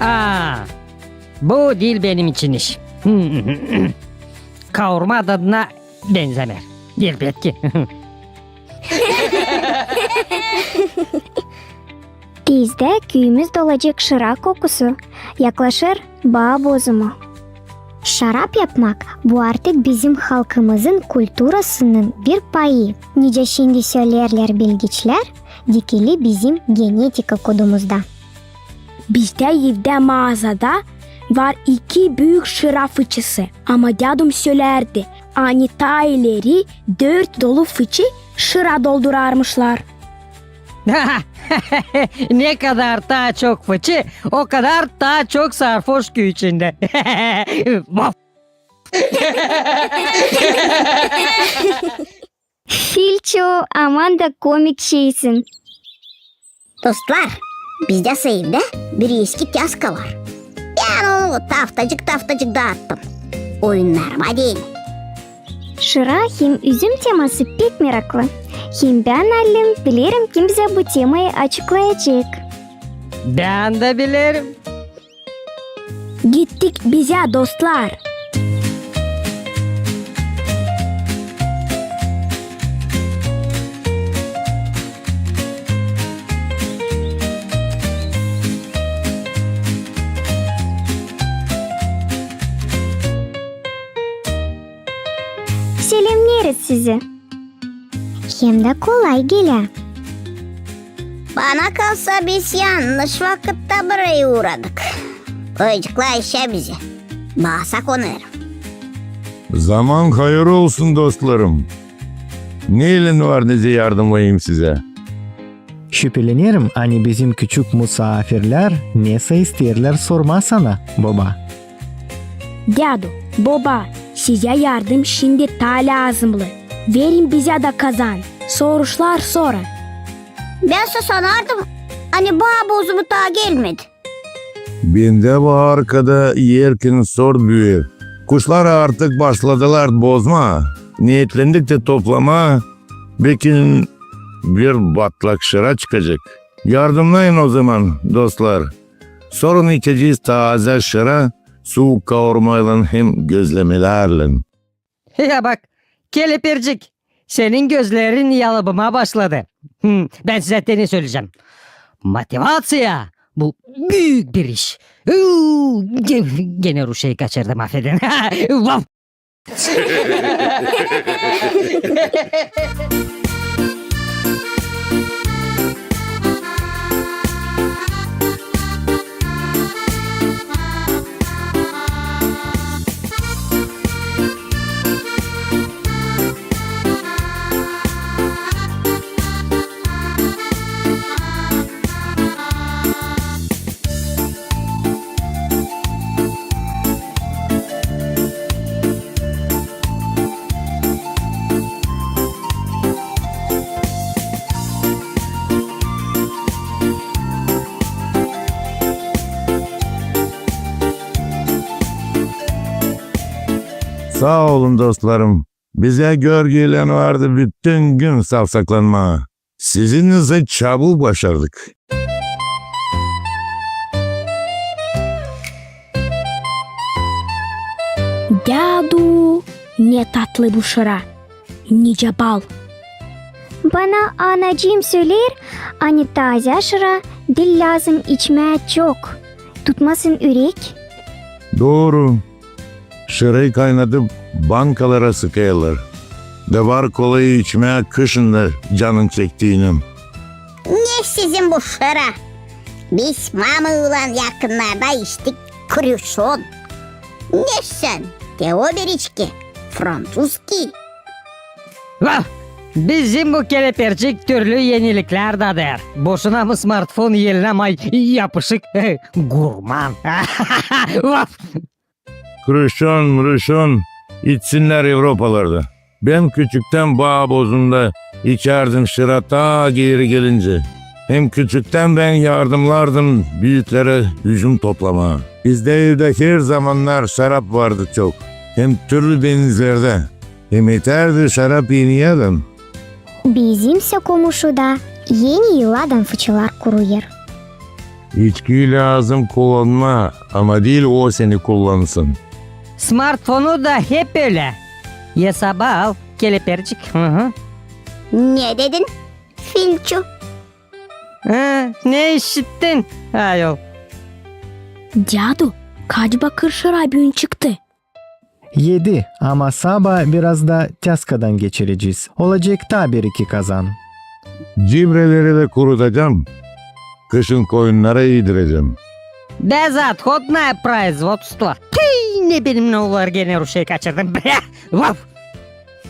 Aa, Bu diil benim için iş. Kaurma dadına benzemeer. Elbetki. Bizdä küüyümüz dolacek şıra kokusu, yaklaşêr baa bozumu. Şarap yapmak, bu artık bizim halkımızın kulturasının bir payı. Nicä şindi söleerlär bilgiçlär, dikili bizim genetika kodumuzda. Bizdä evdä maazada var iki büük şıra fıçısı. Ama dädum sölärdi, ani taa ileri dört dolu fıçı şıra doldurarmışlar. Ne kadar taa çok fıçı, o kadar taa çok sarhoş küü içindä. Vaf! Filço, aman da komik şeysin. Dostlar, bizdä evdä bir eski tyaska var. Bän onu taftacık-taftacık daattım. Oyunnarıma deyni. Şıra hem üzüm teması pek meraklı. Hem bän, Allim, bilerim, kim bizä bu temayı açıklayacek. Bän dä bilerim. Gittik bizä, dostlar. Selemneeriz sizi. Hem dä kolay gelä. Bana kalsa, biz yannış vakıtta burayı uuradık. Oyuncuklar işä bizi. Basa konêrım. Zaman hayır olsun, dostlarım. Neylän var nicä yardımlayım sizä? Şüpelenerim, ani bizim küçük musaafirlär nesä isteerlär sormaa sana, boba. Dädu, boba, sizä yardım şindi taa lääzımlı. Verin bizä dä kazan, soruşlar sorun. Bän sä sanardım, ani baa bozumu taa gelmedi. Bendä bu arkada erkin sort büüyer. Kuşlar artık başladılar bozmaa. Neetlendik dä toplamaa, bekim bir batlak şıra çıkacek. Yardımlayın ozaman, dostlar. Sorun içecez taazä şıra, suuk kaurmaylan hem gözlemelärlän. Ya bak, kelepercik, senin gözlerin yalıbımaa başladı. Hı, bän sizä te ne söleyecäm. Motivaţiya, bu büük bir iş. Uuu, ge-, genä ruşeyi kaçırdım, afedin. Vaf! Saa olun, dostlarım. Bizä görgüylän vardı bütün gün savsaklanmaa. Sizinnän çabuk başardık. Dädu, ne tatlı bu şıra, nicä bal. Bana anacıım söleer, ani taazä şıra diil lääzım içmää çok, tutmasın ürek. Dooru. Şırayı kaynadıp bankalara sıkêrlar. Da var kolayı içmää kışın da canın çektiinän. Ne sizin bu şıra? Biz mamamnan yakınnarda içtik kruşon. Ne sän, te o bir içki, fransuzki. Vah! Bizim bu kelepercik türlü eniliklär dadêr. Boşuna mı smartfon elinä may yapışık, gurman. Vah! Kruşon, mruşon içsinnär Evropalarda. Bän küçüktän baa bozumda içärdim şıra taa geeri gelincä. Hem küçüktän bän yardımlardım büüklerä üzüm toplamaa. Bizdä evdä her zamannar şarap vardı çok. Hem türlü benizlerdä. Hem etärdi şarap eni yıldan. Bizimsä komuşuda eni yıladan fıçılar kuruyêr. İçkiyi lääzım kullanmaa, ama diil o seni kullansın. Smartfonu da hep ölä. Esaba al, kelepircik. Hı hı. Ne dedin, Filçu? Ha, ne işittin, ayol? Dädu, kaç bakır şıra büün çıktı? Edi, ama sabaa biraz da tyaskadan geçirecez. Olacek taa bir-iki kazan. Cibreleri dä kurudacam. Kışın koyunnara iidirecäm. Безотходное производство. Tüü, ne benim ne olar, genä ruşey kaçırdım. Brä! Vaf!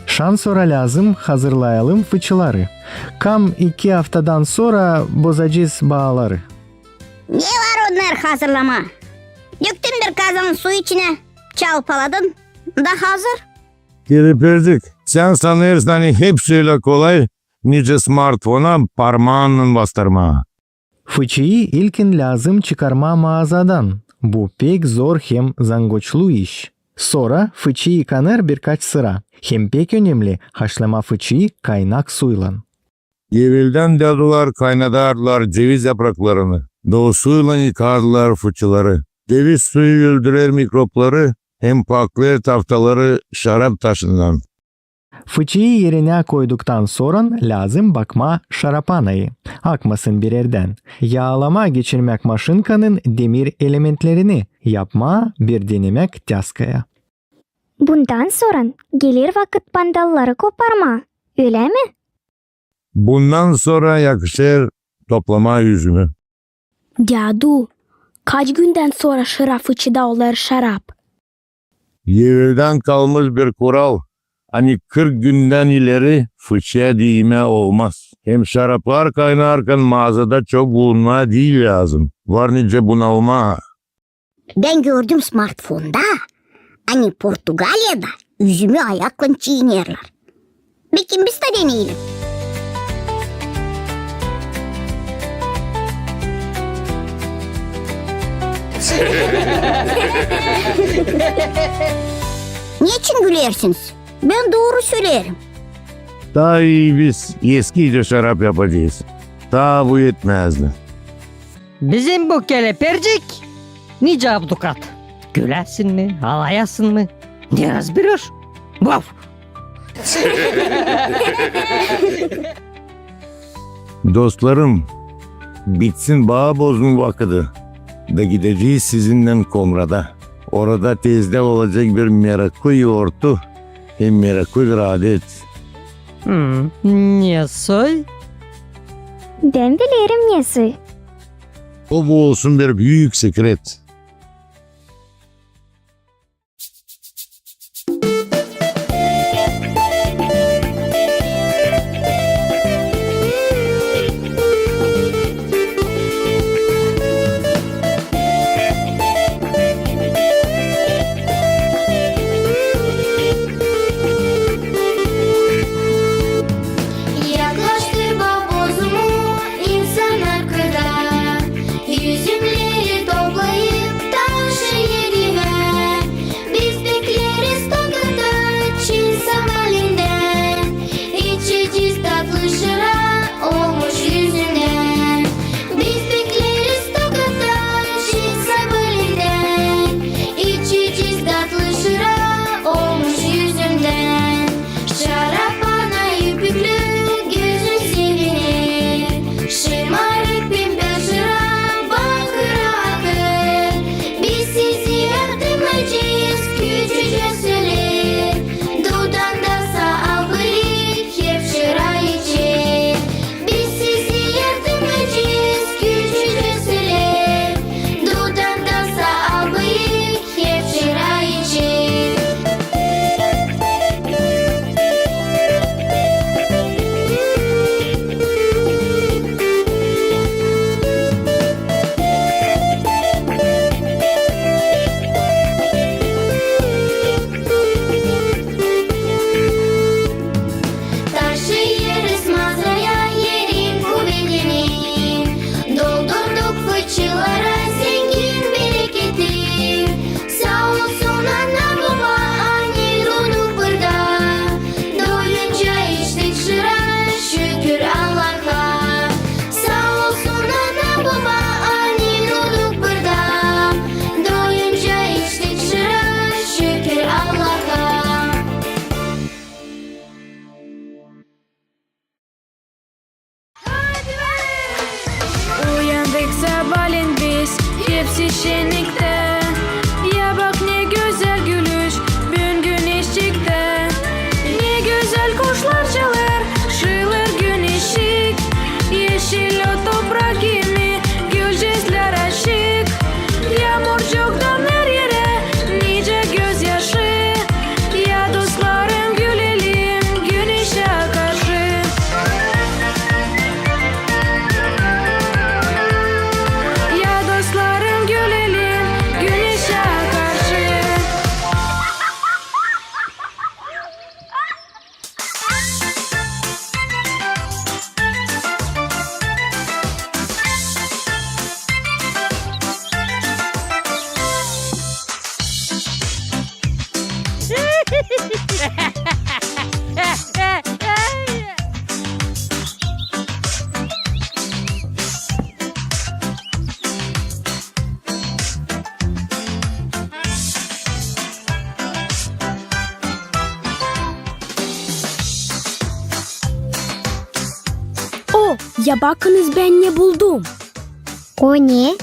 Şansora lääzım hazırlayalım fıçıları. Kam iki aftadan sora bozacez baaları. Ne var onnar hazırlamaa? Döktün bir kazan su içinä, çalpaladın da hazır. Kelepircik, sän sanêrsın, ani hepsi ölä kolay, nicä smartfona parmaannan bastırmaa. Fıçıyı ilkin lääzım çıkarmaa maazadan. Bu pek zor hem zangoçlu iş. Sora fıçı yıkanêr birkaç sıra. Hem pek önemli, haşlamaa fıçıyı kaynak suylan. Eveldän dädular kaynadardılar ceviz yapraklarını, da o suylan yıkardılar fıçıları. Ceviz suyu öldürer mikropları hem paklêêr taftaları şarap taşından. Fıçıyı erinä koyduktan soran lääzım bakmaa şarapanayı, akmasın bir erdän. Yaalamaa geçirmäk maşinkanın demir elementlerini, yapmaa bir denemäk tyaskaya. Bundan soran geler vakıt bandalları koparmaa, ölä mi? Bundan sora yakışêr toplamaa üzümü. Dädu, kaç gündän sora şıra fıçıda olêr şarap? Eveldän kalmış bir kural, ani kırk gündän ileri fıçıya diimää olmaz. Hem şaraplar kaynarkan maazada çok bulunmaa diil lääzım. Var nicä bunalmaa. Bän gördüm smartfonda, ani Portugaliyada üzümü ayaklan çiinerlär. Bekim biz dä deneyelim. Neçin gülersiniz? Bän dooru söleerim. Taa ii biz eskicä şarap yapacez. Taa bu etmäzdi. Bizim bu kelepircik nicä abdukat. Güläsin mi, alayasın mı? Ne razberêr? Vaf! Dostlarım, bitsin baa bozma vakıdı, da gidecez sizinnän Komrada. Orada tezdä olacek bir meraklı yortu hem meraklı bir adet. Hmm, ne soy? Bän bilerim ne soy. O bu olsun bir büük sekret. Yaklaştı baa bozma, insannar kırda üzümleri toplayıp Ya bakınız, bän ne buldum. O ne?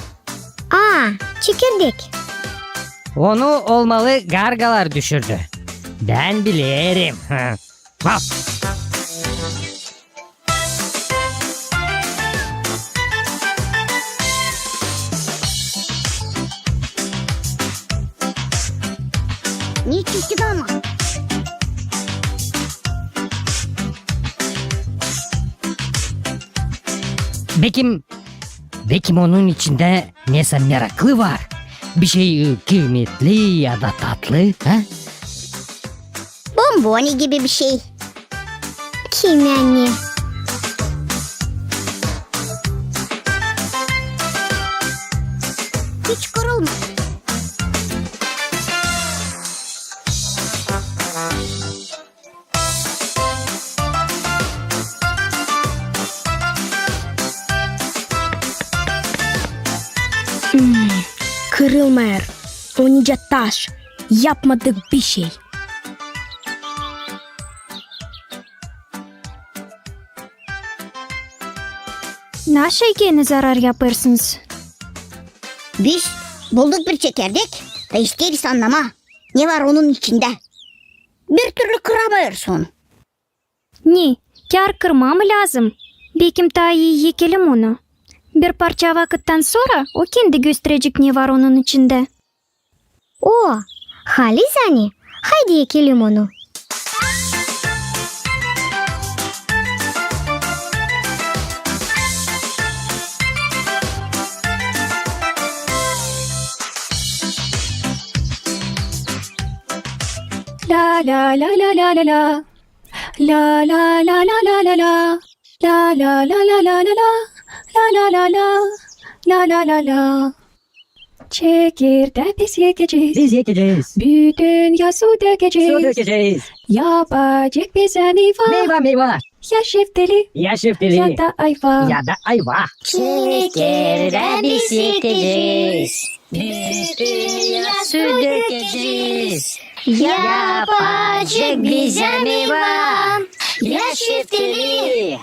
Aa, çekirdek. Onu olmalı gargalar düşürdü. Bän bilerim. Hı. Hop. Ne çirkin ama. Bekim, bekim onun içindä nesä meraklı var. Bir şey, e, kıymetli ya da tatlı, ha? Bomboni gibi bir şey. Kim yani? Hiç kırılmadı. Hmm, kırılmêêr. O nicä taş. Yapmadık bişey. Naşey genä zarar yapêrsınız? Biz bulduk bir çekirdek, da isteeriz annamaa, ne var onun içindä. Bir türlü kıramêêrız onu. Ne, kär kırmaa mı lääzım? Bekim taa ii ekelim onu. Bir parça vakıttan sora o kendi gösterecek, ne var onun içindä. O, halizdän ani, haydi ekelim onu. La, la, la, la. La, la, la, la. La, la, la, la. La, la, la, la. La, la, la, la. Çekirdää biz ekecez. Biz ekecez. Bütün yaz su dökecez. Su dökecez. Yapacek bizä meyva. Meyva, meyva. Ya şeftali. Ya şeftali. Ya da ayva. Ya da ayva. Çekirdää biz ekecez. Bütün yaz su dökecez. Yapacek bizä meyva. Ya şeftali.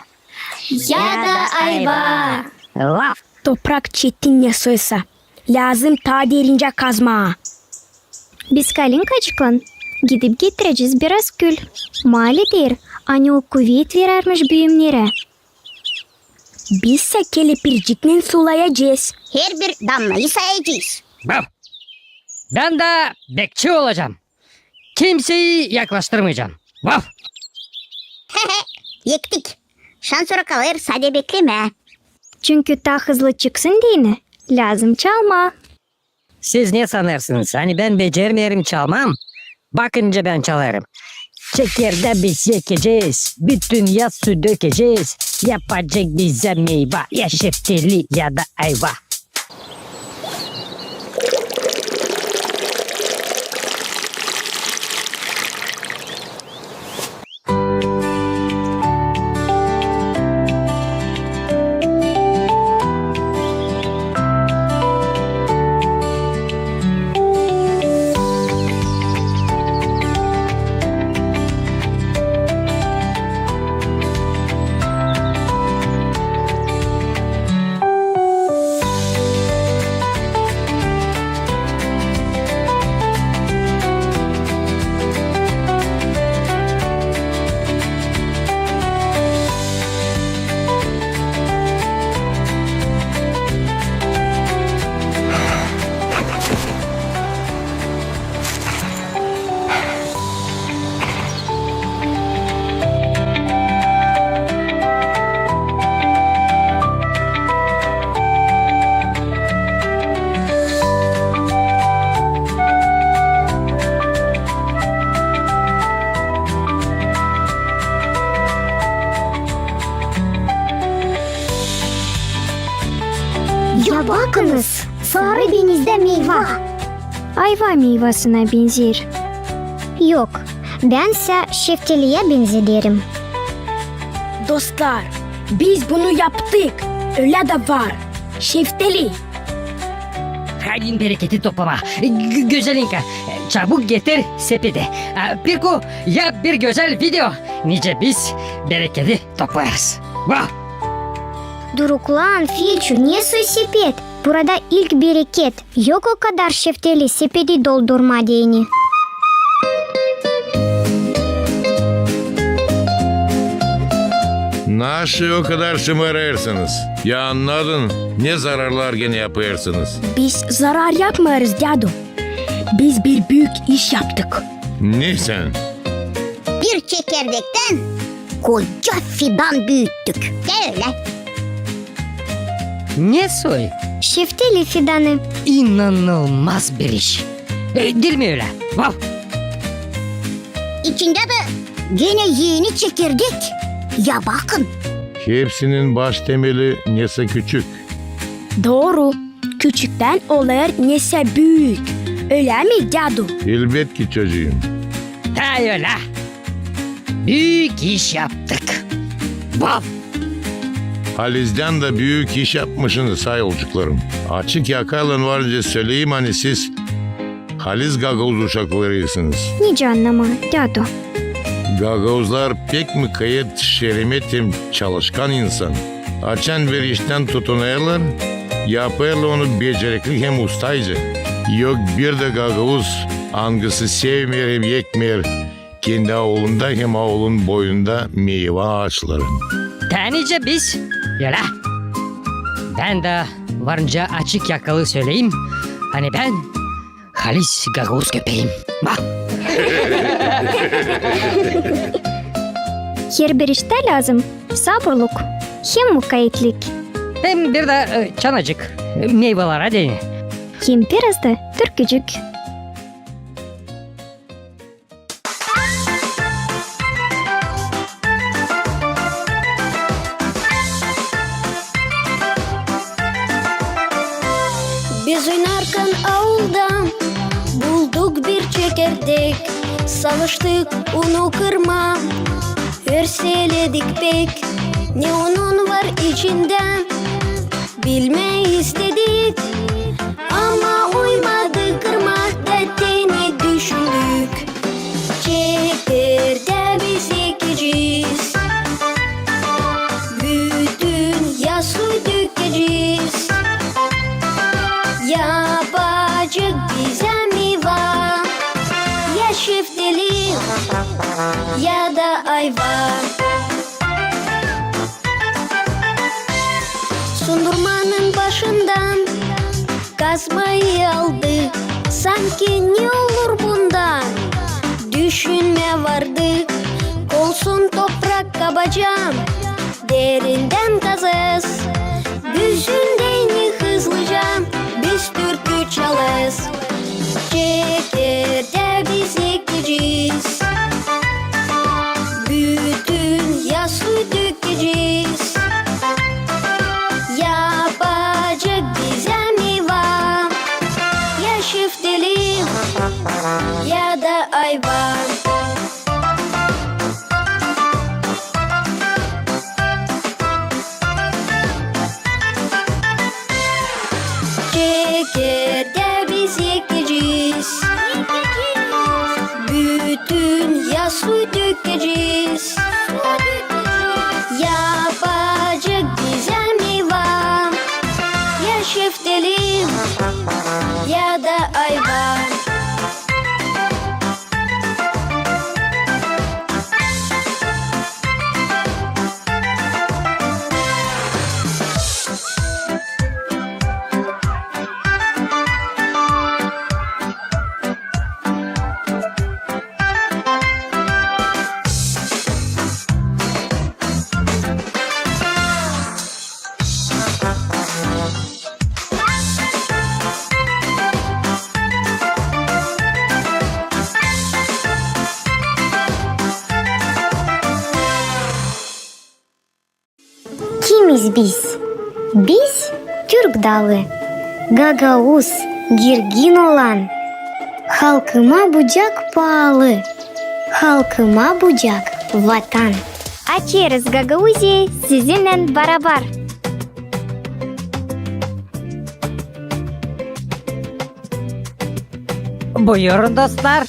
Ya da ayva. Laf. Toprak çetin ne soysa. Lääzım taa derincä kazmaa. Biz kalinkacıklan gidip getirecez biraz kül. Maali deer, ani o kuvet verärmiş büümnerä. Bizsä kelepircinnän sulayacez. Herbir damnayı sayacez. Vav! Bän dä bekçi olacam. Kimseyi yaklaştırmayacam. Vav! Ektik. Şansora kalêr sade beklemää. Çünkü taa hızlı çıksın deyni, lääzım çalmaa. Siz ne sanêrsınız, ani bän becermeerim çalmaa? Bakın nicä bän çalêrım. Çekirdää biz ekecez, bütün yaz su dökecez. Yapacek bizä meyva, ya şeftali, ya da ayva. Ya bakınız, sarı denizdä meyva. Ayva meyvasına benzeer. Yok, bän sä şeftaliyä benzederim. Dostlar, biz bunu yaptık. Ölä dä var. Şeftali. Haydi bereketi toplamaa. G-, Gözelinka, çabuk getir sepeti. A, Pirku, yap bir gözäl video, nicä biz bereketi toplêêrız. Vah! Duruklan, Filçu, ne soy sepet? Burada ilk bereket. Yok o kadar şeftali sepeti doldurmaa deyni. Naşı o kadar şımarêrsınız? Ya annadın, ne zararlar genä yapêrsınız? Biz zarar yapmêêrız, dädu. Biz bir büük iş yaptık. Ne sän? Bir çekirdektän koca fidan büüttük. Dä ölä. Ne soy? Şeftali fidanı. İnanılmaz bir iş. E, diil mi ölä? Vav! İçindä dä genä eni çekirdek. Ya bakın. Hepsinin baş temeli nesä küçük. Dooru. Küçüktän olêr nesä büük. Ölä mi, dädu? Elbetki, çocuum. Taa ölä. Büük iş yaptık. Vav! Halizdän dä büük iş yapmışınız, say olçuklarım. Açık yakaylan var nicä söleyim, ani siz halis gagauz uşaklarıysınız. Nicä annamaa, dädu? Gagauzlar pek mukayyet, şeremet hem çalışkan insan. Açan bir iştän tutunêrlar, yapêrlar onu becerikli hem ustayca. Yok bir dä gagauz, angısı sevmeer hem ekmeer kendi aulunda hem aulun boyunda meyva aaçların. Taa nicä biz, ölä. Bän dä var nicä açık yakalı söleyim, ani bän halis gagauz köpeeyim. Vav! Herbir iştä lääzım saburluk hem mukayyetlik. Hem bir dä, e, çanacık, e, meyvalara deyni. Hem biraz da türkücük. Biz oynarkan aulda bulduk bir çekirdek. Savaştık onu kırmaa, örseledik pek. Ne onun var içindä, bilmää istedik. Ama uymadı kırmaa, dä tenä düşündük. Çekirdää biz ekecez, bütün ya suyu dökecez. Yapacek bizä meyva, ya şeftali, ya da ayva. Sundurmanın başından kazmayı aldı. Sanki ne olur bundan düşünmää vardı. Olsun toprak kabaca, derindän kazêz. Büzündän hızlıca biz türkü çalêz. Çekirdää biz ekecez, bütün ya suyu dökecez. Yapacek bizä meyva, ya şeftali, ya da ayva. Çekirdää biz ekecez, bütün ya suyu dökecez. Yapacek bizä meyva, ya şeftali, ya da ayva. Kimiz biz? Biz türk dalı, gagauz, girgin olan. Halkıma bucak paalı, halkıma bucak vatan. Açêrız Gagauziyayı sizinnän barabar. Buyurun, dostlar.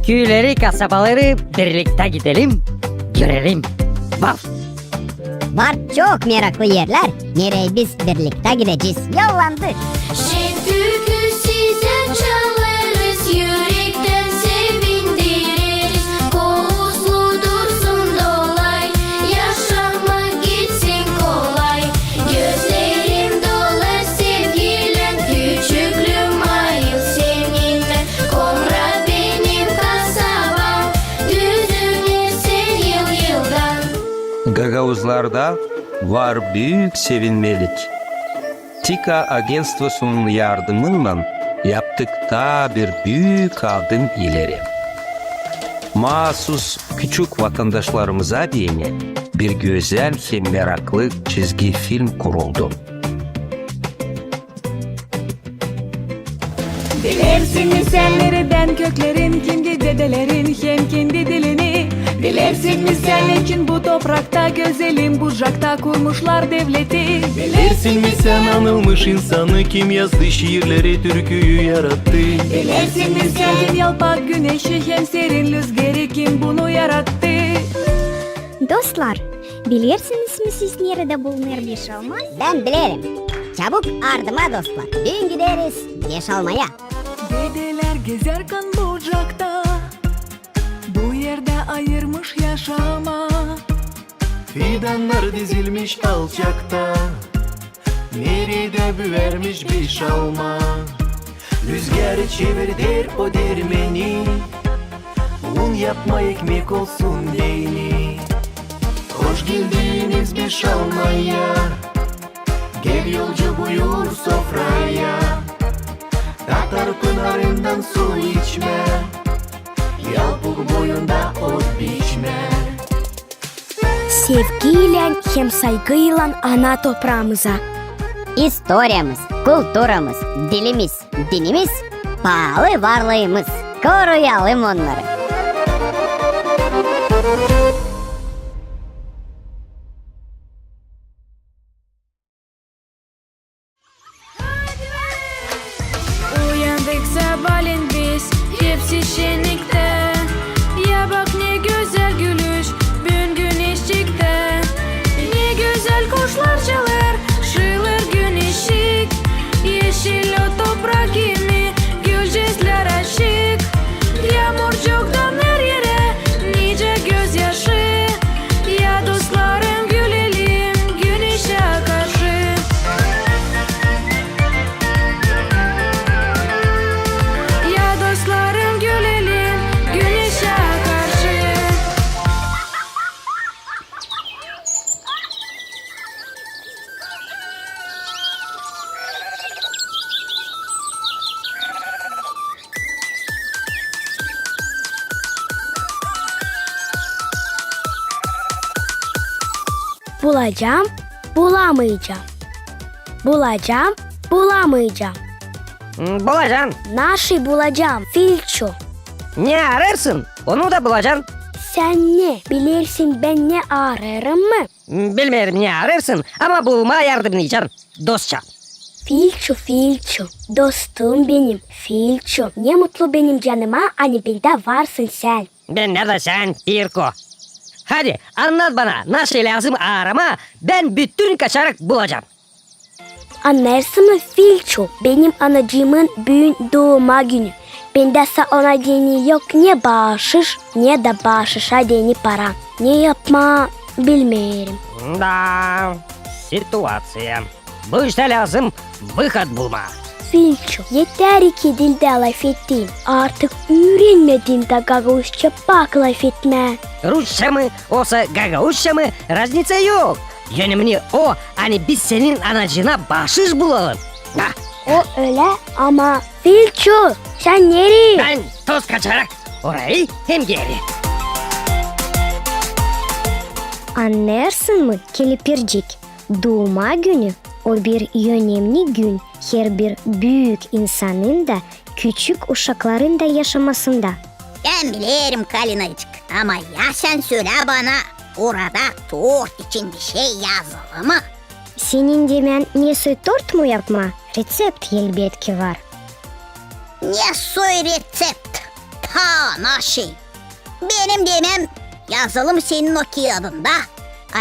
Küüleri, kasabaları birliktä gidelim, görelim. Vav! Var çok meraklı erlär, nereyi biz birliktä gidecez. Yollandık! Şen türkü sizä çalêrız, ürektän sevindireriz. Kovuzlu dursun dolay, yaşamak gitsin kolay. Gözlerim dolar sevgilän, küçüklüüm ayıl seninnän. Komra benim kasabam, düzüner sän yıl-yıldan. Gagauzlarda var büük sevinmelik. TİKA agentstvosunun yardımınnan yaptık taa bir büük adım ileri. Maasuz küçük vatandaşlarımıza deyni bir gözäl hem meraklı çizgi film kuruldu. Bilersin mi sän neredän köklerin, kendi dedelerin hem kendi dilini? Bilersin mi sän neçin bu toprakta gözelim Bucakta kurmuşlar devleti? Bilersin mi sän anılmış insanı, kim yazdı şiirleri, türküyü yarattı? Bilersin mi sän kim yalpak güneşi hem serin lüzgeri, kim bunu yarattı? Dostlar, bilersiniz mi siz, neredä bulunêr Beşalma? Bän bilerim. Çabuk ardıma, dostlar. Büün gideriz Beşalmaya. Dedelär gezärkän Bucakta bu erdä ayırmış yaşamaa. Fidannar dizilmiş alçakta, neredä büürmüş Beşalma. Lüzgeri çevirder o dermeni, un yapmaa ekmek olsun deyni. Hoş geldiniz Beşalmaya, gel yolcu buyur sofraya. Tatar pınarından su içmää, yalpuk boyunda ot biçmää. Sevgiylän hem saygıylan ana topraamıza. İstoriyamız, kulturamız, dilimiz, dinimiz, paalı varlıımız. Koruyalım onnarı. Uyandık sabaalän biz, hepsi şenniktä. Ya bak, ne gözäl gülüş büün güneşçiktä. Ne gözäl kuşlar çalêr, şıılêr güneşçik. Eşil o toprak kimi, gülücüklär açık. Yaamurcuktan her erä nicä gözyaşı. Ya dostlarım, gülelim güneşä karşı. Ya dostlarım, gülelim güneşä karşı. Bulacam, bulamayacam. Bulacam, bulamayacam. Hmm, bulacan. Naşey bulacam, Filço? Ne arêêrsın, onu da bulacan. Sän ne bilersin, bän ne arêêrım mı? Hmm, bilmeerim, ne arêêrsın, ama bulmaa yardımnaycan, dostça. Filço, Filço, dostum benim, Filço. Ne mutlu benim canıma, ani bendä varsın sän. Bendä dä sän, Pirko. Hadi, annat bana, naşey lääzım aaramaa, bän bütün kaçarak bulacam. Annêêrsın mı, Filço, benim anacıımın büün duuma günü. Bendä sa ona deyni yok ne baaşış, ne dä baaşışa deyni para. Ne yapmaa, bilmeerim. Da, situaţiya. Bu iştä lääzım vıhod bulmaa. Filço, etär iki dildä lafettin. Artık üürenmedin dä gagauzça pak lafetmää. Rusça mı, osa gagauzça mı, razniţa yok. Önemni o, ani biz senin anacıına baaşış bulalım. Ha. O ölä, ama Filço, sän nereyi? Bän toz kaçarak orayı hem geeri. Annêêrsın mı, kelipircik? Duuma günü o bir önemni gün herbir büük insanın da, küçük uşakların da yaşamasında. Bän bilerim, Kalinacık, ama ya sän sölä bana, orada tort için bişey yazılı mı? Senin demän nesoy tort mu yapmaa? Reţept elbetki var. Nesoy reţept? Taa naşey! Benim demäm yazılı mı senin o kiyadında,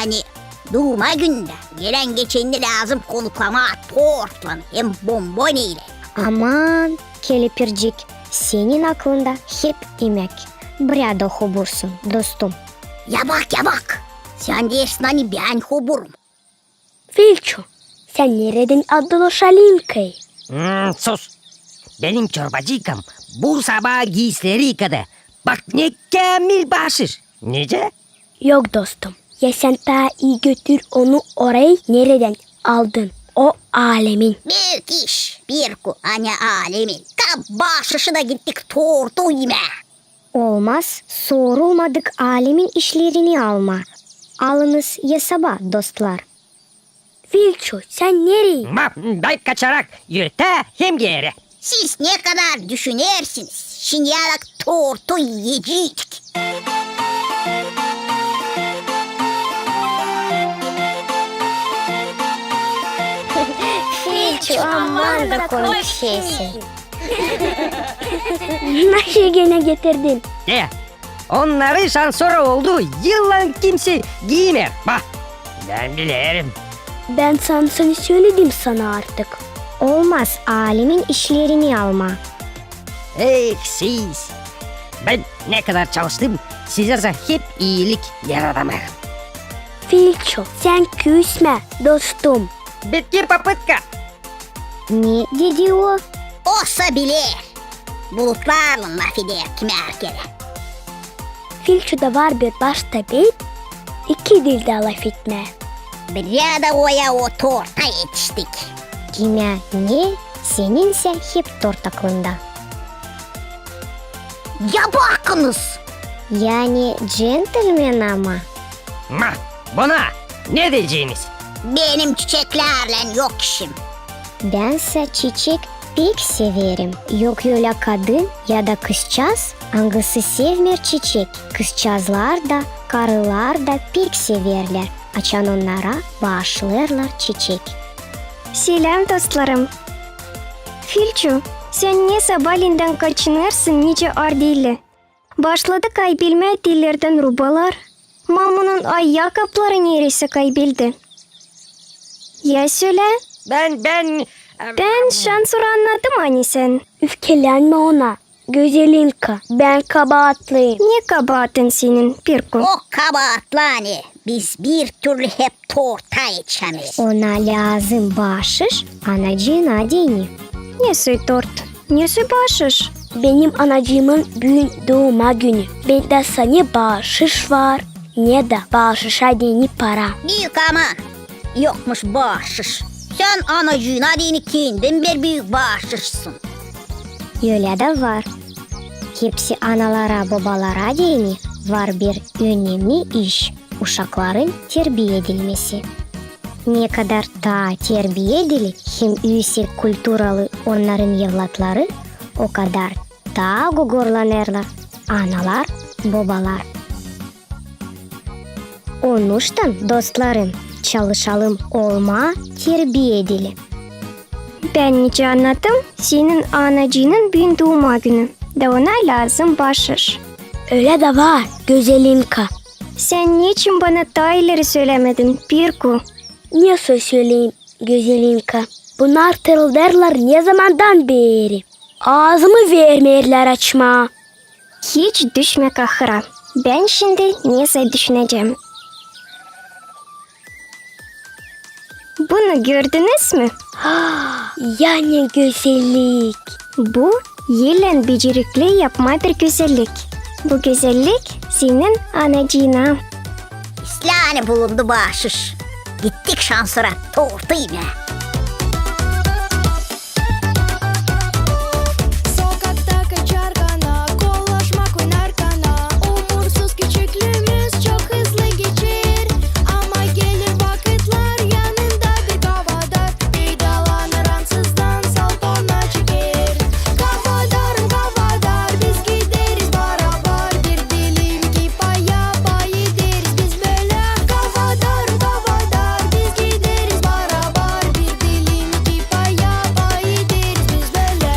ani duuma gündä. Gelän-geçeni lääzım konuklamaa tortlan hem bomboni ile. Aman, kelepircik, senin aklında hep imäk. Bräda hobursun, dostum. Ya bak, ya bak! Sän deersin, ani bän hoburum. Filçu, sän neredän aldın o şalinkayı? Hmm, sus! Benim çorbacıykam bu sabaa giisileri yıkadı. Bak, ne käämil baaşış! Nicä? Yok, dostum. Ya sän taa ii götür onu orayı, neredän aldın o alemin. Büük iş, Pirku, ani alemin. Kap baaşışı da gittik tortu imää. Olmaz sorulmadık alemin işlerini almaa. Alınız esaba, dostlar. Filçu, sän nereyi? Ma, bän kaçarak yürütä hem geeri. Siz ne kadar düşünersiniz, şindi ancak tortu iyeceydik. Filçu, aman da komik şeysin. Naşey genä getirdin? Ne? Onnarı şansora oldu yıllan kimsey giimeer. Bak, bän bilerim. Bän sansın söledim sana artık. Olmaz alemin işlerini almaa. Eh, siz! Bän ne kadar çalıştım, sizä sa hep iilik yaradamêêrım. Filçu, sän küsmä, dostum. Bitki popıtka! Ne dedi o? Osa biler. Bulutlarlan lafeder kimi erkerä. Filçuda var bir başta bey, iki dildä lafetmää. Bräda oya o torta etiştik. Kimä ne, seninsä hep tort aklında. Ya bakınız! Yani džentelmen ama. Ma, buna ne deyeceniz? Benim çiçeklärlän yok işim. Bän sa çiçek pek severim. Yok ölä kadın ya da kızçaaz, angısı sevmeer çiçek. Kızçaazlar da, karılar da pek severlär, açan onnara baaşlêêrlar çiçek. Seläm, dostlarım! Filçu, sän ne sabalendän kaçınêrsın nicä ardeylä? Başladı kaybelmää tellerdän rubalar. Mamunun ayakapları nereysä kaybeldi. Ya sölä. Bän, bän, em, bän şansora annadım, ani sän. Üfkelenmä ona, Gözelinka, bän kabaatlıyım. Ne kabaatın senin, Pirku? O kabaatlı, ani biz bir türlü hep torta etişämeeriz. Ona lääzım baaşış anacıına deyni. Ne soy tort, ne soy baaşış? Benim anacıımın büün duuma günü. Bendä sa ne baaşış var, ne da baaşışa deyni para. Büük ama yokmuş baaşış. Sän anacıına deyni kendin bir büük baaşışsın. Ölä dä var. Hepsi analara, bobalara deyni var bir önemli iş, uşakların terbiya edilmesi. Ne kadar taa terbiyedili hem üüsek kulturalı onnarın evlatları, o kadar taa gogorlanêrlar analar, bobalar. Onuştan, dostlarım, çalışalım olmaa terbiyedili. Bän nicä annadım, senin anacıının büün duuma günü, da ona lääzım baaşış. Ölä dä var, Gözelinka. Sän neçin bana taa ileri sölämedin, Pirku? Ne soy söleyim, Gözelinka? Bunnar tırıldêrlar ne zamandan beeri. Aazımı vermeerlär açmaa. Hiç düşmä kahıra. Bän şindi nesä düşünecäm. Bunu gördünüz mü? Ya ne gözellik! Bu ellän becerikli yapmaa bir gözellik. Bu gözellik senin anacıına. İslää, ani bulundu baaşış. Gittik şansora tortu imää. Sokakta kaçarkana, kollaşmak oynarkana, umursuz küçüklüümüz çok hızlı geçer. Ama gelir vakıtlar, yanında bir kafadar, peydalanır ansızdan, salpana çeker. Kafadarım, kafadar, biz gideriz barabar, bir dilim ki paya pay ederiz biz bölä. Kafadarım, kafadar, biz gideriz barabar, bir dilim ki paya pay ederiz biz bölä.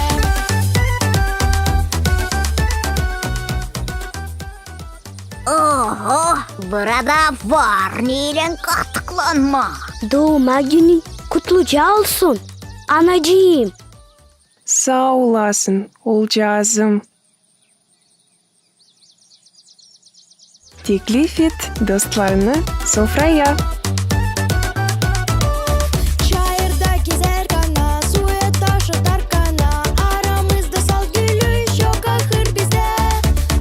Oho, burada var neylän kattık Lanma. Duuma günün kutluca olsun, anacıım. Saa olasın, oolcaazım. Teklif et dostlarını sofraya. Çayırda gezärkän, suya taş atarkän, aramızda salt gülüş yok ahır bizdä.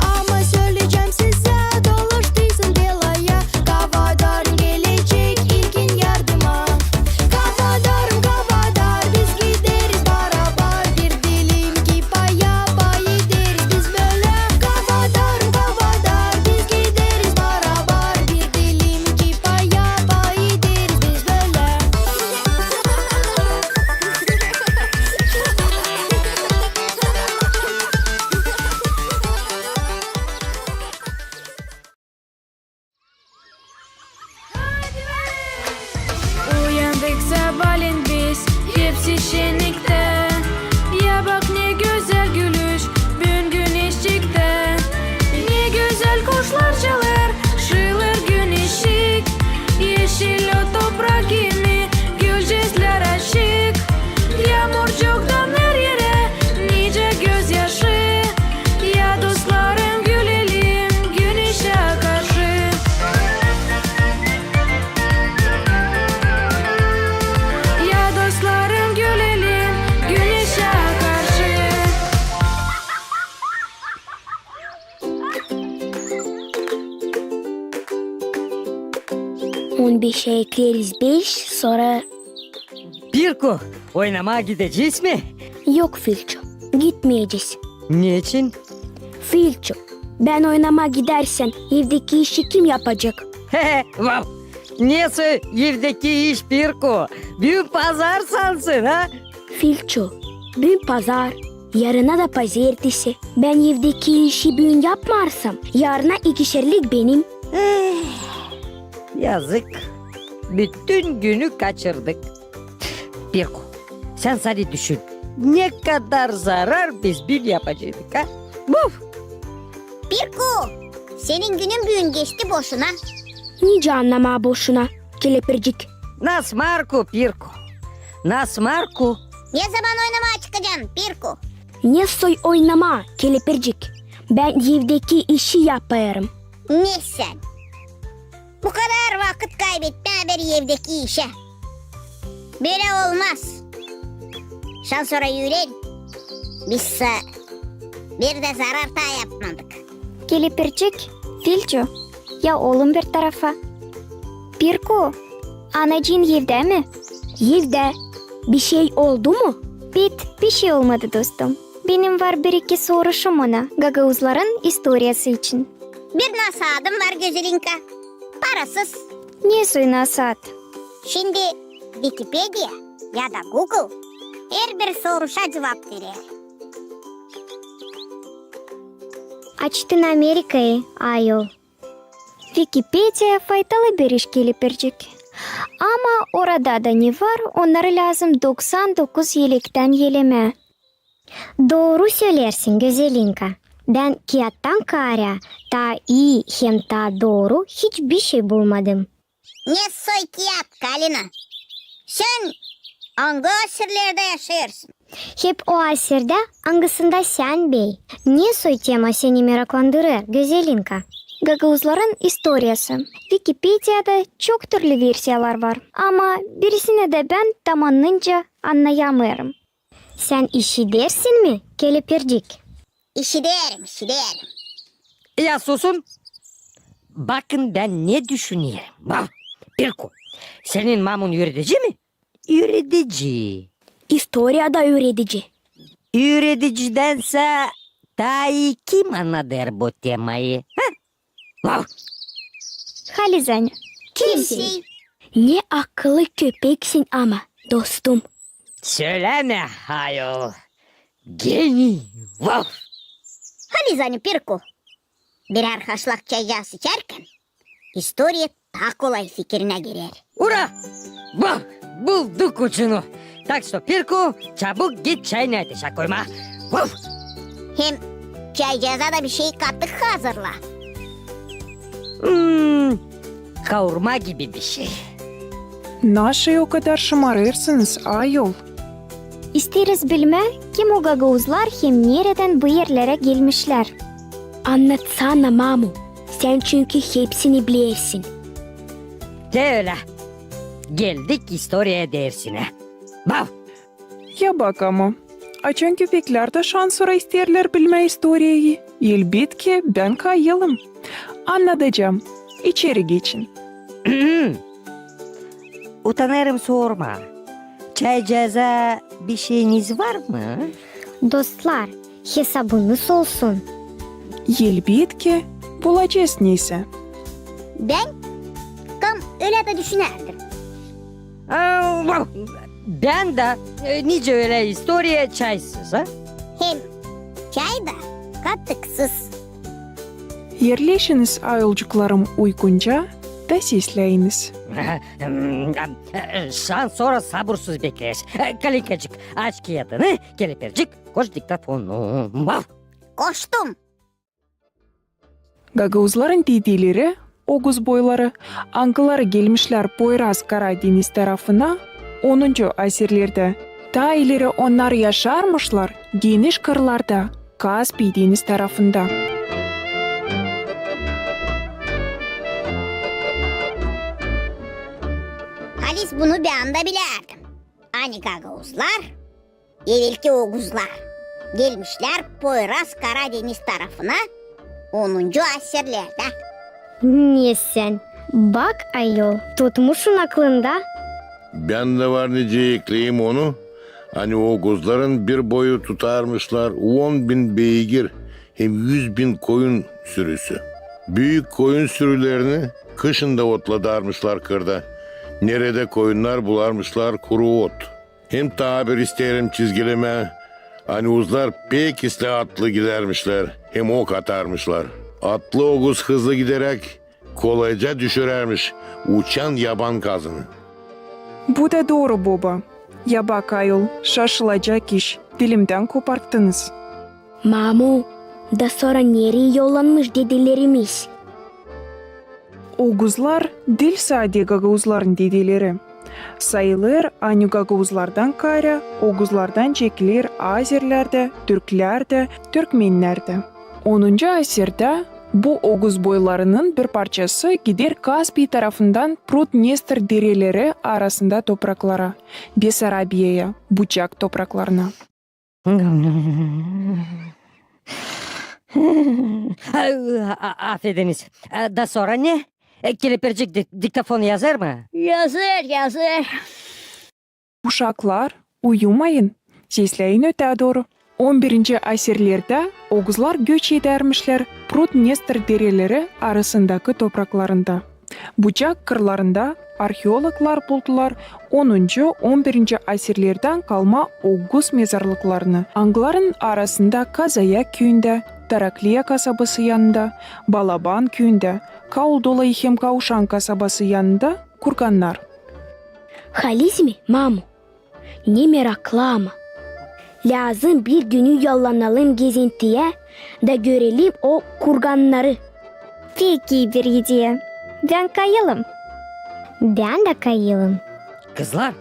Ama söleyecäm sizä, dolaştıysın belaya, Kavadarım gelecek ilkin yardıma. Kavadarım, Kavadar, biz gideriz barabar, bir dilim ki paya pay ederiz biz bölä. Kavadarım, Kavadar, biz gideriz barabar, bir dilim ki paya pay ederiz biz bölä. Uyandık sabaalän biz, hepsi şenniktä. Ya bak, ne gözäl gülüş büün güneşçiktä. Ne gözäl kuşlar çalêr, şılêr güneşçik. Eşil o toprak kimi, gülcezlär açık. Yaamurcuktan her erä nicä gözyaşı. Ya dostlarım, gülelim güneşä karşı. Ya dostlarım, gülelim güneşä karşı. On beşä ekleriz beş, sora Pirku, oynamaa gidecez mi? Yok, Filçu, gitmeyecez. Neçin? Filçu, bän oynamaa gidärsän, evdeki işi kim yapacek? He he, vav! Nesoy evdeki iş, Pirku? Büün pazar sansın, ha? Filçu, büün pazar, yarına da pazertesi. Bän evdeki işi büün yapmarsam, yarına ikişerlik benim. Eh, yazık. Bütün günü kaçırdık. Pirku, sän sade düşün, ne kadar zarar biz büün yapaceydık, ha? Buf! Pirku, senin günün büün geçti boşuna. Nicä annamaa boşuna, kelepircik? Nasmarku, Pirku, nasmarku. Ne zaman oynamaa çıkacan, Pirku? Nesoy oynamaa, kelepircik? Bän evdeki işi yapêrım. Ne sän? Bu kadar vakıt kaybetmää bir evdeki işä. Bölä olmaz. Şansora üüren, biz sä bir dä zarar taa yapmadık. Kelepircik, Filçu, ya olun bir tarafa. Pirku, anacıın evdä mi? Evdä. Bişey oldu mu? Bit, bişey olmadı, dostum. Benim var bir-iki soruşum ona gagauzların istoriyası için. Bir nasaadım var, Gözelinka. Parasız. Nesoy nasaat? Şindi Vikipediya ya da Google herbir soruşa cuvap verer. Açtın Amerikayı, ayol. Vikipediya faydalı bir iş, kelepircik. Ama orada da ne var, onnarı lääzım doksan dokuz elektän elemää. Dooru söleersin, Gözelinka. Bän kiyattan kaarä taa ii hem taa dooru hiç bişey bulmadım. Ne soy kiyat, Kalina? Sän angı asirlerdä yaşêêrsın? Hep o asirdä, angısında sän bey. Ne soy tema seni meraklandırêr, Gözelinka? Gagauzların istoriyası. Vikipediyada çok türlü versiyalar var, ama birisinä dä bän tam annınca annayamêêrım. Sän işidersin mi, kelepircik? İşiderim, işiderim. Ya susun. Bakın, bän ne düşünerim. Bak, Pirku, senin mamun üüredici mi? Üüredici. İstoriyada üüredici. Üüredicidän sä taa ii kim annadêr bu temayı? Hä? Vav! Halizdän. Kimsey. Ne akıllı köpeksin ama, dostum. Sölämä, ayol. Geniy. Vav! Halizdän, Pirku. Birär haşlak çaycaası içärkän, istoriya taa kolay fikirinä girer. Ura! Bak, bulduk ucunu. Tak что, Pirku, çabuk git çayını ateşä koymaa. Vuf! Hem çaycaaza da bişey katık hazırla. Hmm, kaurma gibi bişey. Naşey o kadar şımarêrsınız, ayol? İsteeriz bilmää, kim o gagauzlar hem neredän bu erlerä gelmişlär. Annatsana, mamu, sän çünkü hepsini bilersin. Te ölä. Geldik istoriya dersinä. Bav! Ya bak ama, açan köpeklär dä şansora isteerlär bilmää istoriyayı, elbetki, bän kayılım. Annadacam. İçeri geçin. Utanêrım sormaa. Çaycaaza bişeyiniz var mı? Dostlar, hesabınız olsun. Elbetki, bulacez neysä. Bän tam ölä dä düşünärdim. Aa, bän dä, e, nicä ölä istoriya çaysız, a? Hem çay da katıksız. Erleşiniz, ayolcuklarım, uygunca da sesläyiniz. Şansora sabursuz bekleeriz. Kalinkacık, aç kiyadını, Kelepircik, koş diktafonu. Koştum. Gagauzların dedeleri, oguz boyları, angıları gelmişlär Poyraz-Kara deniz tarafına onuncu asirlerdä. Taa ileri onnar yaşarmışlar geniş kırlarda, Kaspiy deniz tarafında. Halis, bunu bän dä bilärdim. Ani gagauzlar, evelki oguzlar, gelmişlär Poyraz-Kara deniz tarafına onuncu asirlerdä. Ne sän? Bak, ayol, tutmuşsun aklında. Bän dä var nicä ekleyim onu, ani oguzların bir boyu tutarmışlar on bin beygir hem üz bin koyun sürüsü. Büük koyun sürülerini kışın da otladarmışlar kırda. Neredä koyunnar bularmışlar kuru ot. Hem taa bir isteerim çizgilemää, ani oguzlar pek islää atlı gidärmişlär hem ok atarmışlar. Atlı oguz hızlı gideräk kolayca düşürärmiş uçan yaban kazını. Bu da dooru, boba. Ya bak, ayol, şaşılacak iş, dilimdän koparttınız. Mamu, da sora nereyi yollanmış dedelerimiz? Oguzlar diil sade gagauzların dedeleri. Sayılêr, ani gagauzlardan kaarä oguzlardan çekiler azerlär dä, türklär dä, türkmennär dä. Onuncu asirdä bu oguz boylarının bir parçası gider Kaspiy tarafından Prut-Dnestr dereleri arasında topraklara, Besarabiyaya, Bucak topraklarına. A-, a-, afediniz. E, da sora ne? E, Kelepircik dik-, diktafon yazêr mı? Yazêr, yazêr. Uşaklar, uyumayın. Sesläyin ötää dooru. On birinci asirlerdä oguzlar göç edärmişlär Prut-Dnestr dereleri arasındakı topraklarında. Bucak kırlarında arheologlar buldular onuncu, on birinci asirlerdän kalma oguz mezarlıklarını, angılarının arasında Kazaya küüyündä, Tarakliya kasabası yanında, Balaban küüyündä, Kauldolayı hem Kauşan kasabası yanında kurgannar. Halis mi, mamu? Ne meraklı ama. Lääzım bir günü yollanalım gezintiyä da görelim o kurgannarı. Pek ii bir ideya. Bän kayılım. Bän dä kayılım. Kızlar,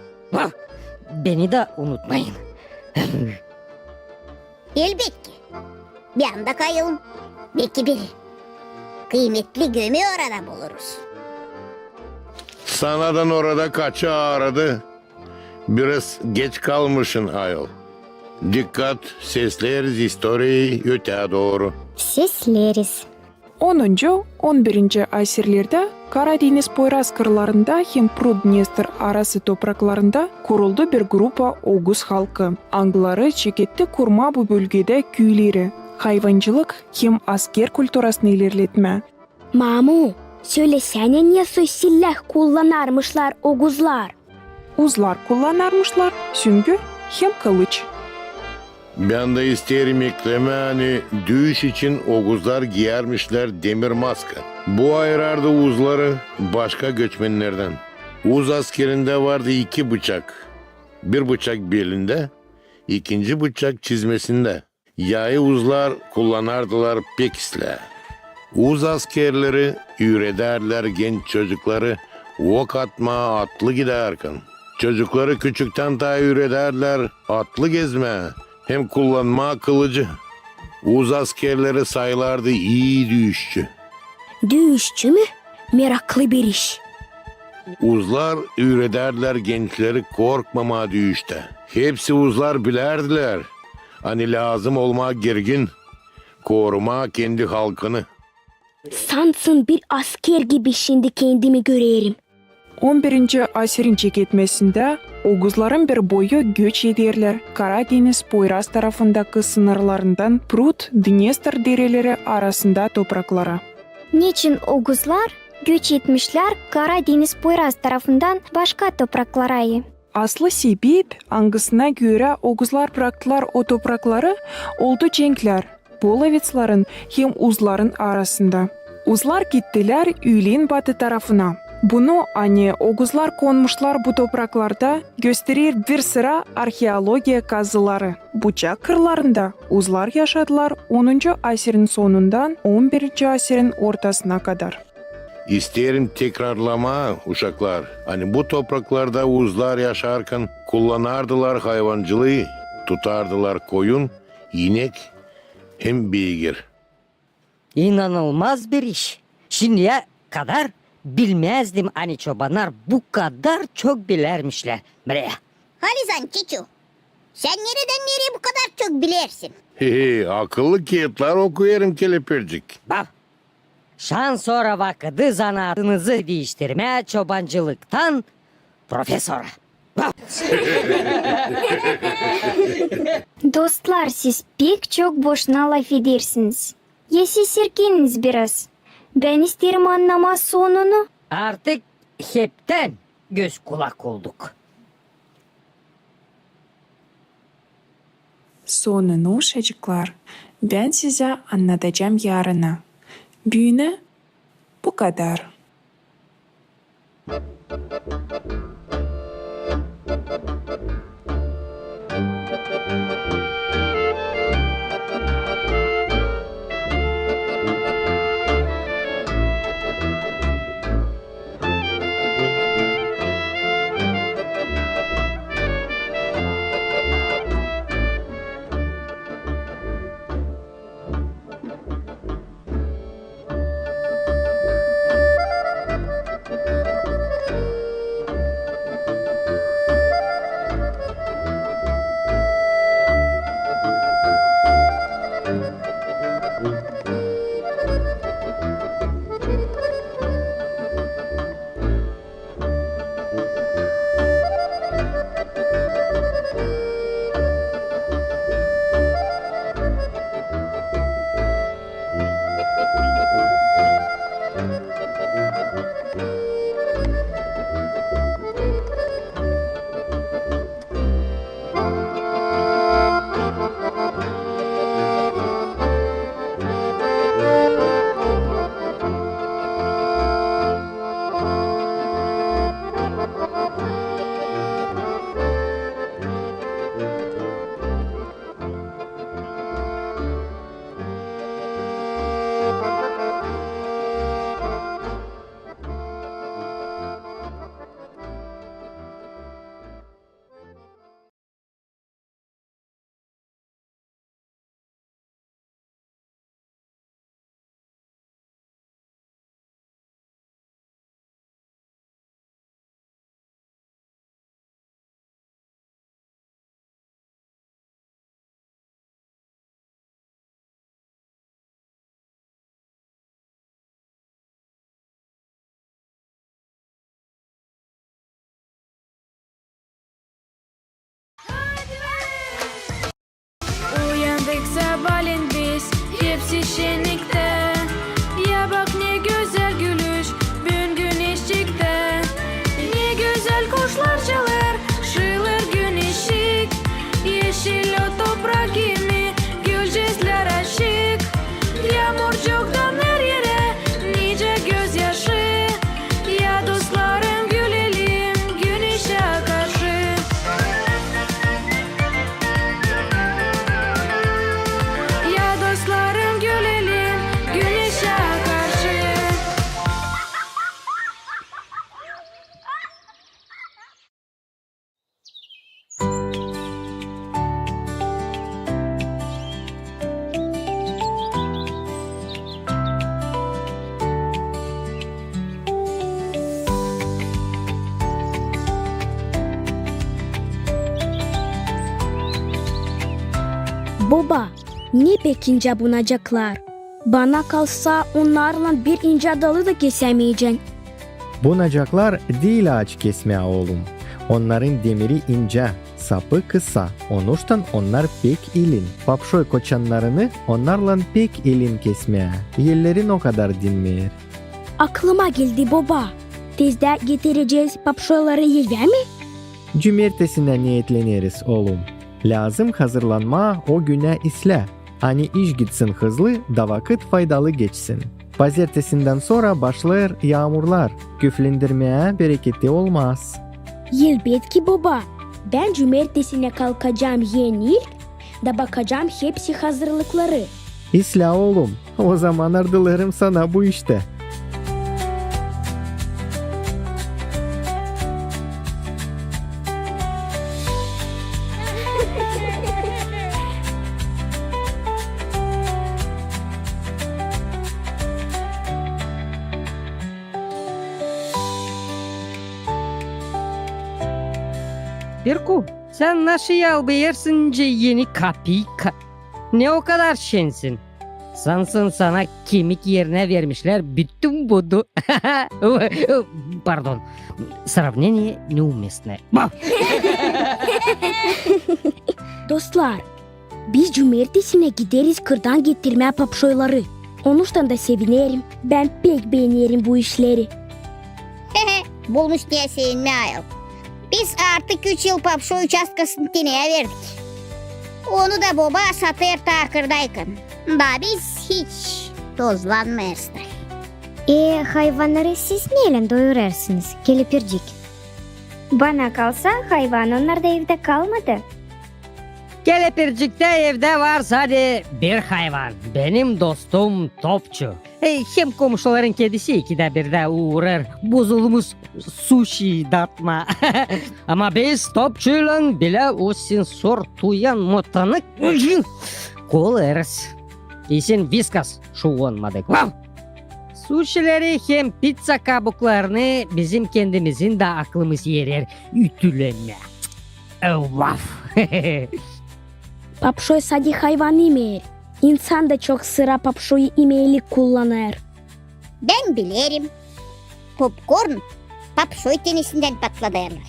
beni dä unutmayın. Elbetki. Bän dä kayılım. Beki bir kıymetli gömü orada buluruz. Sanadan orada kaçı aaradı. Biraz geç kalmışın, ayol. Dikkat, sesleeriz istoriyayı ötää dooru. Sesleeriz. Onuncu, on birinci asirlerdä Kara deniz Poyraz kırlarında hem Prut-Dnestr arası topraklarında kuruldu bir grupa oguz halkı, angıları çeketti kurmaa bu bölgedä küüleri, hayvancılık hem asker kulturasını ilerletmää. Mamu, sölesänä, ne soy siläh kullanarmışlar oguzlar? Uzlar kullanarmışlar süngü hem kılıç. Bän dä isteerim eklemää, ani düüş için oguzlar giyärmişlär demir maska. Bu ayırardı uzları başka göçmennerdän. Uz askerindä vardı iki bıçak. Bir bıçak belindä, ikinci bıçak çizmesindä. Yayı uzlar kullanardılar pek islää. Uz askerleri üüredärdilär genç çocukları ok atmaa atlı gidärkän. Çocukları küçüktän taa üürederlär atlı gezmää hem kullanmaa kılıcı. Uz askerleri sayılardı ii düüşçü. Düüşçü mü? Meraklı bir iş. Uzlar üürederlär gençleri korkmamaa düüştä. Hepsi uzlar bilärdilär, ani lääzım olmaa girgin, korumaa kendi halkını. Sansın bir asker gibi şindi kendimi görerim. On birinci asirin çeketmesindä oguzların bir boyu göç ederlär Kara deñiz poyraz tarafındakı sınırlarından Prut, Dnestr dereleri arasında topraklara. Neçin oguzlar göç etmişlär Kara deñiz poyraz tarafından başka topraklara? Aslı sebep, angısına görä oguzlar braktılar o toprakları, oldu cenklär polovetsların hem uzların arasında. Uzlar gittilär üülen batı tarafına. Bunu, ani oguzlar konmuşlar bu topraklarda, gösterer bir sıra arheologiya kazıları. Bucak kırlarında uzlar yaşadılar onuncu asirin sonundan on birinci asirin ortasına kadar. İsteerim tekrarlamaa, uşaklar, ani bu topraklarda uzlar yaşarkan kullanardılar hayvancılıı, tutardılar koyun, inek hem beygir. İnanılmaz bir iş. Şindiyä kadar bilmäzdim, ani çobannar bu kadar çok bilärmişlär. Mrä. Halisan, Çiçu, sän neredän nereyä bu kadar çok bilersin? He-he, akıllı kiyatlar okuyêrım, kelepircik. Bak, şansora vakıdı zanaatınızı diiştirmää çobancılıktan profesora. Dostlar, siz pek çok boşuna lafedersiniz. Ya siz serkeniniz biraz. Bän isteerim annamaa sonunu. Artık heptän göz-kulak olduk. Sonunu, uşacıklar, bän sizä annadacam yarına. Büünä bu kadar. Uyandık sabaalän biz hepsi şenniktä. Ya bak, ne gözäl gülüş büün güneş çıktı. Ne gözäl kuşlar çalêr, şılêr güneşçik. Eşil o toprak kimi gülücüklär açık. Yaamurcuk damer erä, nicä gözyaşı. Ya dostlarım, gülelim güneşä karşı. Ya dostlarım, gülelim Boba, ne pek incä bunacaklar. Bana kalsa, onnarlan bir incä dalı da kesämeyecän. Bunacaklar diil aaç kesmää, oolum. Onnarın demiri incä, sapı kısa, onuştan onnar pek ilin. Papşoy koçannarını onnarlan pek ilin kesmää. Ellerin o kadar dinmeer. Aklıma geldi, boba. Tezdä getirecez papşoyları evä mi? Cumertesinä neetleneriz, oolum. Lääzım hazırlanmaa o günä islää, ani iş gitsin hızlı da vakıt faydalı geçsin. Pazertesindän sora başlêêr yaamurlar, küflendirmää bereketi olmaz. Elbetki, boba. Bän cumertesinä kalkacam en ilk da bakacam hepsi hazırlıkları. İslää, oolum, ozaman ardılêrım sana bu iştä. Pirku, sän naşı yalbêêrsın nicä eni kapiyka? Ne o kadar şensin? Sansın sana kemik erinä vermişlär bütün budu. Pardon. Сравнение неуместное. Dostlar, biz cumertesinä gideriz kırdan getirmää papşoyları. Onuştan da sevinerim. Bän pek beenerim bu işleri. Bulmuş neyä sevinmää ayol. Biz artık üç yıl papşoy uçastkasını teneyä verdik. Onu da boba satêr takırdaykan. Da biz hiç tozlanmêêrız da. E, hayvannarı siz neylän doyurêrsınız, Kelepircik? Bana kalsa, hayvan onnarda evdä kalmadı. Kelepirciktä evdä var sade bir hayvan. Benim dostum Topçu. E, hem komuşuların kedisi ikidä birdä uurêr bozulmuş suşi datmaa. Ama biz Topçuylan bilä o sensor tuyan motanı kolêrız. İsin Viskas şuunmadık. Vav! Suşileri hem pizza kabuklarını bizim kendimizin dä aklımız erer ütülemää. E, vav! Papşoy sade hayvan imeer. İnsan da çok sıra papşoyu imeylik kullanêr. Bän bilerim. Popkorn papşoy tenesindän patladêrlar.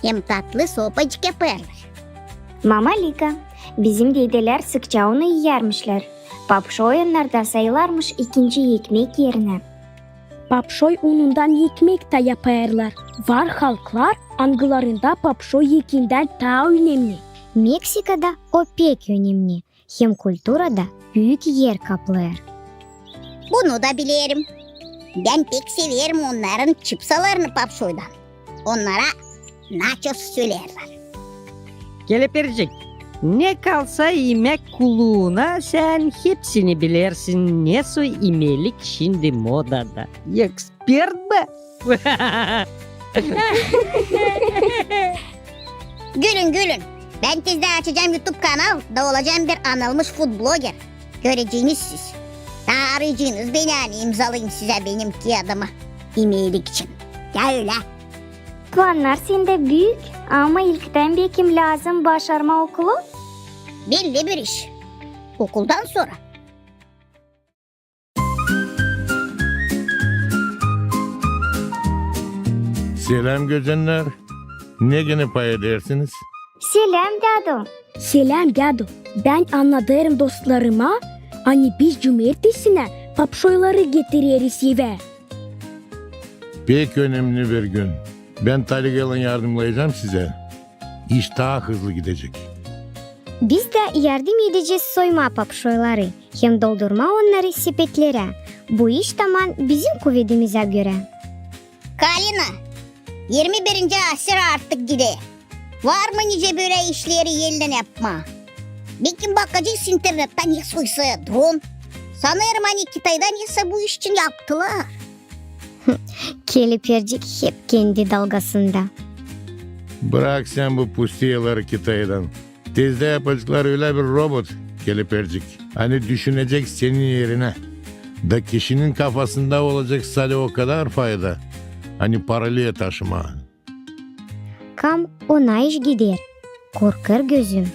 Hem tatlı sopacık yapêrlar. Mamalika, bizim dedelär sıkça onu iyärmişlär. Papşoy onnarda sayılarmış ikinci ekmek erinä. Papşoy unundan ekmek tä yapêrlar. Var halklar, angılarında papşoy ekindän taa önemni. Meksikada o pek önemni. Hem kulturada büük er kaplêêr. Bunu da bilerim. Bän pek severim onnarın çipsalarını papşoydan. Onnara naços söleerlär. Kelepircik, ne kalsa imäk kuluuna, sän hepsini bilersin, ne soy imelik şindi modada. Ekspert bä! Gülün, gülün. Bän tezdä açacam YouTube kanal da olacam bir anılmış food bloger. Göreceniz siz. Taa arayacınız beni, ani imzalayım sizä benim kiyadımı imelik için. Ya ölä. Plannar sendä büük, ama ilktän bekim lääzım başarmaa okulu? Belli bir iş. Okuldan sora. Seläm, gözennär. Ne genä pay edersiniz? Seläm, dädu. Seläm, dädu. Bän annadêrım dostlarıma, ani biz cumertesinä papşoyları getireriz evä. Pek önemni bir gün. Bän taligaylan yardımnayacam sizä. İş taa hızlı gidecek. Biz dä yardım edecez soymaa papşoyları hem doldurmaa onnarı sepetlerä. Bu iş taman bizim kuvedimizä görä. Kalina, irmi birinci asır artık gider. Var mı nicä bölä işleri ellän yapmaa? Bekim bakacez internettä, ne soysa dron. Sanêrım, ani Kitayda nesä bu iş için yaptılar. Kelepircik hep kendi dalgasında. Brak sän bu pustiyaları Kitaydan. Tezdä yapaceklar ölä bir robot, Kelepircik, ani düşünecek senin erinä. Da kişinin kafasında olacek sade o kadar fayda, ani paralee taşımaa. Kam ona iş gider, korkêr gözüm.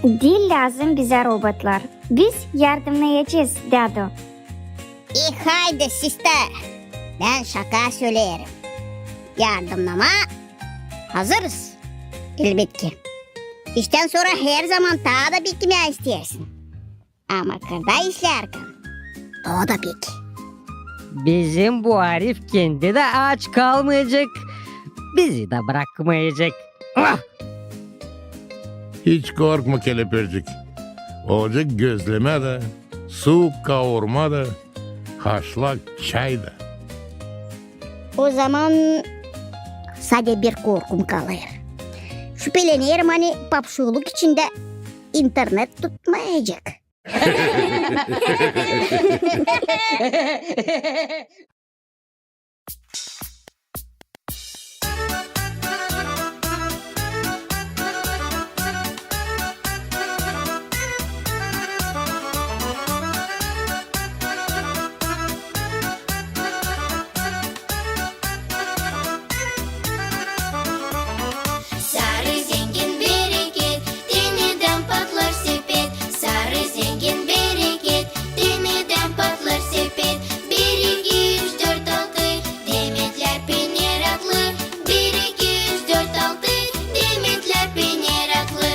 Diil lääzım bizä robotlar. Biz yardımnayacez, dädu. E, haydi, sister. Bän şaka söleerim. Yardımnamaa hazırız. Elbetki. İştän sora herzaman taa da beklemää isteersin. Ama kırda işlärkän taa da pek. Bizim bu arif kendi dä aaç kalmayacek, bizi dä brakmayacek. Ah! Hiç korkma, kelepircik. Olacek gözlemä dä, suuk kaurma da, haşlak çay da. O zaman sade bir korkum kalêr. Şüpelenerim, ani papşoyluk içindä internet tutmayacek. Sarı zengin bereket, denedän patlêr sepet. Sarı zengin bereket, denedän patlêr sepet. Bir, iki, üç, dört, altı, demetlär pek meraklı. Bir, iki, üç, dört, altı, demetlär pek meraklı.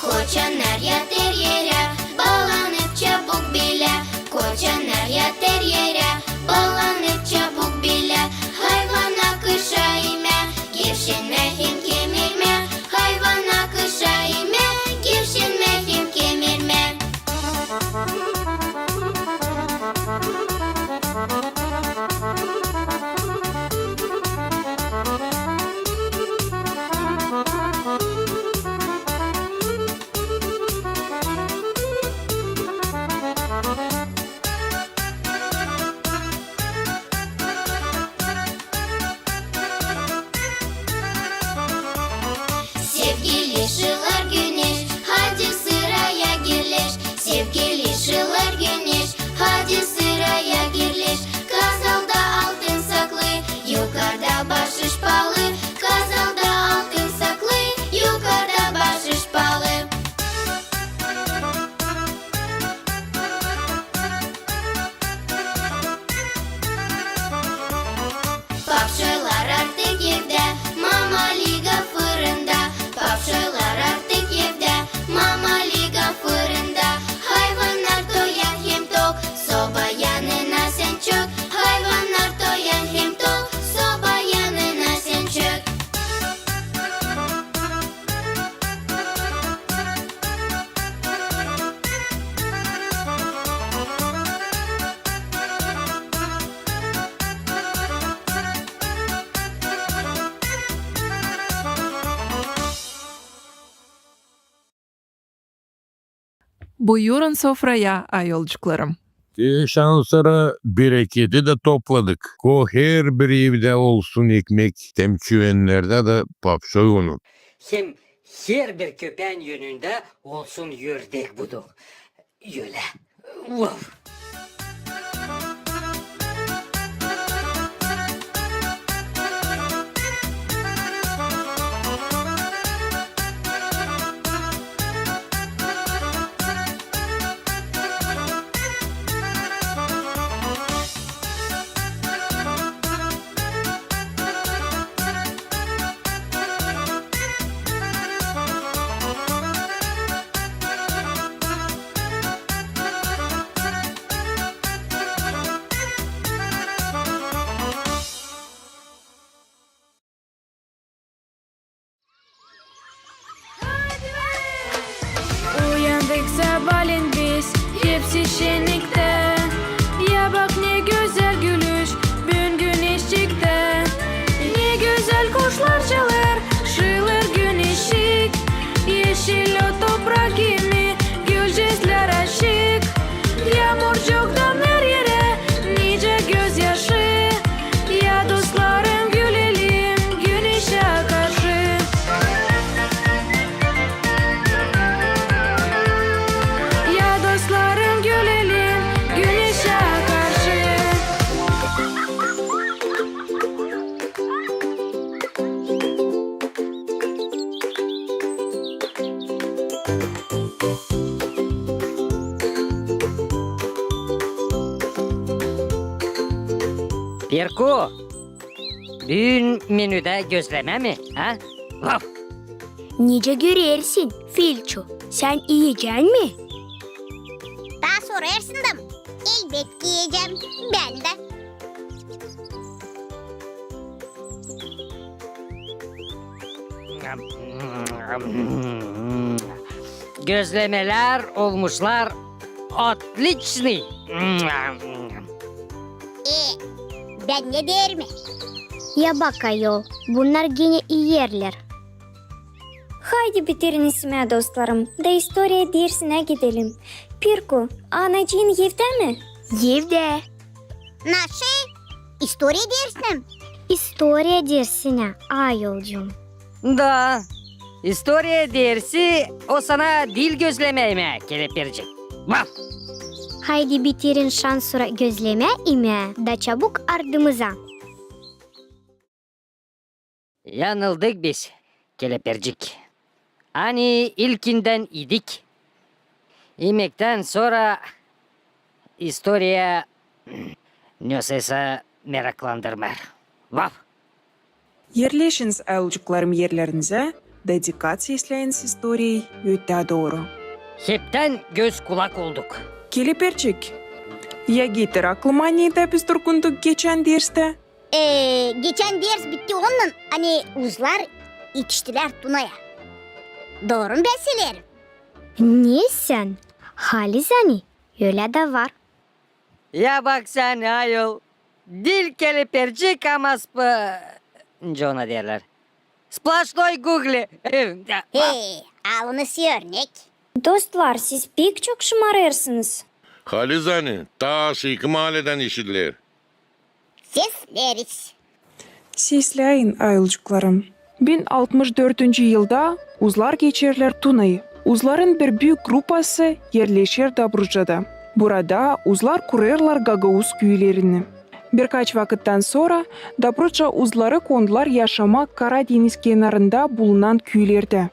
Koçannar yatêr erä, baallanıp çabuk bilä. Koçannar yatêr erä, baallanıp çabuk bilä. Hayvan akışa imä, gevşenmää hem kemirmää. Hayvan akışa imä, gevşenmää hem kemirmää. Sevgili şılêr güneş, hadi sıraya girleş. Sevgili şılêr güneş, hadi sıraya girleş. Kazalda altın saklı, yukarda baaşış paalı. Kazalda altın saklı, yukarda baaşış paalı. Papşoylar artık evdä, mama Liga fırında. Papşoylar artık evdä, mama Liga fırında. Hayvannar toyan hem tok, soba yanına sän çök. Hayvannar toyan hem tok, soba yanına sän çök. Buyurun sofraya, ayolcuklarım. Şansora bereketi dä topladık. Ko herbir evdä olsun ekmek, hem çüvennerdä dä papşoy unu. Hem herbir köpään önündä olsun ördek buduk. Ölä. Vov! Uyandık sabaalän biz hepsi şenniktä. Ya bak, ne gözäl gülüş, büün güneş çıktı. Ne gözäl kuşlar çalêr, şılêr güneşçik. Eşil o toprak kimi, gülücüklär açık. Yaamurcuktan her erä nicä gözyaşı. Ya dostlarım, gülelim güneşä karşı. Ya dostlarım, gülelim Pirku, büün menüdä gözlemä mi, ha? Vaf! Nicä görersin, Filçu, sän iyecän mi? Taa sorêrsın da, elbetki iyecäm, bän dä. Gözlemelär olmuşlar otliçnıy. E, bän ne deerim? Ya bak, ayol, bunnar genä iyerlär. Haydi bitirin isimää, dostlarım, da istoriya dersinä gidelim. Pirku, anacıın evdä mi? Evdä. Naşey? İstoriya dersinä mi? İstoriya dersinä, ayolcuum. Da, istoriya dersi, o sana dil gözlemä imää, kelepircik. Vaf! Haydi bitirin şansora gözlemä imää, da çabuk ardımıza. Yanıldık biz, kelepircik. Ani ilkindän idik. İmektän sora istoriya nesoysa meraklandırmêêr. Vaf! Erleşiniz, ayolcuklarım, erlerinizä, da dikkat sesläyiniz istoriyayı ötää dooru. Heptän göz-kulak olduk. Kelepircik, ya getir aklıma, neredä biz durgunduk geçän derstä? E, geçän ders bitti onunnan, ani uzlar etiştilär Tunaya. Dooru mu bän söleerim? Ne sän, halizdän, ölä dä var. Ya bak sän, ayol, dil kelepircik, ama sp-, nicä ona deerlär? Splaşnoy gugli. Hey, alınız örnek. Dostlar, siz pek çok şımarêrsınız. Halizdän, taa aşaakı maaledän işidiler. Sesleriz. Sesläyin, ayolcuklarım. Bin altmış dördüncü yılda uzlar geçerlär Tunayı. Uzların bir büük grupası erleşer Dobrucada. Burada uzlar kurêrlar gagauz küülerini. Birkaç vakıttan sora Dobruca uzları kondular yaşamaa Kara deniz kenarında bulunan küülerdä.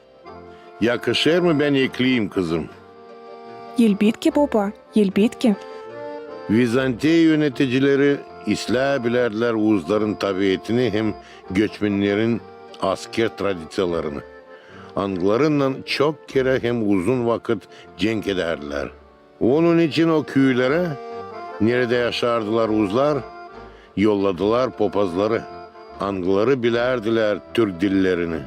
Yakışêr mı, bän ekleyim, kızım? Elbetki, boba, elbetki. Vizantiya yöneticileri islää bilärdilär uzların tabietini hem göçmennerin asker tradiţiyalarını, angılarınnan çok kerä hem uzun vakıt cenk edärdilär. Onun için o küülerä, neredä yaşardılar uzlar, yolladılar popazları, angıları bilärdilär türk dillerini.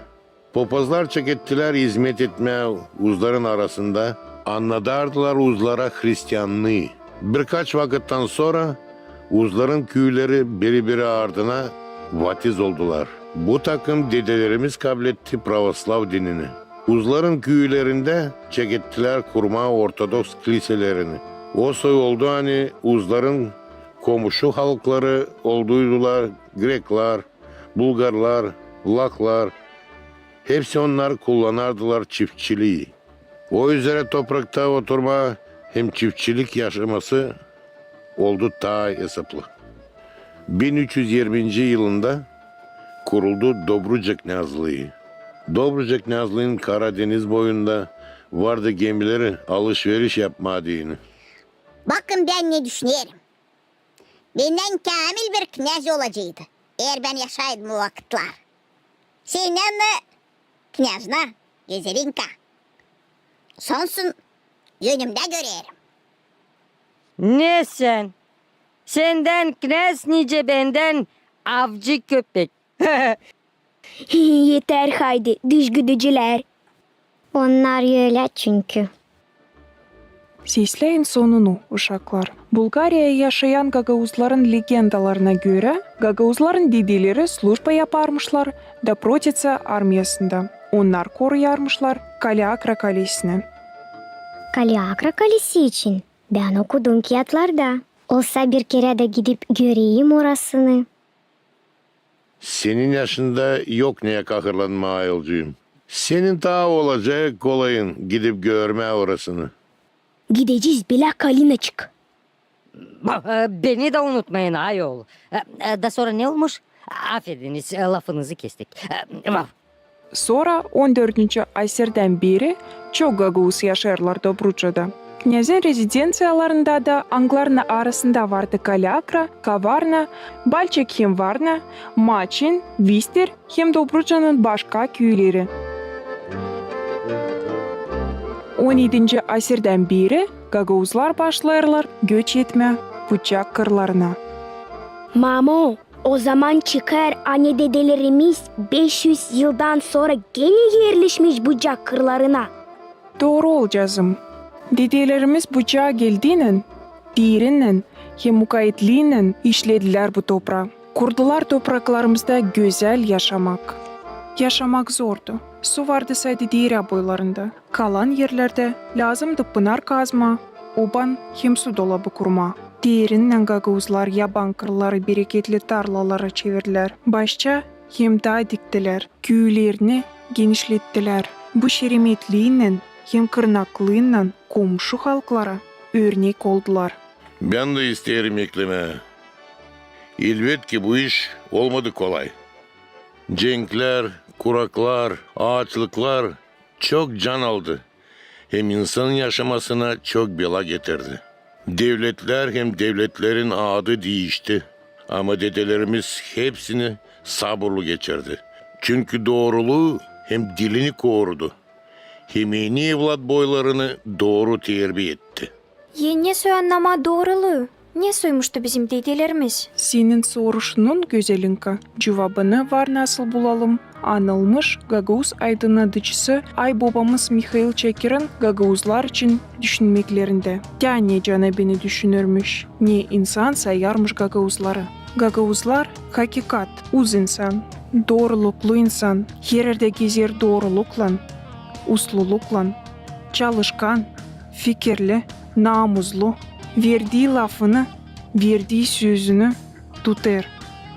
Popazlar çekettilär izmet etmää uzların arasında, annadardılar uzlara hristiannıı. Birkaç vakıttan sora uzların küüleri biri-biri ardına vatiz oldular. Bu takım dedelerimiz kabletti pravoslav dinini. Uzların küülerindä çekettilär kurmaa ortodoks kliselerini. O soy oldu, ani uzların komuşu halkları olduydular greklar, bulgarlar, vlahlar, hepsi onnar kullanardılar çiftçilii. O üzerä toprakta oturmaa hem çiftçilik yaşaması oldu taa esaplı. Bin üç üz irminci yılında kuruldu Dobruca knâzlıı. Dobruca knâzlıın Kara deniz boyunda vardı gemileri alış-veriş yapmaa deyni. Bakın, bän ne düşünerim. Bendän käämil bir knâz olaceydı, eer bän yaşaydım o vakıtlar. Sendän dä, knâjna Gözerinka. Sonsun, önümdä görerim. Ne sän? Sendän knâz nicä bendän avcı köpek. Eter, haydi, dış güdücülär. Onnar ölä çünkü. Sesläyin sonunu, uşaklar. Bulgariyada yaşayan gagauzların legendalarına görä, gagauzların dedeleri slujba yaparmışlar Dobruca armiyasında. Onnar koruyarmışlar Kaleakra kalesini. Kaleakra kalesi için bän okudum kiyatlarda. Olsa bir kerä dä gidip göreyim orasını. Senin yaşında yok neyä kahırlanmaa, ayolcuum. Senin taa olacek kolayın gidip görmää orasını. Gidecez, belä Kalinaçık. Ba-, e, beni dä unutmayın, ayol. E, e, da sora ne olmuş? Afediniz, e, lafınızı kestik. E, vaf. Sora on dördüncü asirdän beri çok gagauz yaşêêrlar Dobrucada. Knäzin rezidenţiyalarında da, angılarının arasında vardı Kalâkra, Kavarna, Balçik hem Varna, Maçin, Vister hem Dobrucanın başka küüleri. On edinci asirdän beeri gagauzlar başlêêrlar göç etmää Bucak kırlarına. Mamu, o zaman çıkêr, ani dedelerimiz beş üz yıldan sora genä erleşmiş Bucak kırlarına. Dooru, oolcaazım. Dedelerimiz Bucaa geldiynän, diirinnän hem mukaetlinnän işledilär bu topraa. Kurdular topraklarımızda gözäl yaşamak. Yaşamak zordu. Su vardı sade diirä boylarında. Kalan erlerdä lääzımdı pınar kazmaa, oban hem su dolabı kurmaa. Diirinnän gagauzlar yaban kırları bereketli tarlalara çevirdilär. Başça hem daa diktilär, küülerini genişlettilär. Bu şeremetlinnän hem kırnaklınnän komşu halklara örnek oldular. Bän dä isteerim eklemää. Elbetki, bu iş olmadı kolay. Cenklär, kuraklar, aaçlıklar çok can aldı hem insanın yaşamasına çok bela getirdi. Devletlär hem devletlerin adı diişti, ama dedelerimiz hepsini saburlu geçirdi. Çünkü dooruluu hem dilini korudu. Hem eni evlat boylarını dooru terbiya etti. Eni ne soy annamaa dooruluu? Ne soymuştu bizim dedelerimiz? Senin soruşunun, gözelinka, cuvabını var nasıl bulalım anılmış gagauz aydınnadıcısı aybobamız Mihail Çakirin gagauzlar için düşünmeklerindä. Tä ne canı beni düşünürmüş, ne insan sayarmış gagauzları. Gagauzlar, hakikat, uz insan, dooruluklu insan, hererdä gezer dooruluklan, usluluklan, çalışkan, fikirli, naamuzlu, verdii lafını, verdii sözünü tutêr.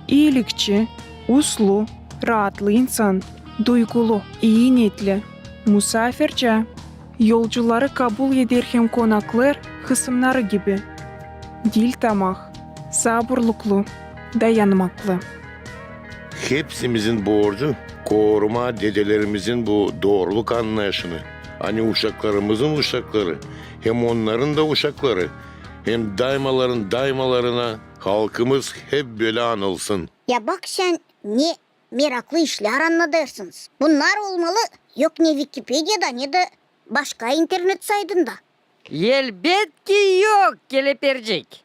İilikçi, uslu, raatlı insan, duygulu, ii neetli, musaafircää, yolcuları kabul eder hem konaklêêr hısımnarı gibi. Dil tamah, saburluklu, dayanmaklı. Hepsimizin borcu korumaa dedelerimizin bu dooruluk annayışını, ani uşaklarımızın uşakları hem onnarın da uşakları hem daymaların daymalarına halkımız hep bölä anılsın. Ya bak sän, ne meraklı işlär annadêrsınız. Bunnar olmalı yok ne Vikipediyada, ne dä başka internet saytında. Elbetki yok, Kelepercik.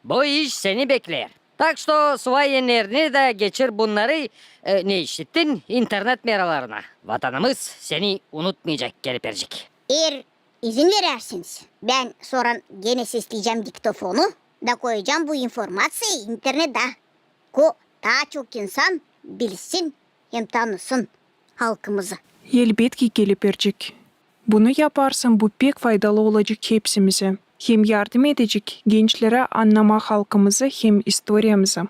Bu iş seni bekleer. Tak što suvay ennerini dä geçir bunnarı, e, ne işittin, internet meralarına. Vatanımız seni unutmayacek, Kelepercik. Eer izin verärsiniz, bän sora genä sesleyecäm diktofonu da koyacam bu informaţiyayı internetä, ko taa çok insan bilsin hem tanısın halkımızı. Elbetki, Kelepercik. Bunu yaparsın, bu pek faydalı olacek hepsimizä hem yardım edecek gençlerä annamaa halkımızı hem istoriyamızı.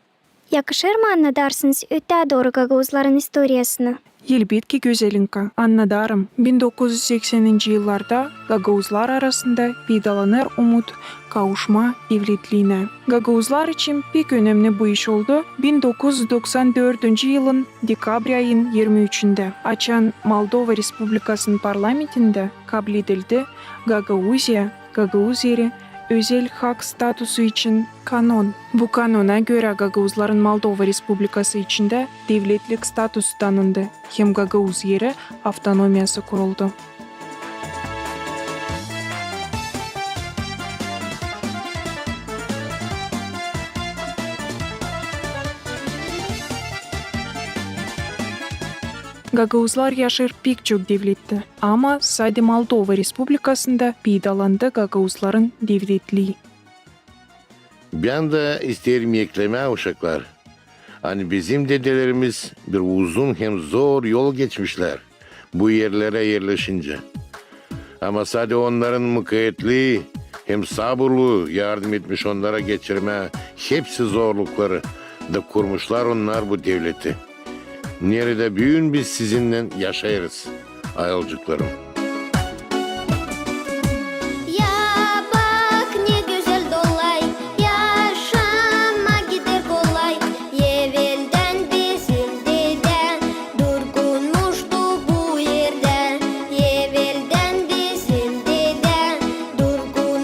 Yakışêr mı annadarsınız ötää dooru gagauzların istoriyasını? Elbetki, gözelinka, annadarım. Bin dokuz üz sekseninci yıllarda gagauzlar arasında peydalanêr umut kavuşmaa devletliinä. Gagauzlar için pek önemni bu iş oldu bin dokuz üz doksan dördüncü yılın dekabr ayın irmi üçündä, açan Moldova Respublikasının parlamentindä kabledildi Gagauziya, Gagauz Eri, özel hak statusu için kanon. Bu kanona görä gagauzların Moldova Respublikası içindä devletlik statusu tanındı hem Gagauz Eri avtonomiyası kuruldu. Gagauzlar yaşêêr pek çok devlettä, ama sade Moldova Respublikasında peydalandı gagauzların devletlii. Bän dä isteerim eklemää, uşaklar, ani bizim dedelerimiz bir uzun hem zor yol geçmişlär bu erlerä erleşincä. Ama sade onnarın mukavetlii hem saburluu yardım etmiş onnara geçirmää hepsi zorlukları da kurmuşlar onnar bu devleti, neredä büün biz sizinnän yaşêêrız, ayılcıklarım. Ya bak, ne gözäl dolay, yaşamaa gider kolay. Eveldän bizim dedä durgunmuştu bu erdä. Eveldän bizim dedä durgun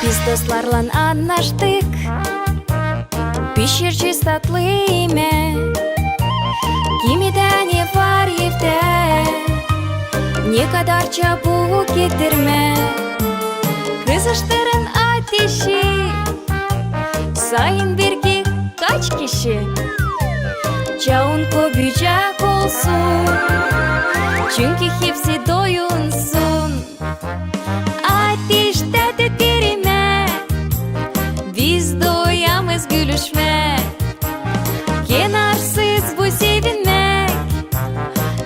Biz dostlarlan annaştık, pişirecez tatlı imäk. Kimidä ne var evdä, ne kadar çabuk getirmäk. Kızıştırın ateşi, sayın birki kaç kişi. Çaun köbücek olsun, çünkü hepsi doyunsun. Ateştä tüter imäk, biz doyamez gülüşmäk. Kenarsız bu sevinmäk,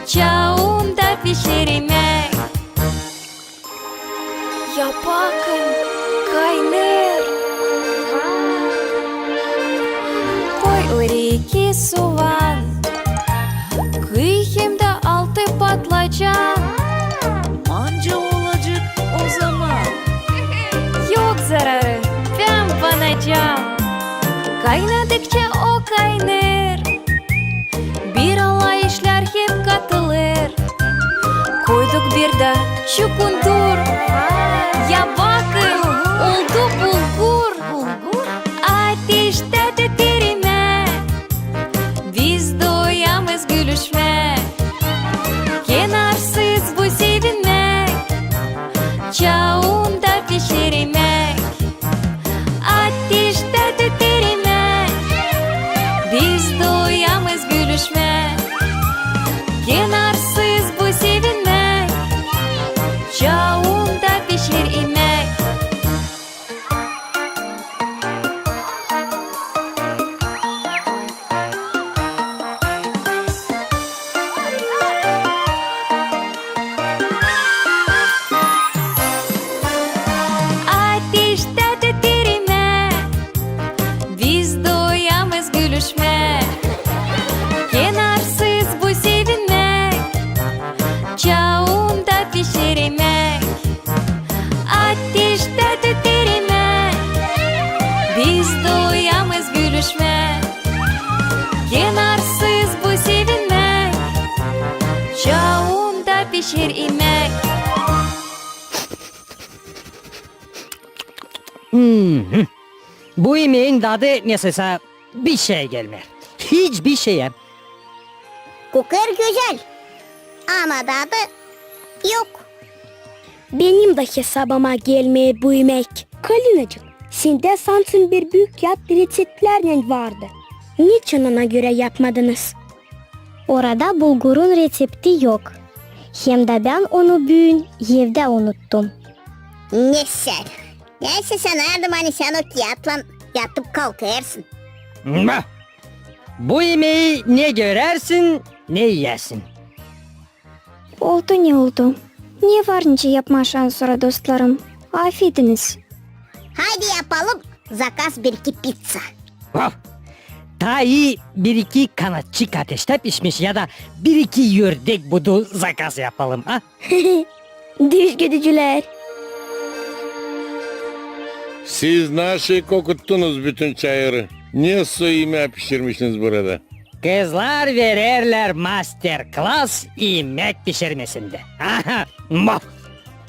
çaunda pişer imäk. Ya bakın, kaynêêr. Koy oraya iki suvan, kıy hem dä altı patlıcan. Manca olacek o zaman. Yok zararı, bän banacam. Kaynadıkça o kaynêêr, bir alay işlär hem katılêr. Koyduk bir dä çukundur. Ya bakın, oldu bulgur. Ateştä tüter imäk, biz doyamez gülüşmäk. Kenarsız bu sevinmäk, çaunda pişer imäk. Ateştä tüter imäk, biz doyamez gülüşmäk. Kenarsız bu sevinmäk, çaunda pişer imäk. Ateştä tüter imäk, biz doyamez gülüşmäk. Kenarsız bu sevinmäk, çaunda pişer imäk. Ateştä tüter imäk, biz doyamez gülüşmäk. Kenarsız bu sevinmäk, çaunda pişer imäk. Hmm. Bu imeyin dadı nesoysa bişeyä gelmeer. Hiç bişeyä. Kokêr gözäl, ama dadı yok. Benim dä hesabıma gelmeer bu imäk. Kalinacık, sendä sansın bir büük kiat reţeptlärnän vardı. Neçin ona görä yapmadınız? Orada bulgurun reţepti yok. Hem dä bän onu büün evdä unuttum. Ne sän? Neysä sän, ardımani sän o kiatlan yatıp kalkêrsın. Bah! Bu imeyi ne görärsin, ne iyärsin. Oldu ne oldu. Ne var nicä yapmaa şansora, dostlarım? Afediniz. Haydi yapalım zakaz bir-iki pitsa. Vah! Taa ii bir-iki kanatçık ateştä pişmiş ya da bir-iki ördek budu zakaz yapalım, a? Düzgüdücülär. Siz naşey kokuttunuz bütün çayırı. Nesoy imää pişirmişsiniz burada? Kızlar vererlär master-klas imäk pişirmesindä. Aha, mah!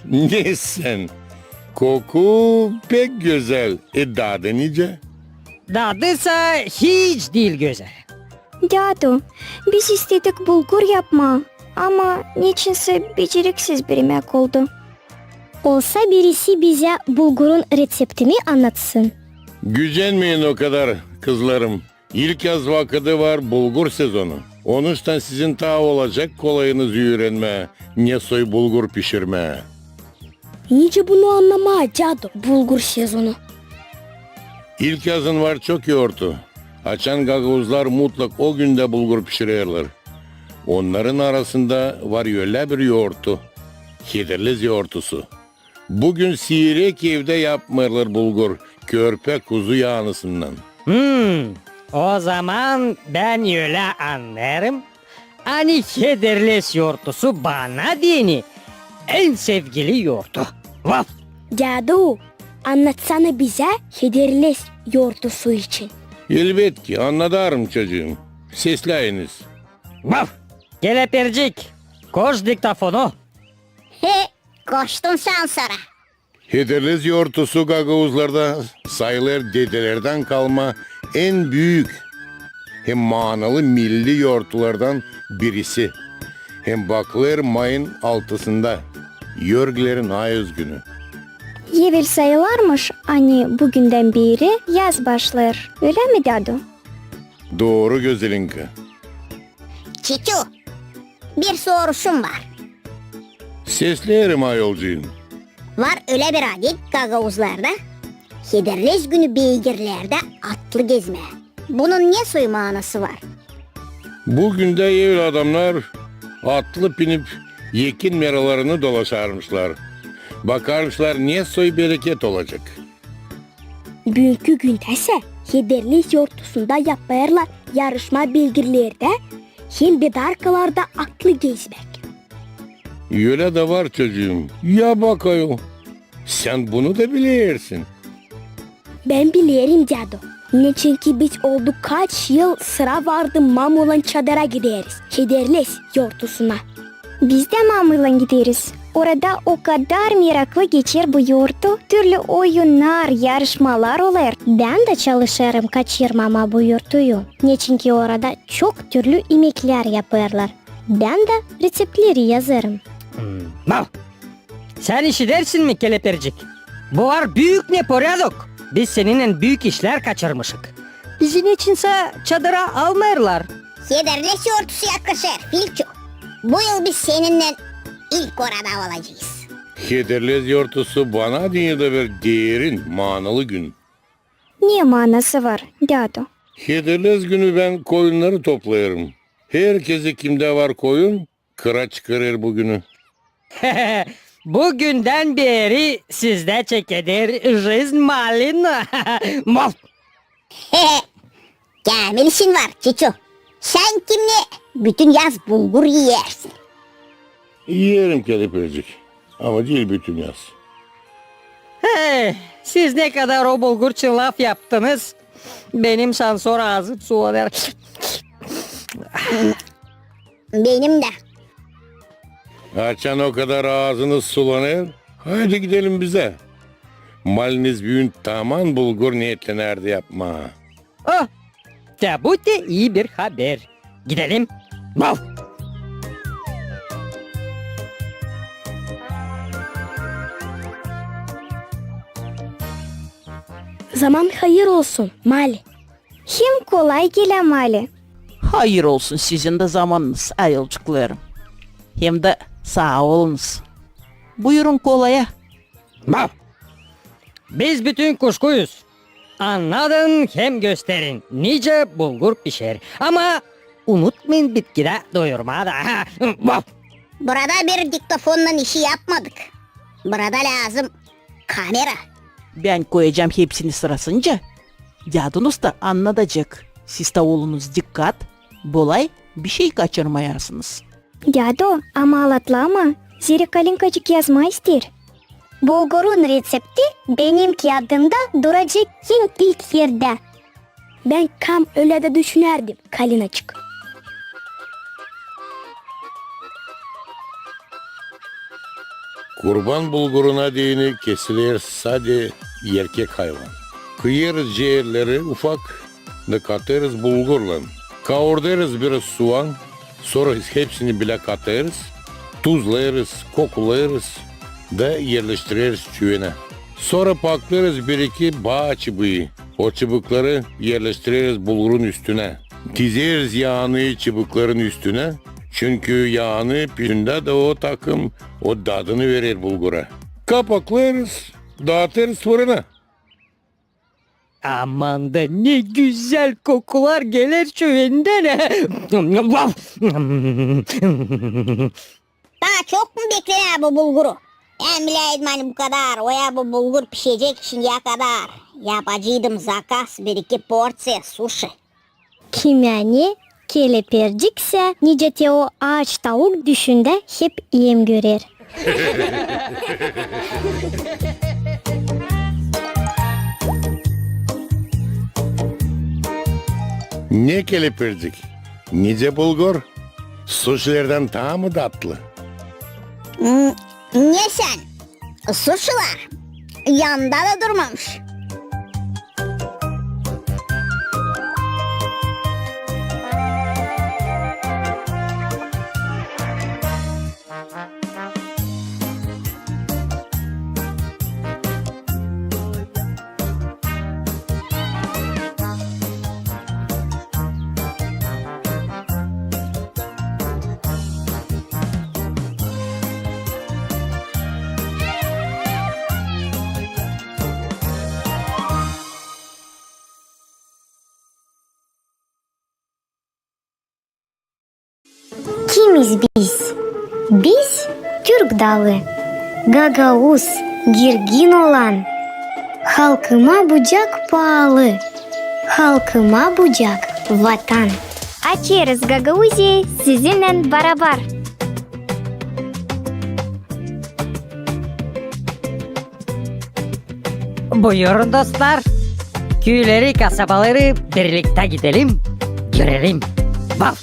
Ne sän? Koku pek gözäl. E, dadı nicä? Dadı sa hiç diil gözäl. Dädu, biz istedik bulgur yapmaa, ama neçinsä beceriksiz bir imäk oldu. Olsa birisi bizä bulgurun reţeptini annatsın. Gücenmeyin o kadar, kızlarım. İlkyaz vakıdı var bulgur sezonu. Onuştan sizin taa olacek kolayınız üürenmää, nesoy bulgur pişirmää. Nicä bunu annamaa, dädu, bulgur sezonu? İlkyazın var çok yourtu. Açan gagauzlar mutlak o gündä bulgur pişirerlär. Onnarın arasında var ölä bir yourtu, Hederlez yourtusu. Bugün siirek evdä yapmêêrlar bulgur, körpä kuzu yaanısından. Hmm, o zaman bän ölä annêêrım, ani Hederlez yourtusu bana deyni en sevgili yourtu. Vaf! Dädu, annatsana bizä Hederlez yourtusu için. Elbetki, annadarım, çocuum. Sesläyiniz. Vaf! Kelepircik, koş diktofonu. He, koştum şansora. Hederlez yortusu gagauzlarda sayılêr dedelerdän kalma en büük hem maanalı milli yortulardan birisi. Hem bakılêr mayın altısında, Yorgilerin ayız günü. Evel sayılêrmış, ani büündän beeri yaz başlêêr. Ölä mi, dädu? Dooru, Gözelinka. Çiçu, bir soruşum var. Sesleerim, ayolcuum. Var ölä bir adet gagauzlarda, Hederlez günü beygirlerdä atlı gezmää. Bunun ne soy maanası var? Bu gündä evel adamnar atlı pinip ekin meralarını dolaşarmışlar. Bakarmışlar, ne soy bereket olacek. Büünkü gündäsä Hederlez yortusunda yapêrlar yarışma beygirlerdä hem bedarkalarda atlı gezmäk. Ölä dä var, çocuum. Ya bak, ayol, sän bunu da bilersin. Bän bilerim, dädu. Neçinki biz oldu kaç yıl sıra vardı mamuylan çadıra gideriz, Hederlez yortusuna. Biz dä mamuylan gideriz. Orada o kadar meraklı geçer bu yortu, türlü oyunnar, yarışmalar olêr. Bän dä çalışêrım kaçırmamaa bu yortuyu. Neçinki orada çok türlü imeklär yapêrlar. Bän dä reţeptleri yazêrım. Hmm, mal! Sän işidersin mi, Kelepircik? Bu var büük neporядок. Biz seninnän büük işlär kaçırmışık. Bizi neçinsä çadıra almêêrlar. Hederlez yortusu yaklaşêr, Filçu. Bu yıl biz seninnän ilk orada olacez. Hederlez yortusu bana deyni dä bir derin, maanalı gün. Ne maanası var, dädu? Hederlez günü bän koyunnarı toplêêrım. Herkezi, kimdä var koyun, kıra çıkarêr bu günü. Bu gündän beeri sizdä çekeder jezn, malin. Mal! Käämil işin var, Çiçu. Sän kimnä bütün yaz bulgur iyersin? İyerim, Kelepircik, ama diil bütün yaz. He, siz ne kadar o bulgur için laf yaptınız, benim şansora aazım sulanêr. Benim dä. Açan o kadar aazınız sulanêr, haydi gidelim bizä. Maliniz büün taman bulgur neetlenärdi yapmaa. Oh, te bu te ii bir haber. Gidelim. Mal! Zaman hayır olsun, Mali. Hem kolay gelä, Mali. Hayır olsun sizin dä zamanınız, ayolcuklarım. Hem dä saa olunuz. Buyurun kolaya. Mal! Biz bütün kuşkuyuz. Annadın hem gösterin, nicä bulgur pişer. Ama unutmayın bitkidä doyurmaa da. Mal! Burada bir diktofonnan işi yapmadık. Burada lääzım kamera. Bän koyacam hepsini sırasınca. Dädunuz da annadacek. Siz dä olunuz dikkat, bolay bişey kaçırmayasınız. Dädu, ama alatlama, zerä Kalinkacık yazmaa isteer. Bulgurun reţepti benim kiyadımda duracek en ilk erdä. Bän kam ölä dä düşünärdim, Kalinaçık. Kurban bulguruna deyni kesiler sade erkek hayvan. Kıyêrız ceerleri ufak da katêrız bulgurlan. Kaurdêrız biraz suan, sora hepsini bilä katêrız, tuzlêêrız, kokulêrız da erleştireriz çüvenä. Sora paklêêrız bir-iki baa çıbıı. O çıbıkları erleştireriz bulgurun üstünä. Dizeriz yaanı çıbıkların üstünä, çünkü yaanı pişindä dä o takım o dadını verer bulgura. Kapaklêêrız, daatêrız fırına. Aman da ne gözäl kokular geler çüvendän. Taa çok mu beklenär bu bulguru? Bän biläydim, ani bu kadar, oya bu bulgur pişecek şindiyä kadar. Yapaceydım zakaz bir-iki porţiya suşi. Kimä ne, Kelepircik sä, nicä te o aaç tauk, düşündä hep iim görer. Ne, Kelepircik, nicä bulgur? Suşilerdän taa mı datlı? Hmm, ne sän? Suşilar yanında da durmamış. Kimiz biz? Biz türk dalı, gagauz, girgin olan. Halkıma bucak paalı, halkıma bucak Vatan. Açêrız Gagauziya sizinnän barabar. Buyurun, dostlar. Küüleri, kasabaları birliktä gidelim, görelim. Vaf!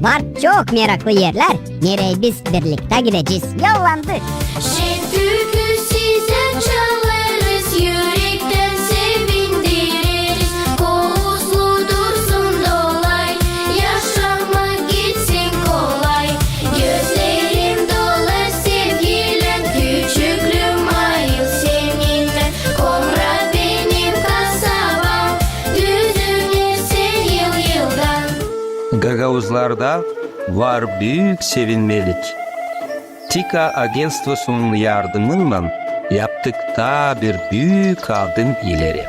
Var çok meraklı erlär, nereyi biz birliktä gidecez. Yollandı! Şen türkü sizä çalarız, ürektän sevindireriz. Kouzlu dursun dolay, yaşamak gitsin kolay. Gözlerim dolar sevgilän, küçüklüüm ayıl seninnän. Komra benim kasabam, düzüner sän yıl-yıldan. Gagauzlarda var büük sevinmelik. TİKA agentstvosunun yardımınnan yaptık taa bir büük adım ileri.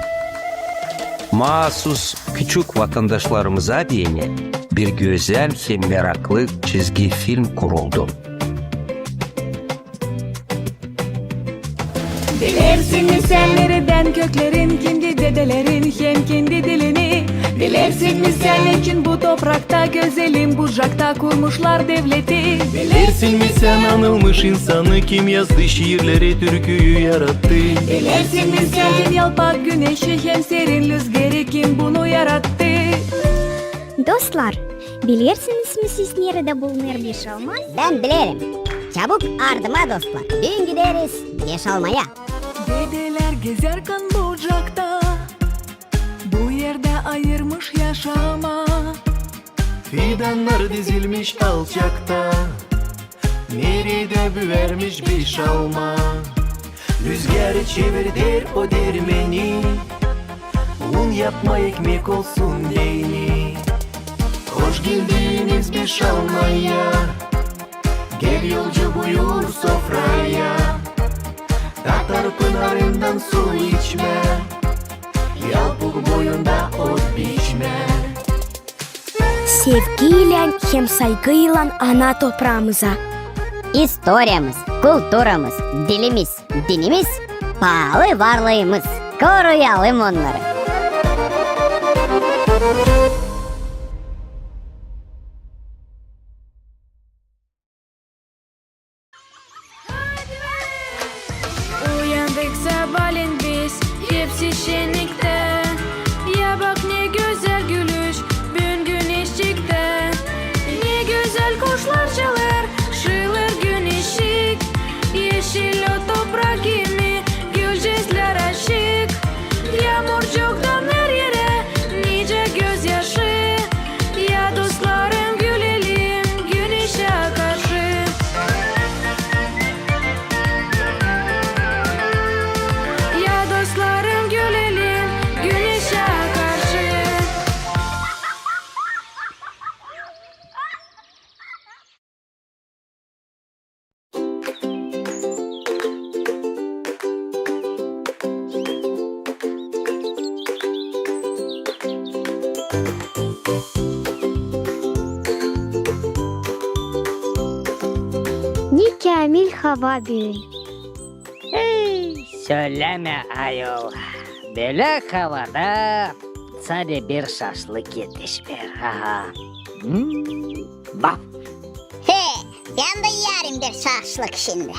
Maasuz küçük vatandaşlarımıza deyni bir gözäl hem meraklı çizgi film kuruldu. Bilersin mi sän neredän köklerin, kimdi dedelerin hem kimdi dilini? Bilersin mi sän neçin bu toprakta, gözelim Bucakta kurmuşlar devleti? Bilersin mi sän anılmış insanı, kim yazdı şiirleri, türküyü yarattı? Bilersin mi sän yalpak güneşi hem serin lüzgeri, kim bunu yarattı? Dostlar, bilersiniz mi siz, neredä bulunêr Beşalma? Bän bilerim. Çabuk ardıma, dostlar. Büün gideriz Beşalmaya. Dedelär gezärkän Bucakta, bu erdä ayırmış yaşamaa. Fidannar dizilmiş alçakta, neredä büärmiş Beşalma. Lüzgeri çevirder o dermeni, un yapmaa, ekmek olsun deyni. Hoş geldiniz Beşalmaya, gel, yolcu, buyur sofraya. Tatar pınarından su içmää, Yalpuk boyunda ot biçmää. Sevgiylän hem saygıylan ana topraamıza. İstoriyamız, kulturamız, dilimiz, dinimiz, paalı varlıımız. Koruyalım onnarı. Uyandık sabaalän biz, hepsi şenniktä. Ya bak, ne gözäl gülüş büün güneşçiktä. Ne gözäl kuşlar çalêr, şiirlär güneşçik. Eşil o toprak kimi, gülcezlär açık. Yaamurcuktan her erä nicä gözyaşı. Ya dostlarım, gülelim güneşä karşı. Ya dostlarım, gülelim güneşä karşı. Ne käämil hava büün. Ey, sölämä, ayol. Bölä havada sade bir şaşlık etişmeer. Aha. Hmm, baf. He, bän dä iyärim bir şaşlık şindi.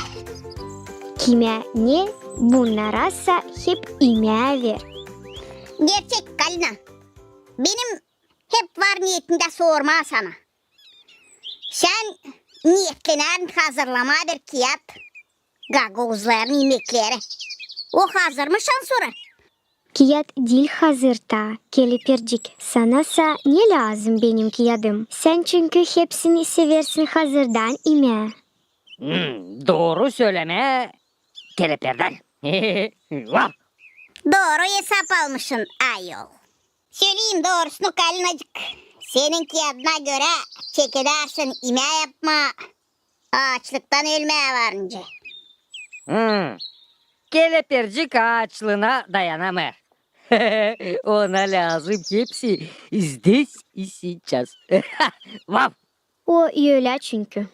Kimä ne, bunnarasa hep imää ver. Gerçek, Galina. Benim hep var neetimdä sormaa sana. Sän neetlenärin hazırlamaa bir kiyat gagauzların imekleri. O hazırmış, ansora? Kiyat diil hazır taa, Kelepircik. Sana sa ne lääzım benim kiyadım? Sän çünkü hepsini seversin hazırdan imää. Hmm, dooru sölemää, keleperdän. Vav! Dooru esap almışın, ayol. Söleyim doorusunu, Kalinacık, senin kiyadına görä çekedärsin imää yapmaa aaçlıktan ölmää varınca. Hmm. Kelepircik aaçlıına dayanamêêr. Ona lääzım hepsi здесь и сейчас. Vav! O ölä çünkü.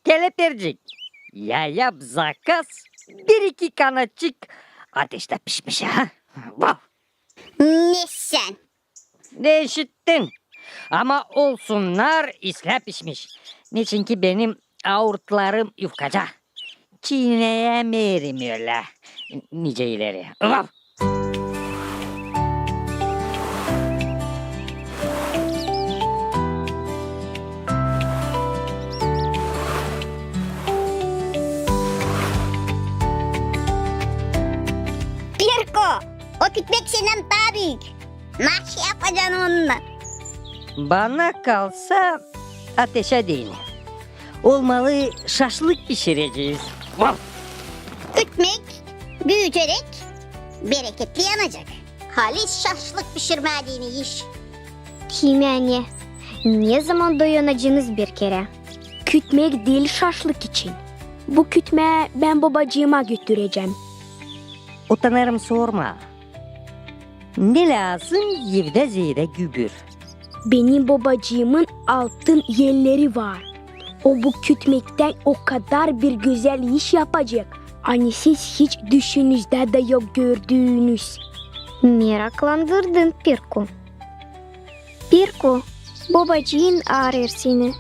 Kelepircik, ya yap zakaz, bir-iki kanatçık ateştä pişmiş, ha? Vav! Ne sän? Ne işittin? Ama olsunnar islää pişmiş. Neçinki benim aurtlarım yufkaca. Çiineyämeerim ölä nicä ileri. Vav! Pirko, o kütmek sendän taa büük. Nasıl yapacan onunnan? Bana kalsa, ateşä deyni. Olmalı, şaşlık pişirecez. Vav! Kütmek büüyüceräk, bereketli yanacek. Halis şaşlık pişirmää deyni iş. Kimä ne? Ne zaman doyanacanız bir kerä? Kütmek diil şaşlık için. Bu kütmää bän bobacııma götürecäm. Utanêrım sormaa. Ne lääzım evdä zeedä gübür? Benim bobacıımın altın elleri var. O bu kütmektän o kadar bir gözäl iş yapacek, ani siz hiç düşünüzdä dä yok gördüünüz. Meraklandırdın, Pirku. Pirku, bobacıın aarêêr seni.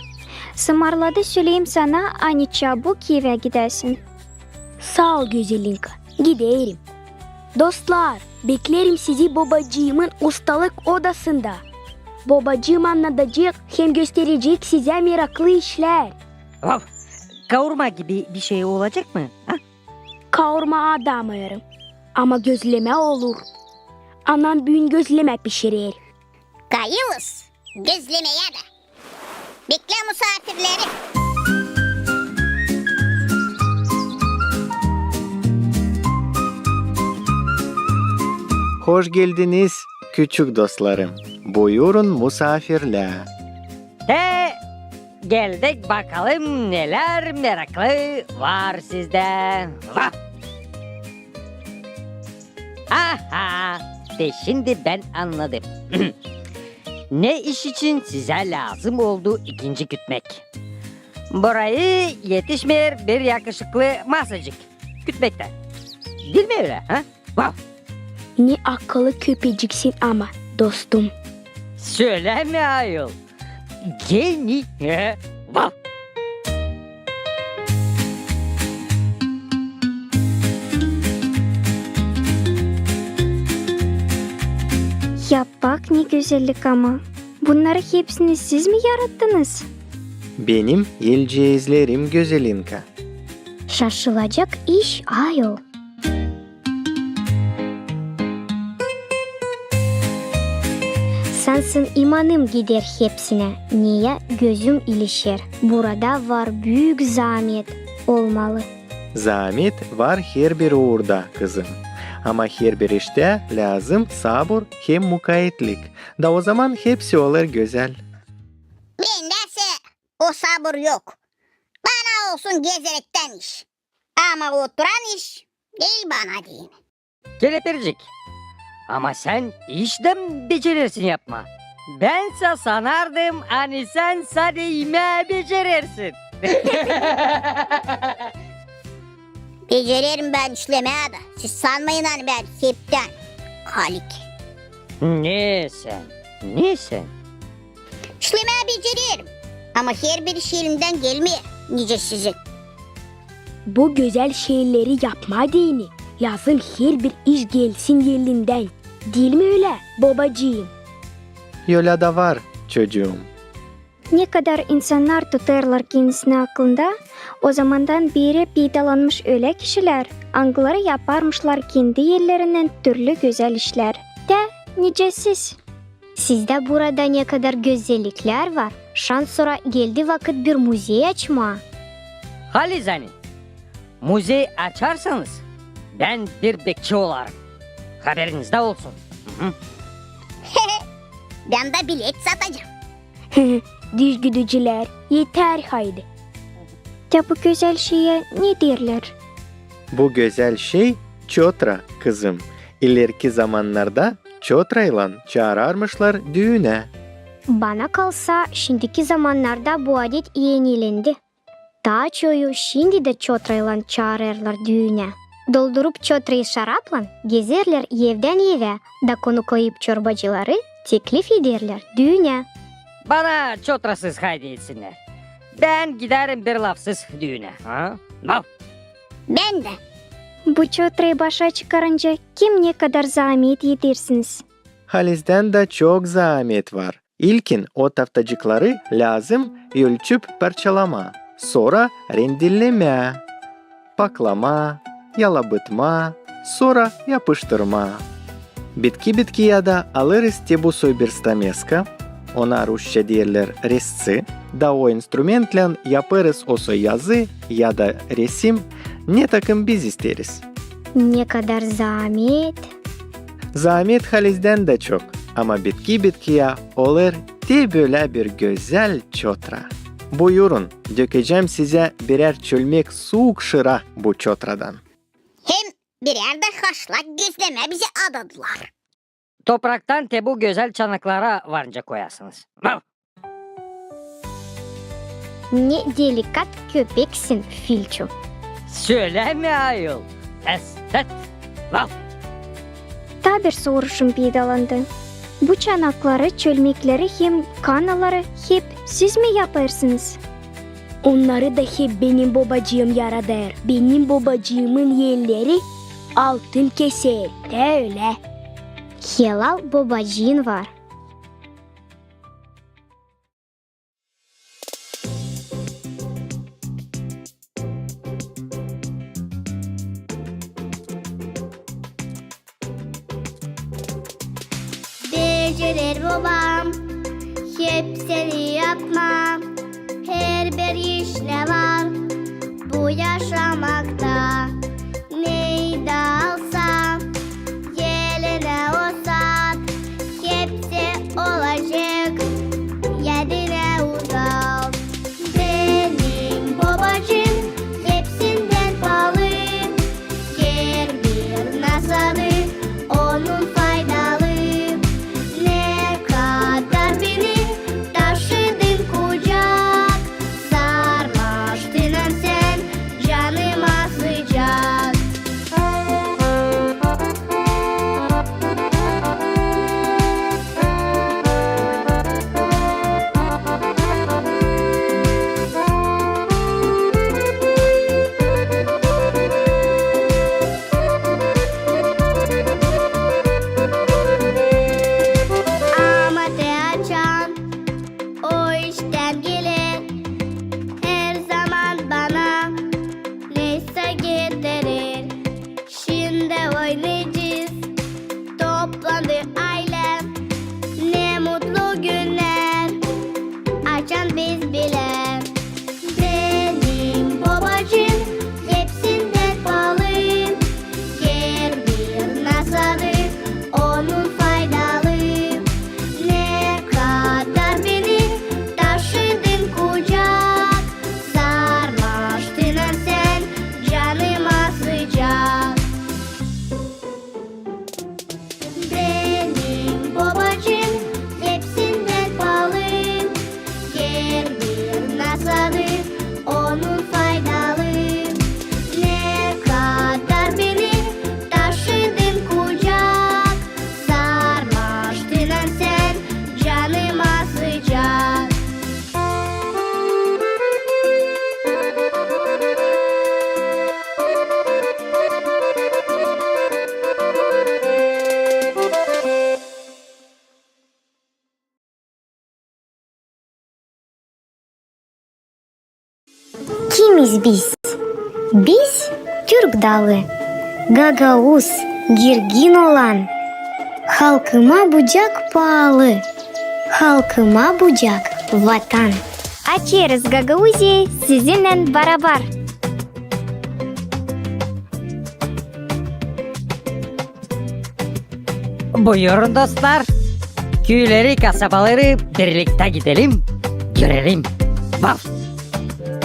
Sımarladı söleyim sana, ani çabuk evä gidäsin. Saa ol, Gözelinka, giderim. Dostlar, beklerim sizi bobacıımın ustalık odasında. Bobacıım annadacek hem gösterecek sizä meraklı işlär. Vav! Kaurma gibi bir şey olacek mı, ha? Kaurma adamêêrım, ama gözlemä olur. Anam büün gözlemä pişirer. Kayılız gözlemeerä dä. Beklä musaafirleri. Hoş geldiniz, küçük dostlarım. Buyurun, musaafirlär. Te geldik, bakalım, nelär meraklı var sizdä. Vav! Aha! Te şindi bän annadım, ne iş için sizä lääzım oldu ikinci kütmek. Burayı etişmeer bir yakışıklı masacık kütmektä. Diil mi ölä, ha? Vav! Ne akıllı köpeciksin ama, dostum. Sölämä, ayol. Geni, e, vav! Ya bak, ne gözellik ama. Bunnarı hepsini siz mi yarattınız? Benim elceezlerim, Gözelinka. Şaşılacak iş, ayol. Sansın imanım gider hepsinä, neyä gözüm ilişer. Burada var büük zaamet olmalı. Zaamet var herbir uurda, kızım. Ama herbir iştä lääzım sabur hem mukaetlik. Da ozaman hepsi olêr gözäl. Bendä sä o sabur yok. Bana olsun gezerektän iş. Ama oturan iş diil bana deyni. Kelepircik, ama sän iş dä becerersin yapmaa. Bän sä sanardım, ani sän sade imää becerersin. Becererim bän işlemää dä. Siz sanmayın, ani bän heptän kalik. Ne sän, ne sän? İşlemää becererim. Ama herbir iş elimdän gelmeer, nicä sizin. Bu gözäl şeyleri yapmaa deyni lääzım herbir iş gelsin elindän. Diil mi ölä, bobacıım? Ölä dä var, çocuum. Ne kadar insannar tutêrlar kendisini aklında, o zamandan beeri peydalanmış ölä kişilär, angıları yaparmışlar kendi ellerinnän türlü gözäl işlär. Tä nicä siz? Sizdä burada ne kadar gözelliklär var. Şansora geldi vakıt bir muzey açmaa. Halizdän, muzey açarsanız, bän bir bekçi olarım. Haberinizdä olsun. Hı-hı. Bän dä bilet satacam. Düz gidicilär, eter haydi. Tä bu gözäl şeyä ne deerlär? Bu gözäl şey çotra, kızım. İleriki zamannarda çotraylan çaararmışlar düünä. Bana kalsa, şindiki zamannarda bu adet enilendi. Taa çoyu şindi dä çotraylan çaarêrlar düünä. Doldurup çotrayı şaraplan, gezerlär evdän evä, da konuklayıp çorbacıları, teklif ederlär düünä. Bana çotrasız haydi etsinnär. Bän giderim birlafsız düünä. Ha? Bän dä. Bu çotrayı başa çıkarınca kim ne kadar zaamet edersiniz? Halizdän dä çok zaamet var. İlkin o taftacıkları lääzım ölçüp parçalamaa, sora rendellemää, paklamaa, yalabıtmaa, sora yapıştırmaa. Bitki-bitkiyä dä alêrız te bu soy bir stameska, ona rusça deerlär reztsä, da o instrumentlän yapêrız o soy yazı ya da resim, ne takım biz isteeriz. Ne kadar zaamet. Zaamet halizdän dä çok, ama bitki-bitkiyä olêr te bölä bir gözäl çotra. Buyurun, dökecäm sizä birär çölmek suuk şıra bu çotradan. Hem birär dä haşlak gözlemä bizä adadılar. Topraktan te bu gözäl çanaklara varınca koyasınız. Vav! Ne delikat köpeksin, Filçu. Söleme, ayol. Estet. Vav! Taa bir soruşum peydalandı. Bu çanakları, çölmekleri hem kannaları hep siz mi yapêrsınız? Onnarı da hep benim bobacıım yaradêr. Benim bobacıımın elleri altın keser, tä ölä. Helal bobacıın var. Becerer bobam hepsini yapmaa, herbir iş ne var bu yaşamakta. Neyda alsa elinä o saat, hepsi olacek, yadına uzal. Benim bobacıım hepsindän paalı, herbir nasadı onun faydalı. Ne kadar beni taşıdın kucak, sarmaştın sän canıma sıcak. Ama te açan o iştän geler, herzaman bana neysä getirer. Şindi oynaycez, toplandı aylä, ne mutlu günnär, açan biz bilä. Benim bobacıım hepsindän paalı, herbir nasadı onun faydalı. Ne kadar beni taşıdın kucak, sarmaştın sän canıma sıcak. biz. Biz, türk dalı, gagauz, girgin olan. Halkıma bucak paalı, halkıma bucak vatan. Açêrız Gagauziyayı sizinnän barabar. Buyurun, dostlar. Küüleri, kasabaları birliktä gidelim, görelim. Vaf!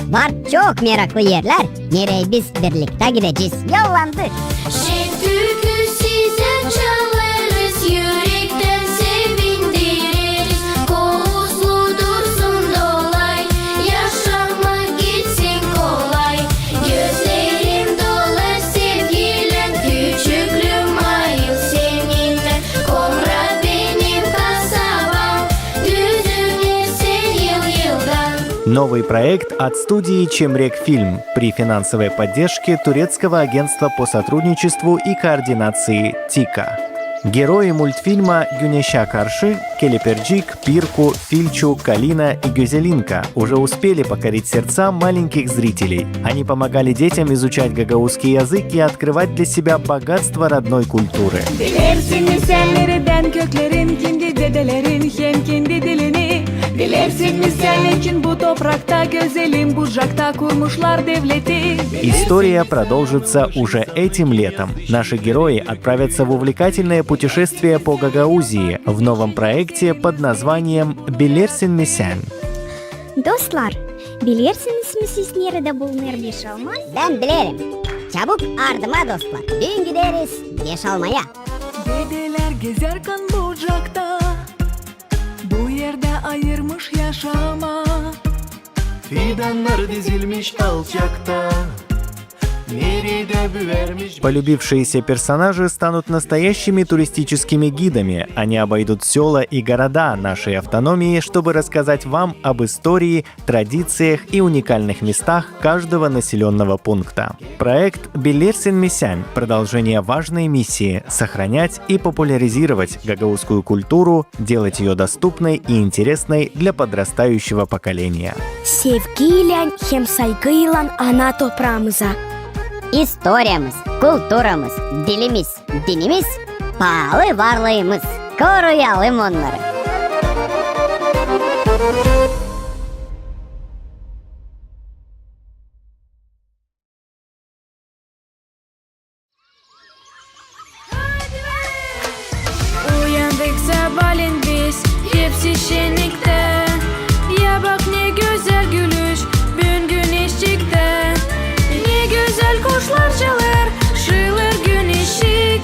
Var çok meraklı erlär, nereyi biz birliktä gidecez. Yollandık! Şen türkü sizä çalêrız, ürektän sevindireriz. Kovuuzlu dursun dolay, yaşamak gitsin kolay. Gözlerim dolar sevgilän, küçüklüüm ayıl seninnän. Komra benim kasabam, düzüner sän yıl-yıldan. Новый проект от студии «Чемрек Фильм» при финансовой поддержке Турецкого агентства по сотрудничеству и координации ТИКа. Герои мультфильма «Güneşä karşı» Kelepircik, Pirku, Filçu, Kalina и Gözelinka уже успели покорить сердца маленьких зрителей. Они помогали детям изучать гагаузский язык и открывать для себя богатство родной культуры. Bilersin mi sän neredän köklerin, kendi dedelerin hem kendi dilini? Bilersin mi sän neçin bu toprakta gözelim bucakta kurmuşlar devleti? История продолжится уже этим летом. Наши герои отправятся в увлекательное путешествие по Гагаузии в новом проекте под названием «Bilersin mi sän?». Dostlar, bilersiniz mi siz, neredä bulunêr Beşalma? Bän bilerim. Çabuk ardıma, dostlar. Büün gideriz Beşalmaya. Dedelär gezärkän bucakta, bu erdä ayırmış yaşamaa. Fidannar dizilmiş alçakta, neredä büärmiş. Полюбившиеся персонажи станут настоящими туристическими гидами. Они обойдут сёла и города нашей автономии, чтобы рассказать вам об истории, традициях и уникальных местах каждого населённого пункта. Проект «Bilersin mi sän» — продолжение важной миссии — сохранять и популяризировать гагаузскую культуру, делать её доступной и интересной для подрастающего поколения. Sevgiylän hem saygıylan ana topraamıza. İstoriyamız, kulturamız, dilimiz, dinimiz, paalı varlıımız. Koruyalım onnarı. Uyandık sabaalän biz, hepsi şenniktä. Ya bak, ne gözäl gülüş büün güneşçiktä. Ne gözäl kuşlar çalêr, şıılêr güneşçik.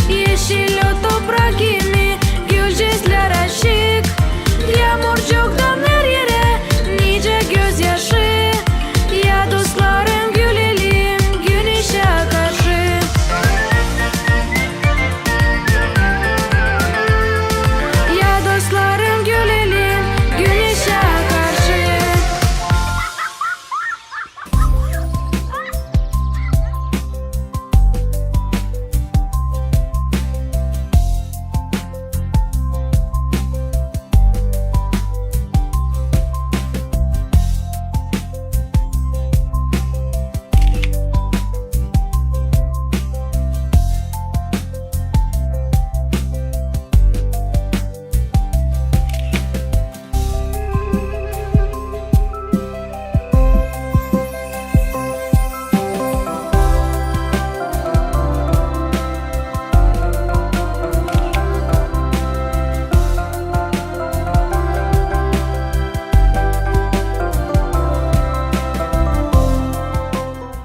Eşil o toprak kimi, gülücüklär açık. Yaamurcuk damär erä, nicä gözyaşı. Ya dostlarım, gülelim güneşä karşı. Ya dostlarım, gülelim güneşä karşı.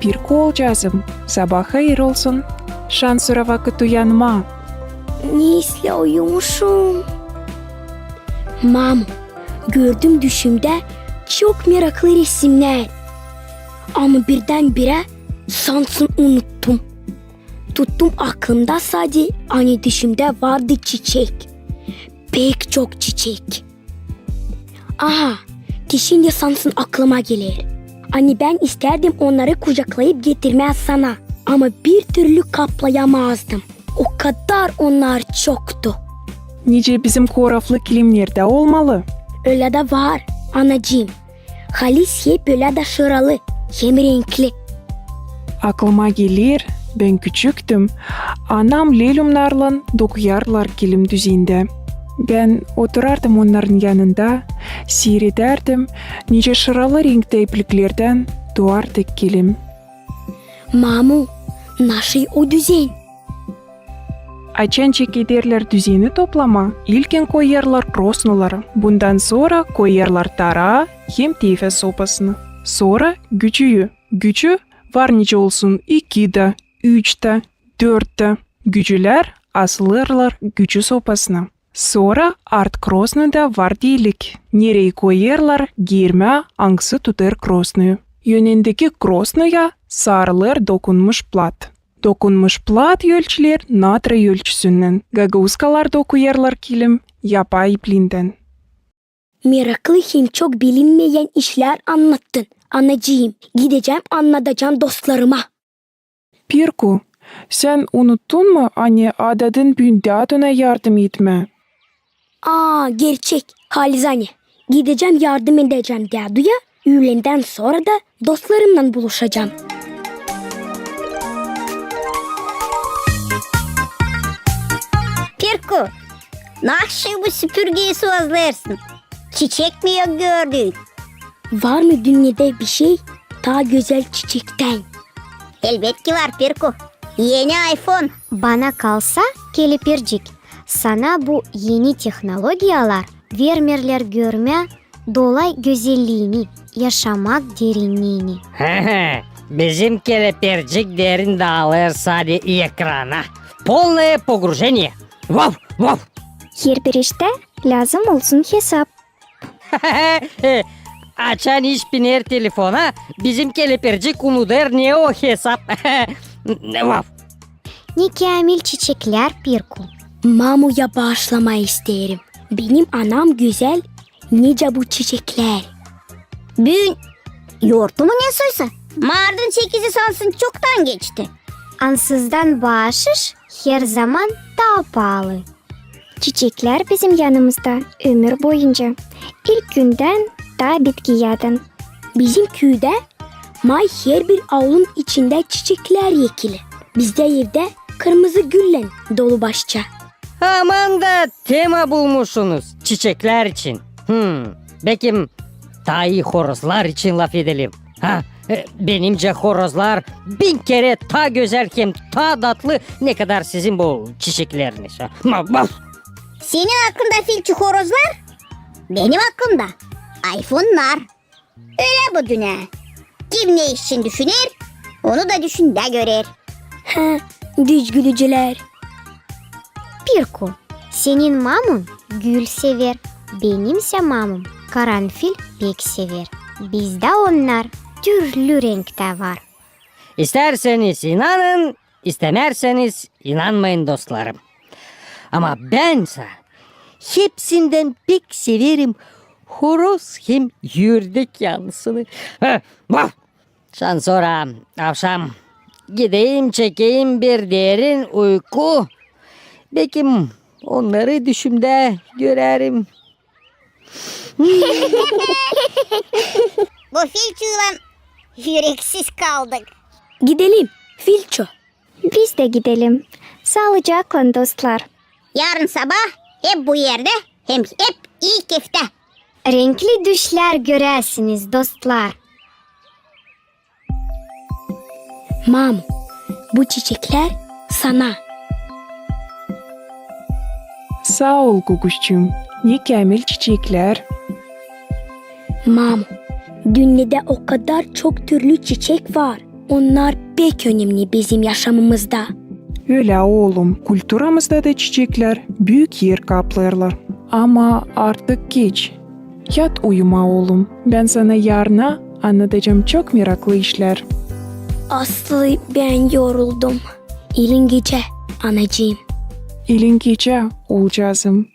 Pirku olcaazım, sabaa hayır olsun. Şansora vakıt uyanmaa. Ne islää uyumuşum. Mamo, gördüm düşümdä çok meraklı resimnär. Ama birdän-birä sansın unuttum. Tuttum aklımda sade, ani düşümdä vardı çiçek. Pek çok çiçek. Aha, te şindi sansın aklıma geler. Ani bän istärdim onnarı kucaklayıp getirmää sana, ama bir türlü kaplayamazdım. O kadar onnar çoktu. Nicä bizim koraflı kilimnerdä olmalı. Ölä dä var, anacıım. Halis hep ölä dä şıralı. hem renkli. Aklıma geler, bän küçüktüm, anam lelumnarlan dokuyardılar kilim düzendä. Bän oturardım onnarın yanında, siiredärdim, nicä şıralı renktä ipliklerdän duardı kilim. Mamu, naşey o düzen? Açan çekederlär düzeni toplamaa, ilkin koyêrlar krosnuları, bundan sora koyêrlar taraa hem tefä sopasını. Sora gücüyü. Gücü var nicä olsun iki dä, üç dä, dört dä. Gücülär asılêrlar gücü sopasına. Sora art krosnuyda var delik, nereyi koyêrlar germää, angısı tutêr krosnuyu. Önündeki krosnuya sarılêr dokunmuş plat. Dokunmuş plat ölçüler natra ölçüsünnän. Gagauskalar dokuyêrlar kilim yapay iplindän. Meraklı hem çok bilinmeyän işlär annattın, anacıım. Gidecäm, annadacam dostlarıma. Pirku, sän unuttun mu, ani adadın büün däduna yardım etmää? Aa, gerçek, halizdän. Gidecäm, yardım edecäm däduya, üülendän sora da dostlarımnan buluşacam. Pirku, naşı bu süpürgeyi sozlêrsın? Çiçek mi yok gördüün? Var mı dünnedä bişey taa gözäl çiçektän? Elbetki var, Pirku. Eni iPhone. Bana kalsa, Kelepircik, sana bu eni tehnologiyalar vermeerlär görmää dolay gözelliini, yaşamak derinniini. Bizim Kelepircik derin daalêr sade ekrana. Полное погружение. Vav, vav. Herbir iştä lääzım olsun hesap. Açan iş biner telefona, bizim Kelepircik unudêr, ne o hesap. Vav. Ne käämil çiçeklär, Pirku. Mamuya baaşlamaa isteerim. Benim anam gözäl, nicä bu çiçeklär. Büün yortu mu ne soysa? Martın sekizi sansın çoktan geçti. Ansızdan baaşış herzaman taa paalı. Çiçeklär bizim yanımızda ömür boyunca. İlk gündän taa bitkiyädän. Bizim küüdä may herbir aulun içindä çiçeklär ekili. Bizdä evdä kırmızı güllän dolu başça. Aman da tema bulmuşsunuz çiçeklär için. Hmm, bekim taa ii horozlar için lafedelim. Ha, e, benimcä horozlar bin kerä taa gözäl hem taa datlı, nekadar sizin bu çiçekleriniz. Ha, ma-, baf! Senin aklında, Filçi, horozlar, benim aklımda iPhonelar. Ölä bu dünnä. Kim ne için düşüner, onu da düşündä görer. Ha, düzgülücülär. Pirku, senin mamun gül sever, benimsä mamum karanfil pek sever. Bizdä onnar türlü renktä var. İstärseniz inanın, istämärseniz inanmayın, dostlarım. Ama bän sä hepsindän pek severim horoz hem ördek yanısını. Ha, vaf! Şansora avşam gideyim, çekeyim bir derin uyku. Bekim onnarı düşümdä görerim. Bu Filçuylan üreksiz kaldık. Gidelim, Filçu. Biz dä gidelim. Saalıcaklan, dostlar. Yarın sabaa hep bu erdä hem hep ii keftä. Renkli düşlär göräsiniz, dostlar. Mamu, bu çiçeklär sana. Saa ol, Guguşçuum, ne käämil çiçeklär. Mamu, dünnedä o kadar çok türlü çiçek var. Onnar pek önemni bizim yaşamımızda. Ölä, oolum, kulturamızda da çiçeklär büük er kaplêêrlar. Ama artık geç. Yat uyumaa, oolum. Bän sana yarına annadacam çok meraklı işlär. Aslı, bän yoruldum. İlin gecä, anacıım. İlin gecä, oolcaazım.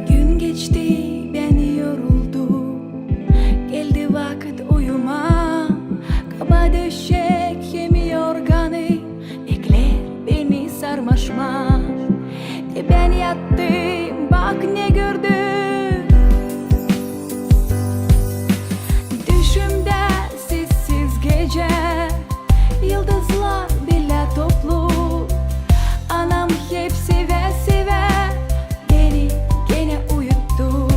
Gün geçti, bän yoruldum. Geldi vakıt uyumaa. Kaba döşek hem yorgan. Bak ne gördüm. Düşümdä sessiz gecä, yıldızlar bilä toplu. Anam hep sevä-sevä beni genä uyuttu.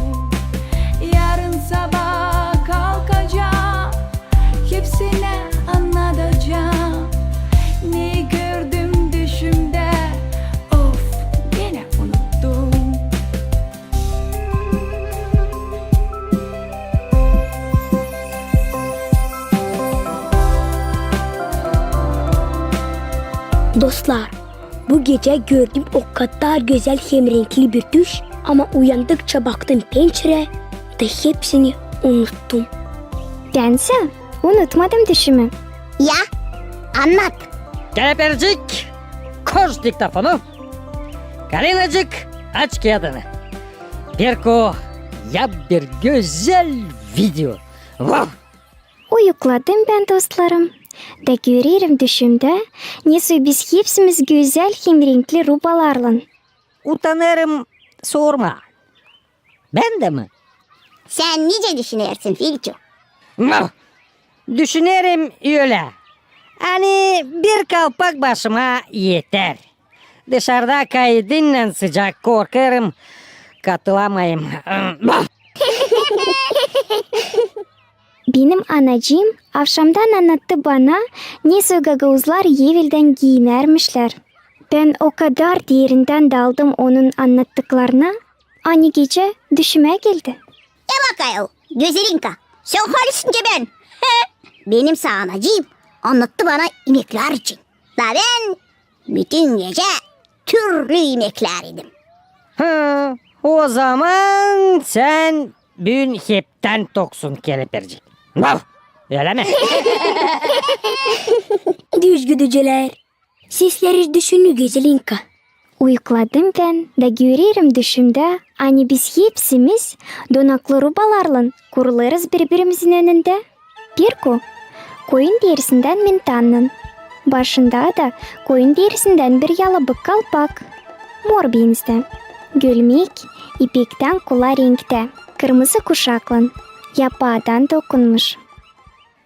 Yarın sabaa kalkacam, hepsinä annadacam, ne gördüm düşümdä. Of, genä unuttum. Dostlar, bu gecä gördüm o kadar gözäl hem renkli bir düş, ama uyandıkça baktım pençerä da hepsini unuttum. Bän sä unutmadım düşümü. Ya, annat. Kelepircik, koş diktofonu. Kalinacık, aç kiyadını. Pirko, yap bir gözäl video. Vav! Uyukladım bän, dostlarım, da görerim düşümdä, nesoy biz hepsimiz gözäl hem renkli rubalarlan. Utanêrım sormaa. Bän dä mi? Sän nicä düşünersin, Filçu? Mah! Düşünerim ölä. Ani bir kalpak başıma eter. Dışarda kaydınnan sıcak, korkêrım, katılamayım. Benim anacıım avşamdan annattı bana, nesoy gagauzlar eveldän giiyinärmişlär. Bän o kadar derindän daldım onun annattıklarına, ani gecä düşümä geldi. E bak ayol, Gözelinka, sän halisin ki bän. Benim sä anacıım annattı bana imeklär için. Da bän bütün gecä türlü imeklär idim. Hı, o zaman sän büün heptän toksun, kelepircik. Vav! Ölä mi? Düz güdücülär. Sesleriz düşünü, Gözelinka. Uyukladım bän da görerim düşümdä, ani biz hepsimiz donaklı rubalarlan kurulêrız biri-birimizin önündä. Pirko koyun derisindän mintannan. Başında da koyun derisindän bir yalabık kalpak. Mor benzdä. Gölmek ipektän kula renktä, kırmızı kuşaklan, yapaadan dokunmuş.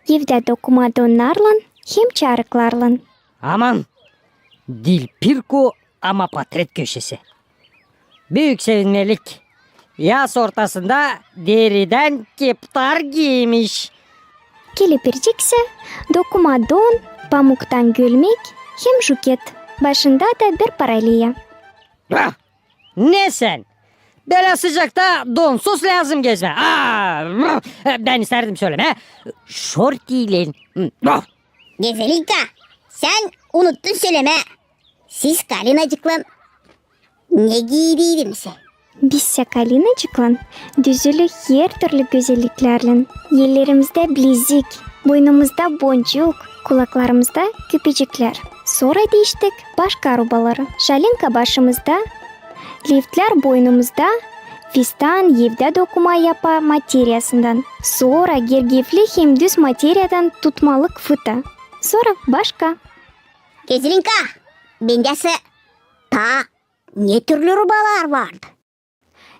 Evdä dokuma donnarlan hem çarıklarlan. Aman, diil Pirko, ama patret köşesi. Büük sevinmelik. Yaz ortasında deridän keptar giiymiş. Kelepircik sä dokuma don, pamuktan gölmek hem juket. Başında da bir paraliya. Ah! Ne sän? Bölä sıcakta donsuz lääzım gezmää. Aa, bän istärdim sölemää. Şortiylän. Gözelinka, sän unuttun sölemää. Siz Kalinacıklan ne giidiydiniz? Biz sä Kalinacıklan düzülü hertürlü gözelliklärlän. Ellerimizdä bilezik, boynumuzda boncuk, kulaklarımızda küpeciklär. Sora diiştik başka rubaları. Şalinka başımızda, liftlär boynumuzda, fistan evdä dokuma yapa materiyasından. Sora gergefli hem düz materiyadan tutmalık fıta. Sora başka. Gözelinka, bendä sä taa ne türlü rubalar vardı?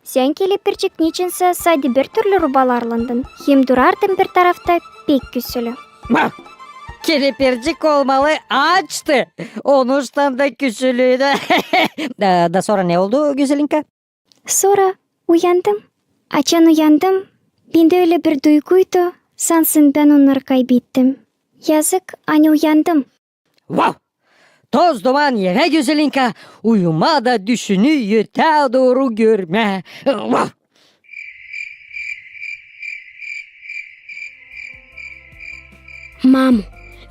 Sän, kelepircik, neçinsä sade bir türlü rubalarlandın, hem durardın bir tarafta pek küsülü. Mah! Kelepircik olmalı açtı. Onuştan da küsülüydü. Da, da sora ne oldu, Gözelinka? Sora uyandım. Açan uyandım, bendä ölä bir duyguydu, sansın bän onnarı kaybettim. Yazık, ani uyandım. Vav! Toz duman evä, Gözelinka, uyumaa da düşünü ötää dooru görmää. Vav! Mamu,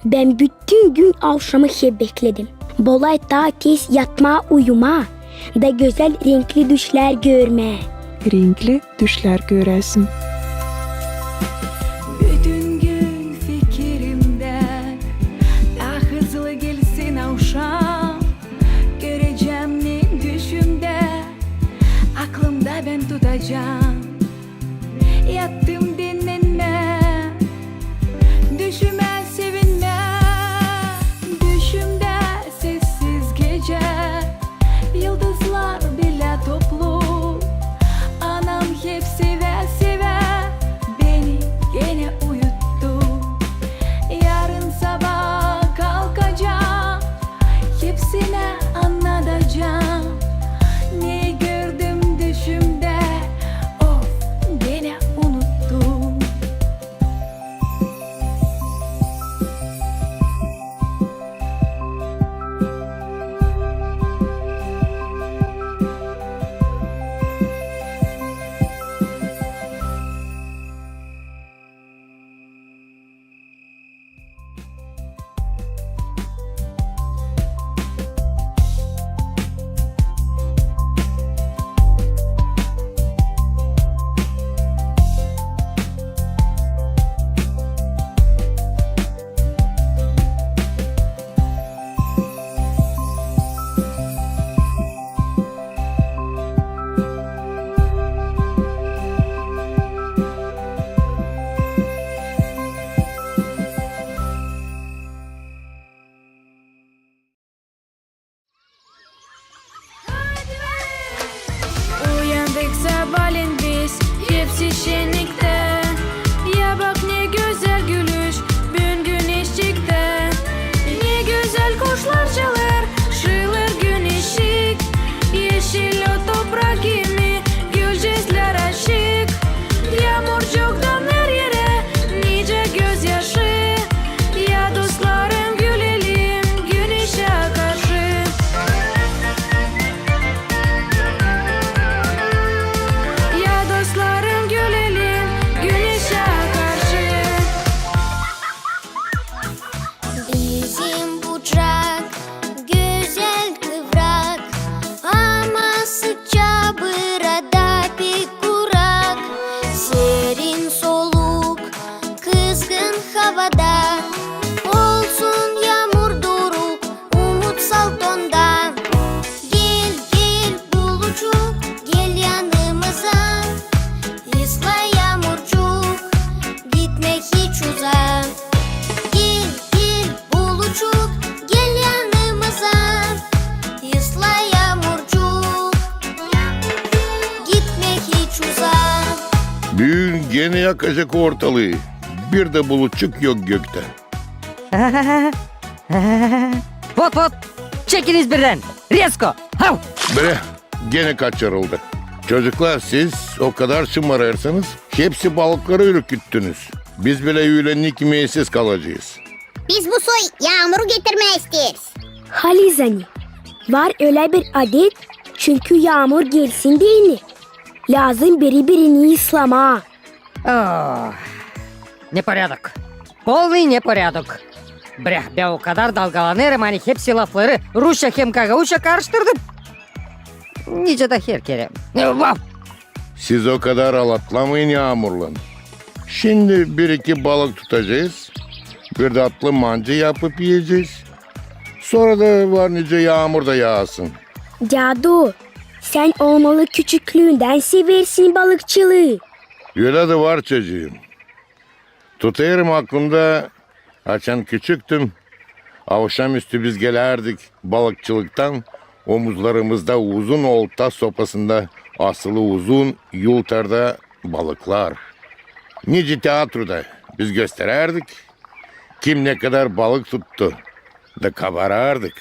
bän bütün gün avşamı hep bekledim. Bolay taa tez yatmaa, uyumaa da gözäl renkli düşlär görmää. Renkli düşlär göräsin. Bütün gün fikirimdä taa hızlı gelsin avşam. Görecäm ne düşümdä, aklımda bän tutacam. Yattım dinnenmää, düşümä sevinmää. Düşümdä sessiz gecä, yıldızlar bilä toplu. Sabaalän biz hepsi şenniktä. Ya bak, ne gözäl gülüş büün güneşçiktä. Ne gözäl kuşlar çalêr, şıılêr güneşçik. Eşil o toprak kimi, gülücüklär açık. Yaamurcuktan her erä nicä gözyaşı. Ya dostlarım, gülelim güneşä karşı. Ya dostlarım, gülelim güneşä karşı. Bizim bucak gözäl kıvrak, ama sıkça burada pek kurak. Serin soluk kızgın havada, olsun yaamur duruk, umut salt onda. Gel, gel, bulucuk, gel yanımıza. Isla, yaamurcuk, gitme hiç uzaa. Gel, gel, bulucuk, gel yanımıza. Isla, yaamurcuk, gitme hiç uzaa. Büün genä yakacek ortalıı. Bir dä bulutçuk yok göktä. Vot, vot! Çekiniz birdän! Rezko! Hav! Bre, genä kaçırıldı. Çocuklar, siz o kadar şımarêrsınız, hepsi balıkları ürküttünüz. Biz bilä üülenni kimi evsiz kalacez. Biz bu soy yaamuru getirmää isteeriz. Halizdän, var ölä bir adet, çünkü yaamur gelsin deyni, lääzım biri-birini ıslamaa. Oh, neporядок. Полный неполадок. Brah, bän o kadar dalgalanêrım, ani hepsi lafları rusça hem gagauzça karıştırdım. Nicä dä her kerä. Vaf! Siz o kadar alatlamayın yaamurlan. Şindi bir-iki balık tutacez, bir tatlı mancı yapıp iyecez. Sora da var nicä yaamur da yaasın. Dädu, sän olmalı küçüklüündän seversin balıkçılıı. Ölä dä var, çocuum. Tutêrım aklımda, açan küçüktüm, avşamüstü biz gelärdik balıkçılıktan, omuzlarımızda uzun olta sopasında asılı uzun yultarda balıklar. Nicä teatroda biz gösterärdik, kim ne kadar balık tuttu, da kabarardık.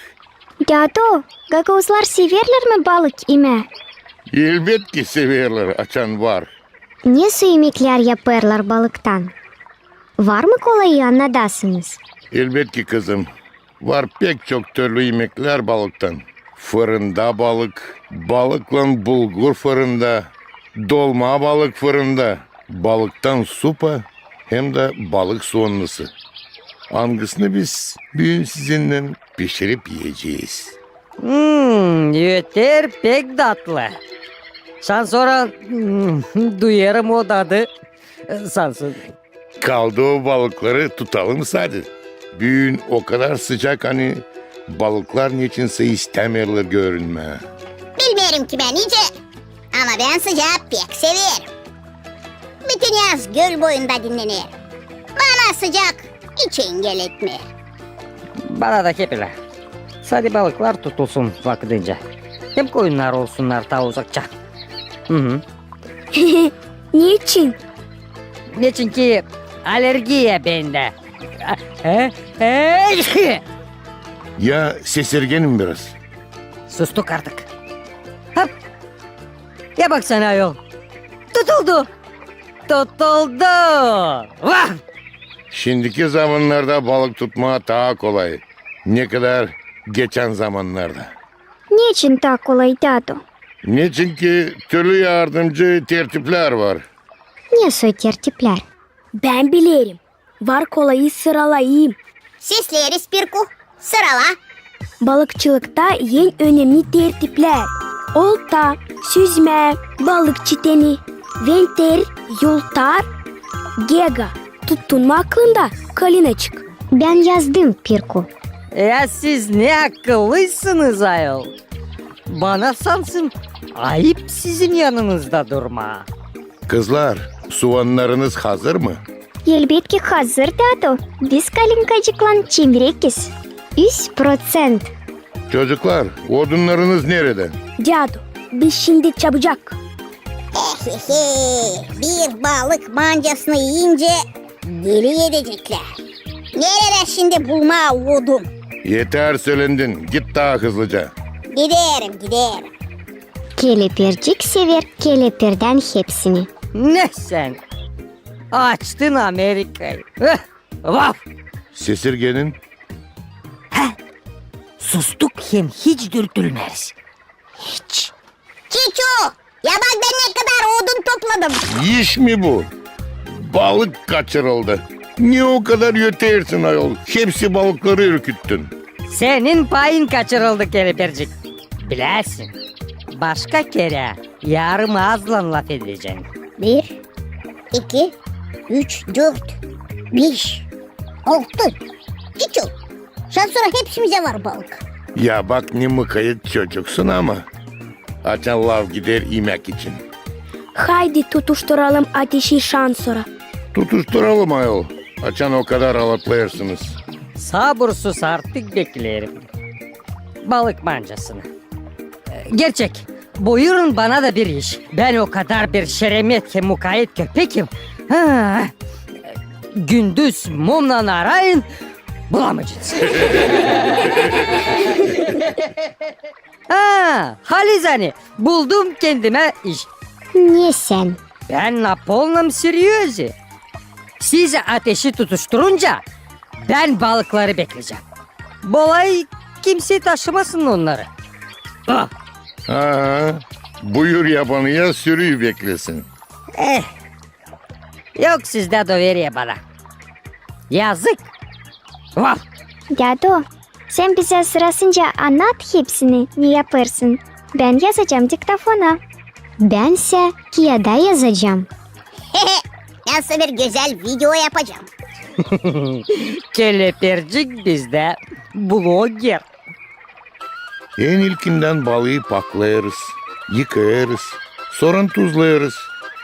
Dädu, gagauzlar severlär mi balık imää? Elbetki severlär, açan var. Ne soy imeklär yapêrlar balıktan? Var mı kolayı annadasınız? Elbetki, kızım. Var pek çok türlü imeklär balıktan. Fırında balık, balıklan bulgur fırında, dolma balık fırında, balıktan supa hem dä balık soonlusu. Angısını biz büün sizinnän pişirip iyecez. Hmm, öter pek datlı. Şansora, hmm, duyêrım o dadı. Sansın. Kaldı o balıkları tutalım sade. Büün o kadar sıcak, ani balıklar neçinsä istämeerlär görünmää. Bilmeerim kimä nicä, ama bän sıcaı pek severim. Bütün yaz göl boyunda dinnenerim. Bana sıcak hiç engel etmeer. Bana da hep ölä. Sade balıklar tutulsun vakıdınca. Hem koyunnar olsunnar taa uzakça. Hı hı. Neçin? Neçin ki alergiya bendä. He? He? Ya sesirgenim biraz. Sustuk artık. Hop! Ya baksana ayol. Tutuldu. Tutuldu. Vah! Şindiki zamannarda balık tutmaa taa kolay, ne kadar geçän zamannarda. Neçin taa kolay, dädu? Neçin ki türlü yardımcı tertiplär var. Ne soy tertiplär? Bän bilerim. Var kolayı sıralayım. Sesleeriz, Pirku. Sırala. Balıkçılıkta en önemni tertiplär: olta, süzmä, balık çiteni, venter, yultar, gega. Tuttun mu aklında, Kalinaçık? Bän yazdım, Pirku. Ya siz ne akıllıysınız ayol. Bana sansın ayıp sizin yanınızda durmaa. Kızlar, suvanlarınız hazır mı? Elbetki hazır, dädu. Biz Kalinkacıklan çevrekiz. Üz proţent. Çocuklar, odunnarınız neredä? Dädu, biz şindi çabucak. Hehe, bir balık mancasını yiyince deli edeceklär. Neredä şindi bulmaa odun? Eter söländin, git taa hızlıca. Giderim, giderim. Kelepircik sever kelepirden hepsini. Ne sän? Açtın Amerikayı. Vaf! Sesirgenin. He. Sustuk hem hiç dürtülmeeriz. Hiç. Çiçu! Ya bak, bän ne kadar odun topladım. İş mi bu? Balık kaçırıldı. Ne o kadar ötersin ayol? Hepsi balıkları ürküttün. Senin payın kaçırıldı, kelepircik. Bilersin, başka kerä yarım aazlan lafedecän. Bir, iki, üç, dört, beş, altı. Çiçu, şansora hepsimizä var balık. Ya bak, ne mukayet çocuksun ama. Açan laf gider imäk için. Haydi tutuşturalım ateşi şansora. Tutuşturalım ayol, açan o kadar alatlêêrsınız. Sabursuz artık bekleerim balık mancasını. Gerçek, buyurun bana da bir iş. Bän o kadar bir şeremet hem mukayet köpekim. Ha, gündüz mumnan arayın, bulamayacenız. Ha, halizdän buldum kendimä iş. Ne sän? Bän на полном серьёзе. Siz ateşi tutuşturunca bän balıkları beklecäm. Bolay kimsey taşımasın onnarı. Ah. Aha, buyur yabanıya, sürüyü beklesin. Eh, yok sizdä доверия bana. Yazık. Vah! Dädu, sän bizä sırasınca annat hepsini, ne yapêrsın. Bän yazacam diktofona. Bän sä kiyada yazacam. Nasıl bir gözäl video yapacam. Kelepircik bizdä bloger. En ilkindän balıı paklêêrız, yıkêêrız, sora tuzlêêrız,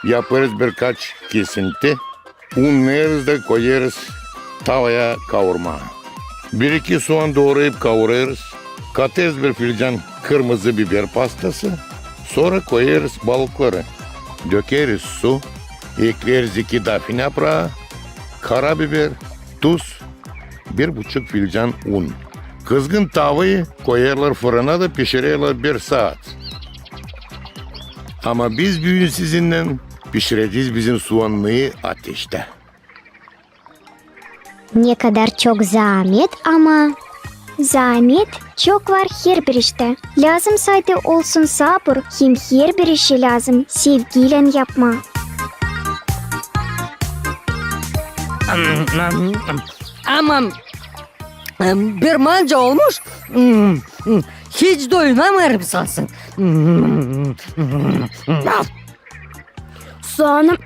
yapêrız birkaç kesinti, unnêêrız da koyêrız tavaya kaurmaa. Bir-iki suan doorayıp kaurêrız, katêrız bir filcan kırmızı biber pastası, sora koyêrız balıkları, dökeriz su, ekleeriz iki dafina yapraa, karabiber, tuz, bir buçuk filcan un. Kızgın tavayı koyêrlar fırına da pişirerlär bir saat. Ama biz büün sizinnän pişirecez bizim suannıyı ateştä. Ne kadar çok zaamet ama. Zaamet çok var herbir iştä. Lääzım sade olsun sabur, hem herbir işi lääzım sevgiylän yapmaa. Aman, bir manca olmuş, hiç doyunamêêrım sansın. Suanım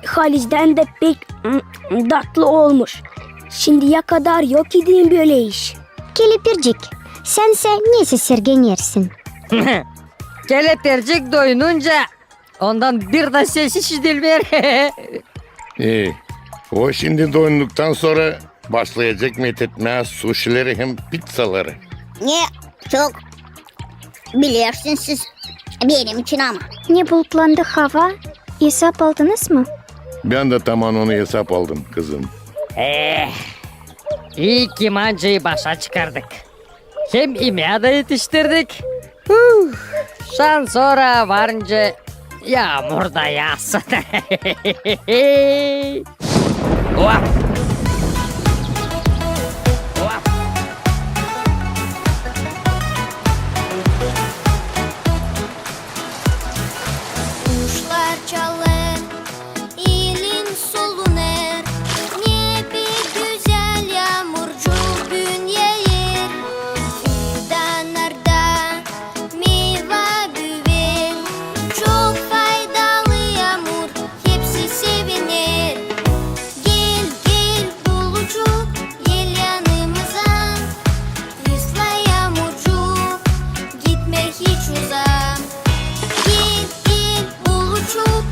halizdän dä pek, mm, datlı olmuş. Şindiyä kadar yok idin bölä iş. Kelepircik, sän sä ne sesirgenersin? Kelepircik doyununca ondan bir dä ses işidilmeer. E, o şindi doyunduktan sora başlayacek metetmää suşileri hem pitsaları. Ne çok bilersiniz siz benim için ama. Ne bulutlandı hava, esap aldınız mı? Bän dä taman onu esap aldım, kızım. Eh, ii ki mancayı başa çıkardık. Hem imeä dä etiştirdik. Huh, şansora varınca yaamur da yaasın. Oa! Oa! Kuşlar çalêr, elin solunêr, ne pek gözäl yaamurcuk büün yaaêr. Fidanlarda meyva büüyer, çok faydalı yaamur, hepsi seviner. Gel, gel, bulucuk, gel yanımıza, ısla yaamurcuk, gitmä hiç uzaa. Gel, gel, bulucuk,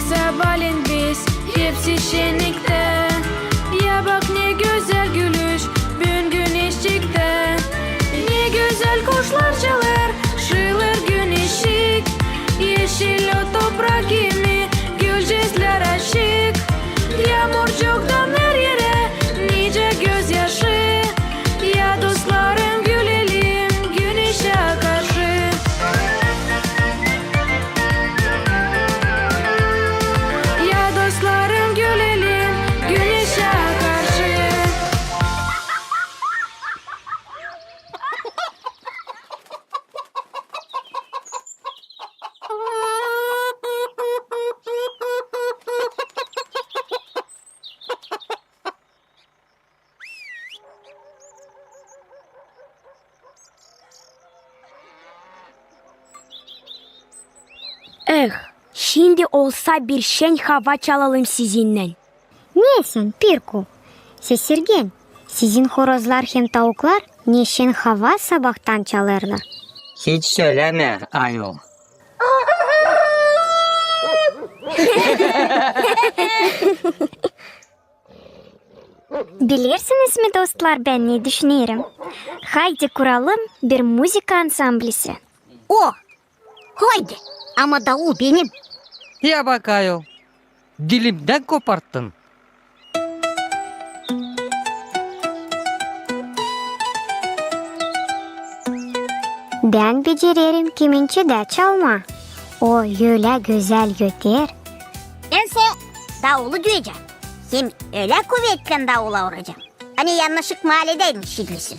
Sabaalän biz hepsi şenniktä. Ya bak, ne gözäl gülüş büün güneşçiktä. Ne gözäl kuşlar çalêr, şıılêr güneşçik. Eşil o toprak kimi, gülcezlär açık. Yaamurcuktan her erä nicä gözyaşı. Ya dostlarım, gülelim güneşä karşı. Ya dostlarım, gülelim güneşä karşı. Eh, şindi olsa bir şen hava çalalım sizinnän. Ne sän, Pirku? Sesirgen, sizin horozlar hem tauklar ne şen hava sabaadan çalêrlar. Hiç sölämä, ayol. Bilersiniz mi, dostlar, bän ne düşünerim? Haydi kuralım bir muzıka ansamblisi. O, haydi, ama daul benim. Ya bak, ayol, dilimdän koparttın. Bän becererim kemençedä çalmaa. O ölä gözäl öter. Bän sä daulu düüyecäm. Hem ölä kuvetlän daula uracam, ani yannışık maaleden işidilsin.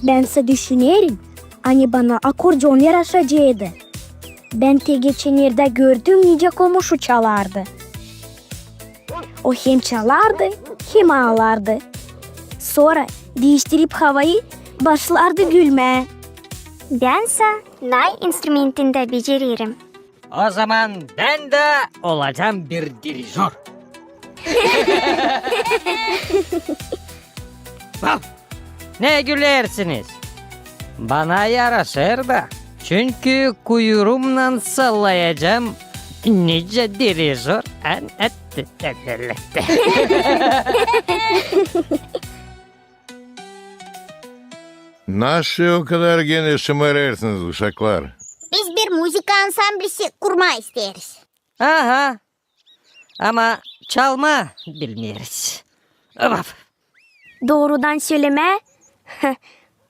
Bän sä düşünerim, ani bana akordeon yaraşaceydı. Bän te geçennerdä gördüm, nicä komuşu çalardı. O hem çalardı, hem aalardı. Sora diiştirip havayı, başlardı gülmää. Bän sä nay instrumentindä becererim. O zaman bän dä olacam bir dirijor. Vah! Ne gülersiniz? Bana yaraşêr da, çünkü kuyruumnan sallayacam nicä dirijor. An-, at-, at-, at-, at-. Naşı o kadar genä şımarêrsınız, uşaklar? Biz bir muzıka ansamblisi kurmaa isteeriz. Aha. Ama çalmaa bilmeeriz. Of. Doorudan sölemää,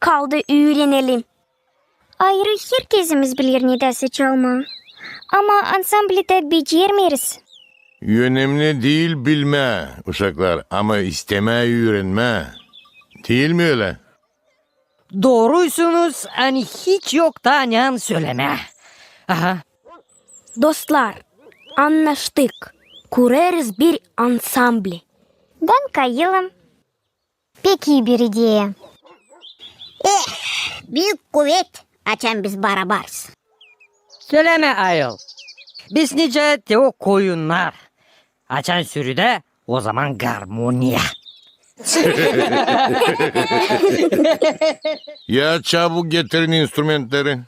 kaldı üürenelim. Ayrı herkezimiz biler nedä sä çalmaa. Ama ansambledä becermeeriz. Önemli diil bilmää, uşaklar, ama istemää üürenmää. Diil mi ölä? Dooruysunuz, ani hiç yok taa ne sölemää. Aha. Dostlar, annaştık. Kurêrız bir ansambli. Bän kayılım. Pek ii bir ideya. Eh, büük kuvet, açan biz barabarız. Sölämä, ayol. Biz nicä te o koyunnar. Açan sürüdä, o zaman garmoniya. Ya çabuk getirin instrumentleri.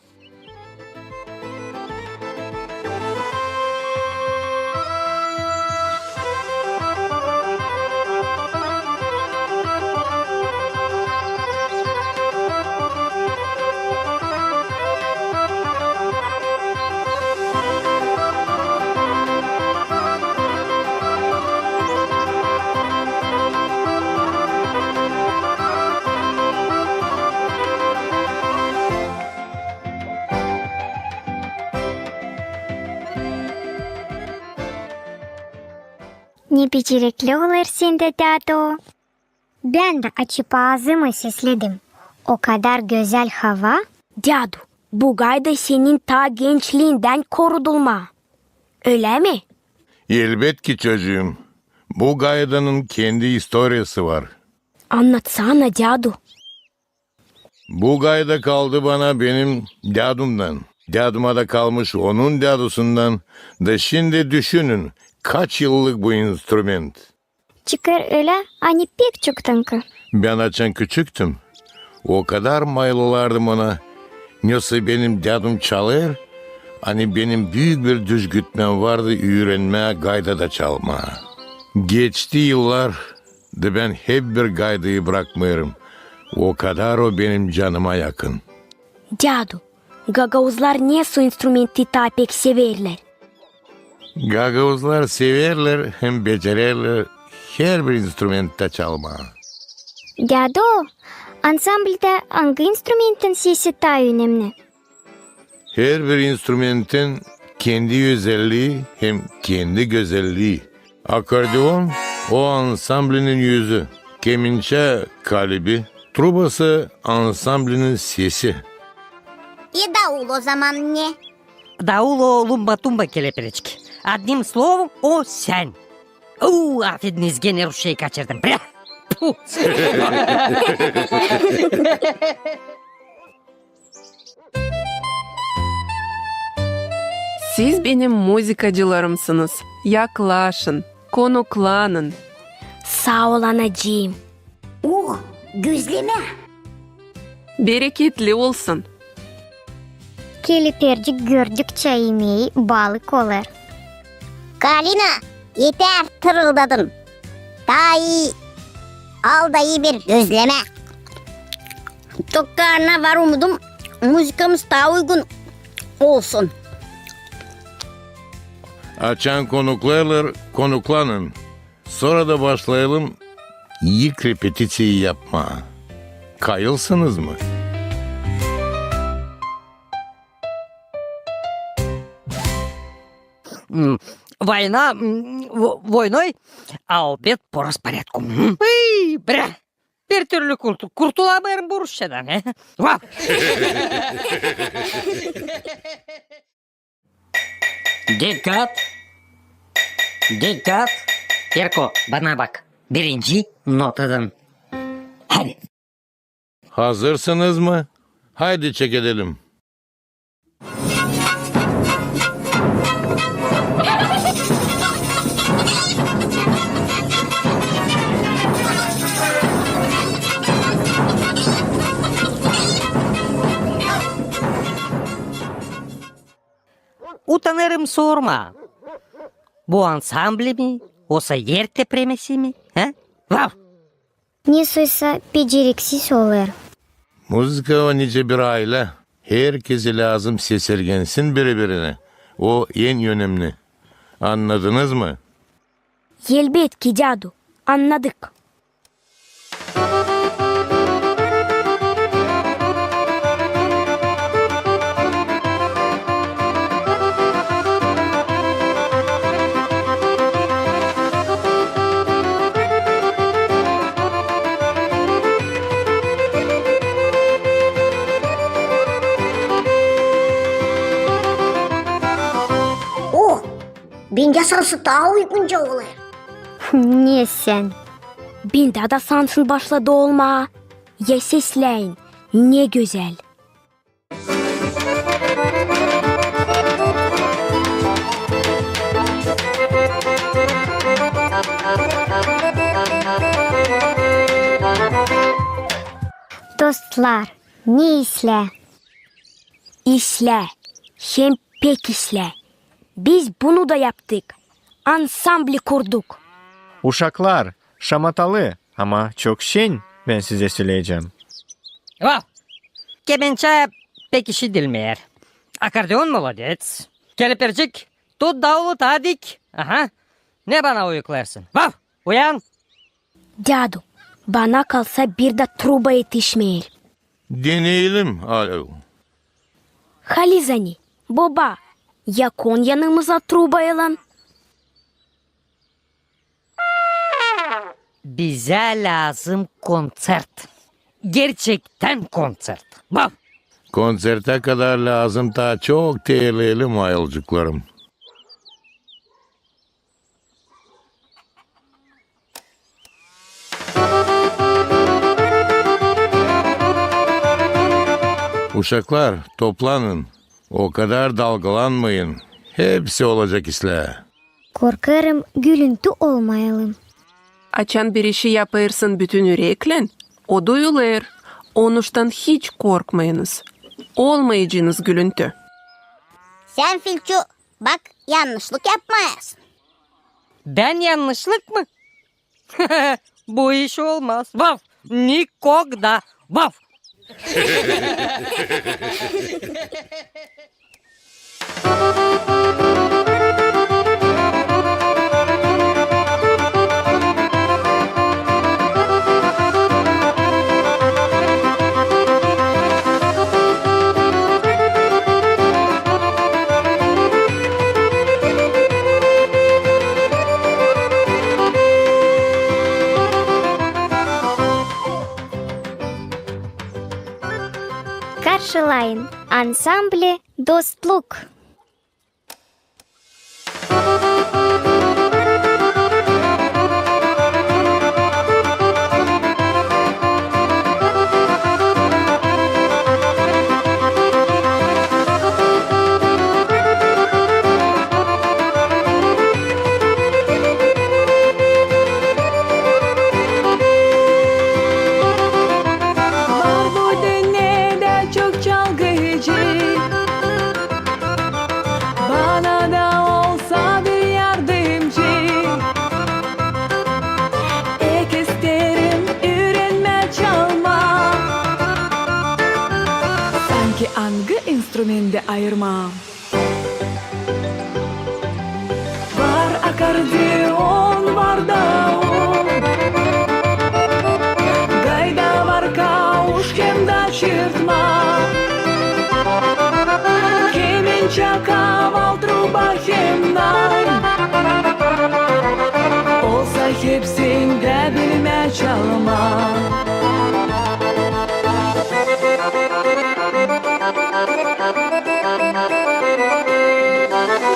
Ne becerekli olêr sendä, dädu. Bän dä açıp aazımı sesledim. O kadar gözäl hava. Dädu, bu gayda senin taa gençliindän korudulma. Ölä mi? Elbetki, çocuum. Bu gaydanın kendi istoriyası var. Annatsana, dädu. Bu gayda kaldı bana benim dädumdan. Däduma da kalmış onun dädusundan. Da şindi düşünün, kaç yıllık bu instrument. Çıkêr ölä, ani pek çoktanki. Bän açan küçüktüm, o kadar mayılolardım ona. Nesoy benim dädum çalêr, Ani benim büük bir düzgütmem vardı üürenmää gayda da çalmaa. Geçti yıllar, da bän hep bir gaydayı brakmêêrım. O kadar o benim canıma yakın. Dädu, gagauzlar nesoy instrumenti taa pek severlär? Gagauzlar severlär hem becererlär herbir instrumentta çalmaa. Dädu, ansamblda angı instrumentin sesi taa önemni? Herbir instrumentin kendi özellii hem kendi gözellii. Akordeon o ansamblinin üzü, kemençä kalibi, trubası ansamblinin sesi. E, daul o zaman ne? Daul o lumba-tumba, kelepircik. Odnim slovom, o sän. Uu, afedin, genä ruşeyi kaçırdım. Brä! Pu! Siz benim muzıkacılarımsınız. Yaklaşın, konuklanın. Saa ol, anacıım. O, gözlemä. Bereketli olsun. Kelepircik gördükçä imeyi balık olêr. Kalina, etär tırıldadın. Taa ii al da ii bir gözlemä. Çok karına var umudum, muzıkamız taa uygun olsun. Açan konuklêêrlar, konuklanın. Sora da başlayalım ilk repetitsiyayı yapmaa. Kayılsınız mı? М, война, м, во-, войной, а обед по распорядку. М. Ый, бря! Bir türlü kurtu-, kurtulamêêrım bu Rusçadan, he? Vah! Dikkat! Dikkat! Erko, bana bak. Birinci notadan. Hadi. Hazırsınız mı? Haydi çekedelim. Utanêrım sormaa. Bu ansambli mi, osa er tepremesi mi, he? Vah! Nesoysa beceriksiz olêr. Muzıka o nicä bir aylä. Herkezi lääzım sesirgensin biri-birini. O en önemni. Annadınız mı? Elbetki, dädu, annadık. O, bendä sansı taa uygunca olêr. Ne sän? Bendä dä sansın başladı olmaa. Ya sesläyin, ne gözäl. Dostlar, ne islää? İslää, hem pek islää. Biz bunu da yaptık. Ansambli kurduk. Uşaklar, şamatalı, ama çok şen, bän sizä söleyecäm. Vah! Kemençä pek işidilmeer. Akordeon molodets. Kelepircik, tut daulu taa dik. Aha. Ne bana uyuklêêrsın? Vah! Uyan! Dädu, bana kalsa, bir dä truba etişmeer. Deneyelim, alo. Halizdän, boba, yakon yanımıza trubaylan. Bizä lääzım konţert. Gerçektän konţert. Vah! Konţertä kadar lääzım taa çok terleyelim, ayılcıklarım. Uşaklar, toplanın. O kadar dalgalanmayın. Hepsi olacek islää. Korkêrım, gülüntü olmayalım. Açan bir işi yapêrsın bütün üreklän, o duyulêr. Onuştan hiç korkmayınız. Olmayacınız gülüntü. Sän, Filçu, bak, yannışlık yapmayasın. Bän yannışlık mı? Bu iş olmaz. Vav! Nikogda! Vav! Karşılayın, ansambli Dostluk. Var bu dünnedä çok çalgıcı, bana da olsa bir yardımcı. Pek isteerim üürenmää çalmaa. Sanki angı instrumentä ayırmaa? Var akordeon, var daul, gayda, var kauş hem da çırtma, kemençä, kaval, truba hem nay. Olsa hepsindä bilmää çalmaa.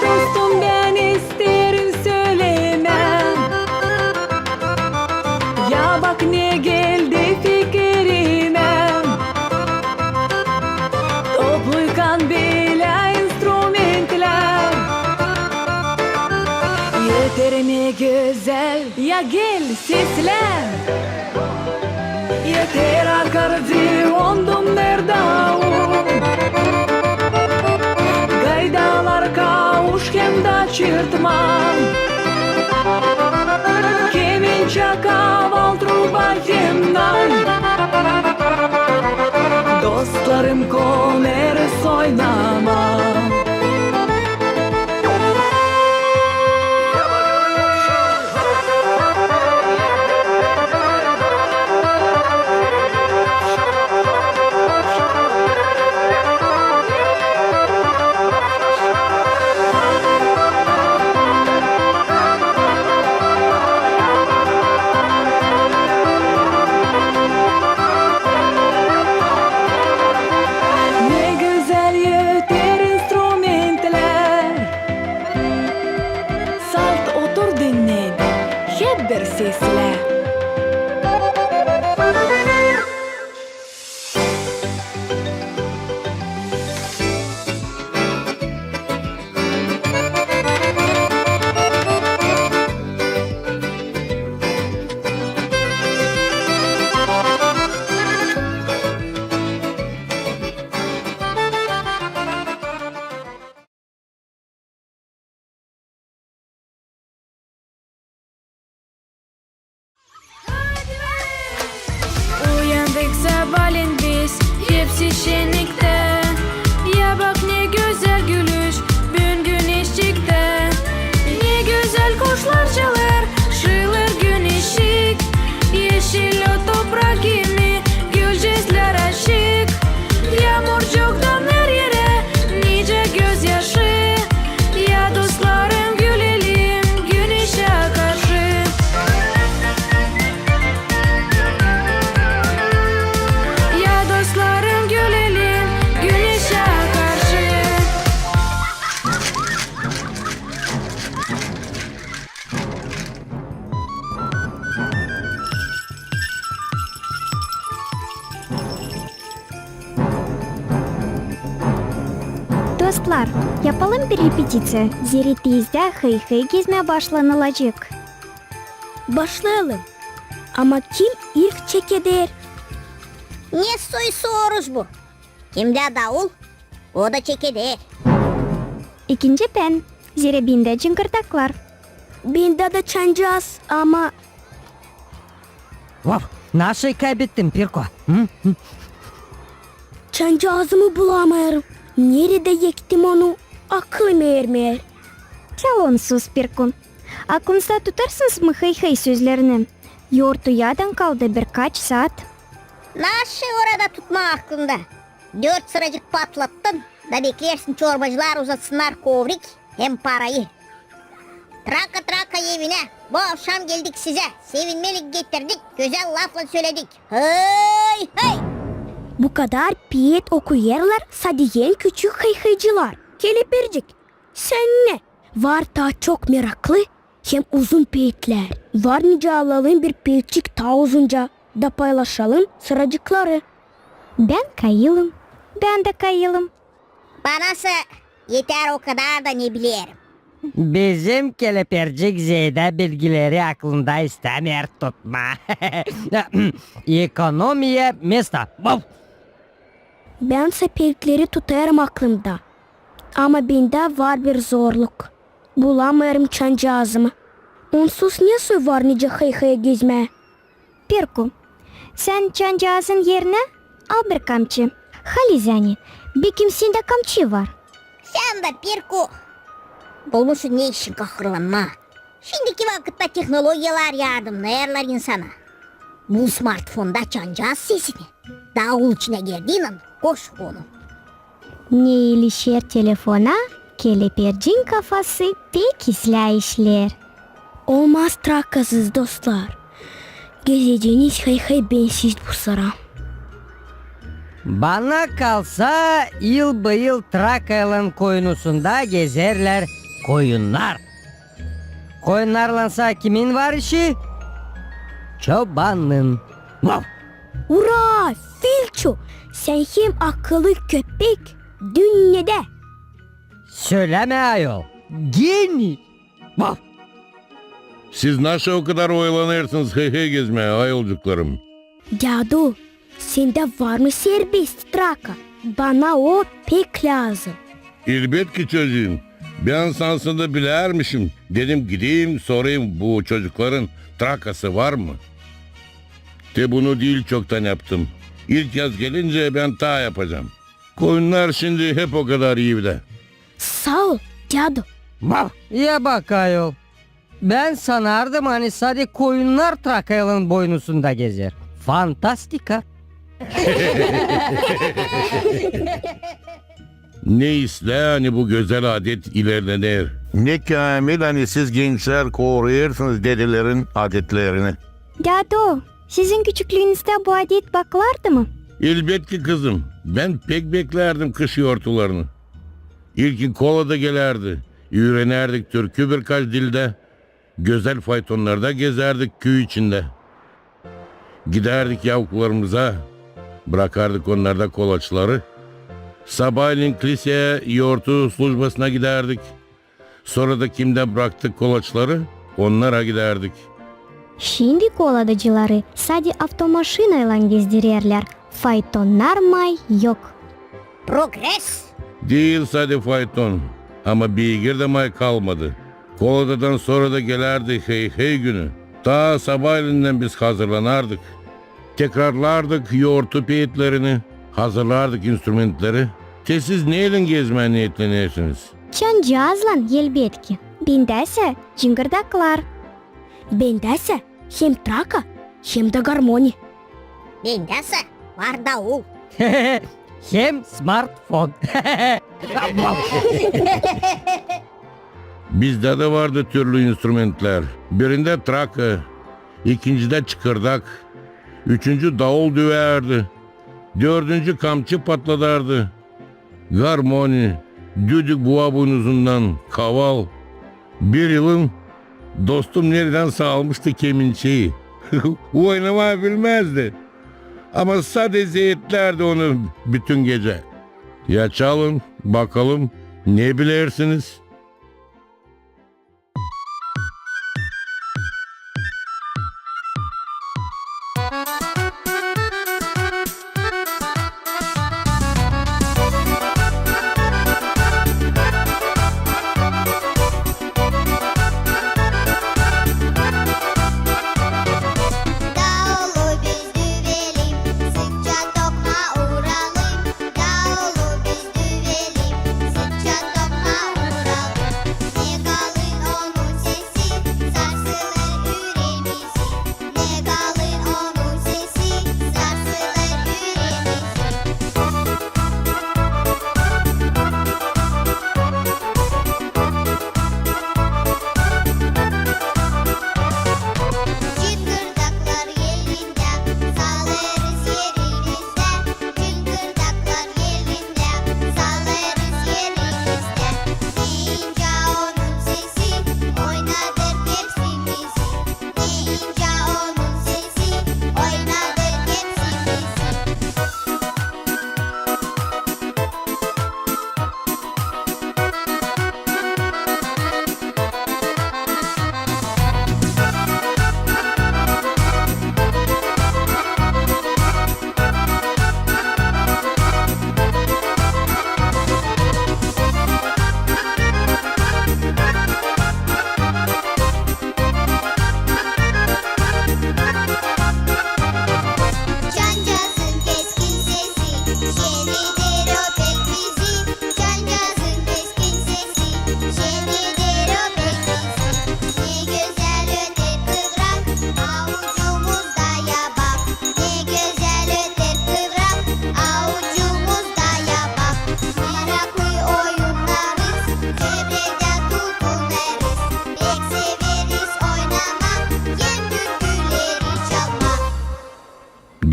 Dostum, bän isteerim sölemää, ya bak ne geldi fikirimä. Topluykan bilä instrumentlär, eter ne gözäl, ya gel seslä. Eter akordeon, dumner, daul, gaydalar, kauş hem da çırtma, kemençä, kaval, truba hem nay. Dostlarım, konêrız oynamaa. Ne gözäl öter instrumentlär. Salt otur, dinnä, hep bir seslä. Uyandık sabaalän biz, hepsi şenniktä. Ya bak, ne gözäl gülüş, büün güneş çıktı. Ne gözäl kuşlar çalêr, şıılır güneşçik. Eşil o toprak kimi, gülcäklär açık. Yaamurcuktan her erä nicä gözyaşı. Ya dostlarım, gülelim güneşä karşı. Ya dostlarım, gülelim güneşä karşı. Dostlar, yapalım bir repetiţiya, zerä tizdä hıy-hıy gezmää başlanılacek. Başlayalım. Ama kim ilk çekeder? Ne soy soruş bu? Kimdä daul, o da çekeder. İkinci bän, zerä bendä cıngırdaklar. Bendä dä çancaaz, ama... Vaf, naşey kaybettim, Pirko? Hı? Hı? Çancaazımı bulamêêrım. Neredä ektim onu, aklım ermeer. Çalonsuz, Pirko. Aklınızda tutarsınız mı hıy-hıy sözlerini? Yortuyadan kaldı birkaç saat. Naşey orada tutmaa aklında? Dört sıracık patlattın da bekleersin, çorbacılar uzatsınnar kovrik hem parayı. Traka, traka evinä. Bu avşam geldik sizä. Sevinmelik getirdik, gözäl laflan söledik. Hıy, hıy! Bu kadar peet okuyêrlar sade en küçük hıy-hıycılar. Kelepircik, sän ne? Var taa çok meraklı hem uzun peetlär. Var nicä alalım bir peetçik taa uzunca da paylaşalım sıracıkları. Bän kayılım. Bän dä kayılım. Banasa eter o kadar da, ne bilerim. Bizim kelepircik zeedä bilgileri aklında istämeer tutmaa. Ekonomiya mesta. Vaf! Bän sä peetleri tutêrım aklımda. Ama bendä var bir zorluk. Bulamêêrım çancaazımı. Onsuz nesoy var nicä hıy-hıya gezmää? Pirko, sän çancaazın erinä al bir kamçı. Halizdän ani, bekim sendä kamçı var. Sän dä, Pirko, bulmuşsun ne için kahırlanmaa. Şindiki vakıtta tehnologiyalar yardımnêêrlar insana. Bul smartfonda çancaaz sesini. Daul içinä girdiynän koş onu. Ne ilişer telefona, kelepircin kafası pek islää işleer. Olmaz trakasız, dostlar. Gezeceniz hıy-hıy bensiz bu sıra. Bana kalsa, yıl-bıyıl trakaylan koynusunda gezerlär koyunnar. Koyunnarlansa kimin var işi? Çobannın. Vaf! Ura, Filçu, sän hem akıllı köpek dünnedä. Sölämä, ayol, genii. Vaf! Siz naşey o kadar oyalanêrsınız hıy-hıy gezmää, ayolcuklarım? Dädu, sendä var mı serbest traka? Bana o pek lääzım. Elbetki, çocuum. Bän sansın da bilärmişim. Dedim, gideyim, sorayım, bu çocukların trakası var mı? Te bunu diil çoktan yaptım. İlk yaz gelincä bän taa yapacam. Koyunnar şindi hep o kadar evdä. Saa ol, dädu. Vaf! Ya bak, ayol. Bän sanardım, ani sade koyunnar trakaylan boynusunda gezer. Fantastika! Ne islää, ani bu gözäl adet ilerlener. Ne käämil, ani siz, gençlär, koruyêrsınız dedelerin adetlerini. Dädu, sizin küçüklüünüzdä bu adet bakılardı mı? Elbetki, kızım. Bän pek beklärdim kış yortularını. İlkin kola da gelärdi. Üürenärdik türkü birkaç dildä. Gözäl faytonnarda gezärdik küüy içindä. Gidärdik yavuklarımıza, brakardık onnarda kolaçları. Sabaalän kliseya yortu slujbasına gidärdik. Sora da kimdä braktık kolaçları, onnara gidärdik. Şindi koladacıları sade avtomaşinaylan gezdirerlär, faytonnar may yok. Progres! Diil sade fayton, ama beygir dä may kalmadı. Koladadan sora da gelärdi hıy-hıy günü. Taa sabaalendän biz hazırlanardık. Tekrarlardık yortu peetlerini, hazırlardık instrumentleri. Te siz neylän gezmää neetlenersiniz? Çancaazlan, elbetki. Bendäsä cıngırdaklar. Bendäsä hem traka, hem dä garmoni. Bendäsä var daul. Hem smartfon. Bizdä dä vardı türlü instrumentlär. Birindä traka, ikincindä çıkırdak, üçüncü daul düvärdi, dördüncü kamçı patladardı. Garmoni, düdük buva buynuzundan, kaval. Bir yılın dostum neredänsä almıştı kemençeyi. Oynamaa bilmäzdi. Ama sade zeetlärdi onu bütün gecä. Ya çalın, bakalım, ne bilersiniz?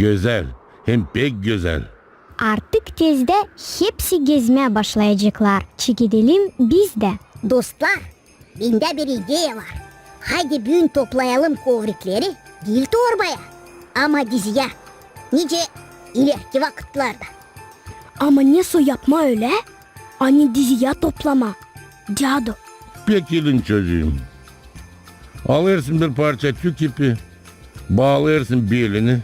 Gözäl, hem pek gözäl. Artık tezdä hepsi gezmää başlayaceklar. Çekedelim biz dä. Dostlar, bendä bir ideya var. Haydi büün toplayalım kovrikleri, diil torbaya, ama diziyä, nicä ilerki vakıtlarda. Ama nesoy yapmaa ölä, ani diziyä toplamaa, dädu? Pek ilin, çocuum. Alêrsın bir parça tük ipi, baalêrsın belini,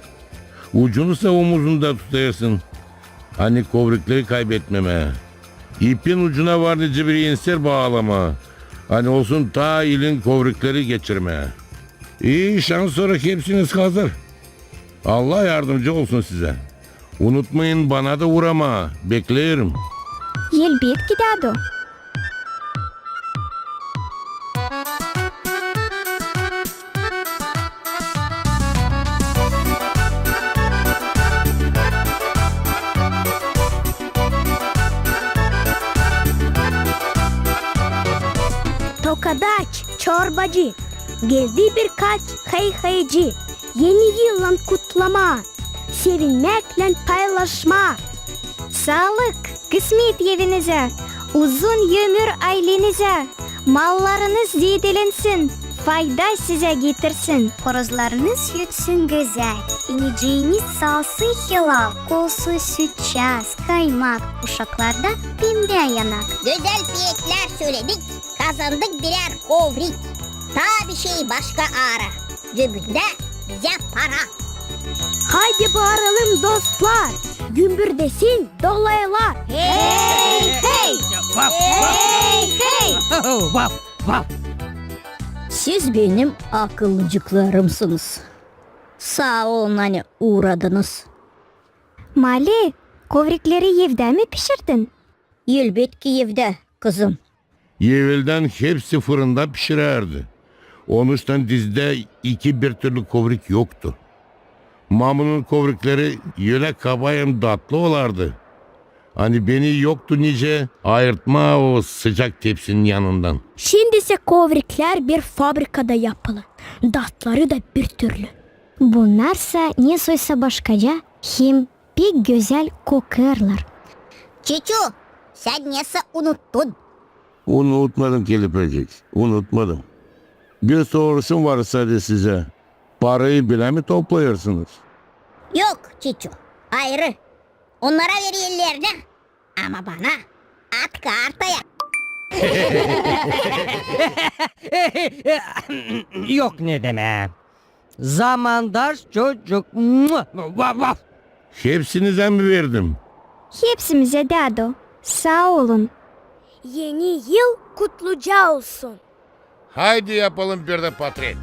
ucunu sa omuzunda tutêrsın, ani kovrikleri kaybetmemää. İpin ucuna var nicä bir enser baalamaa, ani olsun taa ilin kovrikleri geçirmää. İi şans, sora hepsiniz hazır. Allah yardımcı olsun sizä. Unutmayın bana da uuramaa, bekleerim. Elbetki, dädu. Tokadaç, çorbacı, geldi birkaç hıy-hıycı, Eni yıllan kutlamaa, sevinmäklän paylaşmaa. Saalık, kısmet evinizä, uzun ömür aylenizä, mallarınız zeedelensin, fayda sizä getirsin. Horozlarınız ötsün gözäl, ineciniz salsın hilal, olsun süt, çaaz, kaymak, uşaklarda pembä yanak. Gözäl peetlär söledik, kazandık birär kovrik. Taa bir şey başka aara, cöbündä bizä para. Haydi baaralım, dostlar, gümbürdesin dolaylar. Hey, hey! Vaf, vaf! Hey, hey! Vaf, vaf! Siz benim akıllıcıklarımsınız. Saa olun, ani uuradınız. Mali, kovrikleri evdä mi pişirdin? Elbetki evdä, kızım. Eveldän hepsi fırında pişirärdi. Onuştan dizdä iki birtürlü kovrik yoktu. Mamunun kovrikleri ölä kaba hem datlı olardı, ani beni yoktu nicä ayırtmaa o sıcak tepsinin yanından. Şindisä kovriklär bir fabrikada yapılı, datları da birtürlü. Bunnarsa nesoysa başkaca hem pek gözäl kokêrlar. Çiçu, sän nesä unuttun? Unutmadım, Kelepircik, unutmadım. Bir soruşum var sade sizä. Parayı bilä mi toplayêrsınız? Yok, Çiçu, ayırı. Onnara vererlär, ama bana at kartaya. Yok ne demää. Zamandaş çocuk. Vaf, vaf. Hepsinizä mi verdim? Hepsimizä, dädu. Saa olun. Eni yıl kutluca olsun. Haydi yapalım bir dä potret.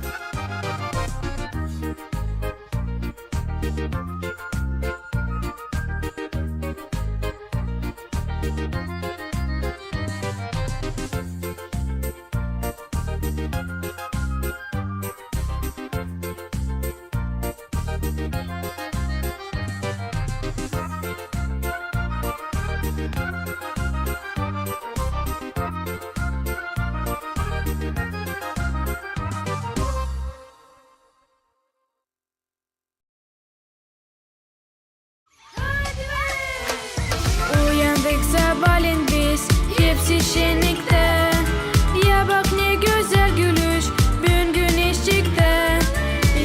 Uyandık sabaalän biz, hepsi şenniktä. Ya bak, ne gözäl gülüş, büün güneş çıktı.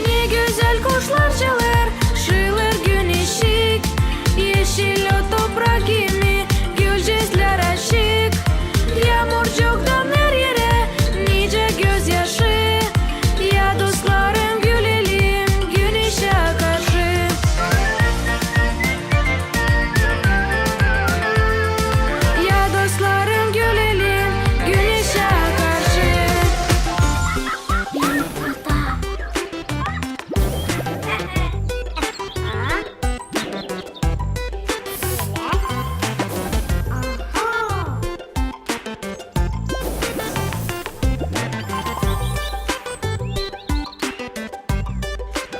Ne gözäl kuşlar çalêr, şıılêr güneşçik. Eşil o toprak kimi, gülcezlär açık. Yaamurcuk damêêr erä, nicä gözyaşı. Ya dostlarım, gülelim güneşä karşı. Ya dostlarım, gülelim güneşä karşı.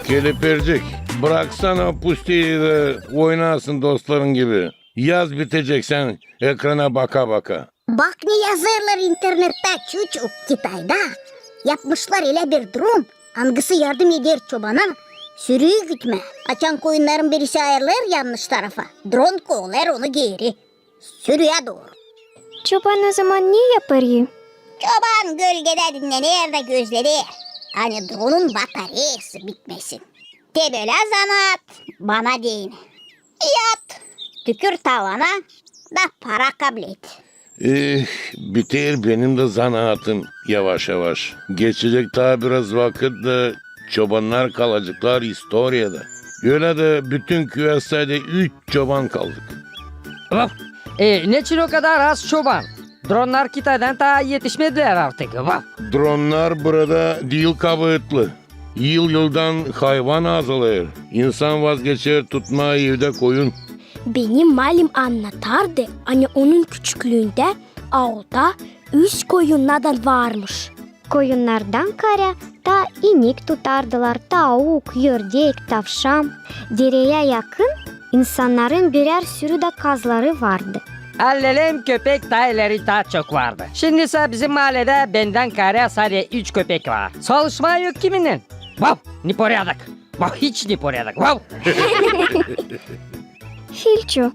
Kelepircik, braksana o pustiyi da oynasın dostların gibi. Yaz bitecek sän ekrana baka-baka. Bak, ne yazêrlar internettä, Çuçu. Kitayda yapmışlar ölä bir durum, angısı yardım eder çobana Sürüyü gütmää. Açan koyunnarın birisi ayırılêr yannış tarafa, dron kovalêêr onu geeri, sürüyä dooru. Çoban ozaman ne yapêr? Çoban gölgedä dinnener dä gözleder, ani dronun batareyası bitmesin. Te bölä zanaat bana deyni. Yat, tükür tavana da para kablet. Eh, biter benim dä zanaatım yavaş-yavaş. Geçecek taa biraz vakıt da çobannar kalaceklar istoriyada. Ölä dä bütün küüdä sade üç çoban kaldık. Vaf! E, neçin o kadar az çoban? Dronnar Kitaydan taa etişmedilär artık. Vaf! Dronnar burada diil kabaatlı. Yıl-yıldan hayvan azalêr. İnsan vazgeçer tutmaa evdä koyun. Benim malim annatardı, ani onun küçüklüündä aulda üz koyunnadan varmış. Koyunnardan kaarä taa inik tutardılar, tauk, ördek, tavşan. Dereyä yakın insannarın birär sürü dä kazları vardı. Allelem köpek taa ileri taa çok vardı. Şindisä bizim maaledä bendän kaarä sade üç köpek var. Salışmaa yok kiminnän. Vaf! Neporядок! Vaf, hiç neporядок! Vaf! Filço,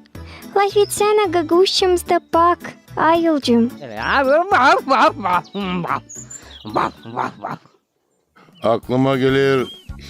lafetsänä gagauzçamızda pak, ayılcım. Vaf, vaf, vaf, vaf. Vaf, vaf, vaf. Aklıma geler,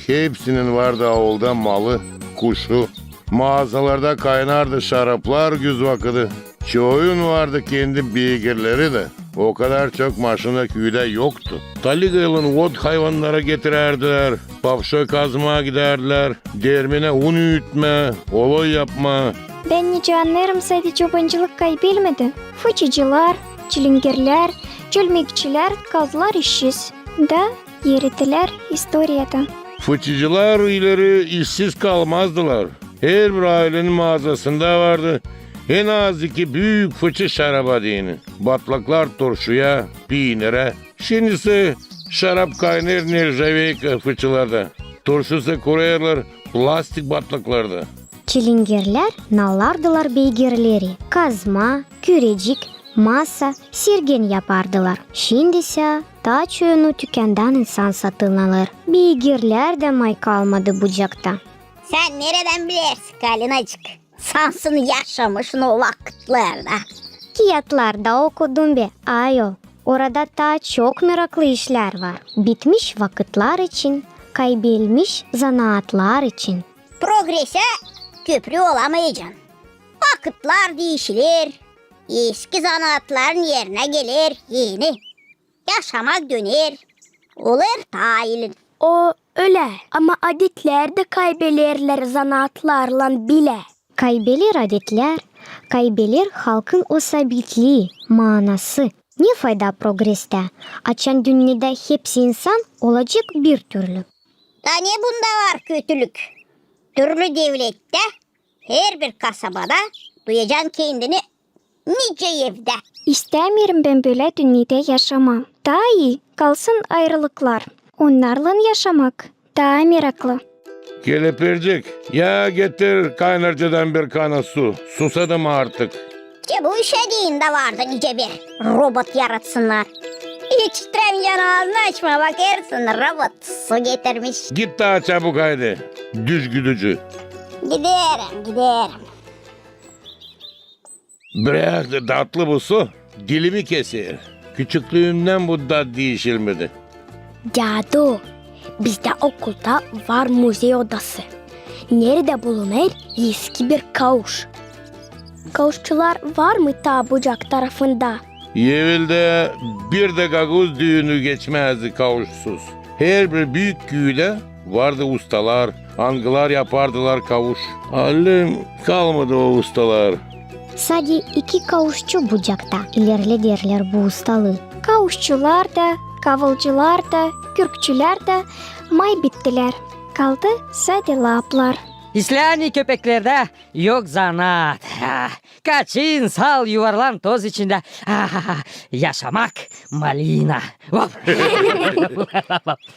hepsinin vardı aulda malı, kuşu. Maazalarda kaynardı şaraplar güz vakıdı. Çoyun vardı kendi beygirleri dä. O kadar çok maşina küüdä yoktu. Taligaylan ot hayvannara getirärdilär, pavşoy kazmaa gidärdilär, dermenä un üütmää, oloy yapmaa. Bän nicä annêêrım, sade çobancılık kaybelmedi. Fıçıcılar, çilingerlär, çölmekçilär kaldılar işsiz da eridilär istoriyada. Fıçıcılar ileri işsiz kalmazdılar. Herbir aylenin maazasında vardı en az iki büük fıçı şaraba deyni. Batlaklar turşuya, piinirä. Şindisä şarap kaynêêr nerjaveyka fıçılarda. Turşusını kurêrlar plastik batlaklarda. Çilingerlär nallardılar beygirleri. Kazma, kürecik, masa, sirgen yapardılar. Şindisä taa çoyunu tükändan insan satın alêr. Beygirlär dä may kalmadı Bucakta. Sän neredän bilersin, Kalinacık? Sansın yaşamışın o vakıtlarda. Kiyatlarda okudum be, ayol. Orada taa çok meraklı işlär var. Bitmiş vakıtlar için, kaybelmiş zanaatlar için. Progresä köprü olamayacan. Vakıtlar diişiler, eski zanaatların erinä geler eni. Yaşamak döner, olêr taa ilin. O ölä, ama adetlär dä kaybelerlär zanaatlarlan bilä. Kaybeler adetlär, kaybeler halkın o sabitlii, maanası. Ne fayda progrestä, açan dünnedä hepsi insan olacek bir türlü? Da ne bunda var kötülük? Türlü devlettä, herbir kasabada duyacan kendini nicä evdä. İstämeerim bän bölä dünnedä yaşamaa. Taa ii kalsın ayırılıklar. Onnarlan yaşamak taa meraklı. Kelepircik, ya getir kaynarcadan bir kana su. Susadım artık. Te bu işä deyin dä vardı nicä bir robot yaratsınnar. İç titremeycän aazını açma, bakêrsın, robot su getirmiş. Git taa çabuk, haydi, düş güdücü. Giderim, giderim. Brak, datlı bu su, dilimi keser. Küçüklüümdän bu dat diişilmedi. Dädu, bizdä okulda var muzey odası, neredä bulunêr eski bir kauş. Kauşçular var mı taa Bucak tarafında? Eveldä bir dä gagauz düünü geçmäzdi kauşsuz. Herbir büük küüdä vardı ustalar, angılar yapardılar kauş. Allelem kalmadı o ustalar. Sade iki kauşçu Bucakta ilerlederlär bu ustalıı. Kauşçular da, kavulcular da, kürkçülär dä may bittilär. Kaldı sade laaplar. İslää, ani köpeklerdä yok zanaat. Ah, kaçın, sal, yuvarlan toz içindä. Ah, yaşamak malina. Vaf!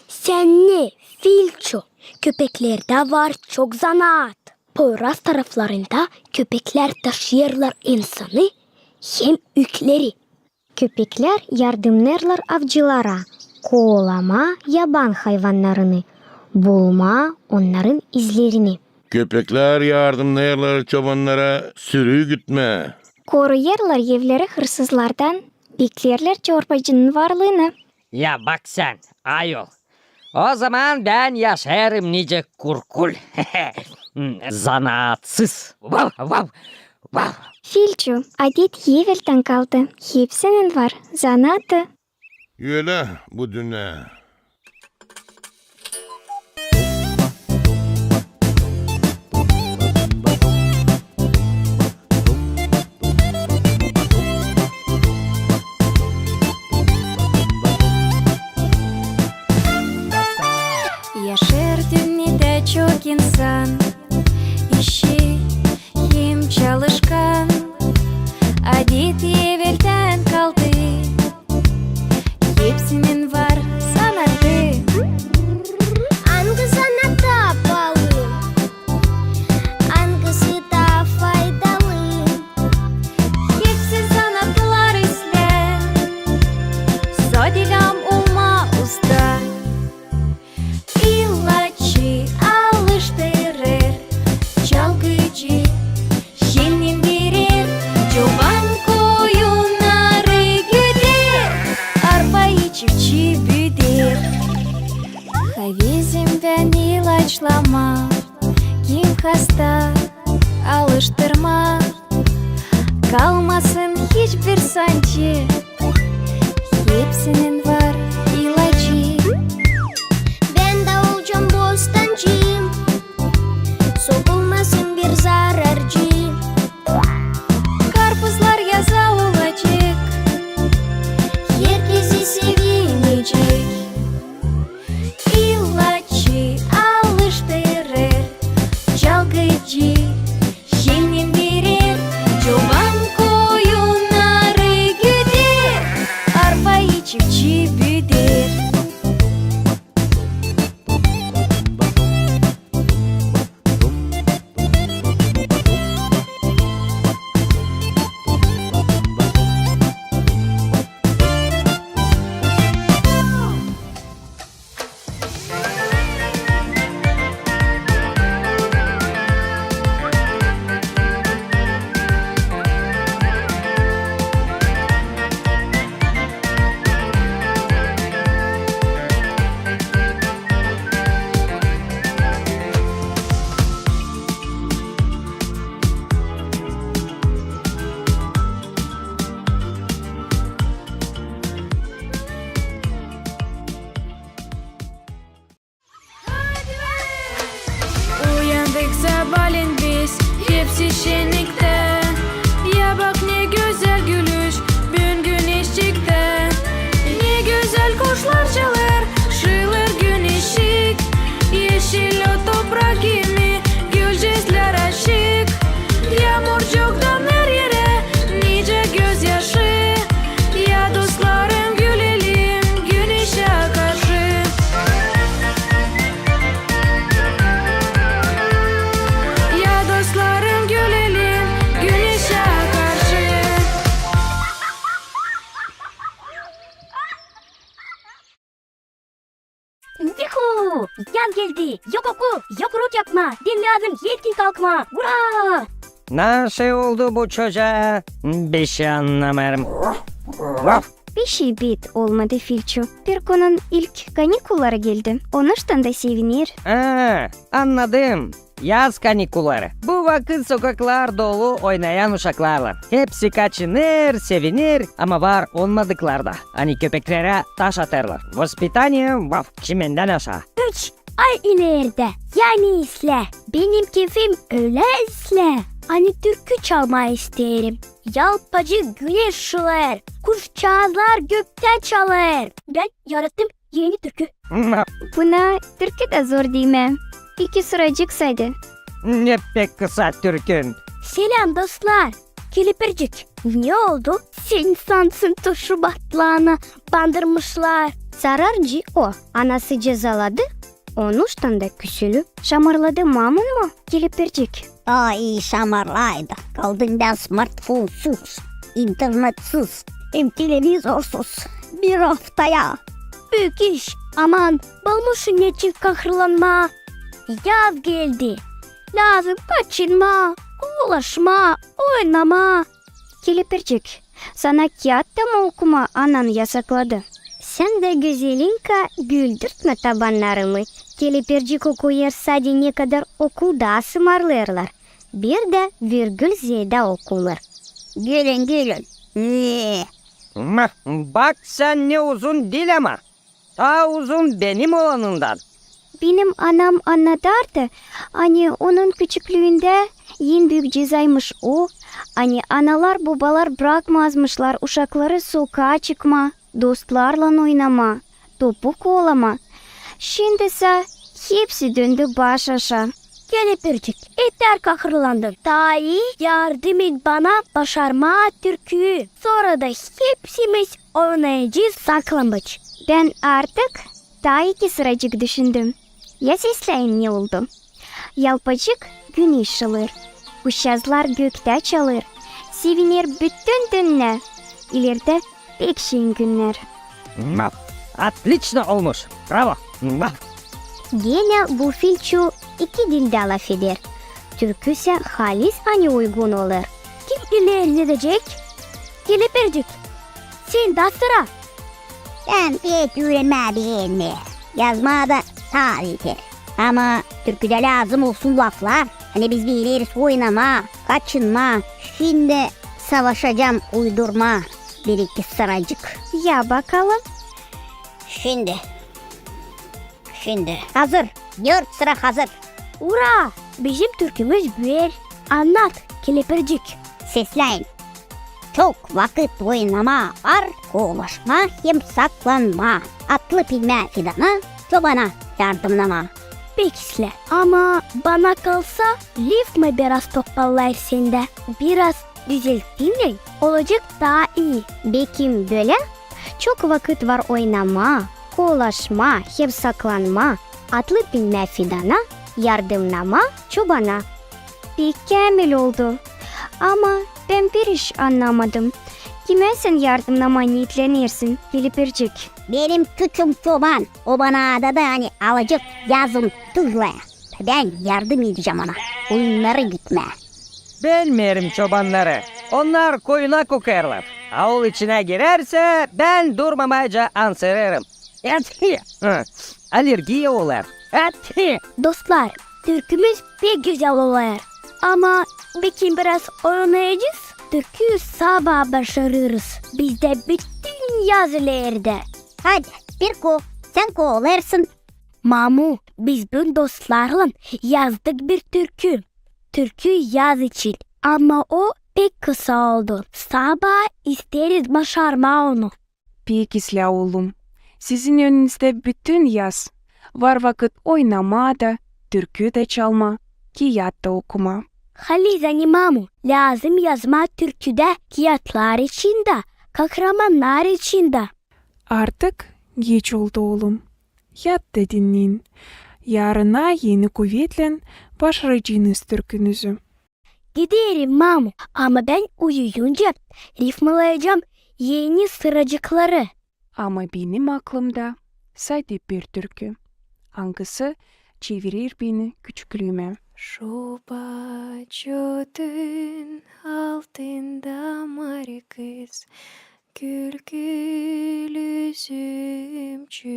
Sän ne, Filço, köpeklerdä var çok zanaat. Poyraz taraflarında köpeklär taşıyêrlar insanı hem ükleri. Köpeklär yardımnêrlar avcılara koolamaa yaban hayvannarını. Bulmaa onnarın izlerini. Köpeklär yardımnêêrlar çobannara sürü gütmää. Koruyêrlar evleri hırsızlardan, bekleerlär çorbacının varlıını. Ya bak sän, ayol. O zaman bän yaşêêrım nicä kurkul. Zanaatsız. Vav, vav, vav. Filçu, adet eveldän kaldı. Hepsinin var zanaatı. Ölä bu dünnä. Yaşêêr dünnedä çok insan, işçi hem çalışkan. Adet eveldän kaldı. Hepsinin var zanaatı. Angı zanaat taa paalı, angısı taa faydalı? Hepsi zanaatlar islää sodigam olmaa usta. İlaççı alıştırêr, çalgıcı şenlendirer, çoban koyunnarı güder, arpayı çiftçi büüder. Havezim bän ilaçlamaa, kim hasta, alıştırmaa, kalmasın hiçbir sancı. Hepsinin var ilacı. Bän dä olacam bostancı, sokulmasın bir zararcı. Karpuzlar yaza olacek, herkezi sevinecek. İlaççı alıştırêr, çalgıcı şenlendirer, çoban koyunnarı güder, arpayı çiftçi büüder. Uyandık sabaalän biz, hepsi şenniktä. Ya bak, ne gözäl gülüş büün güneş çıktı. Ne gözäl kuşlar çalêr, şiilêr güneşçik. Eşil o toprak kimi, gülücüklär açık. Yaamurcuk damär erä, nicä gözyaşı. Ya dostlarım, gülelim güneşä karşı. Ya dostlarım, gülelim güneşä karşı. Yuhu! Yaz geldi! Yok oku, yok urok yapma, bän lääzım etkin kalkma! Ura! Naşey oldu bu çocaa? Bişey annamêêrım. Bişey bit olmadı, Filçu. Türkünün ilk kanikulları geldi. Onuştan da seviner. A, annadım. Yaz kanikulları. Bu vakıt sokaklar dolu oynayan uşaklarlan. Hepsi kaçınêr, sevinêr, ama var olmadıklar da, ani köpeklerä taş atêrlar. Vospitanie, vaf, çimendän aşaa. Üç ay ileerdä, yani islää. Benim kefim ölä islää, ani türkü çalmaa isteerim. Yalpacık güneş şılêêr, kuşçaazlar göktä çalêr. Bän yarattım eni türkü. Buna türkü dä zor deymää. İki sıracık sade. Ne pek kısa türkün. Seläm, dostlar. Kelepircik, ne oldu? Sän sansın turşu batlaanı bandırmışlar. Zararcı o. Anası cezaladı, onuştan da küsülü. Şamarladı mamun mu, Kelepircik? Ay, şamarlaydı. Kaldın bän smartfonsuz, internetsiz hem televizorsuz bir aftaya. büük iş. Aman, bıkmışım neçin kahırlanmaa. Yaz geldi. Lääzım kaçınmaa, koolaşmaa, oynamaa. Kelepircik, sana kiyat ta mı okumaa anan yasakladı? Sän dä, gözelinka, güldürtmä tabannarımı. Kelepircik okuyêr sade ne kadar okulda sımarlêêrlar. Bir dä virgül zeedä okunêr. Gülün, gülün. Ee. Bak sän, ne uzun dil ama. Taa uzun benim olanımdan. Benim anam annadardı, ani onun küçüklüündä en büük cezaymış o, ani analar-bobalar brakmazmışlar uşakları sokaa çıkmaa, dostlarlan oynamaa, topu koolamaa. Şindisä hepsi döndü baş aşaa. Kelepircik, eter kahırlandın. Taa ii yardım et bana başarmaa türküyü. Sora da hepsimiz oynayacez saklambaç. Bän artık taa iki sıracık düşündüm. Ya sesläyin, ne oldu? Yalpacık güneş alêr. Kuşçazlar göktä çalêr. Seviner bütün dünnä. İlerdä pek şirin günnär. Otlично olmuş. Bravo. Genä bu filçu iki dildä lafeder. Türküsä halis ani uygun olêr. Kim ileri gidecek? Kelepircik, sendä sıra. Bän pek üürenmää beenmeerim. Yazmaa da taa beter. Ama türküdä lääzım olsun laflar. Ani biz begeneriz oynamaa, kaçınmaa. Şindi savaşacam uydurmaa bir-iki sıracık. Ya bakalım. Şindi. Şindi. Hazır. Dört sıra hazır. Ura! Bizim türkümüz böl. Annat, Kelepircik. Sesläyin. Çok vakıt oynamaa var, koolaşmaa hem saklanmaa. Atlı bilmää fidana, çobana yardımnamaa. Pek islää. Ama bana kalsa, rifma biraz topalêr sendä. Biraz düzelttiynän olacek taa ii. Bekim bölä? Çok vakıt var oynamaa, koolaşmaa hem saklanmaa, atlı bilmää fidana, yardımnamaa çobana. Pek käämil oldu. Ama bän bir iş annamadım. Kimä sän yardımnamaa neetlenersin, Kelepircik? Benim küçüm çoban. O bana adada, ani alacek yazın tuzla. Bän yardım edecäm ona oyunnara gitmää. Bilmeerim çobannarı. Onnar koyuna kokêrlar. Aul içinä girärsä, bän durmamayca ansırêrım. Etki! Alergiya olêr. Etki! Dostlar, türkümüz pek gözäl olêr. Ama bekim biraz oynayacez, türküyü sabaa başarırız. Bizdä bütün yaz ilerdä. Hadi, Pirku, sän koolêrsın. Mamu, biz büün dostlarlan yazdık bir türkü. Türkü yaz için. Ama o pek kısa oldu. Sabaa isteeriz başarmaa onu. Pek islää, oolum. Sizin önünüzdä bütün yaz. Var vakıt oynamaa da, türkü dä çalmaa, kiyat ta okumaa. Halis, ani mamu, lääzım yazmaa türküdä kiyatlar için dä, kahramannar için dä. Artık geç oldu, oolum. Yat da dinnän. Yarına eni kuvetlän başaracenız türkünüzü. Giderim, mamu, ama bän uyuyunca rifmalayacam eni sıracıkları. Ama benim aklımda sade bir türkü, angısı çevirer beni küçüklüümä. Şubat otun altında mari kız, gül-gül üzümcük.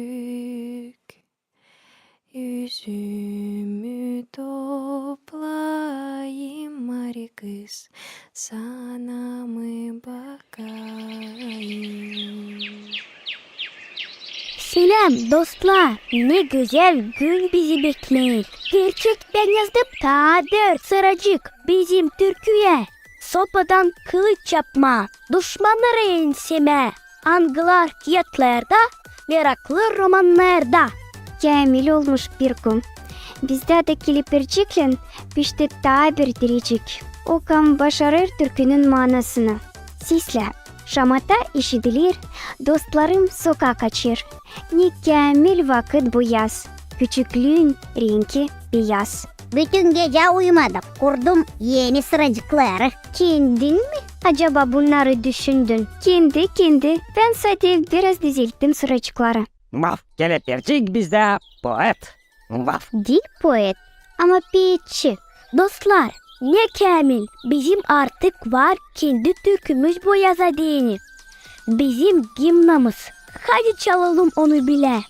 Üzümü toplayım, mari kız, sana mı bakayım? Seläm, dostlar! Ne gözäl gün bizi bekleer. Gerçek bän yazdım taa dört sıracık bizim türküyä. Sopadan kılıç yapmaa, duşmannarı ensemää, angılar kiyatlarda, meraklı romannarda. Käämil olmuş, Pirku. Bizdä dä Kelepirciklän pişti taa bir direcik. O kam başarêr türkünün maanasını. Seslä. Şamata işidiler, dostlarım sokaa kaçêr. Ne käämil vakıt bu yaz. Küçüklüün renki beyaz. Bütün gecä uyumadım, kurdum eni sıracıkları. Kendin mi acaba bunnarı düşündün? Kendi, kendi. Bän sade biraz dizelttim sıracıkları. Vaf, kelepircik bizdä poet. Vaf. Diil poet, ama peetçi. Dostlar, ne käämil, bizim artık var kendi türkümüz, bu yaza deyni. Bizim gimnamız. Hadi çalalım onu bilä.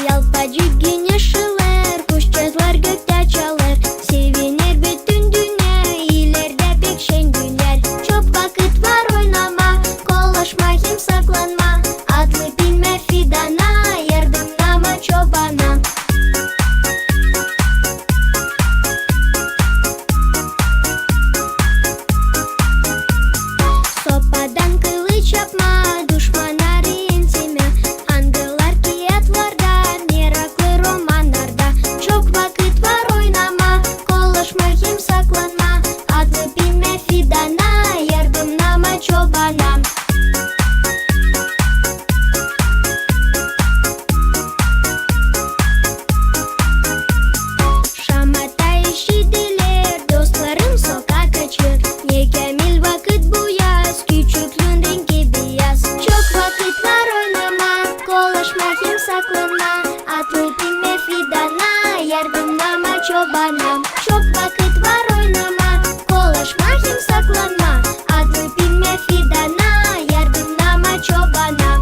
Yalpacık güneş şılêêr, kuşçazlar göktä çalêr. Seviner bütün dünnä, ilerdä pek şen günnär. Çok vakıt var oynamaa, kolaşmaa hem saklanmaa. Atlayıp binmää fidana, yardımnamaa çobana. Sopadan kılıç yapmaa, duşmannarı entemää. Angılar kiyatlarda, meraklı romannarda. Çok vakıt var oynamaa, kolaşmaa hem saklanmaa. Atlayıp binmää fidana, yardımnamaa çobana. Şamata işidiler, dostlarım sokaa kaçêr. Ne käämil vakıt bu yaz, küçüklüün renki biyaz. Çok vakıt var oynamaa, kolaşmaa hem saklanmaa. Atlayıp binmää fidana, yardımnamaa çobana. Çok vakıt var oynamaa, kolaşmaa hem saklanmaa. Atlayıp binmää fidana, yardımnamaa çobana.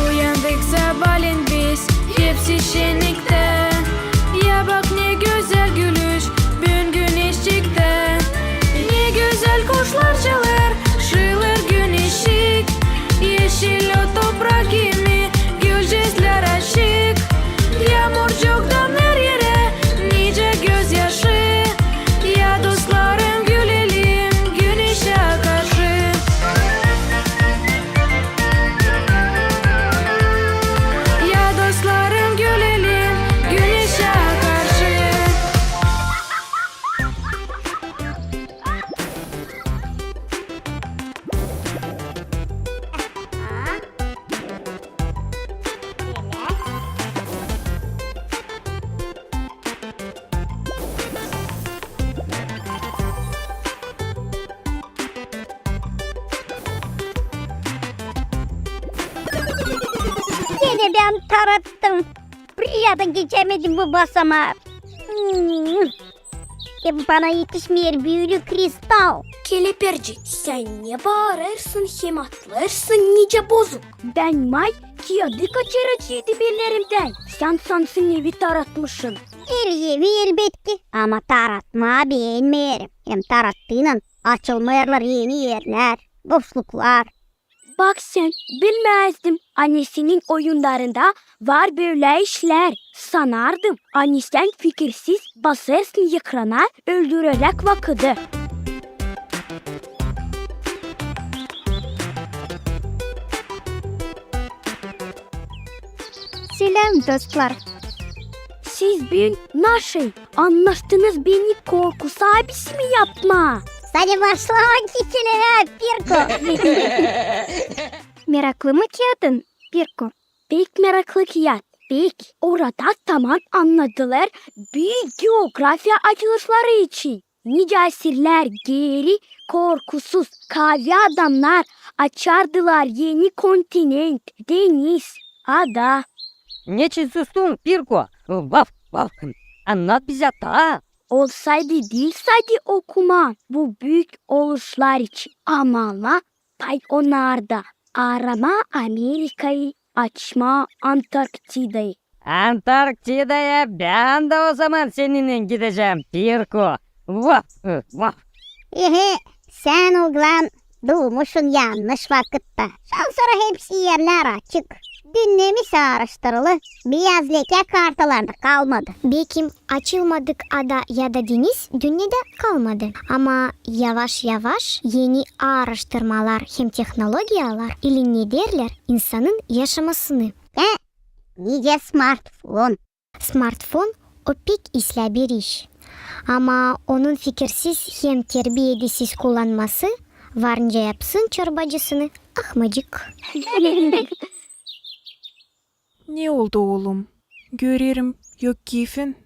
Uyandık sabaalän biz, hepsi şenniktä. Ya bak, ne gözäl gülüş büün güneşçiktä. Ne gözäl kuşlar çalêr, şılêr güneşçik. Eşil o toprak gibi, gülcezlär açık. Yaamurcuk damêêr erä, nicä gözyaşı. Ya dostlarım, gülelim güneşä karşı. Ya dostlarım, gülelim güneşä karşı. Genä bän tarattım. Bir yada geçämedim bu basamaa. Hmm. E, bana etişmeer büülü kristal. Kelepircik, sän ne baarêrsın hem atlêêrsın nicä bozuk? Bän may kiyadı kaçıracıydım ellerimdän. Sän sansın evi taratmışın. Evi, elbetki, ama taratmaa beenmeerim. Hem tarattıynan açılmêêrlar eni erlär, boşluklar. Bak sän, bilmäzdim, anesinin oyunnarında var bölä işlär. Sanardım, ani sän fikirsiz basêrsın ekrana, öldüreräk vakıdı. Seläm, dostlar! Siz büün naşey annaştınız beni korku saabisi mi yapmaa? Sade başlamak için, Pirko. Meraklı mı kiyadın, Pirko? Pek meraklı kiyat, pek. Orada taman annadılar büük geografiya açılışları için. Nicä asirlär geeri korkusuz kaavi adamnar açardılar eni kontinent, deniz, ada. Neçin sustun, Pirko? Vaf, vaf. Annat bizä taa. Olsaydı diil sade okumaa bu büük oluşlar için, ama pay onnarda aaramaa Amerikayı, açmaa Antarktidayı. Antarktidaya bän dä o zaman seninnän gidecäm, Pirko. Vah, vah. Ehe, sän, oglan, duumuşsun yannış vakıtta. Şansora hepsi erlär açık. Dünnemäsi aaraştırılı, beyaz lekä kartalarda kalmadı. Bekim, açılmadık ada ya da deniz dünnedä kalmadı. Ama yavaş-yavaş eni aaraştırmalar hem tehnologiyalar ilinlederlär insanın yaşamasını. E, nicä smartfon. Smartfon o pek islää bir iş. Ama onun fikirsiz hem terbiyedesiz kullanması Varınca yapsın çorbacısını ahmacık. Ne oldu, oolum? Görerim, yok keyfin.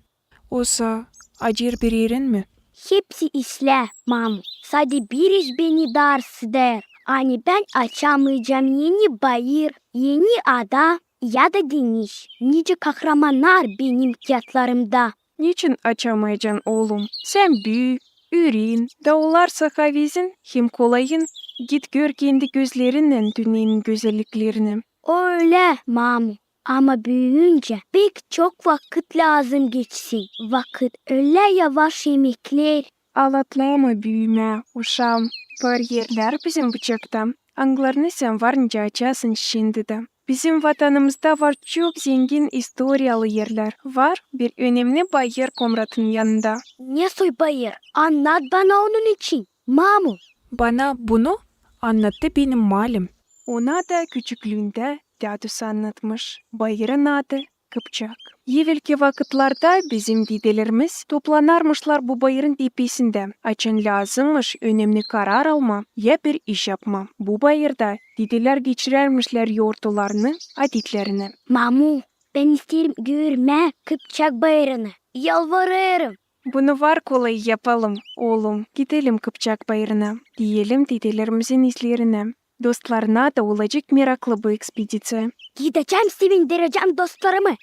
Osa acır bir erin mi? Hepsi islää, mamu. Sade bir iş beni dars eder. Ani bän açamayacam eni bayır, eni ada ya da deniz. Nicä kahramannar benim kiyatlarımda. Neçin açamayacan, oolum? Sän büüy, üüreen, da olarsa havezin hem kolayın. Git gör kendi gözlerinnän dünnenin gözelliklerini. O ölä, mamu. Ama büüyüncä pek çok vakıt lääzım geçsin. Vakıt ölä yavaş emekleer. Alatlama büümää, uşaam. Var erlär bizim bucakta, angılarını sän varınca açasın şindi dä. Bizim vatanımızda var çok zengin istoriyalı erlär. Var bir önemni bayır Komratın yanında. Ne soy bayır? Annat bana onun için, mamu. Bana bunu annattı benim malim. Ona da küçüklüündä dädüsü annatmış. Bayırın adı Kıpçak. Evelki vakıtlarda bizim didelerimiz toplanarmışlar bu bayırın tepesindä, açan lääzımmış önemni karar alma ya bir iş yapma. Bu bayırda didelär geçirärmişlär yortularını, adetlerini. Mamu, bän isteerim görmää Kıpçak bayırını. Yalvarêrım. Bunu var kolay yapalım, oolum. Gidelim Kıpçak bayırına, didelim didelerimizin izlerinä. Dostlarına da olacek meraklı bu ekspediţiya. Gidecäm, sevindirecäm dostlarımı.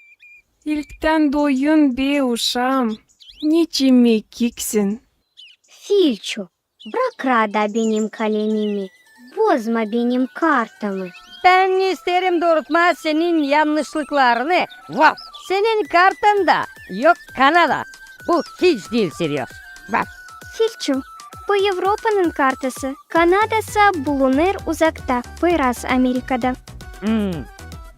İlktän doyun be, uşaam. Ne çimekiksin. Filçu, brak raada benim kalemimi, bozma benim kartamı. Bän isteerim doorutmaa senin yannışlıklarını. Vaf! Senin kartanda yok Kanada. Bu hiç diil seryoz. Vaf! Filçu, bu Evropanın kartası. Kanadasa bulunêr uzakta, biraz Amerikada. Hmm,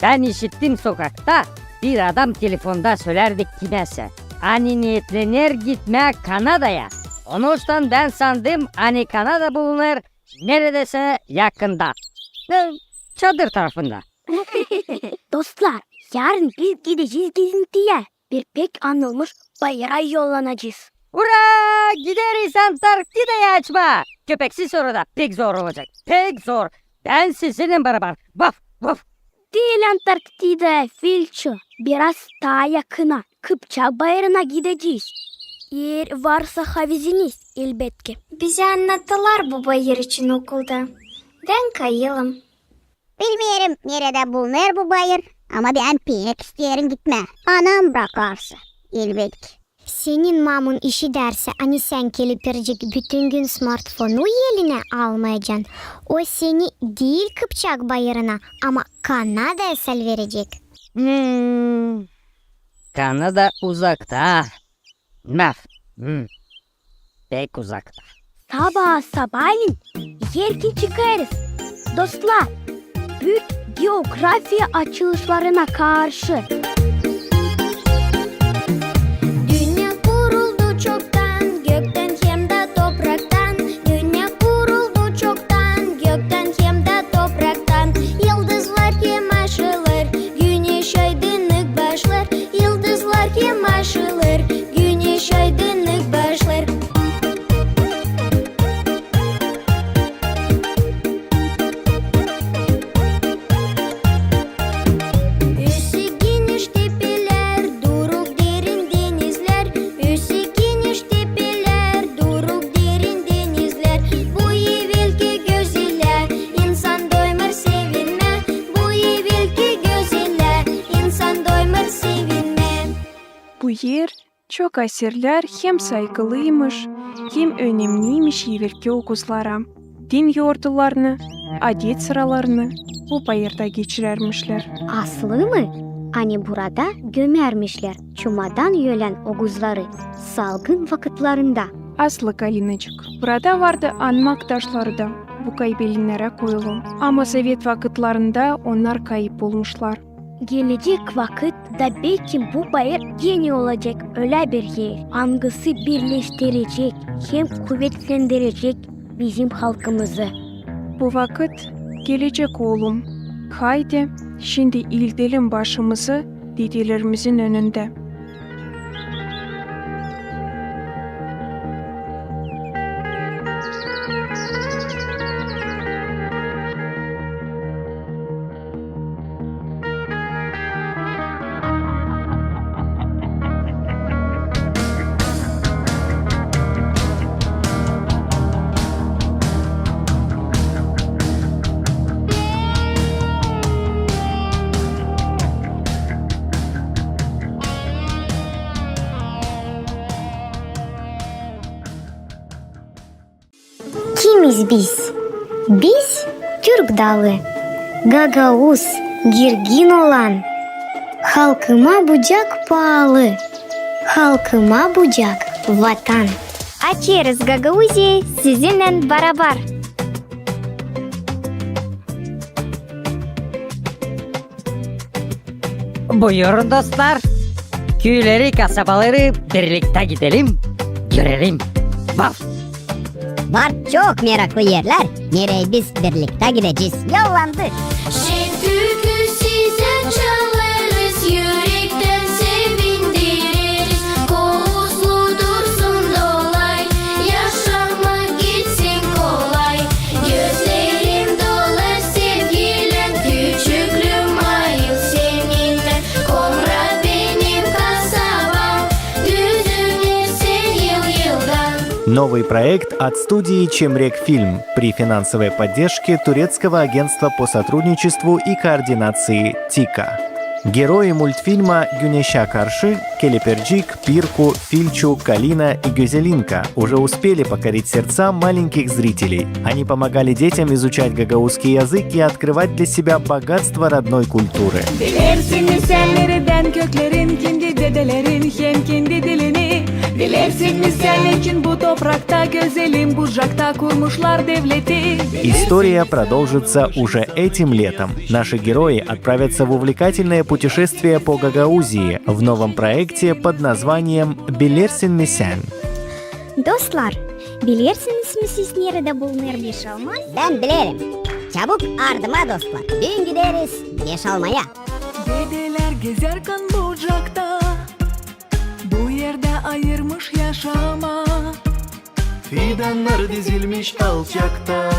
bän işittim sokakta, bir adam telefonda sölärdi kimäsä, ani neetlener gitmää Kanadaya. Onuştan bän sandım, ani Kanada bulunêr neredäsä yakında. E, Çadır tarafında. Dostlar, yarın biz gidecez gezintiyä. Bir pek anılmış bayıra yollanacez. Ura! Gideriz Antarktidaya açmaa! Köpeksiz orada, pek zor olacek. Pek zor. Bän sizinnän barabar. Vaf, vaf. Diil Antarktidaya, Filçu. Biraz taa yakına. Kıpçak bayırına gidecez. Eer varsa haveziniz, elbetki. Bizä annattılar bu bayır için okulda. Bän kayılım. Bilmeerim, neredä bulunêr bu bayır, ama bän pek isteerim gitmää. Anam brakarsa, elbetki. Senin mamun işidärsä, ani sän gelip verecek bütün gün smartfonu elinä almayacan, o seni diil Kıpçak bayırına, ama Kanadaya salverecek. Hmm. Kanada uzakta. Maf. Hmm. Pek uzakta. Sabaa sabaalän erken çıkêrız. Dostlar, büük geografiya açılışlarına karşı. Dünnä kuruldu çoktan, göktän hem dä topraktan. Dünnä kuruldu çoktan, göktän hem dä topraktan. Yıldızlar hem aşılêr, güneş aydınlık başlêr. Yıldızlar hem aşılêr, güneş aydınlık başlêr. Üssü geniş tepelär, duruk derin denizlär. Üssü geniş tepelär, duruk derin denizlär. Bu evelki gözellää, insan doymêr sevinmää. Bu evelki gözellää, insan doymêr sevinmää. Bu er çok aserlär hem saygılıymış, hem önemniymiş evelki okuzlara. Din yortularını, adet sıralarını bu bayırda geçirärmişlär. Aslı mı? Ani burada gömärmişlär çumadan ölän okuzları salgın vakıtlarında. Aslı, Galinacık. Burada vardı anmak taşları da bu kaybelinnere koyulu. Ama sovet vakıtlarında onnar kayıp olmuşlar. Gelecek vakıt da beki bu bayır genä olacek ölä bir er, angısı birleştirecek hem kuvetlendirecek bizim halkımızı. Bu vakıt gelecek, oolum. Haydi, şindi iildelim başımızı dedelerimizin önündä. Biz, biz Türk Dalı, gagauz, girgin olan. Halkıma bucak paalı, halkıma bucak vatan. Açêrız Gagauziyayı sizinnän barabar. Buyurun, dostlar. Küüleri, kasabaları birliktä gidelim, görelim. Var. Var çok meraklı erlär, nereyi biz birliktä gidecez. Yollandık. Şen türkü sizä çalêrız, ürektän sevindireriz. Kovuuzlu dursun dolay, yaşamak gitsin kolay. Gözlerim dolar sevgilän, küçüklüüm ayıl seninnän. Komrat benim kasabam, düzüner sän yıl-yıldan. Новый проект от студии «Чемрек Фильм» при финансовой поддержке Турецкого агентства по сотрудничеству и координации «ТИКА». Герои мультфильма «Güneşä karşı» Kelepircik, Pirku, Filçu, Kalina и Gözelinka уже успели покорить сердца маленьких зрителей. Они помогали детям изучать гагаузский язык и открывать для себя богатство родной культуры. Bilersin mi sän neredän köklerin, kendi dedelerin hem kendi dilini? Bilersin mi sän neçin bu toprakta gözelim bucakta kurmuşlar devleti? История продолжится уже этим летом. Наши герои отправятся в увлекательное путешествие по Гагаузии в новом проекте под названием «Bilersin mi sän?». Dostlar, bilersiniz mi siz, neredä bulunêr Beşalma? Bän bilerim. Çabuk ardıma, dostlar. Düün gideriz Beşalmaya. Dedelär gezärkän bucakta, bu erdä ayırmış yaşamaa. Fidannar dizilmiş alçakta,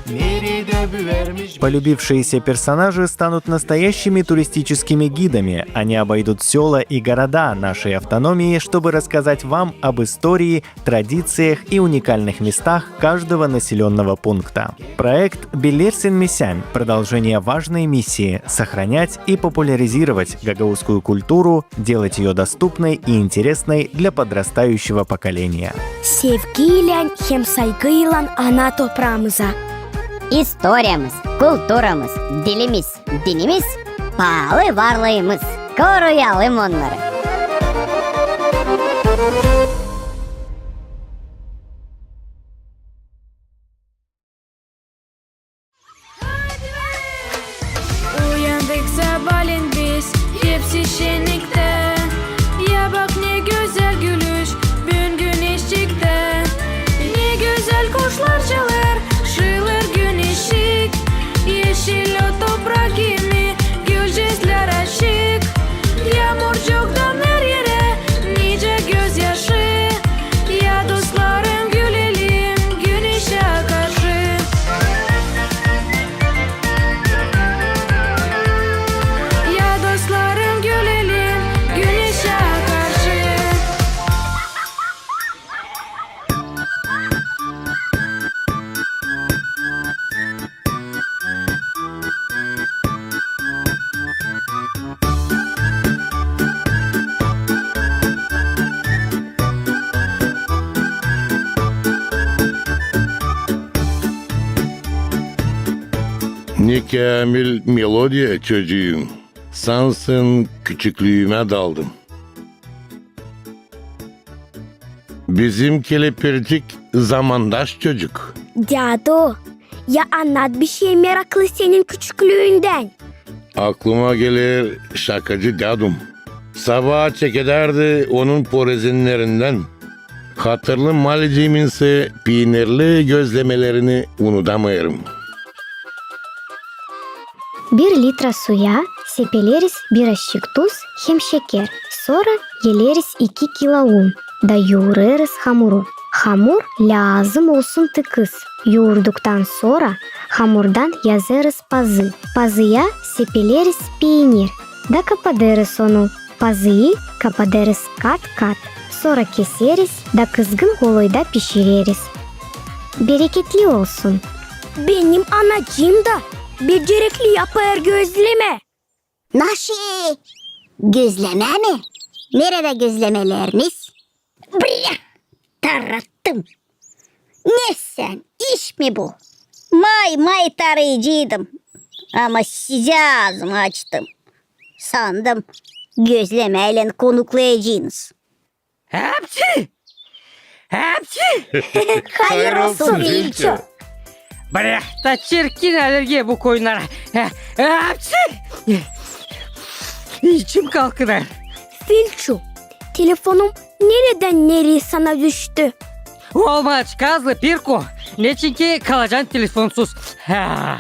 neredä büärmiş. Полюбившиеся персонажи станут настоящими туристическими гидами. Они обойдут сёла и города нашей автономии, чтобы рассказать вам об истории, традициях и уникальных местах каждого населённого пункта. Проект «Bilersin mi sän» — продолжение важной миссии — сохранять и популяризировать гагаузскую культуру, делать её доступной и интересной для подрастающего поколения. Sevgiylän hem saygıylan ana topraamıza. İstoriyamız, kulturamız, dilimiz, dinimiz, paalı varlıımız. Koruyalım onnarı. Uyandık sabaalän biz, hepsi şenniktä. Ya bak, ne gözäl gülüş büün güneşçiktä. Ne gözäl kuşlar çalêr, şıılêr güneşçik. Eşil o toprak kimi, gülücüklär açık. Yaamurcuktan her erä nicä gözyaşı. Ya dostlarım, gülelim güneşä karşı. Ya dostlarım, gülelim güneşä karşı. Ne käämil melodiya, çocuum. Sansın, küçüklüümä daldım. Bizim Kelepircik zamandaş çocuk. Dädu, ya annat bir şey meraklı senin küçüklüündän. Aklıma geler şakacı dädum. Sabaa çekedärdi onun porezinnerindän. Hatırlı maliciminsä piinirli gözlemelerini unudamêêrım. Bir litra suya sepeleriz birazçık tuz hem şeker, sora eleriz iki kila un da yuurêrız hamuru. Hamur lääzım olsun tıkız. Yuurduktan sora hamurdan yazêrız pazı. Pazıya sepeleriz piinir da kapadêrız onu. Pazıyı kapadêrız kat-kat, sora keseriz da kızgın koloyda pişireriz. Bereketli olsun! Benim anacıım da becerekli yapêr gözlemä. Naşi? Gözlemä mi? Neredä gözlemeleriniz? Brä! Tarattım! Ne sän, iş mi bu? May-may tarayaceydım. Ama sizä aazımı açtım. Sandım, gözlemäylän konuklayacenız. Hepsi! Hepsi! Hayır olsun, Filçu. Bırak da çirkin alergiya bu koyunnara. Hepsi! İçim kalkınêr. Filçu, telefonum neredän nereyä sana düştü? Olma aç gazlı, Pirku. Neçinki kalacan telefonsuz. Ha,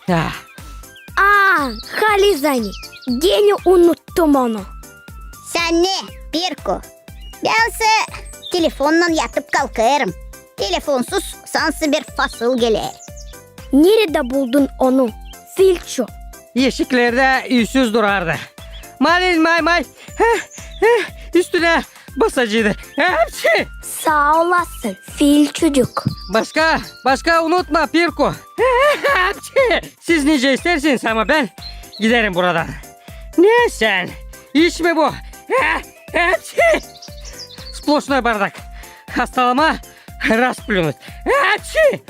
ha. Aa, halizdän, genä unuttum onu. Sän ne, Pirku? Bän sä telefonnan yatıp kalkêrım. Telefonsuz sansın bir fasıl geler. Neredä buldun onu, Filçu? Eşiklerdä üüsüz durardı. Malin may-may, heh, heh, üstünä basaceydı. Hepsi! Saa olasın, Filçucuk. Başka, başka unutma, Pirku. Hepsi! Siz nicä isterseniz, ama bän giderim buradan. Ne sän? İş mi bu? Hepsi! Splошнэй bardak. Hastalıma rasplюнуть. Hepsi!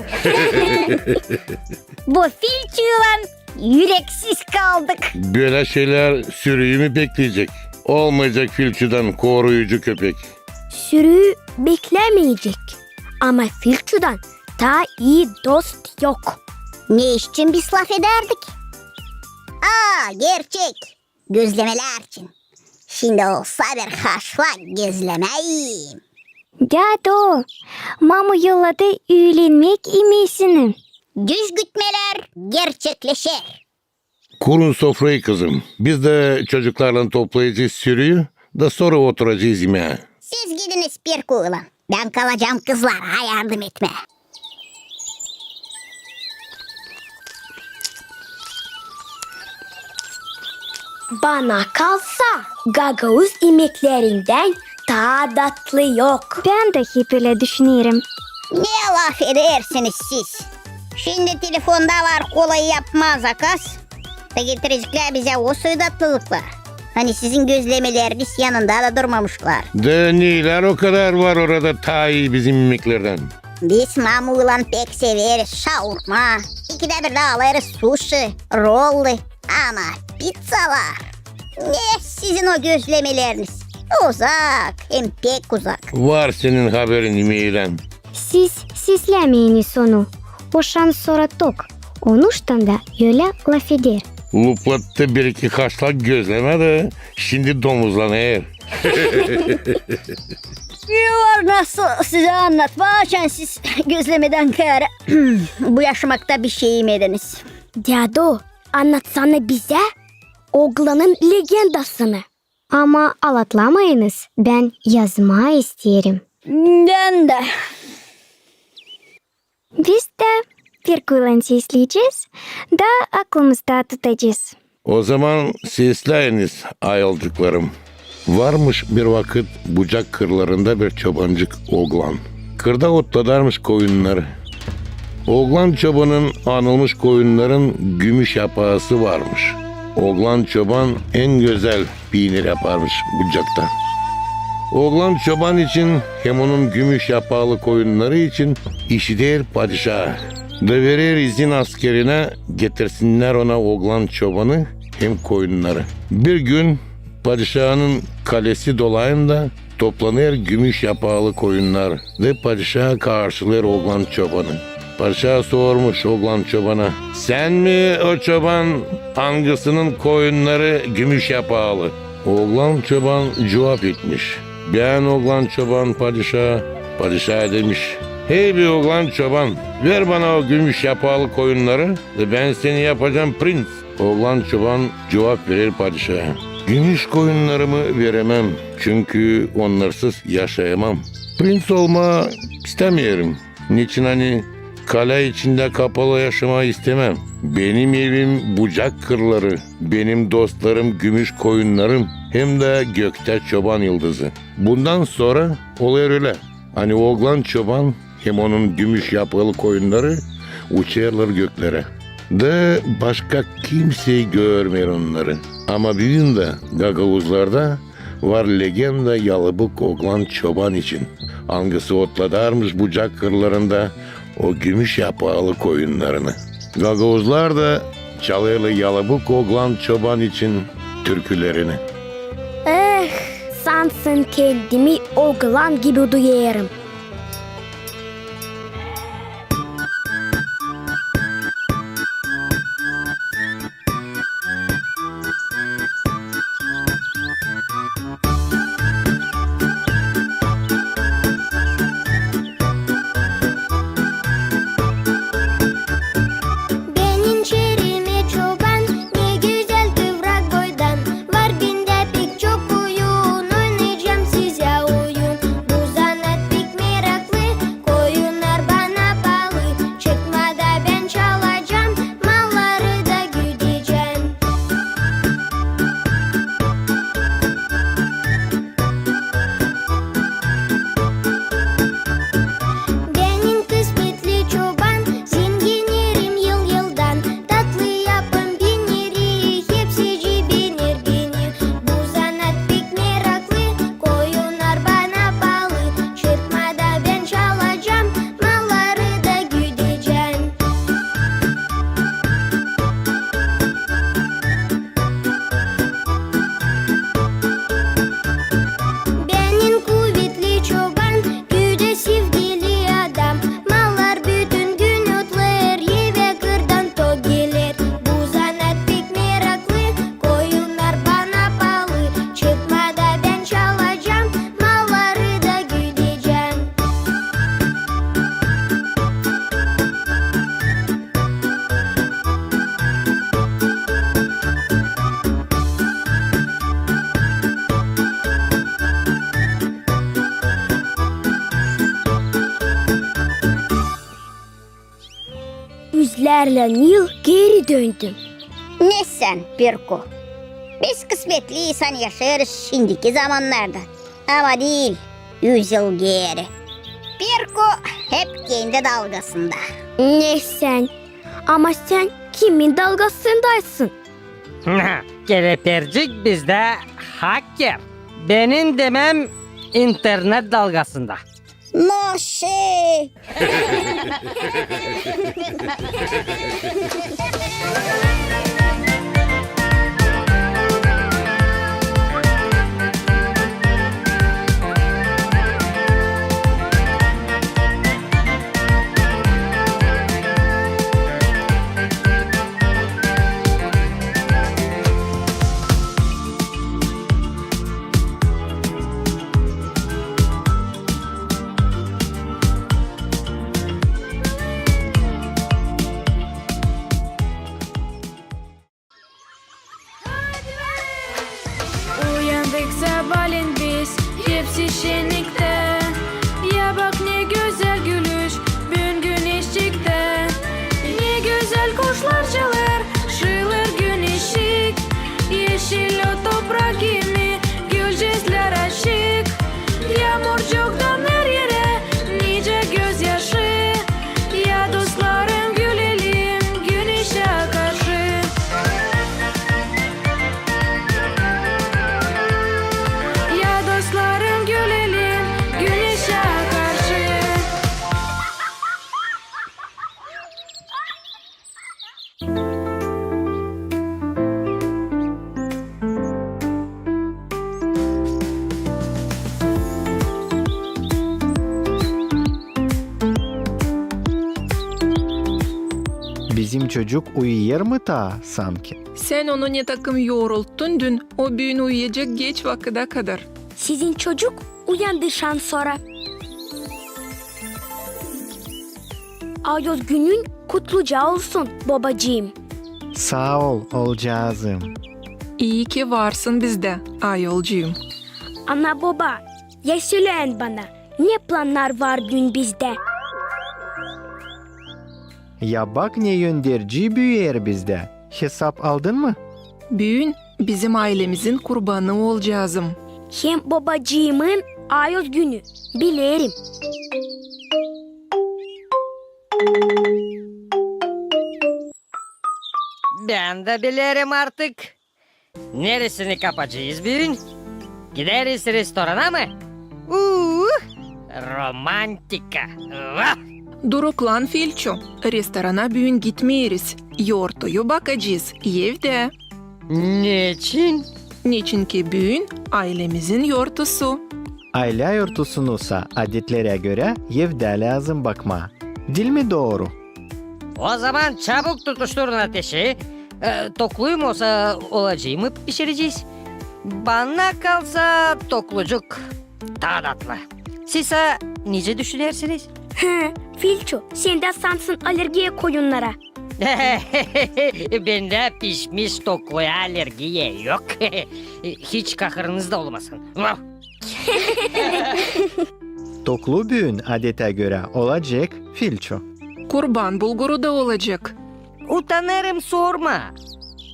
Bu Filçuylan üreksiz kaldık. Bölä şeylär sürüyü mü bekleyecek? Olmayacek Filçudan koruyucu köpek. Sürüyü beklämeyecek. Ama Filçudan taa ii dost yok. Ne için biz lafedärdik? Aa, gerçek. Gözlemelär için. Şindi olsa bir haşlak gözlemeyim. Dädu, mamu yolladı üülenmäk imeesini. Düz gütmelär gerçekleşer. Kurun sofrayı, kızım. Biz dä çocuklarlan toplayacez sürüyü da sora oturacez imää. Siz gidiniz, Pirkuylan. Bän kalacam kızlara yardım etmää. Bana kalsa, gagauz imeklerindän taa datlı yok. Bän dä hep ölä düşünerim. Ne lafedersiniz siz? Şindi telefonda var kolay yapmaa zakaz. Da getireceklär bizä o soy datlılıkları. Ani sizin gözlemeleriniz yanında da durmamışlar. Da neylär o kadar var orada taa ii bizim imeklerdän? Biz mamuylan pek severiz şaurma. İkidä birdä alêrız suşi, rollı. Ama pizzalar. Ne sizin o gözlemeleriniz? Uzak, hem pek uzak. Var senin haberin imeeylän. Siz seslämeyiniz onu. O şansora tok. Onuştan da ölä lafeder. Luplattı bir-iki haşlak gözlemä da şindi domuzlanêr. Var nasıl sizä annatmaa, açan siz gözlemedän kaarä bu yaşamakta bişey imediniz. Dädu, annatsana bizä oglanın legendasını. Ama alatlamayınız, bän yazmaa isteerim. Bän dä. Biz dä Pirkuylan sesleyecez da aklımızda tutacez. O zaman sesläyiniz, ayılcıklarım. Varmış bir vakıt bucak kırlarında bir çobancık oglan. Kırda otladarmış koyunnarı. Oglan çobanın anılmış koyunnarın gümüş yapaası varmış. Oglan çoban en gözäl piinir yaparmış bucakta. Oglan çoban için hem onun gümüş yapaalı koyunnarı için işider padişaa da verer izin askerinä getirsinnär ona oglan çobanı hem koyunnarı. Bir gün padişaanın kalesi dolayında toplanêr gümüş yapaalı koyunnar da padişaa karşılêêr oglan çobanı. Padişaa sormuş oglan çobana: "Sän mi o çoban, angısının koyunnarı gümüş yapaalı?" Oglan çoban cuvap etmiş: "Bän, oglan çoban, padişaa." Padişaa demiş: "Hey be, oglan çoban, ver bana o gümüş yapaalı koyunnarı da bän seni yapacam prinţ." Oglan çoban cuvap verer padişaa: "Gümüş koyunnarımı veremem, çünkü onnarsız yaşayamam. Prinţ olmaa istämeerim. Neçin ani kalä içindä kapalı yaşamaa istämem. Benim evim bucak kırları, benim dostlarım gümüş koyunnarım hem dä göktä çoban yıldızı." Bundan sora olêr ölä, ani oglan çoban hem onun gümüş yapılı koyunnarı uçêrlar göklerä. Da başka kimsey görmeer onnarı. Ama büün dä gagauzlarda var legenda yalabık oglan çoban için, angısı otladarmış bucak kırlarında o gümüş yapaalı koyunnarını. Gagauzlar da çalêrlar Yalabuk oglan çoban için türkülerini. Eh, sansın kendimi oglan gibi duyêrım. Benim şeerimi çoban, ne gözäl kıvrak boydan, var bendä pek çok oyun, oynayacam sizä oyun. Bu zanaat pek meraklı, koyunnar bana paalı, çıkma da bän çalacam, malları da güdecäm. Benim kısmetli çoban, zenginerim yıl-yıldan, tatlı yapım bineri, hepsicii bener beni. Bu zanaat pek meraklı, koyunnar bana paalı, çıkma da bän çalacam, malları da güdecäm. Benim kuvetli çoban, güdä sevgili adam, mallar bütün gün otlêêr, evä kırdan tok geler. Bu zanaat pek meraklı, koyunnar bana paalı, çıkma da bän çalacam, malları da güdecäm. Üzlärlän yıl geeri döndü. Ne sän, Pirku? Biz kısmetli insan yaşêêrız şindiki zamannarda. Ama diil üz yıl geeri. Pirku hep kendi dalgasında. Ne sän? Ama sän kimin dalgasındaysın? Kelepircik bizdä haker. Benim demem internet dalgasında. Naşe! Uyandık sabaalän biz, hepsi şenniktä. Ya bak, ne gözäl gülüş büün güneşçiktä. Ne gözäl kuşlar çalêr, şıılêr güneşçik. Eşil ot toprak kimi, gülcezlär açık. Yaamurcuktan her erä nicä gözyaşı. Ya dostlarım, gülelim güneşä karşı. Ya dostlarım, gülelim güneşä karşı. Bizim çocuk uyuyêr mı taa sanki? Sän onu ne takım yorulttun dün, o büün uyuyacek geç vakıda kadar. Sizin çocuk uyandı şansora. Ayoz günün kutluca olsun, bobacıım. Saa ol, oolcaazım. İi ki varsın bizdä, ayolcuum. Ana-boba, ya söleyin bana, ne plannar var büün bizdä? Ya bak, ne önderci büüyer bizdä. Hesap aldın mı? Büün bizim aylemizin kurbanı, oolcaazım. Hem bobacıımın ayoz günü, bilerim. Bän dä bilerim artık. Neresini kapacez büün? Gideriz restorana mı? Uuu, romantika. Vah! Duruklan, Filço, restorana büün gitmeeriz. Yortuyu bakacez evdä. Neçin? Neçinki büün aylemizin yortusu. Aylä yortusunusa adetlerä görä evdä lääzım bakmaa. Diil mi dooru? O zaman çabuk tutuşturun ateşi. E, tokluyum olsa, olacıımı pişirecez. Bana kalsa, toklucuk taa tatlı. Siz sa nicä düşünersiniz? He, Filço, sendä sansın alergiya koyunnara. Bendä pişmiş tokluya alergiya yok. Hiç kahırınız da olmasın. Toklu büün adetä görä olacek, Filço. Kurban bulguru da olacek. Utanêrım, sorma.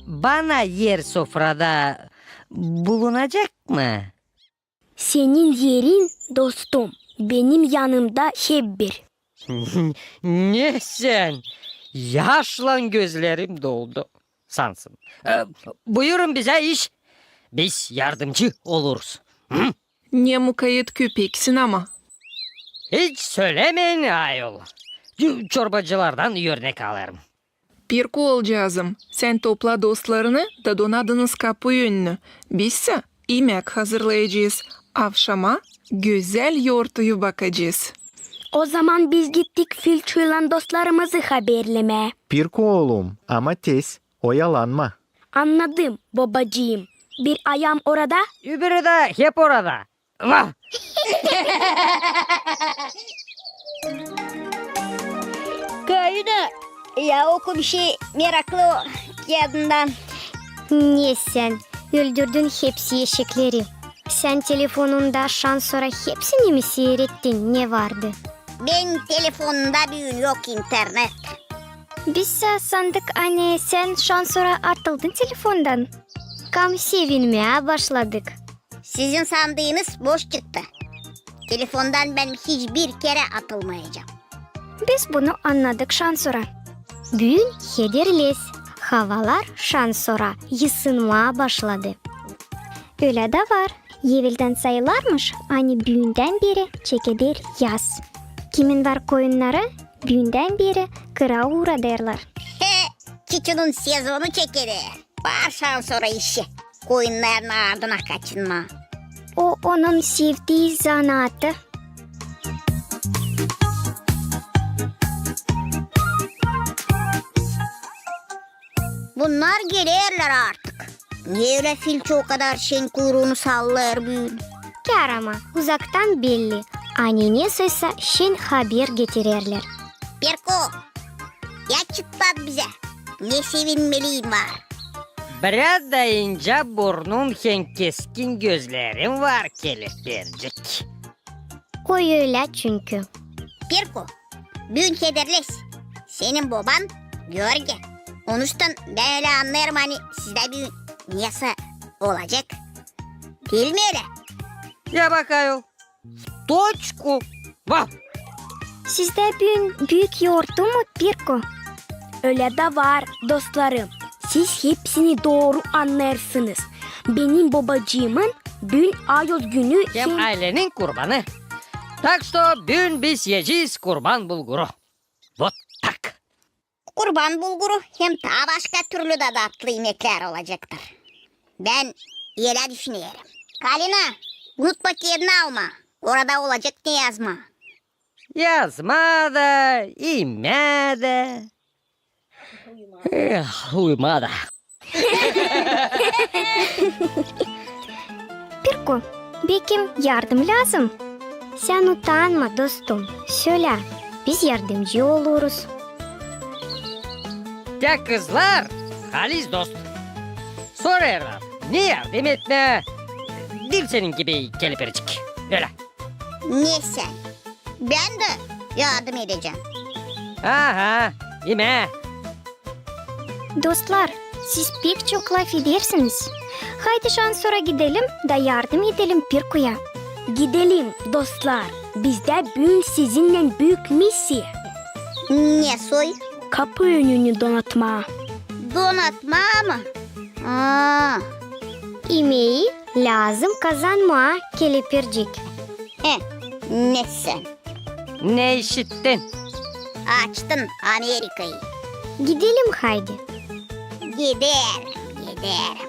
Bana er sofrada bulunacek mı? Senin erin, dostum, benim yanımda hep bir. Ne sän? Yaşlan gözlerim doldu sansın. E, buyurun bizä iş. Biz yardımcı oluruz. Hı? Ne mukayet köpeksin ama. Hiç sölämeyin ayol. Çorbacılardan örnek alêrım. Pirku oolcaazım, sän topla dostlarını da donadınız kapu önünü. Bizsä imäk hazırlayacez. Avşama gözäl yortuyu bakacez. O zaman biz gittik Filçoylan dostlarımızı haberlemää. Pirku oolum, ama tez, oyalanma. Annadım, bobacıım. Bir ayaam orada, öbürü dä hep orada. Vah! Kaina, ya oku bişey meraklı o kiyadından. Ne sän, öldürdün hepsi eşekleri. Sän telefonunda şansora hepsini mi siirettin, ne vardı? Benim telefonumda büün yok internet. Bizsä sandık, ani sän şansora atıldın telefondan. Kam sevinmää başladık. Sizin sandıınız boş çıktı. Telefondan bän hiç bir kerä atılmayacam. Biz bunu annadık şansora. Büün hederlez. Havalar şansora yısınmaa başladı. Ölä dä var. Eveldän sayılarmış, ani büündän beri çekeder yaz. Kimin var koyunnarı, büündän beri kıra uuradêrlar. He, çiçunun sezonu çekeder. Var şansora işi koyunnarın ardına kaçınmaa. O onun sevdii zanaatı. Bunnar gelerlär artık. Ne ölä Filço o kadar şen kuyruunu sallêêr büün? Kär ama, uzaktan belli, ani nesoysa şen haber getirerlär. Pirku, ya çıtlat bizä, ne sevinmeliin var? Biraz da incä burnun hem keskin gözlerin var, kelepircik. O ölä çünkü. Pirku, büün hederlez. Senin boban Görge. Onuştan bän ölä annêêrım, ani sizdä büün nesä olacek. Diil mi ölä? Ya bak ayol. Toçku. Vah! Sizdä büün büük yortu mu, Pirku? Ölä dä var, dostlarım. Siz hepsini dooru annêêrsınız. Benim bobacıımın büün ayoz günü hem, hem aylenin kurbanı. Tak što büün biz iyecez kurban bulguru. Vot tak. Kurban bulguru hem taa başka türlü dä tatlı imeklär olacaktır. Bän ölä düşünerim. Kalina, unutma kiyadını almaa. Orada olacek ne yazmaa. Yazmaa da, imää dä. Eh, uyumaa da. Pirku, bekim yardım lääzım? Sän utanma, dostum, sölä, biz yardımcı oluruz. Ya kızlar, halis dost. Sorêrlar, ne yardım etmää? Diil senin gibi kelepircik. Ölä. Ne sän? Bän dä yardım edecäm. Aha, imää. Dostlar, siz pek çok lafedersiniz. Haydi şansora gidelim da yardım edelim Pirkuya. Gidelim, dostlar. Bizdä büün sizinnän büük missiya. Ne soy? Kapu önünü donatmaa. Donatmaa mı? Aa. İmeyi lääzım kazanmaa, kelepircik. He, ne sän? Ne işittin? açtın Amerikayı. Gidelim haydi. Giderim, giderim.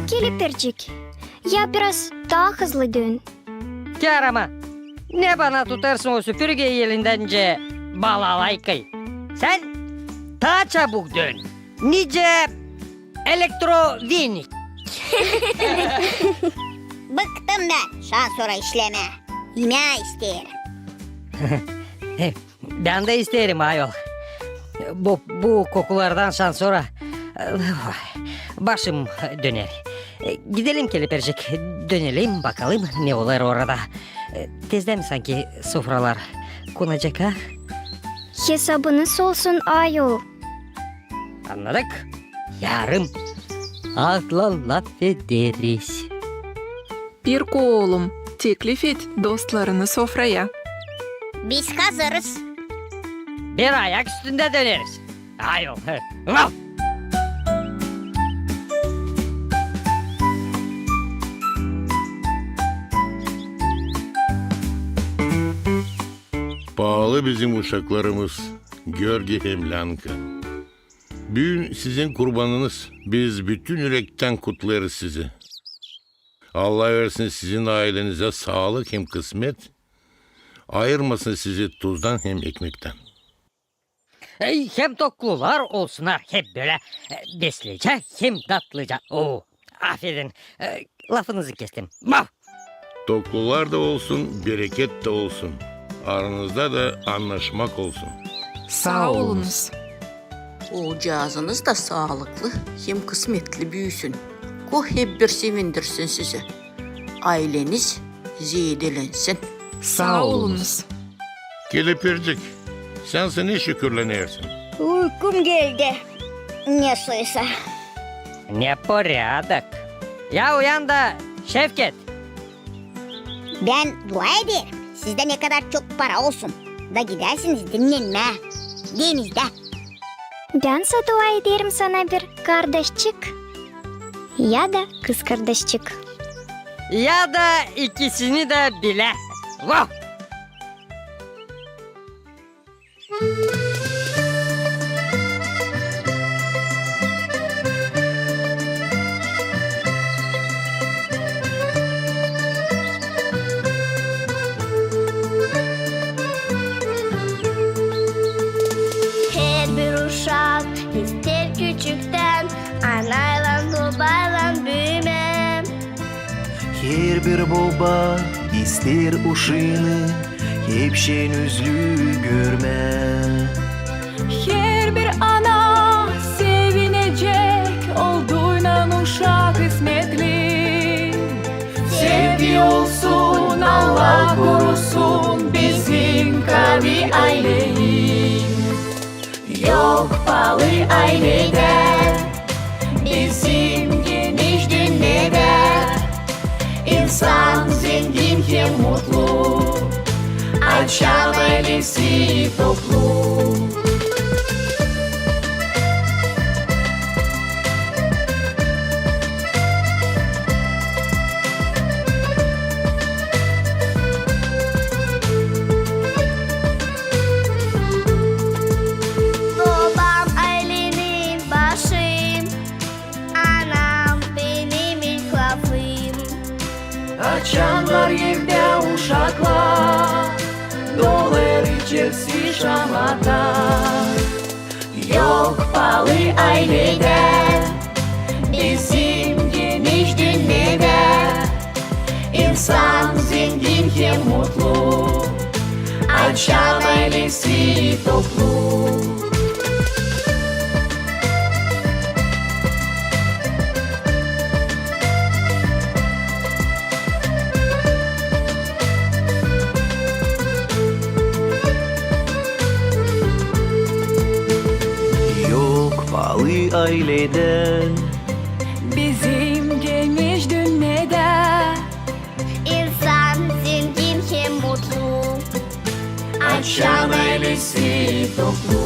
Kelepircik, ya biraz taa hızlı dön. Kär ama, ne bana tutarsın o süpürgeyi elindän nicä balalaykayı? Sän taa çabuk dön. Nicä elektrovenik. Bıktım bän şansora işlemää. İmää isteerim. Bän dä isteerim, ayol. Bu, bu kokulardan şansora, başım döner. Gidelim, Kelepircik, dönelim, bakalım, ne olêr orada. Tezdän mi sanki sofralar konacek, ha? Hesabınız olsun, ayol. Annadık. Yarın atlan lafederiz. Pirko, oolum, teklif et dostlarını sofraya. Biz hazırız. Bir ayak üstündä döneriz. Ayol. Vaf! Paalı bizim uşaklarımız, Georgiy hem Länka. Büün sizin kurbanınız, biz bütün ürektän kutlêêrız sizi. Allah versin sizin aylenizä saalık hem kısmet, ayırmasın sizi tuzdan hem ekmektän. Ey, hem toklular olsunnar, hep bölä, e, beslicä hem datlıca. Oo, afedin, e, lafınızı kestim. Vaf! Toklular da olsun, bereket tä olsun. Aranızda da annaşmak olsun. Saa olunuz. Oolcaazınız da saalıklı hem kısmetli büüsün. Ko hep bir sevindirsin sizi. Ayleniz zeedelensin. Saa olunuz. Kelepircik, sän sä ne şükürlenersin? Uykum geldi. Nesoysa. Neporядок. Ya uyan da, Şevket. Bän dua ederim, sizdä ne kadar çok para olsun, da gidäsiniz dinlenmää denizdä. Bän sä dua ederim sana bir kardaşçık ya da kızkardaşçık. Ya da ikisini dä bilä. Vah! Herbir boba isteer uşaanı hepşeyni üzlü görmää. Herbir ana sevinecek olduynan uşaa kısmetli. Sevgi olsun, Allah korusun bizim kavi ayleyi. Yok paalı ayledä bizim geniş dünnedä. İnsan zengin hem mutlu, açan aylesi toplu. Bobam aylenin başı, anam benim ilk lafım. Açan var evdä uşaklar, dolar içerisi şamata. Yok paalı ayledä bizim geniş dünnedä. İnsan zengin hem mutlu, açan aylesi toplu. Yok paalı ayledä bizim geniş dünnedä. İnsan zengin hem mutlu, açan aylesi toplu.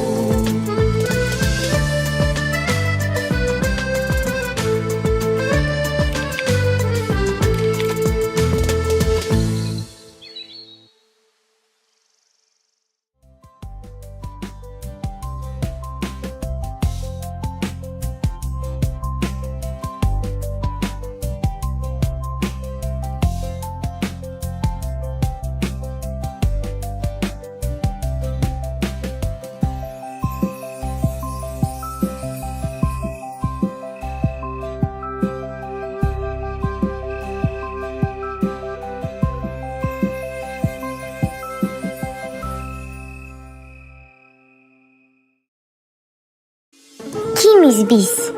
Biz, biz,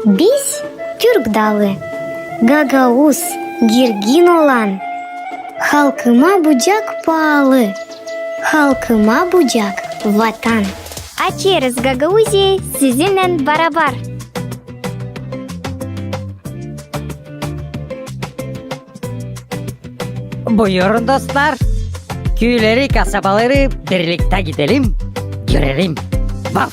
biz türk dalı, gagauz, girgin olan. Halkıma bucak paalı, halkıma bucak vatan. Açêrız Gagauziya sizinnän barabar. Buyurun, dostlar. Küüleri, kasabaları birliktä gidelim, görelim. Var.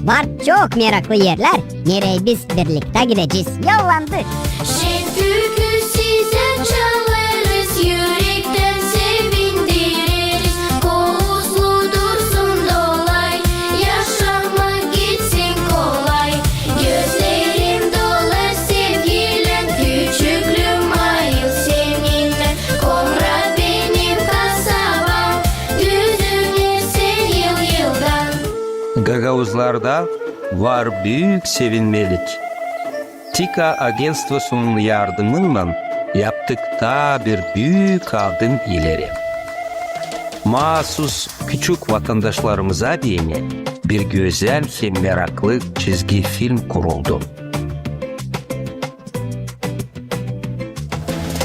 Var çok meraklı erlär, nereyi biz birliktä gidecez. Yollandı. Şen türkü sizä çalarız, ürektän sevindireriz. Kouzlu dursun dolay, yaşamak gitsin kolay. Gözlerim dolar sevgiylän, küçüklüüm ayıl seninnän. Komra benim kasabam, düzüner sän yıl-yıldan. Gagauzlarda var büük sevinmelik. TİKA agentstvosunun yardımınnan yaptık taa bir büük adım ileri. Maasuz küçük vatandaşlarımıza deyni bir gözäl hem meraklı çizgi film kuruldu.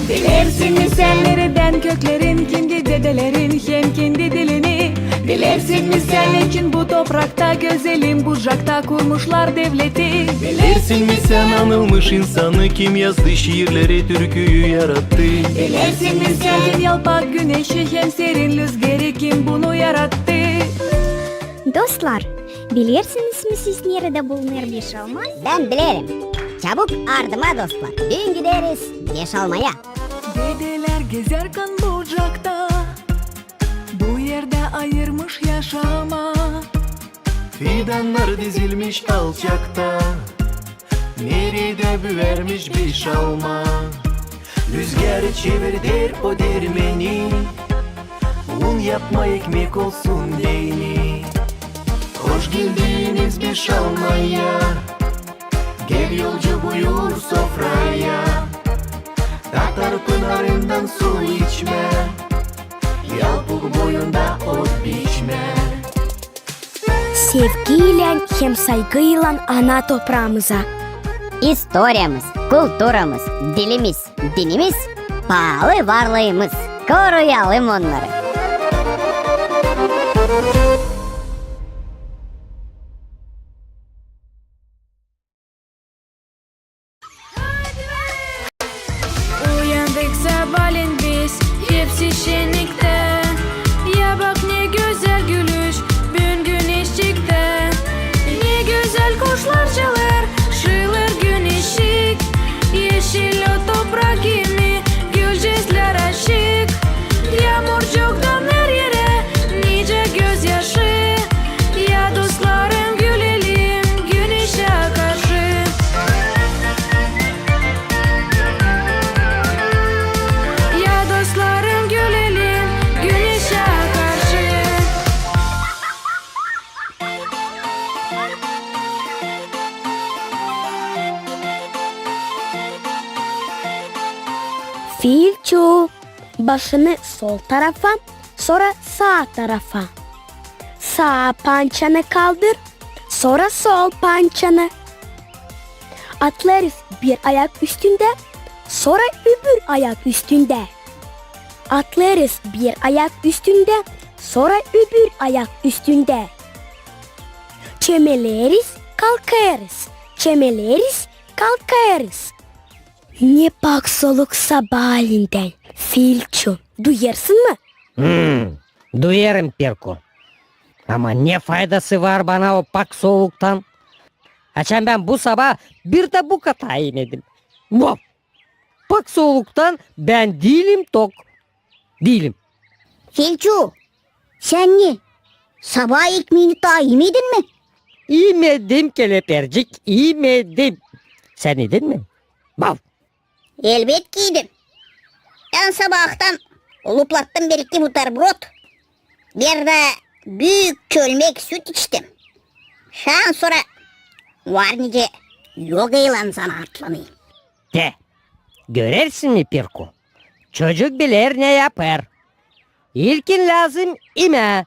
Bilersin mi sän neredän köklerin, kimdi dedelerin hem kendi dilini? Bilersin mi sän neçin bu toprakta, gözelim Bucakta kurmuşlar devleti? Bilersin mi sän anılmış insanı, kim yazdı şiirleri, türküyü yarattı? Bilersin mi sän yalpak güneşi hem serin lüzgeri, kim bunu yarattı? Dostlar, bilersiniz mi siz, neredä bulunêr Beşalma? Bän bilerim. Çabuk ardıma, dostlar, büün gideriz Beşalmaya. Dedelär gezärkän Bucakta, bu erdä ayırmış yaşamaa. Fidannar dizilmiş alçakta, neredä büärmiş Beşalma. Lüzgär çevirder o dermeni, un yapmaa, ekmek olsun deyni. Hoş geldiniz Beşalmaya, gel, yolcu, buyur sofraya. Tatar pınarından su içmää, yalpuk boyunda ot biçmää. Sevgiylän hem saygıylan ana topraamıza. İstoriyamız, kulturamız, dilimiz, dinimiz, paalı varlıımız. Koruyalım onnarı. Uyandık sabaalän biz, hepsi şenniktä. Ya bak, ne gözäl gülüş büün güneşçiktä. Ne gözäl kuşlar çalêr, şıılêr güneşçik. Eşil o toprak kimi, gülceklär açık. Yaamurcuk damer erä, nicä gözyaşı. Ya dostlarım, gülelim güneşä karşı. Ya dostlarım, gülelim güneşä karşı. Filçu, başını sol tarafa, sora saa tarafa. Saa pançanı kaldır, sora sol pançanı. Atlêêrız bir ayak üstündä, sora öbür ayak üstündä. Atlêêrız bir ayak üstündä, sora öbür ayak üstündä. Çömeleriz, kalkêrız, çömeleriz, kalkêrız. Ne pak soluk sabaaleendän, Filçu, duyêrsın mı? Hmm, duyêrım, Pirku. Ama ne faydası var bana o pak soluktan? Açan bän bu sabaa bir dä bu kata imedim. Vaf! Pak soluktan bän diilim tok. Diilim. Filçu, sän ne, sabaa ekmeeni taa imedin mi? İmedim, kelepircik, imedim. Sän idin mi? Vaf! Elbetki idim. Bän sabaahtan luplattım bir-iki buterbrod, bir dä büük çölmek süt içtim. Şan sora var nicä yogaylan zanaatlanêrım. Te, görersin mi, Pirku? Çocuk biler ne yapêr. İlkin lääzım imää,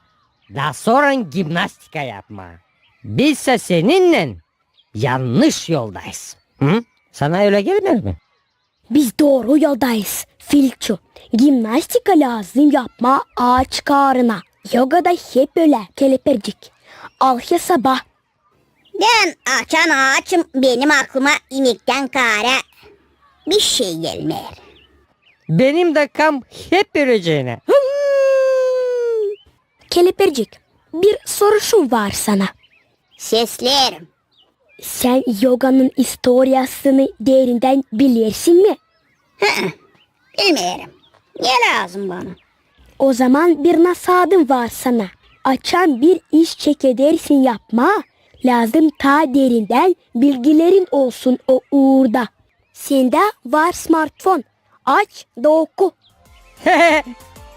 da sora gimnastika yapmaa. Bizsä seninnän yannış yoldayız. Hı? Sana ölä gelmeer mi? Biz dooru yoldayız, Filçu. Gimnastika lääzım yapmaa aaç kaarına. Yogada hep ölä, Kelepircik. Al hesaba. Bän açan aaçım, benim aklıma imektän kaarä bişey gelmeer. Benim dä kam hep ölecänä. Kelepircik, bir soruşum var sana. Seslerim. Sän yoganın istoriyasını derindän bilersin mi? Hı-ı, bilmeerim. Ne lääzım bana? Ozaman bir nasadım var sana. Açan bir iş çekedersin yapmaa, lääzım taa derindän bilgilerin olsun o uurda. Sendä var smartfon. Aç da oku.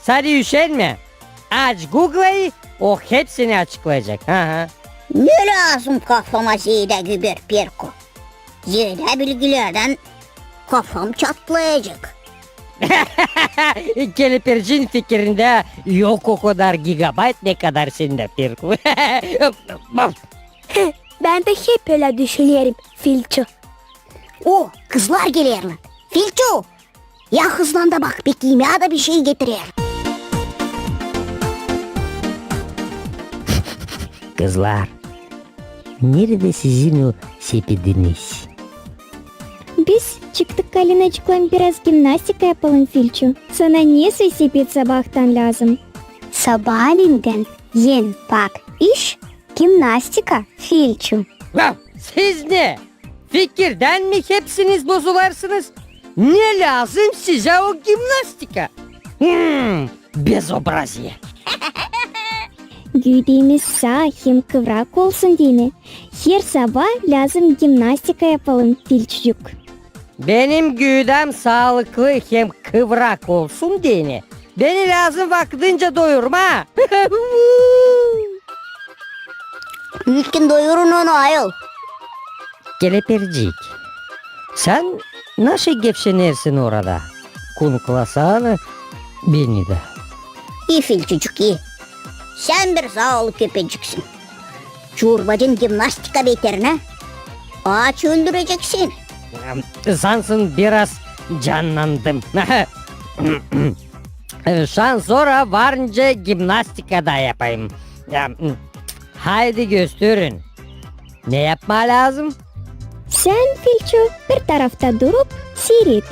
Sade üşenmä. Aç Google'ı, o hepsini açıklayacek. Aha. Ne lääzım kafama zeedä güberperko? Zeedä bilgilerdän kafam çatlayacek. Kelepirciin fikirindä yok o kadar gigabayt, ne kadar sendä, Pirku. Bän dä hep ölä düşünerim, Filçu. O, kızlar gelerlär. Filçu! Ya hızlan da bak, beki imää da bişey getirer. Kızlar, neredä sizin o sepediniz? Biz çıktık Kalinacıklan biraz gimnastika yapalım, Filçu. Sana ne soy sepet sabaadan lääzım? Sabaalendän en pak iş gimnastika, Filçu. Ya, siz ne? Fikirdän mi hepsiniz bozularsınız? Ne lääzım sizä o gimnastika? Hmm, bezobraziye. Güüdemiz saa hem kıvrak olsun deyni, her sabaa lääzım gimnastika yapalım, Filçucuk. Benim güüdäm saalıklı hem kıvrak olsun deyni, beni lääzım vakıdınca doyurmaa. İlkin doyurun onu, ayol. Kelepircik, sän naşey gevşenersin orada? Kunuklasana beni dä. İi, Filçucuk, ii. Sän bir zaalı köpeciksin. Çorbacın gimnastika beterinä aaç öldürecek seni. Sansın biraz cannandım. Şansora var nicä gimnastika da yapayım. Haydi gösterin. Ne yapmaa lääzım? Sän, Filçu, bir tarafta durup siiret,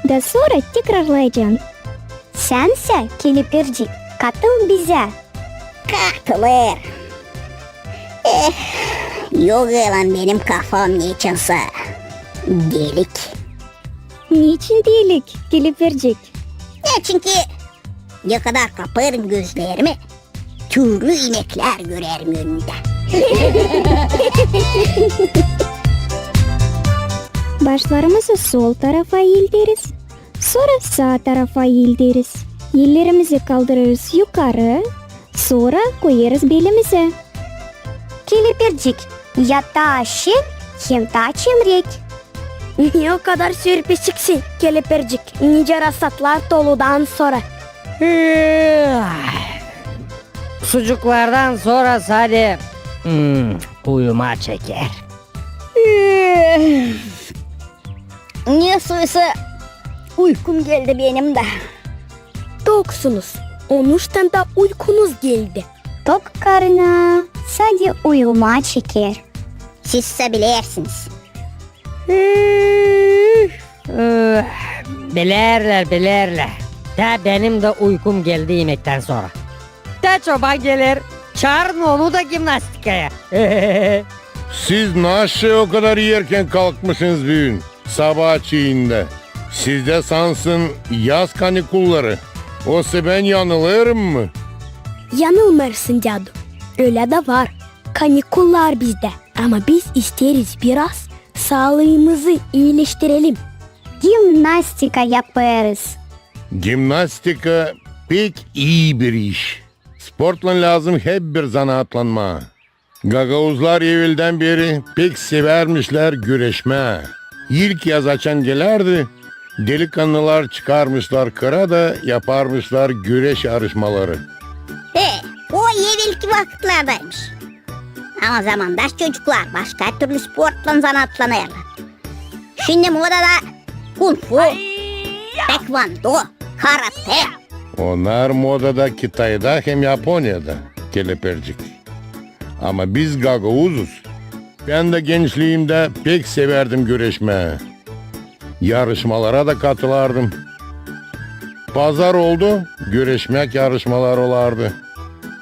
da sora tekrarlayacan. Sän sä, Kelepircik, katıl bizä. Katılêr. Eh, yogaylan benim kafam neçinsa delik. Neçin delik, Kelepircik? Neçinki ne kadar kapêrım gözlerimi, türlü imeklär görerim önümdä. Başlarımızı sol tarafa eelderiz, sora saa tarafa eelderiz. Ellerimizi kaldırêrız yukarı, sora koyêrız belimizä. Kelepircik, ya taa şen hem taa çemrek. Ne o kadar sürpizçiksin, Kelepircik, nicä rasatlar toludan sora. Sucuklardan sora sade, hmm, uyumaa çeker. Ne soysa uykum geldi benim dä. Toksunuz, onuştan da uykunuz geldi. Tok karına sade uyumaa çeker. Siz sä bilersiniz. Üf, üf, bilerlär, bilerlär. Tä benim dä uykum geldi imektän sora. Tä çoban geler, çaarın onu da gimnastikaya. Siz naşey o kadar erken kalkmışınız büün, sabaa çiindä? Sizdä sansın yaz kanikulları. Osa bän yanılêrım mı? Yanılmêêrsın, dädu. Ölä dä var. Kanikullar bizdä. Ama biz isteeriz biraz saalıımızı iileştirelim. Gimnastika yapêrız. Gimnastika pek ii bir iş. Sportlan lääzım hep bir zanaatlanmaa. Gagauzlar eveldän beri pek sevärmişlär güreşmää. İlk yaz açan gelärdi, delikannılar çıkarmışlar kıra da yaparmışlar güreş yarışmaları. E, o evelki vakıtlardaymış. Ama zamandaş çocuklar başka türlü sportlan zanaatlanêrlar. Şindi modada kung-fu, taekvondo, karate. Onnar modada Kitayda hem Yaponiyada, Kelepircik. Ama biz gagauzuz. Bän dä gençliimdä pek sevärdim güreşmää. Yarışmalara da katılêrdım. Pazar oldu, güreşmäk yarışmaları olardı.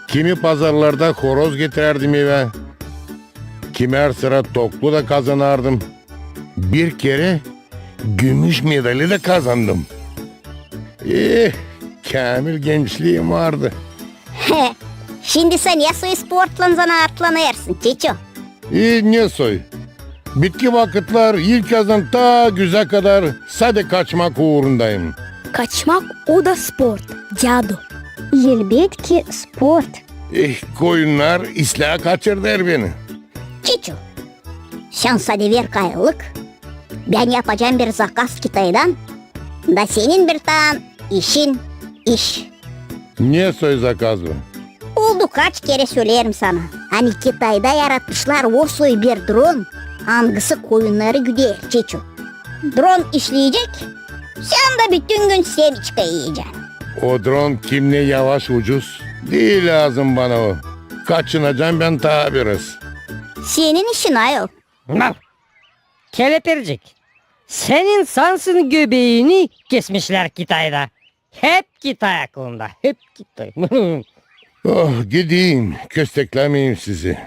Kimi pazarlarda horoz getirärdim evä. Kimär sıra toklu da kazanardım. Bir kerä gümüş medali da kazandım. Eh, käämil gençliim vardı. Şindi sän ne soy sportlan zanaatlanêrsın, Çiçu? E, ne soy? Bitki vakıtlar ilkyazdan taa güzä kadar sade kaçmak uurundayım. Kaçmak o da sport, dädu. Elbetki sport. Eh, koyunnar islää kaçırêr beni. Çiçu, sän sade ver kayıllık, bän yapacam bir zakaz Kitaydan, da senin bir taa işin iş. Ne soy zakaz bu? Oldu kaç kerä söleerim sana, ani Kitayda yaratmışlar o soy bir dron, angısı koyunnarı güder, Çiçu. Dron işleyecek, sän dä bütün gün semiçka iyecän. O dron kimnä yavaş, ucuz. Diil lääzım bana o. Kaçınacam bän taa biraz. Senin işin ayol. Kelepircik, senin sansın göbeeni kesmişlär Kitayda. Hep Kitay aklında, hep Kitay. Oh, gideyim, kösteklämeyim sizi.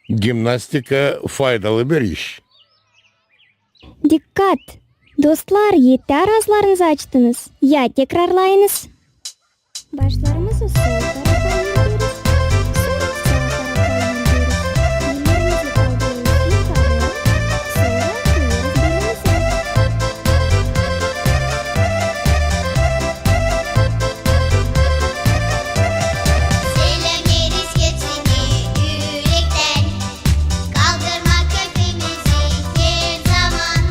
Gimnastika faydalı bir iş. Dikkat! Dostlar, etär aazlarınızı açtınız. Ya tekrarlayınız. Başlarımızı sol tarafa indiriyoruz. Sora saa tarafa indiriyoruz. Ellerimizi kaldırıyoruz yukarı. Sora koyuyoruz belimize. Selämeriz hepsini ürektän. Kaldırmak hepimizi her zaman.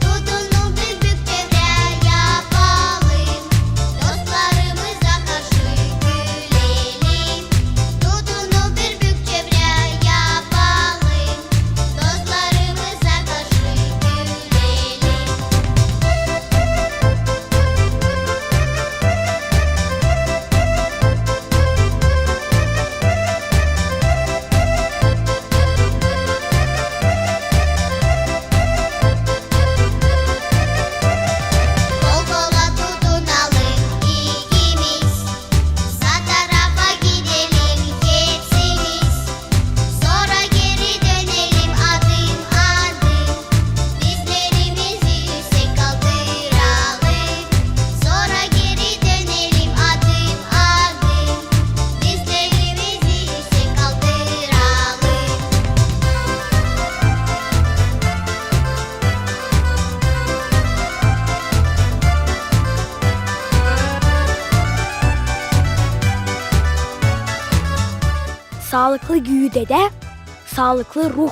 Tutunun bir büük çevrä yapalım. Dostlarımıza karşı gülelim. Tutunun bir büük çevrä yapalım. Dostlarımıza karşı gülelim. Kol kola tutunalım ikimiz. Saa tarafa gidelim hepsimiz. Sora geri dönelim adım adım. Dizlerimizi üüsek kaldıralım. Sora geri dönelim adım adım. Dizlerimizi üüsek kaldıralım. Saalıklı güüdedä saalıklı ruh.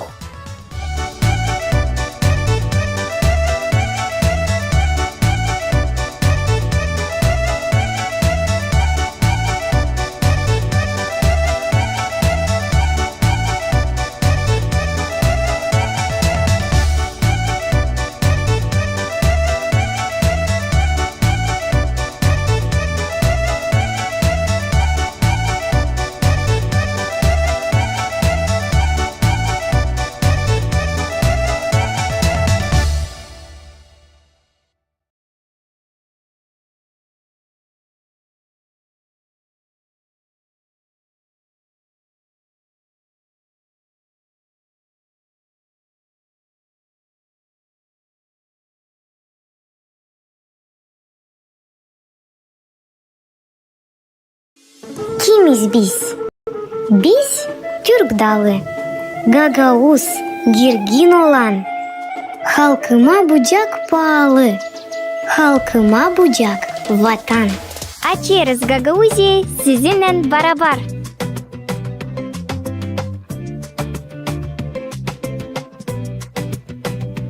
Kimiz biz? Biz Türk dalı, gagauz, girgin olan. Halkıma bucak paalı, halkıma bucak Vatan. Açêrız Gagauziya sizinnän barabar.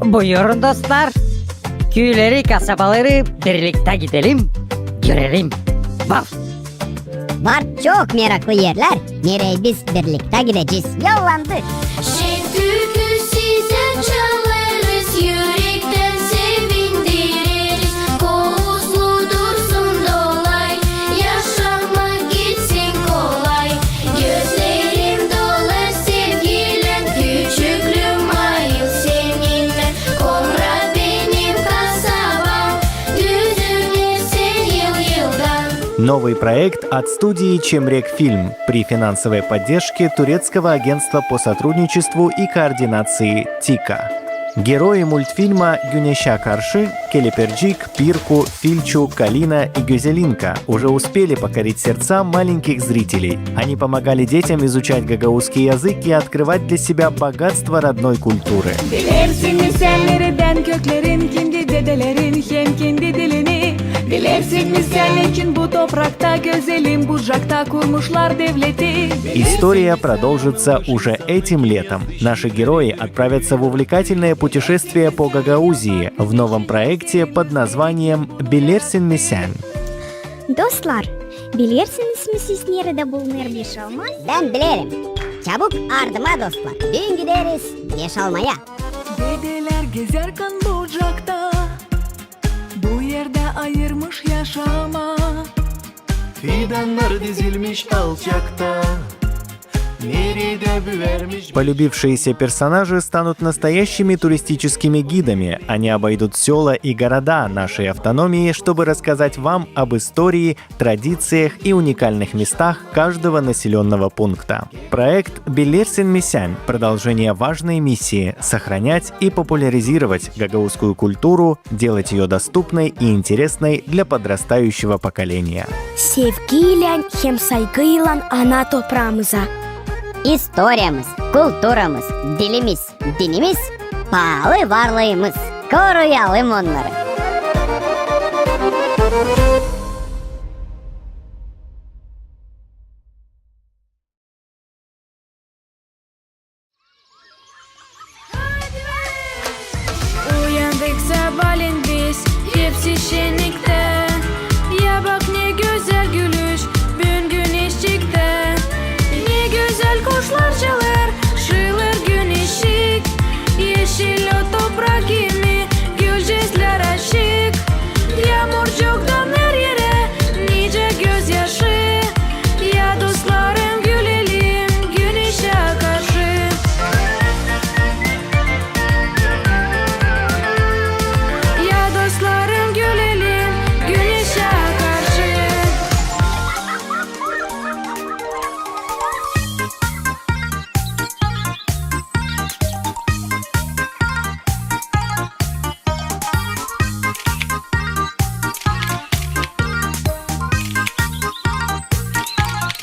Buyurun, dostlar. Küüleri, kasabaları birliktä gidelim, görelim. Vaf! Var çok meraklı erlär, nereyi biz birliktä gidecez. Yollandık! Şen türkü sizä çalêrız, ürektän sevindireriz. Kovuslu dursun dolay, yaşamak gitsin kolay. Gözlerim dolar sevgiylän, küçüklüüm ayıl seninnän. Komrat benim kasabam, düzüner sän yıl-yıldan. Новый проект от студии «Чемрек Фильм» при финансовой поддержке Турецкого агентства по сотрудничеству и координации «ТИКА». Герои мультфильма «Güneşä karşı» Kelepircik, Pirku, Filçu, Kalina и Gözelinka уже успели покорить сердца маленьких зрителей. Они помогали детям изучать гагаузский язык и открывать для себя богатство родной культуры. Bilersin mi sän neredän köklerin, kimdi dedelerin hem kimdi dilini? Bilersin mi sän neçin bu toprakta gözelim Bucakta kurmuşlar devleti? История продолжится уже этим летом. Наши герои отправятся в увлекательное путешествие по Гагаузии в новом проекте под названием «Bilersin mi sän?». Dostlar, bilersiniz mi siz, neredä bulunêr Beşalma? Bän bilerim. Çabuk ardıma, dostlar. Düün gideriz Beşalmaya. Dedelär gezärkän Bucakta bu erdä ayırmış yaşamaa. Fidannar dizilmiş alçakta, neredä büärmiş. Полюбившиеся персонажи станут настоящими туристическими гидами. Они обойдут сёла и города нашей автономии, чтобы рассказать вам об истории, традициях и уникальных местах каждого населённого пункта. Проект «Bilersin mi sän» — продолжение важной миссии — сохранять и популяризировать гагаузскую культуру, делать её доступной и интересной для подрастающего поколения. Sevgiylän hem saygıylan ana topraamıza. İstoriyamız, kulturamız, dilimiz, dinimiz, paalı varlıımız. Koruyalım onnarı. Uyandık sabaalän biz, hepsi şenniktä. Ya bak, ne gözäl gülüş büün güneşçiktä. Ne gözäl kuşlar çalêr, şıılêr güneşçik. Eşil o toprak kimi, gülücüklär açık. Yaamurcuktan her erä nicä gözyaşı. Ya dostlarım, gülelim güneşä karşı. Ya dostlarım, gülelim güneşä karşı.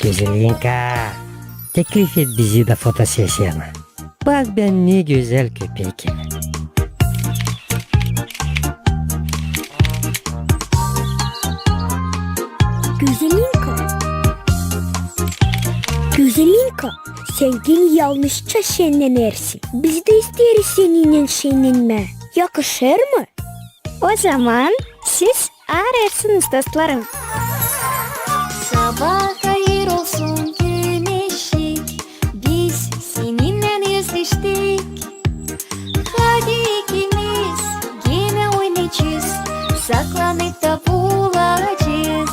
Gözelinka, teklif et bizi dä fotosesiyana. Bak, bän ne gözäl köpekim. Gözelinka. Gözelinka, sän genä yalnızça şennenersin. Biz dä isteeriz seninnän şennenmää. Yakışêr mı? O zaman siz aarêrsınız, dostlarım. Sabaa hayır olsun, güneşçik, biz seninnän özleştik. Hadi ikimiz genä oynaycez, saklanıp tapulacez.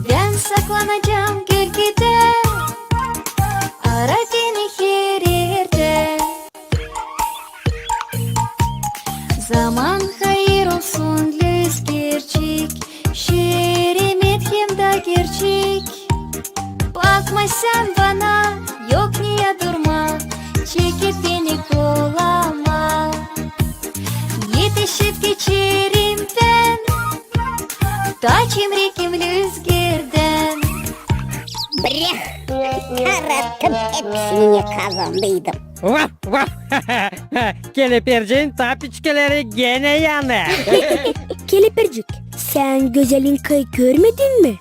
Bän saklanacam gölgedä, ara beni her erdä. Zaman hayır olsun, lüzgerçik, şeremet hem dä gerçek. Bakma sän bana, yok niyä durmaa, çekip beni kolama. Etişip geçerim bän, ta çimrekim lüzgerdän. Breh! Karattım, hepsini kazandıydım. Vaf, vaf! Kelepirciin tapiçkaları genä yanêr. Kelepircik, sän Gözelinkayı görmedin mi?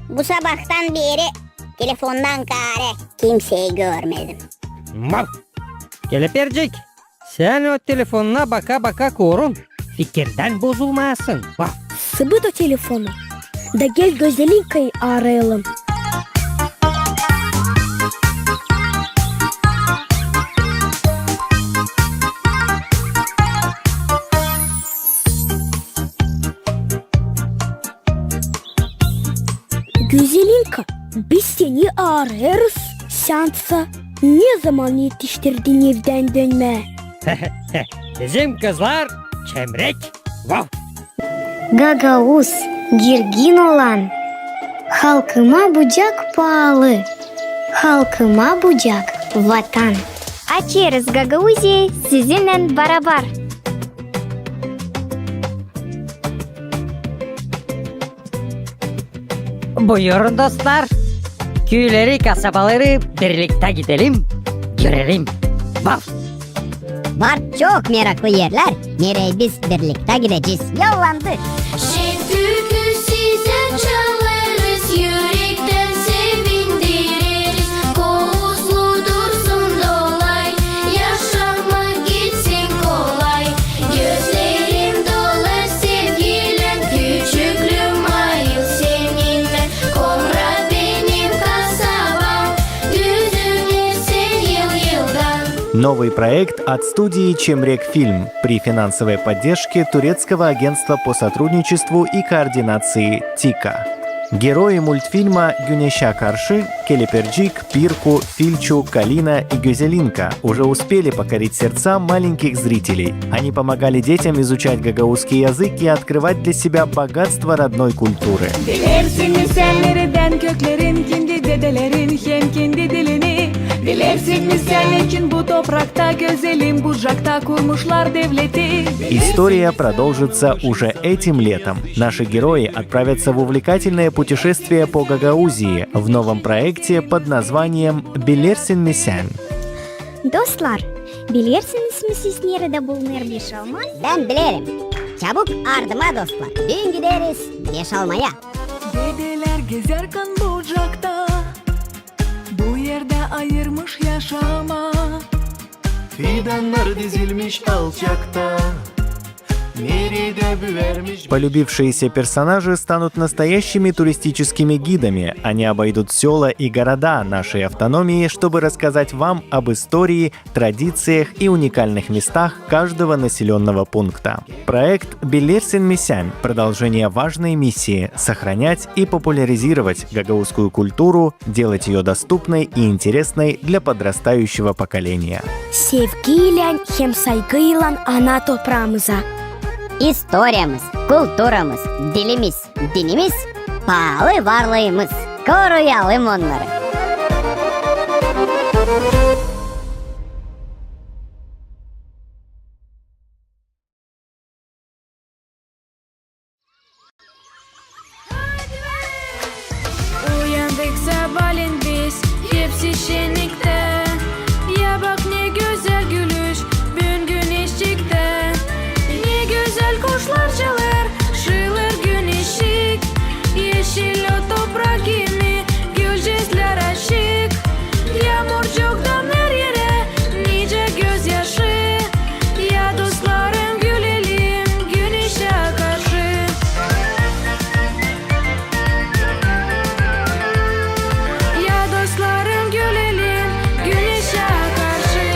Bu sabahtan beeri telefondan kaarä kimseyi görmedim. Vaf! Kelepircik, sän o telefonuna baka-baka korun, fikirdän bozulmayasın. Vaf! Sıbıt o telefonu. Da gel Gözelinkayı aarayalım. Güzelinka, biz seni aarêêrız. Sän sä ne zaman etiştirdin evdän dönmää? Bizim kızlar çemrek. Vav! Gagauz, girgin olan. Halkıma bucak paalı. Halkıma bucak Vatan. Açêrız Gagauziyayı sizinnän barabar. Buyurun, dostlar. Küüleri, kasabaları birliktä gidelim, görelim. Vav! Var çok meraklı erlär, nereyi biz birliktä gidecez. Yollandı! Şen türkü sizä çalêrız, ürektän sevindireriz. Kouzlu dursun dolay, yaşamak gitsin kolay. Gözlerim dolar sevgilän, küçüklüüm ayıl seninnän. Komra benim kasabam, üzülmezsin yıl-yıldan. Новый проект от студии «Чемрек Фильм» при финансовой поддержке Турецкого агентства по сотрудничеству и координации «ТИКА». Герои мультфильма «Güneşä karşı» — Kelepircik, Pirku, Filçu, Kalina и Güzelinka — уже успели покорить сердца маленьких зрителей. Они помогали детям изучать гагаузский язык и открывать для себя богатство родной культуры. Bilersin mi sän, neredän köklerin, kindi dedelerin hem kindi dilini? Bilersin mi sän, neçin bu toprakta, gözelim Bucakta kurmuşlar devleti? История продолжится уже этим летом. Наши герои отправятся в увлекательное путешествие по Гагаузии в новом проекте под названием «Bilersin mi sän?». Dostlar, bilersiniz mi siz, neredä bulunêr Beşalma? Bän bilerim. Çabuk ardıma, dostlar. Büün gideriz Beşalmaya. Dedelär gezärkän Bucakta, bu erdä ayırmış yaşamaa. Fidannar dizilmiş alçakta, neredä büärmiş. Полюбившиеся персонажи станут настоящими туристическими гидами. Они обойдут сёла и города нашей автономии, чтобы рассказать вам об истории, традициях и уникальных местах каждого населённого пункта. Проект «Bilersin mi sän» — продолжение важной миссии — сохранять и популяризировать гагаузскую культуру, делать её доступной и интересной для подрастающего поколения. Sevgiylän hem saygıylan ana topraamıza. İstoriyamız, kulturamız, dilimiz, dinimiz, paalı varlıımız. Koruyalım onnarı. Uyandık sabaalän biz, hepsi şenniktä. Ya bak, ne gözäl gülüş büün güneşçiktä. Ne gözäl kuşlar çalêr, şıılêr güneşçik. Eşil o toprak kimi, gülceklär açık. Yaamurcuk damêêr erä, nicä gözyaşı. Ya dostlarım, gülelim güneşä karşı. Ya dostlarım, gülelim güneşä karşı.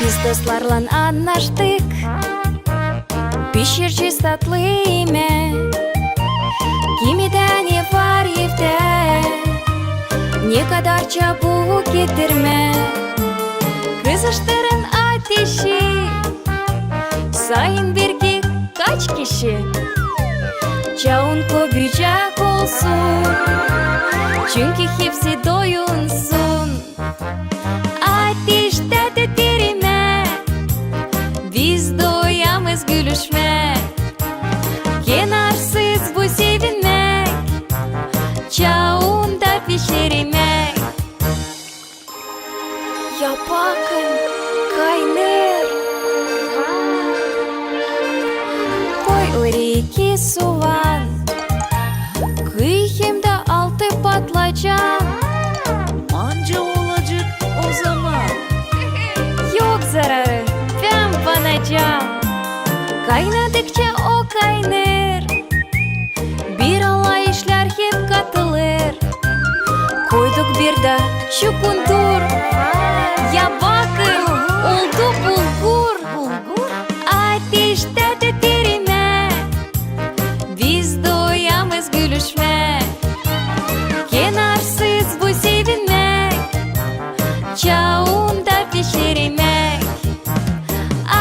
Biz dostlarlan annaştık, pişirecez tatlı imeek. Kimidä ne var evdä, nekadar çabuk getirmää. Kızıştırın ateşi, sayın birgä kaç kişi. Çaun köbücek olsun, çünkü hepsi doyunsun. Ateştä tütürmää, biz doyamız gülüşmää. Kenarsız bu sevinmäk, çaunda pişirmäk. Ya bakın, kaynêêr. Koy oraya iki suvan, kıy hem dä altı patlıcan. Manca olacek o zaman. Yok zararı, bän banacam. Kaynadıkça o kaynêêr, bir alay işlär hem katılêr. Koyduk bir dä çukundur. Ya bakın, oldu bulgur. Ateştä tütüremää. Biz doyamez gülüşmää. Kenarsız bu sevinmäk. Çaunda pişiremäk.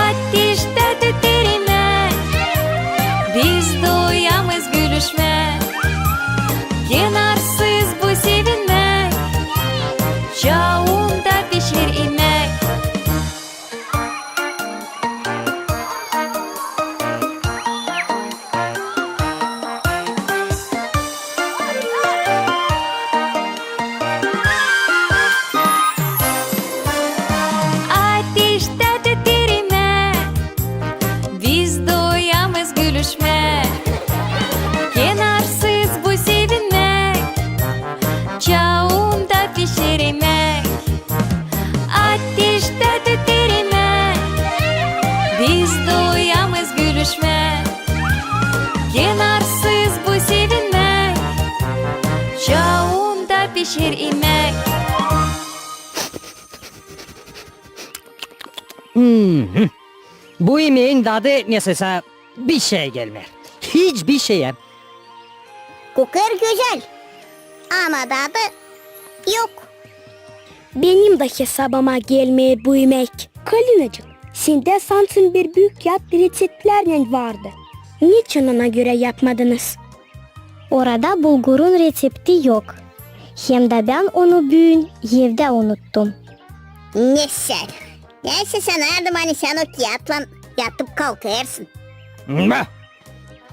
Ateştä tütüremää. Biz doyamez gülüşmää. Kenarsız bu sevinmäk. Çaunda pişiremäk. Ateştä tütüremää. Biz doyamez gülüşmää. Kenarsız bu sevinmäk. Çaunda pişiremäk. Ateştä tütüremää. Biz doyamez gülüşmää. Kenarsız bu sevinmäk. Çaunda pişiremäk. Hmm. Bu imeyin dadı nesä bişeyä gelmeer. Hiç bişeyä. Kokêr gözäl, ama dadı yok. Benim dä hesabıma gelmeer bu imäk. Kalinacık, sendä sansın bir büük kiyat reţeptlärnän vardı. Neçin ona görä yapmadınız? Orada bulgurun reţepti yok. Hem dä bän onu büün evdä unuttum. Ne sän? Neysä, sanardım, ani sän o kiyatlan yatıp kalkêrsın. Bah!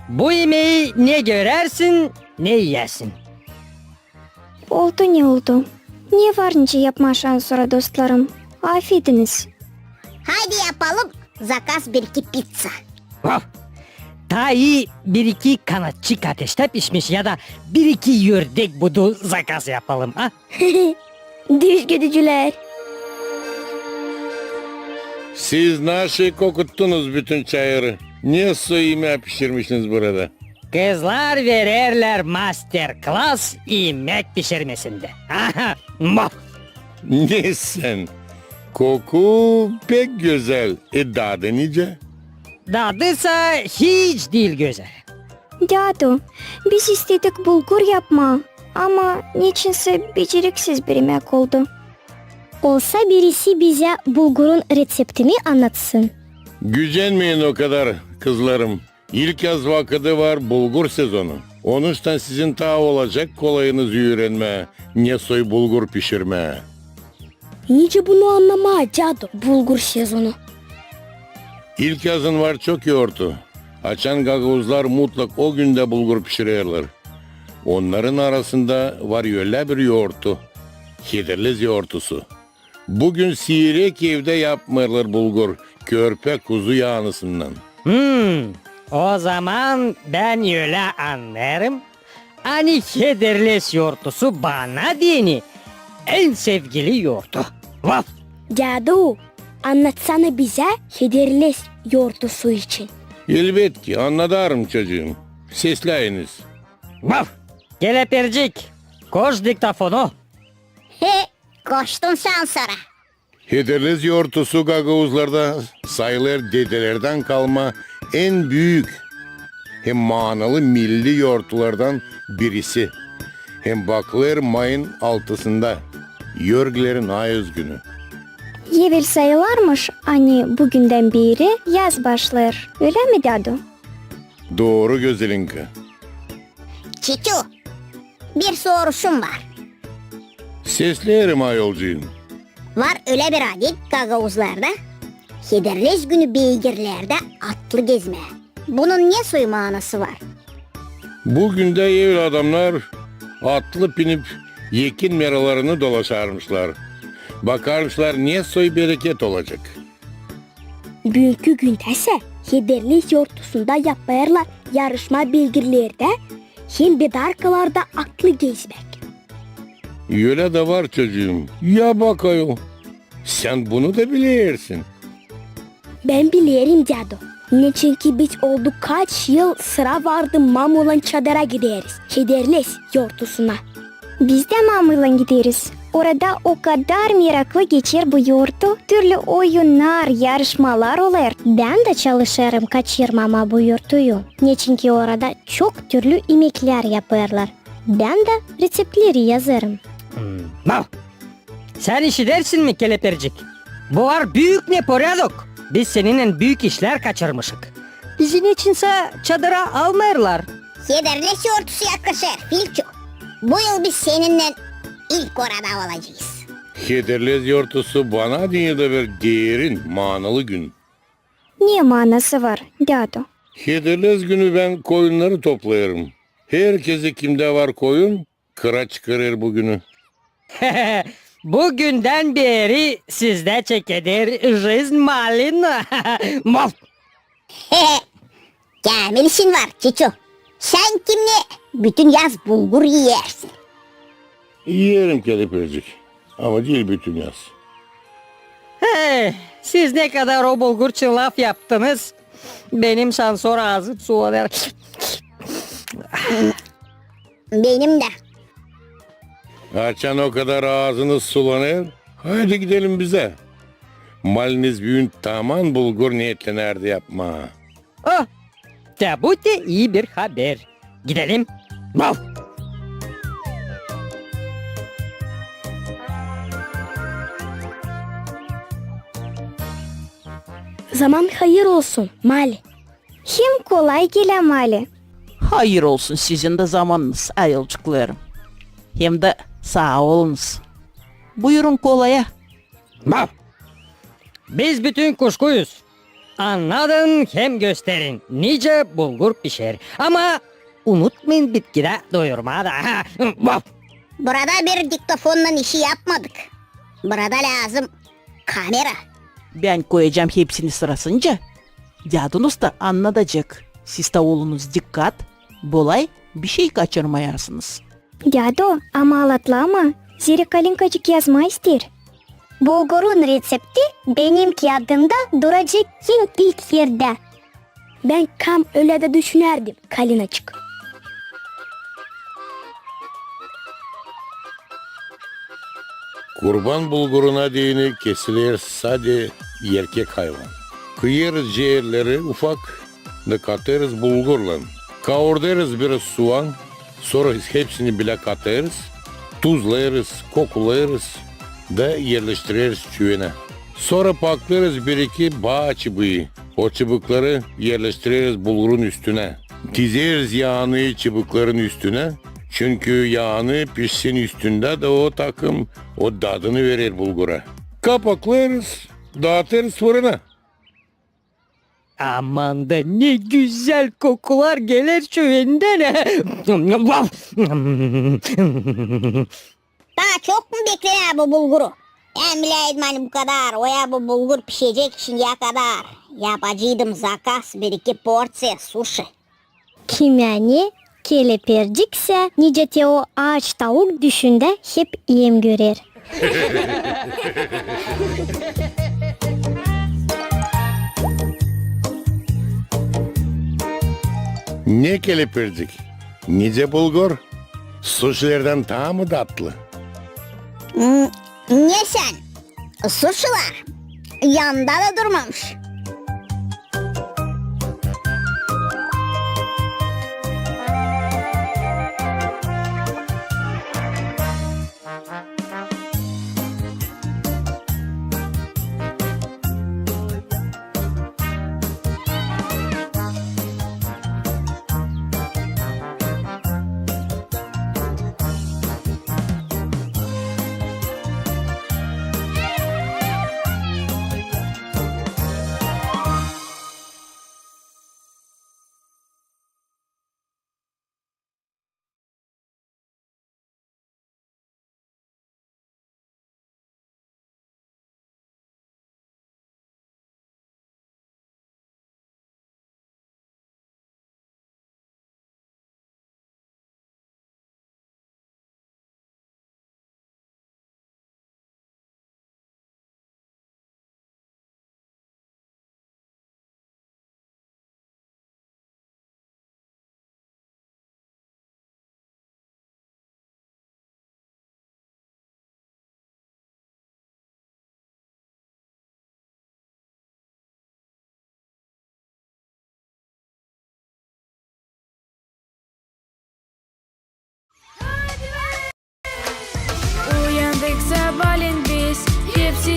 Bu imeyi ne görärsin, ne iyäsin. Oldu ne oldu. Ne var nicä yapmaa şansora, dostlarım? Afediniz. Haydi yapalım zakaz bir-iki pizza. Vah! Taa ii bir-iki kanatçık ateştä pişmiş ya da bir-iki ördek budu zakaz yapalım, a? Düzgüdücülär. Siz naşey kokuttunuz bütün çayırı. Ne soy imää pişirmişsiniz burada? Kızlar vererlär master-klas imäk pişirmesindä. Aha, mah! Ne sän? Koku pek gözäl. E, dadı nicä? Dadı sa hiç diil gözäl. Dädu, biz istedik bulgur yapmaa, ama neçinsä beceriksiz bir imäk oldu. Olsa birisi bizä bulgurun reţeptini annatsın. Gücenmeyin o kadar, kızlarım. İlkyaz vakıdı var, bulgur sezonu. Onuştan sizin taa olacek kolayınız üürenmää, ne soy bulgur pişirmää. Nicä bunu annamaa, dädu, bulgur sezonu? İlkyazın var çok yourtu, açan gagauzlar mutlak o gündä bulgur pişirerlär. Onnarın arasında var ölä bir yourtu, Hederlez yourtusu. Bugün siirek evdä yapmêêrlar bulgur, körpä kuzu yaanısından. Hmm, o zaman bän ölä annêêrım, ani Hederlez yourtusu bana deyni en sevgili yourtu. Vaf! Dädu, annatsana bizä Hederlez yourtusu için. Elbetki, annadarım, çocuum. Sesläyiniz. Vaf! Kelepircik, koş diktofonu. He, koştum şansora. Hederlez yourtusu gagauzlarda sayılêr dedelerdän kalma en büük hem maanalı milli yourtulardan birisi. Hem bakılêr mayın altısında, Yörgülerin ay üzgünü. Evel sayılêrmış, ani bugündän beeri yaz başlêêr, ölä mi, dädu? Dooru, Gözelinka. Çiçu, bir soruşum var. Sesleerim, ayolcuum. Var ölä bir adet gagauzlarda, Hederlez günü beygirlerdä atlı gezmää. Bunun ne soy maanası var? Bu gündä evel adamnar atlı pinip ekin meralarını dolaşarmışlar. Bakarmışlar, ne soy bereket olacek. Büünkü gündäsä Hederlez yortusunda yapêrlar yarışma beygirlerdä hem bedarkalarda atlı gezmäk. Ölä dä var, çocuum. Ya bak ayol, sän bunu da bilersin. Bän bilerim, dädu. Neçinki biz oldu kaç yıl sıra vardı mamolan çadıra gideriz, Hederlez yortusuna. Biz dä mamaylan gideriz. Orada o kadar meraklı geçer bu yortu, türlü oyunnar, yarışmalar olêr. Bän dä çalışêrım kaçırmamaa bu yortuyu. Neçinki orada çok türlü imeklär yapêrlar. Bän dä reţeptleri yazêrım. Hmm, bak! Sän işidersin mi, kelepircik? Bu var büük neporêdok. Biz seninnän büük işlär kaçırmışık. Bizi neçinsä çadıra almêêrlar. Hederlez yortusu yaklaşêr, Filço. Bu yıl biz seninnän ilk orada olacez. Hederlez yortusu bana deyni dä bir derin, manalı gün. Ne manası var, dädu? Hederlez günü bän koyunnarı toplêêrım. Herkezi, kimdä var koyun, kıra çıkarêr bu günü. Bu gündän beeri sizdä çekeder jezn malin. Maf! Käämil işin var, Çiçu. Sän kimnä bütün yaz bulgur iyersin? İyerim, kelepircik. Ama diil bütün yaz. Hey, siz ne kadar o bulgur için lafyaptınız, benim şansora aazım sulanêr. Benim dä. Açan o kadar aazınız sulanêr, haydi gidelim bizä. Maliniz büün taman bulgur neetlenärdi yapmaa. Oh, te bu te ii bir haber. Gidelim. Vav! Zaman hayır olsun, Mali. Hem kolay gelä, Mali. Hayır olsun sizin dä zamanınız, ayolcuklarım. Hem dä saa olunuz. Buyurun kolaya. Vav! Biz bütün kuşkuyuz. Annadın hem gösterin, nicä bulgur pişer. Ama unutmayın bitkidä doyurmaa da. Vav! Burada bir diktofonnan işi yapmadık. Burada lääzım kamera. Bän koyacam hepsini sırasınca. Dädunuz da annadacek. Siz dä olunuz dikkat, bolay bişey kaçırmayasınız. Dädu, ama alatlama, zerä Kalinkacık yazmaa isteer. Bulgurun reţepti benim kiyadımda duracek en ilk erdä. Bän kam ölä dä düşünärdim, Kalinaçık. Kurban bulguruna deyni kesiler sade erkek hayvan. Kıyêrız ceerleri ufak da katêrız bulgurlan. Kaurdêrız biraz suan, sora hepsini bilä katêrız, tuzlêêrız, kokulêrız da erleştireriz çüvenä. Sora paklêêrız bir-iki baa çıbıı. O çıbıkları erleştireriz bulgurun üstünä. Dizeriz yaanı çıbıkların üstünä, çünkü yaanı pişsin üstündä da o takım o dadını verer bulgura. Kapaklêêrız, daatêrız fırına. Aman da ne gözäl kokular geler çüvendän. Taa çok mu beklenär bu bulguru? Bän biläydim, ani bu kadar, o ya bu bulgur pişecek şindiyä kadar. Yapaceydım zakaz bir-iki porţiya suşi. Kimä ne, kelepirciksä, nicä te o aaç tauk düşündä hep iim görer. Ne, kelepircik, nicä bulgur? Suşilerdän taa mı datlı? Hmm, ne sän? Suşilar yanda da durmamış.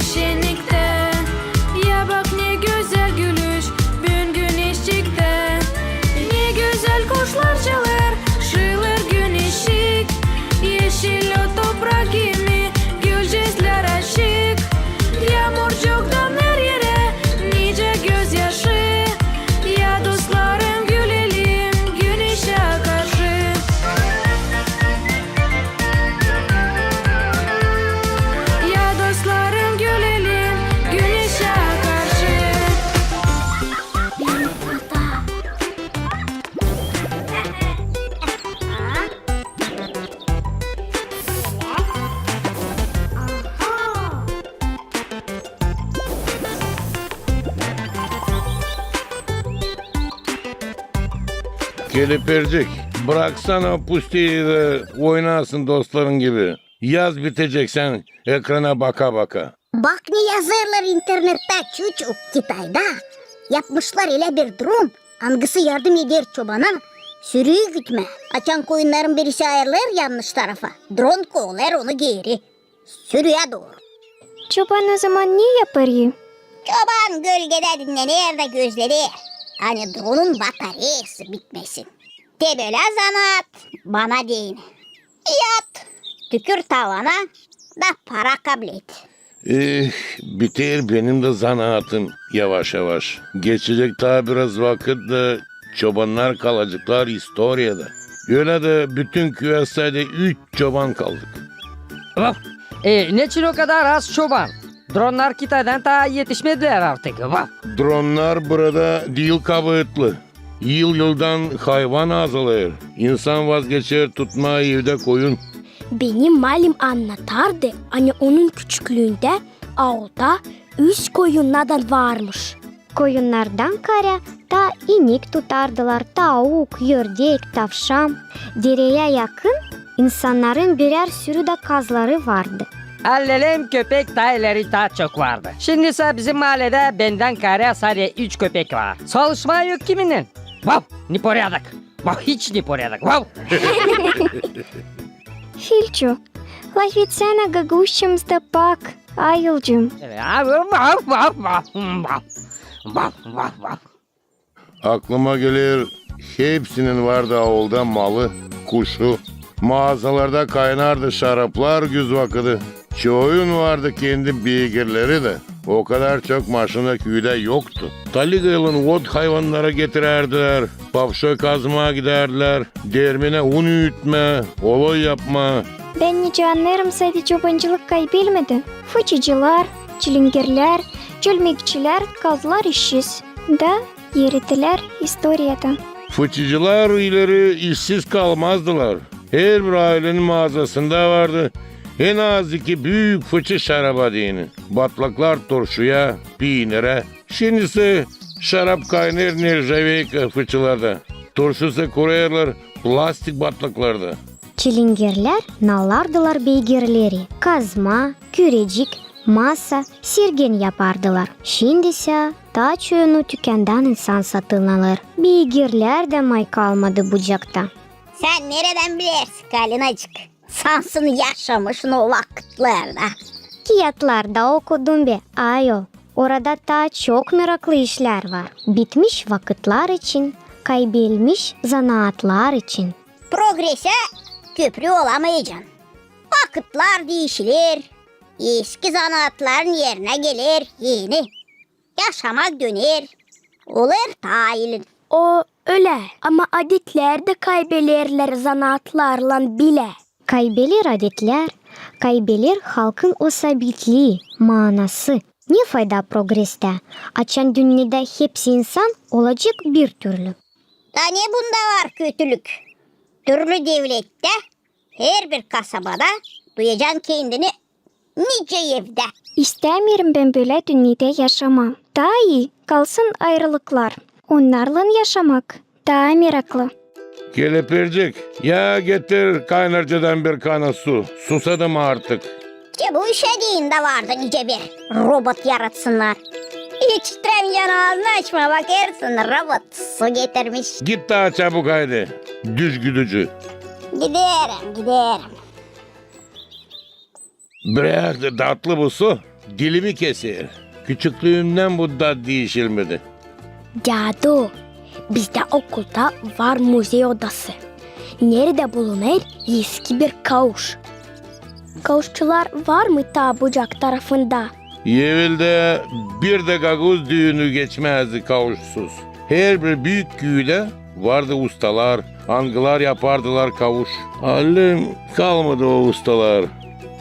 Şenniktä, ya bak, ne gözäl gülüş büün güneşçiktä. Ne gözäl kuşlar çalêr, şıılêr güneşçik. Eşil o toprak kimi, gülcezlär açık. Yaamurcuktan her erä nicä gözyaşı. Ya dostlarım, gülelim güneşä karşı. Ya dostlarım, gülelim güneşä karşı. Kelepircik, braksana o pusteri da oynasın dostların gibi. Yaz bitecek sän ekrana baka-baka. Bak, ne yazêrlar internettä, Çuçu. Kitayda yapmışlar ölä bir dron, angısı yardım eder çobana sürüyü gütmää. Açan koyunnarın birisi ayırılêr yannış tarafa, dron kovalêr onu geeri sürüyä dooru. Çoban o zaman ne yapêr? Çoban gölgedä dinnener da gözlerer, ani dronun batareyası bitmesin. Te bölä zanaat bana deyni. Yat, tükür tavana da para kablet. Eh, biter benim dä zanaatım yavaş-yavaş. Geçecek taa biraz vakıt da çobannar kalaceklar istoriyada. Ölä dä bütün küüyä sade üç çoban kaldık. Vaf! E, neçin o kadar az çoban? Dronnar Kitaydan taa etişmedilär artık. Vaf! Dronnar burada diil kabaatlı. Yıl-yıldan hayvan azalêr. İnsan vazgeçer tutmaa evdä koyun. Benim malim annatardı, ani onun küçüklüündä aulda üç koyunnadan varmış. Koyunnardan kaarä taa inik tutardılar, tauk, ördek, tavşan. Dereyä yakın insannarın birär sürü dä kazları vardı. Allelem, köpek taa ileri taa çok vardı. Şindisä bizim maaledä bendän kaarä sade üç köpek var. Salışmaa yok kiminnän. Vaf! Neporядок! Vaf, hiç neporядок! Vaf! Filçu, lafetsänä gagauzçamızda pak, ayılcım. Vaf, vaf, vaf, vaf. Vaf, vaf, vaf. Aklıma geler, hepsinin vardı aulda malı, kuşu. Maazalarda kaynardı şaraplar güz vakıdı. Çoyunun vardı kendi beygirleri dä. O kadar çok maşina küüdä yoktu. Taligaylan ot hayvannara getirärdilär, pavşoy kazmaa gidärdilär, dermenä un üütmää, oloy yapmaa. Bän nicä annêêrım, sade çobancılık kaybelmedi. Fıçıcılar, çilingirlär, çölmekçilär kaldılar işsiz da eridilär istoriyada. Fıçıcılar ileri işsiz kalmazdılar. Herbir aylenin maazasında vardı en az iki büük fıçı şaraba deyni. Batlaklar turşuya, piinirä. Şindisä şarap kaynêêr nerjaveyka fıçılarda. Turşusını kurêrlar plastik batlaklarda. Çilingirlär nallardılar beygirleri, kazma, kürecik, masa, sergen yapardılar. Şindisä taa çoyunu tükendän insan satın alêr. Beygirlär dä may kalmadı Bucakta. Sän neredän bilersin, Galinacık? Sansın yaşamışın o vakıtlarda. Kiyatlarda okudum be, ayol. Orada taa çok meraklı işlär var. Bitmiş vakıtlar için, kaybelmiş zanaatlar için. Progresä köprü olamayacan. Vakıtlar diişiler, eski zanaatların erinä geler eni. Yaşamak döner, olêr taa ilin. O ölä, ama adetlär dä kaybelerlär zanaatlarlan bilä. Kaybeler adetlär, kaybeler halkın o sabitlii, maanası. Ne fayda progresttä, açan dünnedä hepsi insan olacek bir türlü? Da ne bunda var kötülük? Türlü devlettä, herbir kasabada duyacan kendini nicä evdä. İstämeerim bän bölä dünnedä yaşamaa. Taa ii kalsın ayırılıklar. Onnarlan yaşamak taa meraklı. Kelepircik, ya getir kaynarcadan bir kana su. Susadım artık. Te bu işä deyni dä vardı nicä bir robot yaratsınnar. İçtirmeycän, aazını açma, bakêrsın, robot su getirmiş. Git taa çabuk, haydi, düş güdücü. Giderim, giderim. Brak, tatlı bu su. Dilimi keser. Küçüklüümdän bu da diişilmedi. Dädu, bizdä okulda var muzey odası, neredä bulunêr eski bir kauş. Kauşçular var mı taa Bucak tarafında? Eveldä bir dä gagauz düünü geçmäzdi kauşsuz. Herbir büük küüdä vardı ustalar, angılar yapardılar kauş. Allin kalmadı o ustalar.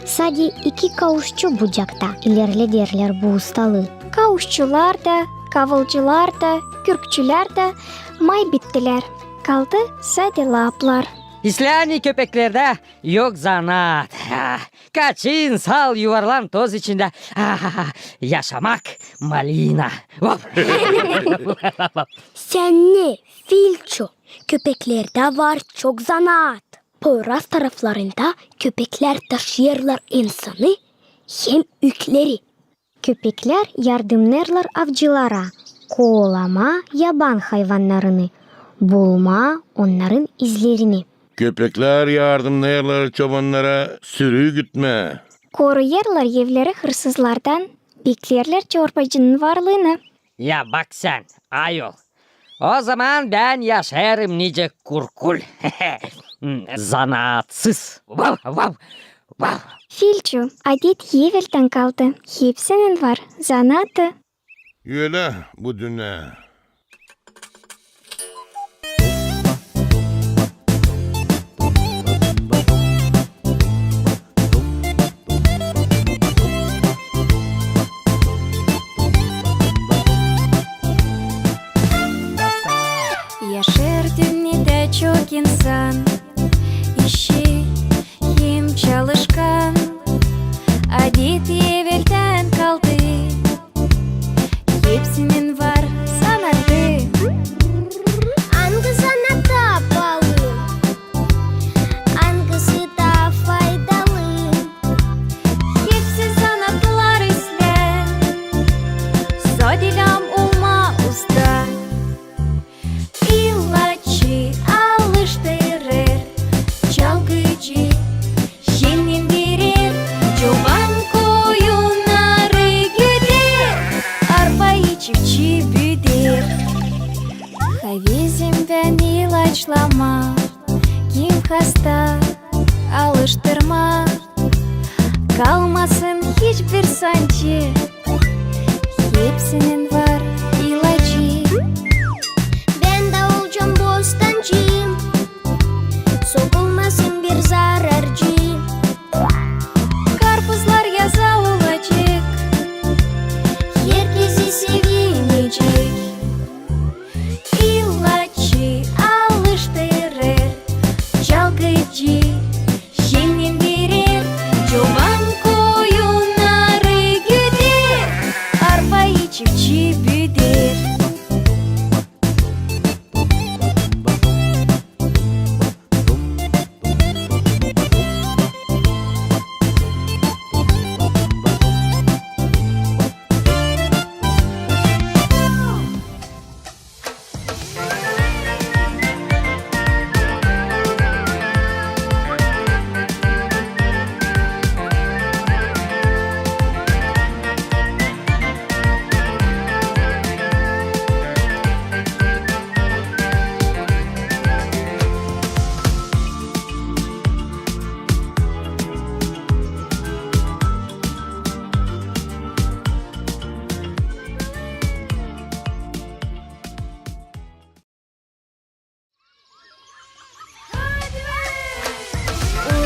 Sade iki kauşçu Bucakta ilerlederlär bu ustalıı. Kauşçular da, kavulcular da, kürkçülär dä may bittilär. Kaldı sade laaplar. İslää ani köpeklerdä yok zanaat. Ah, kaçın, sal, yuvarlan toz içindä. Ah, yaşamak malina. Vap. Sän ne, Filçu, köpeklerdä var çok zanaat. Poyraz taraflarında köpeklär taşıyêrlar insanı hem ükleri. Köpeklär yardımnêêrlar avcılara koolamaa yaban hayvannarını, bulmaa onnarın izlerini. Köpeklär yardımnêêrlar çobannara sürü gütmää. Koruyêrlar evleri hırsızlardan, bekleerlär çorbacının varlıını. Ya bak sän, ayol. O zaman bän yaşêêrım nicä kurkul. Zanaatsız. Vav, vav, vav. Filçu, adet eveldän kaldı. Hepsinin var zanaatı. Ölä bu dünnä. Yaşêêr dünnedä çok insan, işçi hem çalışkan. Adet eveldän kaldı, hepsinin var zanaatı. Angı zanaat taa paalı, angısı taa faydalı? Hepsi zanaatlar islää sade lääm olmaa usta. İlaççı alıştırêr, çalgıcı şenlendirer, çoban koyunnarı güder, arpayı çiftçi büüder. Havezim bän ilaçlamaa, kim hasta alıştırmaa, kalmasın hiçbir sancı, hepsinin var ilacı. Bän dä olacam bostancı, sokulmasın bir zararcı. Karpuzlar yazan olacek, herkezi sevinecek. İlaççı alıştırêr, çalgıcı şenlendirer, çoban koyunnarı güder, arpayı çiftçi büüder.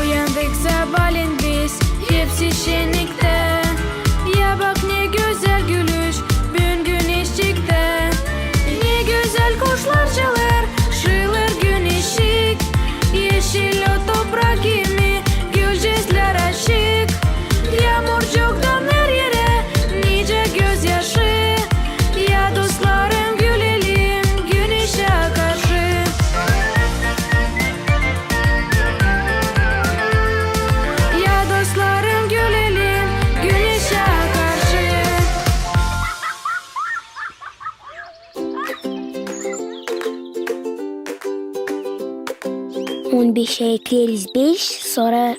Uyandık sabaalän biz, hepsi şenniktä. Ya bak, ne gözäl gülüş, büün güneş çıktı. Ne gözäl kuşlar çalêr, şıılêr güneşçik. Eşil o toprak kimi, gülcüklär açık. Yaamurcuk damêêr erä, nicä gözyaşı. Ya dostlarım, gülelim güneşä karşı. Ya dostlarım, gülelim güneşä karşı. On beşä ekleriz beş, sora...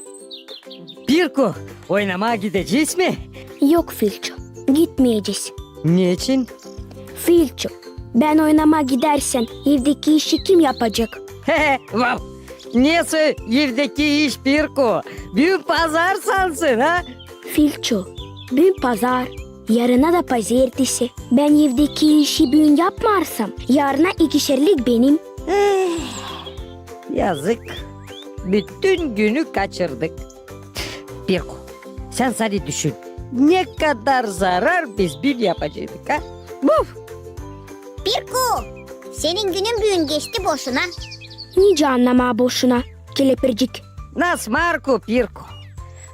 Pirku, oynamaa gidecez mi? Yok, Filço, gitmeyecez. Neçin? Filço, bän oynamaa gidärsän, evdeki işi kim yapacek? He he, vav! Nesoy evdeki iş, Pirku? Büün pazar sansın, ha? Filço, büün pazar, yarına da pazertesi. Bän evdeki işi büün yapmarsam, yarına ikişerlik benim. Eh, yazık. Bütün günü kaçırdık. Pirku, sän sade düşün, ne kadar zarar biz büün yapaceydık, ha? Buf! Pirku, senin günün büün geçti boşuna. Nicä annamaa boşuna, kelepircik? Nasmarku, Pirku.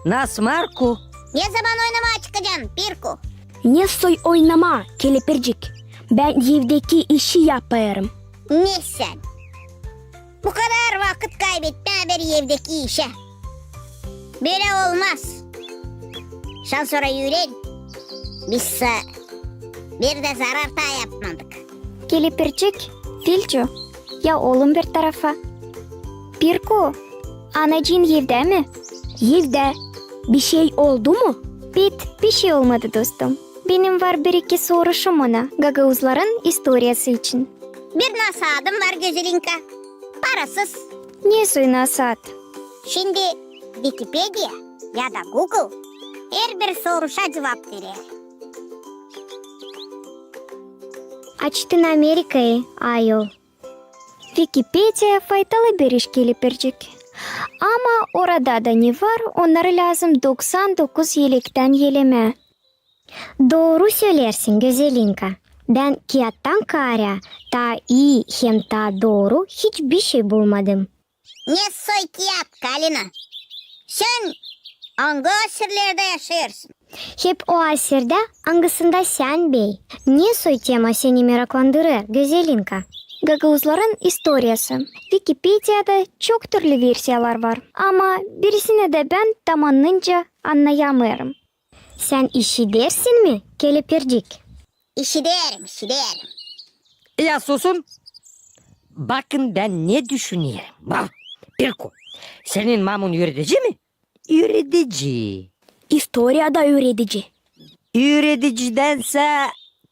Nasmarku. Ne zaman oynamaa çıkacan, Pirku? Nesoy oynamaa, kelepircik? Bän evdeki işi yapêrım. Ne sän? Bu kadar vakıt kaybetmää bir evdeki işä. Bölä olmaz. Şan sora üüren. Biz sä bir dä zarar taa yapmadık. Kelepircik, Filço, ya olun bir tarafa. Pirku, anacıın evdä mi? Evdä. Bişey oldu mu? Bit, bişey olmadı, dostum. Benim var bir-iki soruşum ona gagauzların istoriyası için. Bir nasaadım var, Gözelinka. Parasız. Nesoy nasaat? Şindi Vikipediya ya da Google herbir soruşa cuvap verer. Açtın Amerikayı, ayol. Vikipediya faydalı bir iş, kelepircik. Ama orada da ne var, onnarı lääzım doksan dokuz elektän elemää. Dooru söleersin, Gözelinka. Bän kiyattan kaarä taa ii hem taa dooru hiç bişey bulmadım. Ne soy kiyat, Kalina? Sän angı asirlerdä yaşêêrsın? Hep o asirdä, angısında sän bey. Ne soy tema seni meraklandırêr, Gözelinka? Gagauzların istoriyası. Vikipediyada çok türlü versiyalar var, ama birisinä dä bän tam anınca annayamêêrım. Sän işidersin mi, kelepircik? İşiderim, işiderim. Ya susun. Bakın, bän ne düşünerim. Bak, Pirku, senin mamun üüredici mi? Üüredici. İstoriyada üüredici. Üürediciden sä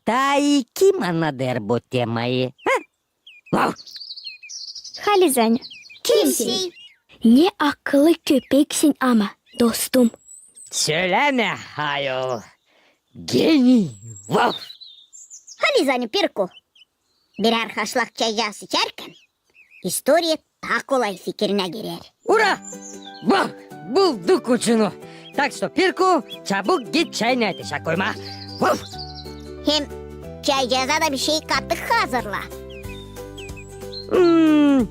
taa ii kim annadêr bu temayı? Ha? Vav! Haliz, Aня. Kimsey. Ne akıllı köpeksin ama, dostum. Sölämä, ayol. Geniy, vav! Haliz, Aня, Pirku. Birär haşlak çaycaası içärkän, istoriya taa kolay fikirinä girer. Ura! Bak, bulduk ucunu. Tak что, Pirku, çabuk git çayını ateşä koymaa. Vuf! Hem çaycaaza da bişey katık hazırla. Hmm,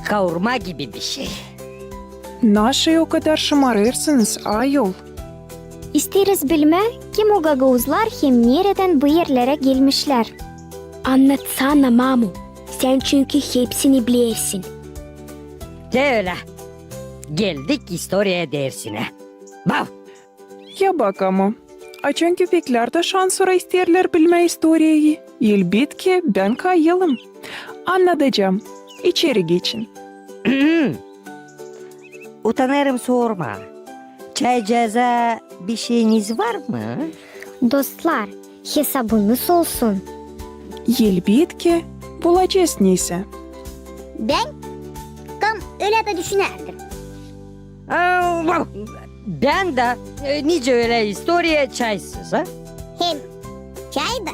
kaurma gibi bişey. Naşey o kadar şımarêrsınız, ayol? İsteeriz bilmää, kim o gagauzlar hem neredän bu erlerä gelmişlär. Annatsana, mamu, sän çünkü hepsini bilersin. Te ölä. Geldik istoriya dersinä. Bav! Ya bak ama, açan köpeklär dä şansora isteerlär bilmää istoriyayı. Elbetki, bän kayılım. Annadacam. İçeri geçin. Utanêrım sormaa. Çaycaaza bişeyiniz var mı? Dostlar, hesabınız olsun. Elbetki, bulacez neysä. Bän tam ölä dä düşünärdim. Aa, bän dä, e, nicä ölä istoriya çaysız, ha? Hem çay da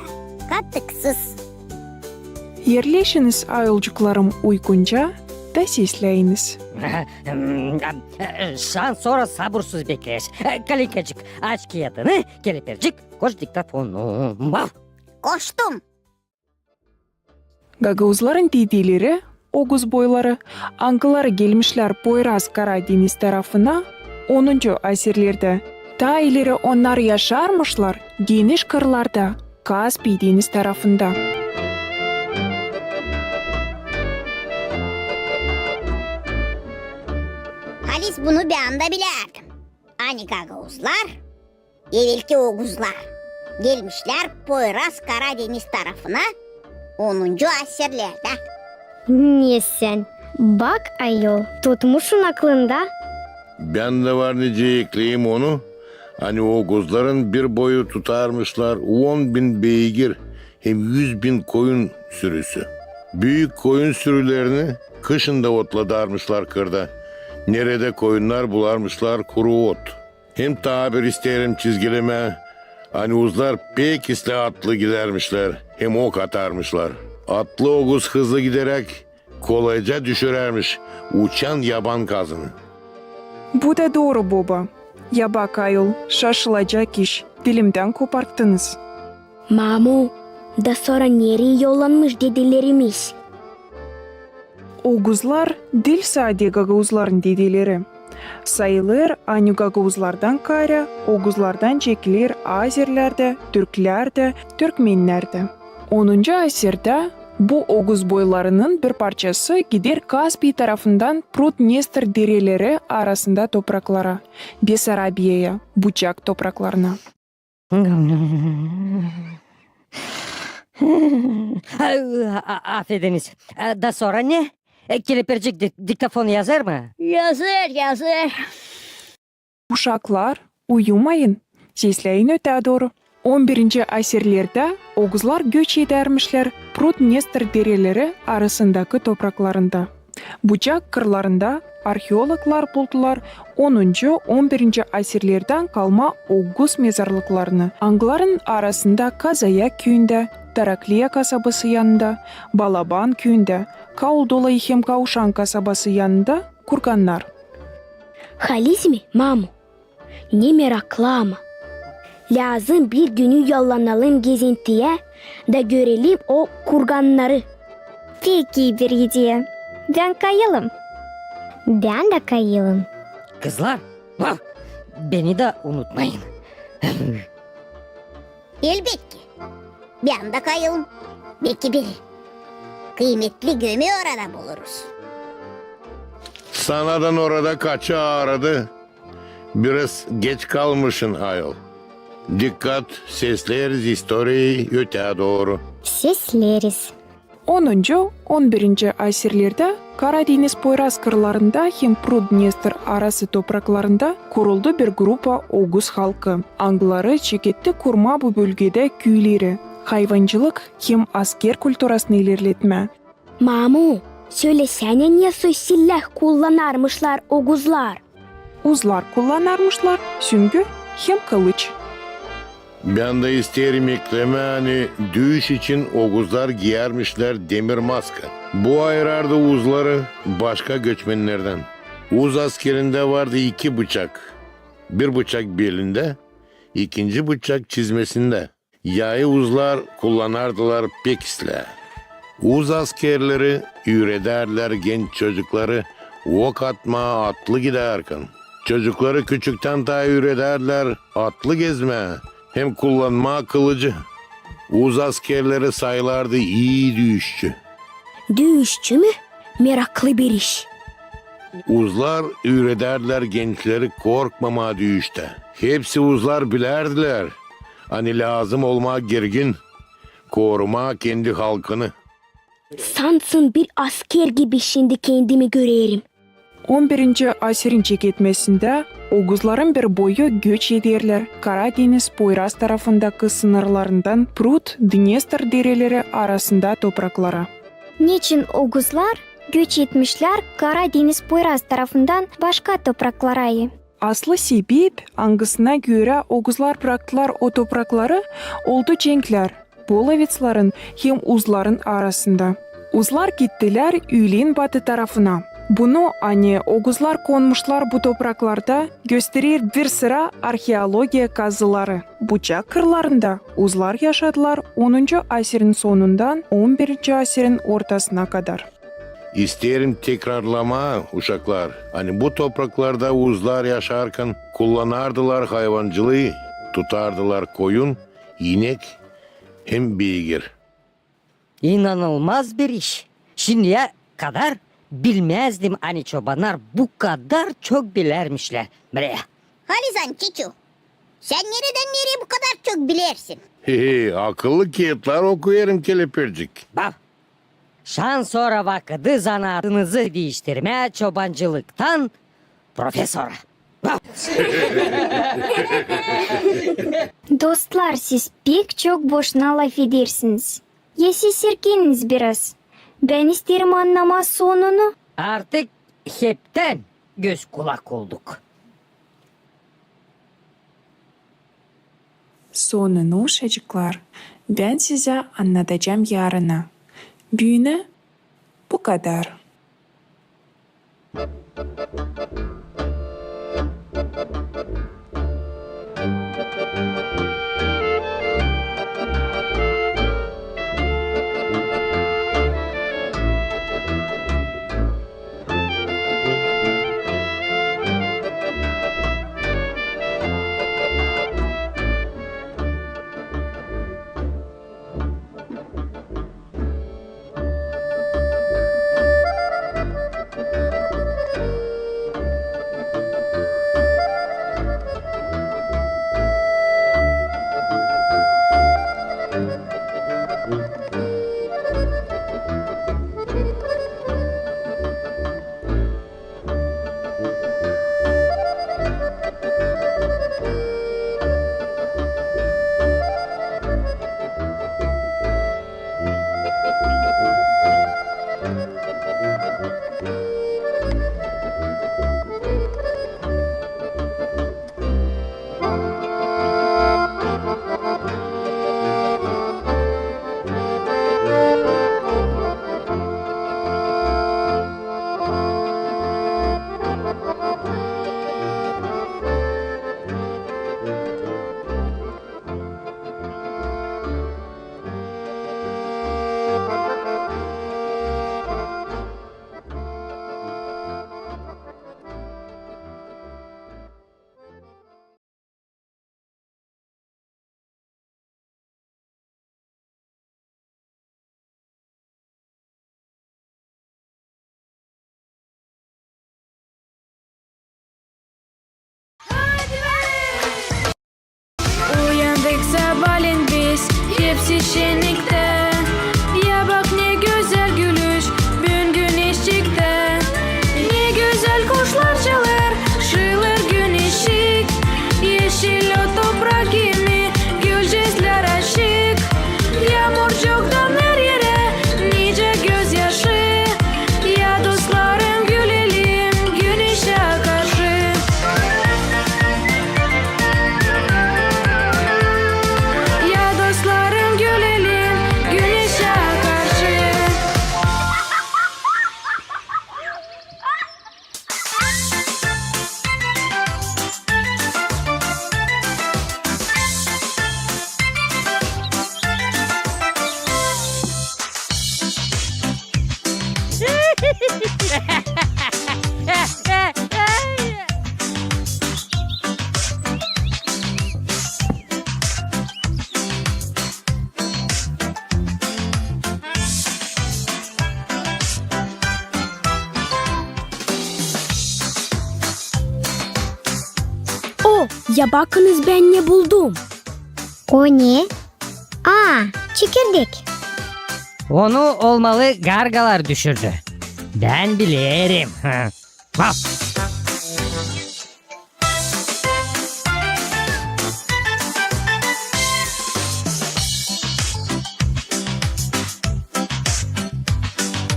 katıksız. Erleşiniz, ayolcuklarım, uygunca da sesläyiniz. Şansora sabursuz bekleeriz. Kalinkacık, aç kiyadını, kelepircik, koş diktofonu. Baf! Koştum. Gagauzların dedeleri, ögüz boyları, angıları gelmişlär Poyraz-Kara deniz tarafına onuncu asirlerdä. Taa ileri onnar yaşarmışlar geniş kırlarda, Kaspiy deniz tarafında. Haliz, bunu bän dä bilärdim. Ani gagauzlar, evelki ögüzlär, gelmişlär Poyraz-Kara deniz tarafına onuncu asirlerdä. Ne sän? Bak, ayol, tutmuşsun aklında. Bän dä var nicä ekleyim onu. Ani oguzların bir boyu tutarmışlar on bin beygir hem üz bin koyun sürüsü. Büük koyun sürülerini kışın da otladarmışlar kırda. Neredä koyunnar bularmışlar kuru ot. Hem taa bir isteerim çizgilemää, ani uzlar pek islää atlı gidärmişlär hem ok atarmışlar. Atlı oguz hızlı gideräk kolayca düşürärmiş uçan yaban kazını. Bu da dooru, boba. Ya bak ayol, şaşılacak iş, dilimdän koparttınız. Mamu, da sora nereyi yollanmış dedelerimiz? Oguzlar diil sade gagauzların dedeleri. Sayılêr, ani gagauzlardan kaarä oguzlardan çekiler azerlär dä, türklär dä, türkmennär dä. Onuncu asirdä bu oguz boylarının bir parçası gider Kaspiy tarafından Prut-Dnestr dereleri arasında topraklara, Besarabiyaya, Bucak topraklarına. A-, a-, afediniz. E, da sora ne? E, Kelepircik dik-, diktofon yazêr mı? Yazêr, yazêr. Uşaklar, uyumayın. Sesläyin ötää dooru. On birinci asirlerdä oguzlar göç edärmişlär Prut-Dnestr dereleri arasındakı topraklarında. Bucak kırlarında arheologlar buldular onuncu, on birinci asirlerdän kalma oguz mezarlıklarını, angıların arasında Kazaya küüyündä, Tarakliya kasabası yanında, Balaban küüyündä, Kaudolay hem Kauşan kasabası yanında kurgannar. Haliz mi, mamu? Ne meraklı ama. Lääzım bir günü yollanalım gezintiyä da görelim o kurgannarı. Pek ii bir ideya. Bän kayılım. Bän dä kayılım. Kızlar, ha, beni dä unutmayın. Elbetki. Bän dä kayılım. Beki bir kıymetli gömü orada buluruz. Sanadan orada kaçı aaradı. Biraz geç kalmışın, ayol. Dikkat, sesleeriz istoriyayı ötää dooru. Sesleeriz. Onuncu, on birinci asirlerdä Kara deniz poyraz kırlarında hem Prut-Dnestr arası topraklarında kuruldu bir grupa oguz halkı, angıları çeketti kurmaa bu bölgedä küüleri, hayvancılık hem asker kulturasını ilerletmää. Mamu, sölesänä, nesoy silää kullanarmışlar oguzlar? Uzlar kullanarmışlar süngü hem kılıç. Bän dä isteerim eklemää, ani düüş için oguzlar giyärmişlär demir maska. Bu ayırardı uzları başka göçmennerdän. Uz askerindä vardı iki bıçak. Bir bıçak belindä, ikinci bıçak çizmesindä. Yayı uzlar kullanardılar pek islää. Uz askerleri üüredärdilär genç çocukları ok atmaa atlı gidärkän. Çocukları küçüktän taa üüredärdilär atlı gezmää hem kullanmaa kılıcı. Uz askerleri sayılardı ii düüşçü. Düüşçü mü? Meraklı bir iş. Uzlar üüredärdilär gençleri korkmamaa düüştä. Hepsi uzlar bilärdilär, ani lääzım olmaa girgin, korumaa kendi halkını. Sansın bir asker gibi şindi kendimi görerim. On birinci asirin çeketmesindä oguzların bir boyu göç ederlär Kara deniz poyraz tarafındakı sınırlarından Prut, Dnestr dereleri arasında topraklara. Neçin oguzlar göç etmişlär Kara deniz poyraz tarafından başka topraklara? Aslı sebep, angısına görä oguzlar braktılar o toprakları, oldu cenklär polovetsların hem uzların arasında. Uzlar gittilär üülen batı tarafına. Bunu, ani oguzlar konmuşlar bu topraklarda, gösterer bir sıra arheologiya kazıları. Bucak kırlarında uzlar yaşadılar onuncu asirin sonundan on birinci asirin ortasına kadar. İsteerim tekrarlamaa, uşaklar, ani bu topraklarda uzlar yaşarkan kullanardılar hayvancılıı, tutardılar koyun, inek hem beygir. İnanılmaz bir iş. Şindiyä kadar bilmäzdim, ani çobannar bu kadar çok bilärmişlär. Haliz, Çiçu, sän neredän nereyä bu kadar çok bilersin? He-he, akıllı kiyatlar okuyêrım, Kelepircik. Bak, şansora vakıdı zanaatınızı diiştirmää çobancılıktan profesora. Dostlar, siz pek çok boşuna lafedersiniz. Ya siz serkeniniz biraz. Bän isteerim annamaa sonunu. Artık heptän göz-kulak olduk. Sonunu, uşacıklar, bän sizä annadacam yarına. Büünä bu kadar. Uyandık sabaaleen biz, hepsi şenniktä. Ya bak, ne gözäl gülüş, büün güneş çıktı. Ne gözäl kuşlar çalêr, şıılêr güneşçik. Eşil ot toprak kimi, gülücüklär açık. Yaamurcuk damer erä, nicä gözyaşı. Ya dostlarım, gülelim güneşä karşı. Ya dostlarım, gülelim güneşä karşı. O, ya bakınız, bän ne buldum. O ne? Aa, çekirdek. Onu olmalı gargalar düşürdü. Bän bilerim. Hı. Hop.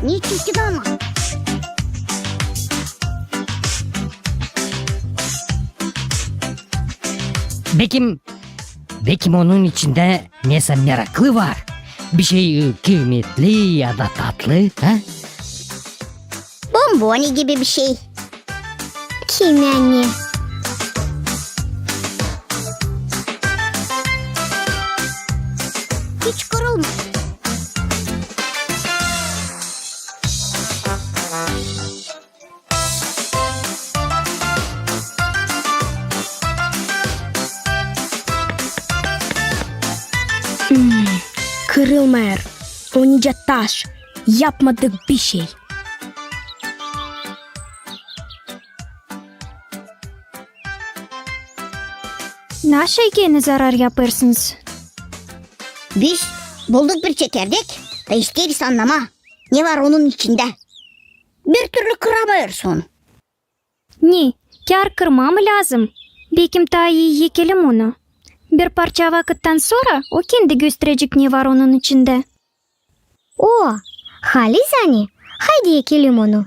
Ne çirkin ama. Bekim, bekim onun içindä nesä meraklı var. Bir şey, e, kıymetli ya da tatlı, ha? Bomboni gibi bir şey. Kimä ne? Hiç kırılmadı. Hmm, kırılmêêr. O nicä taş. Yapmadık bişey. Naşey genä zarar yapêrsınız? Biz bulduk bir çekirdek da isteeriz annamaa, ne var onun içindä. Bir türlü kıramêêrız onu. Ne, Kär kırmaa mı lääzım? Bekim taa ii ekelim onu. Bir parça vakıttan sora o kendi gösterecek, ne var onun içindä. O, haliz ani, haydi ekelim onu.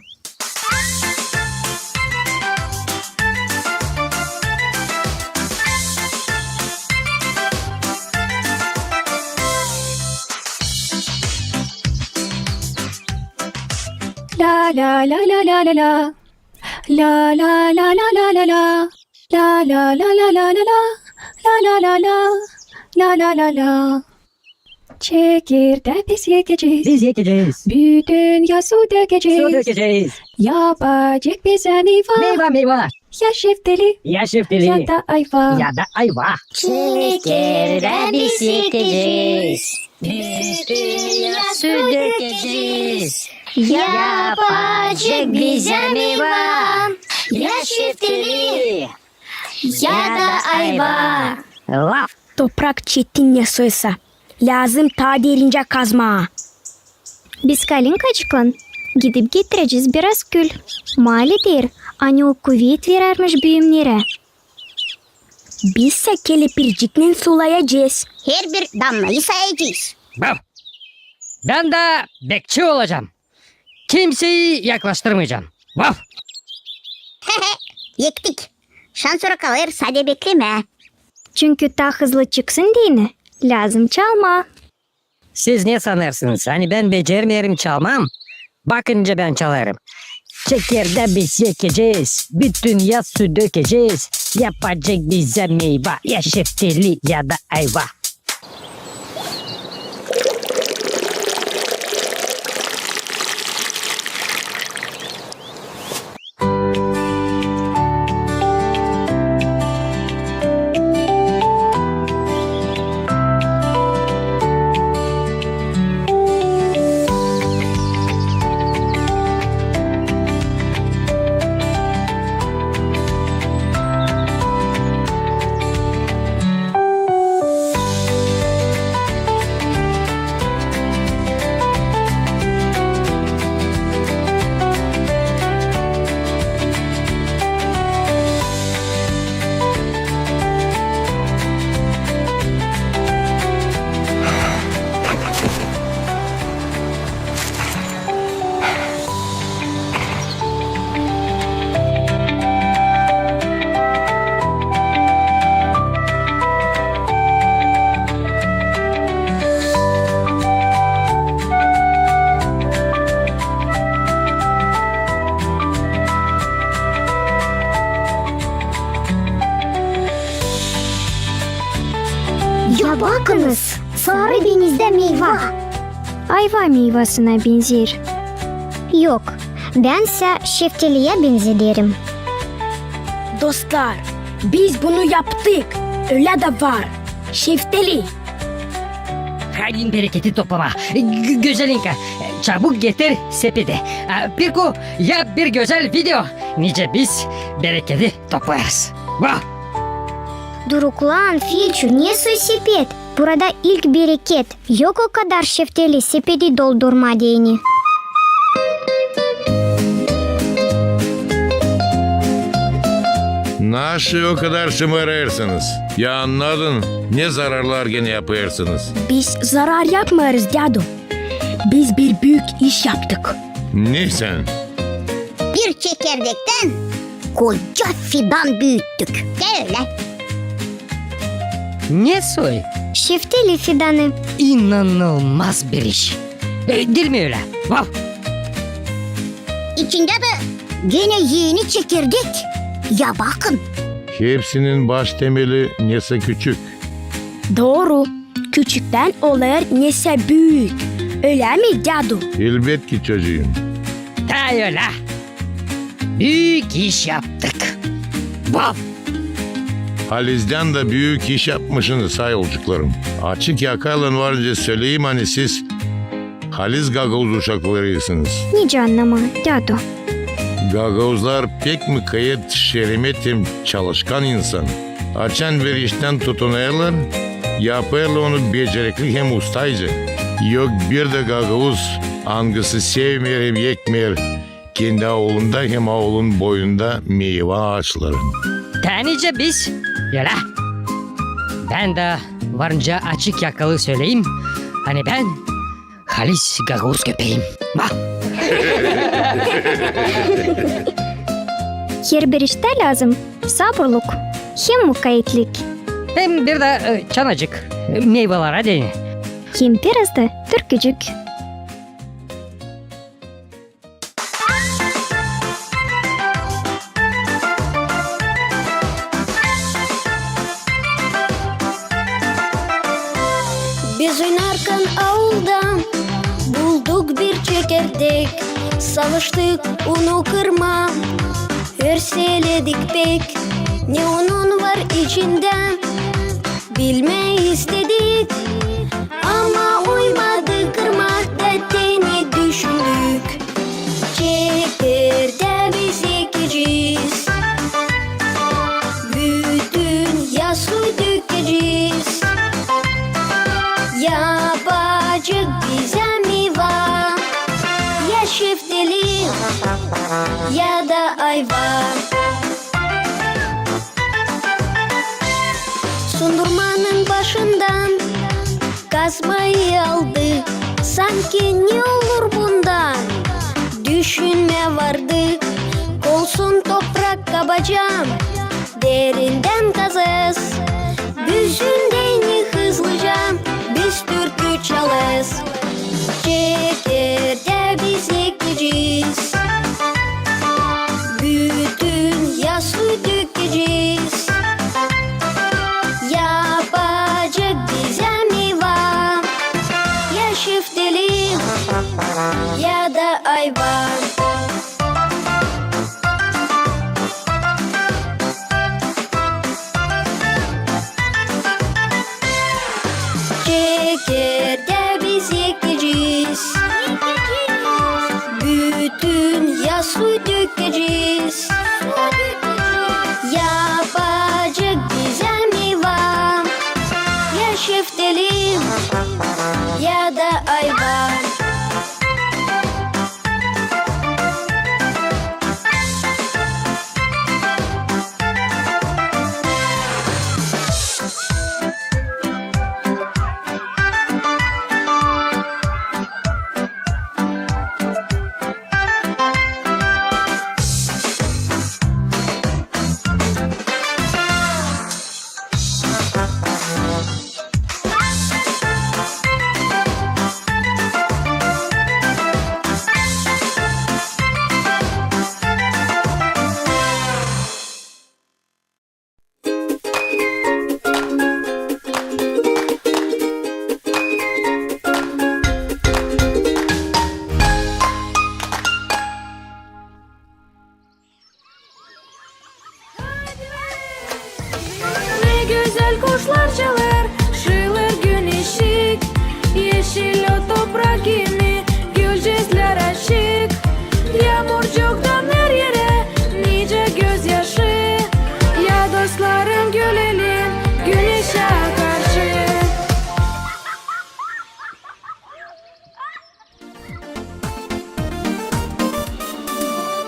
La, la, la, la, la, la, la. La, la, la, la, la, la. La, la, la, la, la, la, la. La, la, la, la. La, la, la, la. Çekirdä biz ekecez. Biz ekecez. Bütün yaz su dökecez. Su dökecez. Yapacek bizä meyva. Meyva, meyva. Ya şeftali. Ya şeftali. Ya da ayva. Ya da ayva. Çekirdä biz ekecez. Bütün yaz su dökecez. Yapacek bizä meyva. Ya şeftali. Ya da ayva. Vaf! Toprak çetin ne soysa. Lääzım taa derincä kazmaa. Biz kalinkacıklan gidip getirecez biraz kül. Mali deer, ani o kuvet verärmiş büümnerä. Bizsä kelepircinnän sulayacez. Herbir damnayı sayacez. Vaf! Bän dä bekçi olacam. Kimseyi yaklaştırmayacam. Vaf! Ektik. Şansora kalêr sade beklemää. Çünkü taa hızlı çıksın deyni, lääzım çalmaa. Siz ne sanêrsınız, ani bän becermeerim çalmaa? Bakın nicä bän çalêrım. Çekirdä biz ekecez, bütün yaz su dökecez. Yapacek bizä meyva, ya şeftali, ya da ayva. Ya bakınız, sarı denizdä meyva. Ayva meyvasına benzeer. Yok, bän sä şeftaliyä benzederim. Dostlar, biz bunu yaptık. Ölä dä var. Şeftali. Haydi bereketi toplamaa. Gö-, Gözelinka, çabuk getir sepeti. A, Pirku, yap bir gözäl video, nicä biz bereketi toplêêrız. Vah! Duruklan, Filçu, ne soy sepet? Burada ilk bereket. Yok o kadar şeftali sepeti doldurmaa deyni. Naşı o kadar şımarêrsınız? Ya annadın, ne zararlar genä yapêrsınız? Biz zarar yapmêêrız, dädu. Biz bir büük iş yaptık. Ne sän? Bir çekirdektän koca fidan büüttük. Te ölä. Ne soy? Şeftali fidanı. İnanılmaz bir iş. E, diil mi ölä? Vah! İçindä dä genä eni çekirdek. Ya bakın. Hepsinin baş temeli nesä küçük. Dooru. Küçüktän olêr nesä büük. Ölä mi, dädu? Elbetki, çocuum. Taa ölä. Büük iş yaptık. Vaf! Halizdän dä büük iş yapmışsınız, say olcuklarım. Açık yakaylan var nicä söleyim, ani siz haliz gagauz uşaklarıysınız. Nicä annamaa, dädu? Gagauzlar pek mukayet, şeremet hem çalışkan insan. Açan bir iştän tutunêrlar, yapêrlar onu becerekli hem ustayca. Yok bir dä gagauz, angısı sevmeer hem ekmeer kendi aulunda hem aulun boyunda meyva aaçların. Tä nicä biz, ölä. Bän dä varınca açık yakalı söleyim, ani bän halis gagauz köpeeyim. Vah! Herbir iştä lääzım saburluk hem mukavetlik. Hem bir dä, e, çanacık, e, meyvalara deyni. Hem biraz da türkücük. Biz oynarkan aulda bulduk bir çekirdek, savaştık onu kırmaa, örseledik pek, ne onun var içindä, bilmää istedik, ama uymadı kırmaa, da te ne düşündük. Çekirdää biz ekecez, bütün yaz suyu dökecez, yapacek bizä meyva, ya şeftali, ya da ayva. Sundurmanın başından kazmayı aldı. Sanki ne olur bundan? Düşünmää vardı. Olsun, toprak kabaca, derindän kazêz. Büzündän hızlıca biz türkü çalêz. Çekirdää biz ekecez, bütün yaz suyu dökecez, yapacek bizä meyva, ya şeftali, ya da ayva. Çekirdää biz ekecez, bütün yaz suyu dökecez, yapacek bizä meyva, ya şeftali, ya da ayva. Ne gözäl kuşlar çalêr, şılêêr güneşçik. Eşil o toprak kimi, gülücüklär açık. Yaamurcuktan her erä nicä gözyaşı. Ya dostlarım, gülelim güneşä karşı.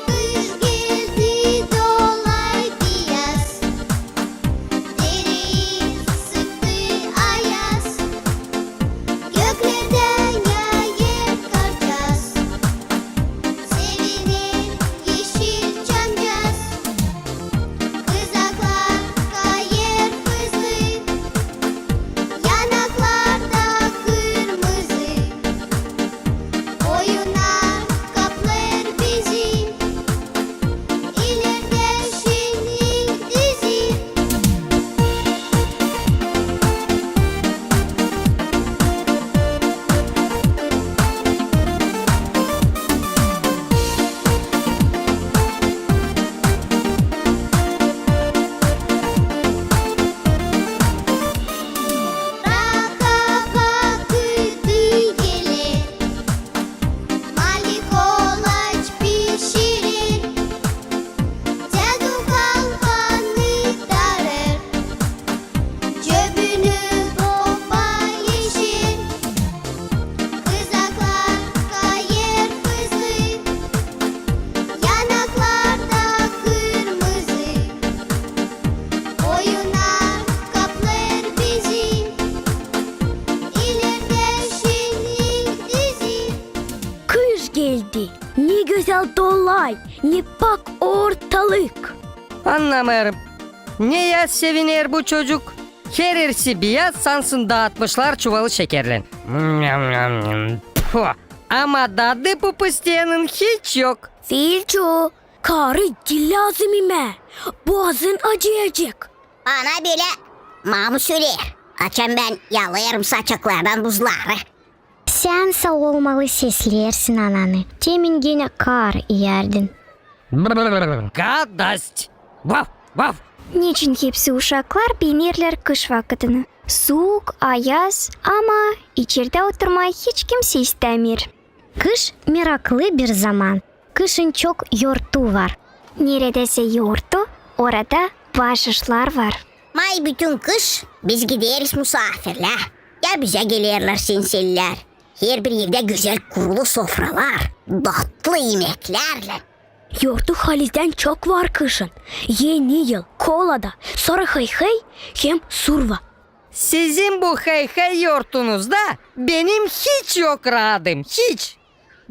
Kış geldi, dolaydı yaz, deri sıktı ayaz. Göklerdän yaadı Ne pak ortalık. Annamêêrım. Neyä seviner bu çocuk? Herisi biyaz, sansın daatmışlar çuvalı şekerlän. Puh. Ama dadı bu pıstıyannın hiç yok. Filçu, kaarı diil lääzım imää. Boazın acıyacek. Bana bölä mamu söleer, açan bän yalêêrım saçaklardan buzları. Sän sa olmalı sesleersin ananı. Temin genä kaarı iyärdin. Gadost! Vaf, vaf! Neçin hepsi uşaklar beenerlär kış vakıtını? Suuk, ayaz, ama içerdä oturmaa hiç kimsey istämeer. Kış meraklı bir zaman. Kışın çok yortu var. Neredäsä yortu, orada baaşışlar var. May bütün kış biz gideriz musaafirlää. Ya bizä gelerlär senselilär. Herbir evdä gözäl kurulu sofralar, datlı imeklärlän. Yortu halizdän çok var kışın. Eni yıl, kolada, sora hıy-hıy hem surva. Sizin bu hıy-hıy yortunuzda benim hiç yok raadım, hiç.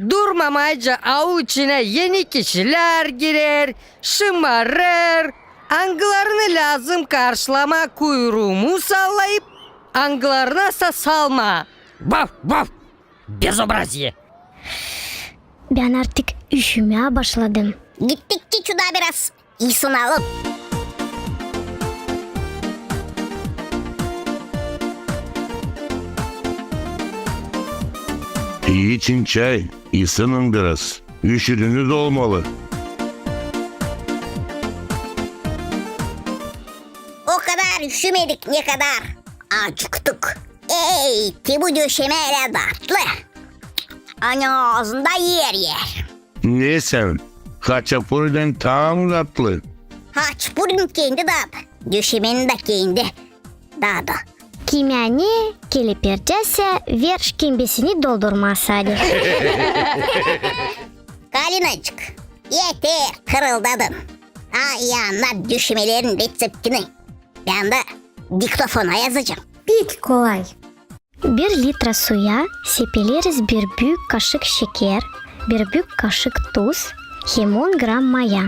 Durmamayca aul içinä eni kişilär girer, şımarêr, angılarını lääzım karşılamaa kuyruumu sallayıp, angılarınasa salmaa. Vaf, vaf! Bezobraziye! Bän artık üşümää başladım. Gittikçä çuda biraz. İsinalım. İçin çay, isının biraz. Üşüdünüz olmalı. O kadar üşümedik, ne kadar acıktık. Ey, te bu döşemä ölä datlı. Ani aazında er-er. Ne sän, haçapurinin taa mı datlı? Haçapurinin kendi dadı, döşemenin dä kendi dadı. Kimä ne kelepircäsä, ver şkembesini doldurmaa sade. Kalinacık, eter, hırıldadın. Aa, annat döşemelerin reţeptini. Bän dä diktofona yazacam. Pek kolay. Bir litra suya sepeleriz bir büük kaşık şeker, bir büük kaşık tuz hem on gram maya.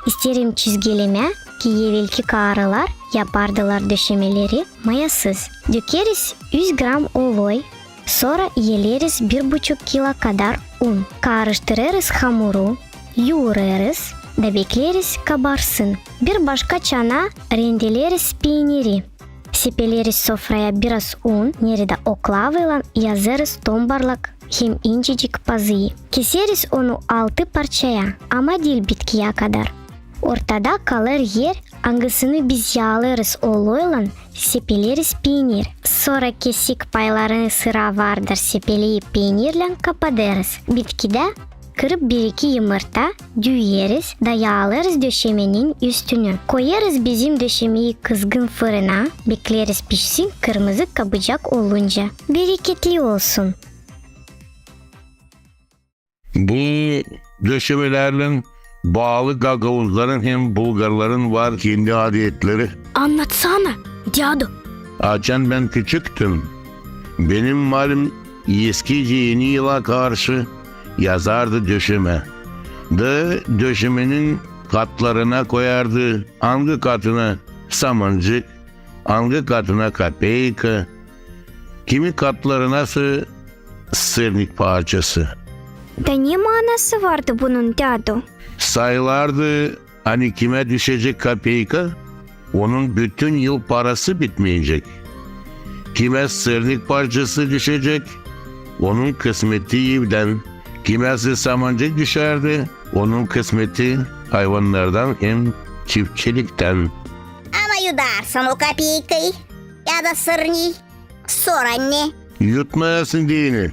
İsteerim çizgilemää, ki evelki kaarılar yapardılar döşemeleri mayasız. Dökeriz üz gram oloy, sora eleriz bir buçuk kilo kadar un. Kaarıştırêrız hamuru, yuurêrız da bekleeriz kabarsın. Bir başka çanaa rendeleriz peeniri. Sepeleriz sofraya biraz un, neredä oklavaylan yazêrız tombarlak hem incecik pazıyı. Keseriz onu altı parçaya, ama diil bitkiyä kadar. Ortada kalêr er, angısını biz yaalêrız oloylan, sepeleriz peenir. Sora kesik paylarını sıra vardır sepeleyip peenirlän kapadêrız. Bitkidä kırıp bir-iki yımırta, düüyeriz da yaalêrız döşemenin üstünü. Koyêrız bizim döşemeyi kızgın fırına, bekleeriz pişsin kırmızı kabucak olunca. Bereketli olsun! Bu döşemelärlän baalı gagauzların hem bulgarların var kendi adetleri. Annatsana, dädu. Açan bän küçüktüm, benim malim eskici Eni yıla karşı yazardı döşemä. Da döşemenin katlarına koyardı, angı katına samancık, angı katına kapeyka, kimi katlarınasa sırnik parçası. Da ne maanası vardı bunun, dädu? Sayılardı, ani kimä düşecek kapeyka, onun bütün yıl parası bitmeyecek. Kimä sırnik parçası düşecek, onun kısmeti evdän. Kimäsä samancık düşärdi, onun kısmeti hayvannardan hem çiftçiliktän. Ama yudarsan o kapeykayı ya da sırniyi, sora ne? Yutmayasın deyni.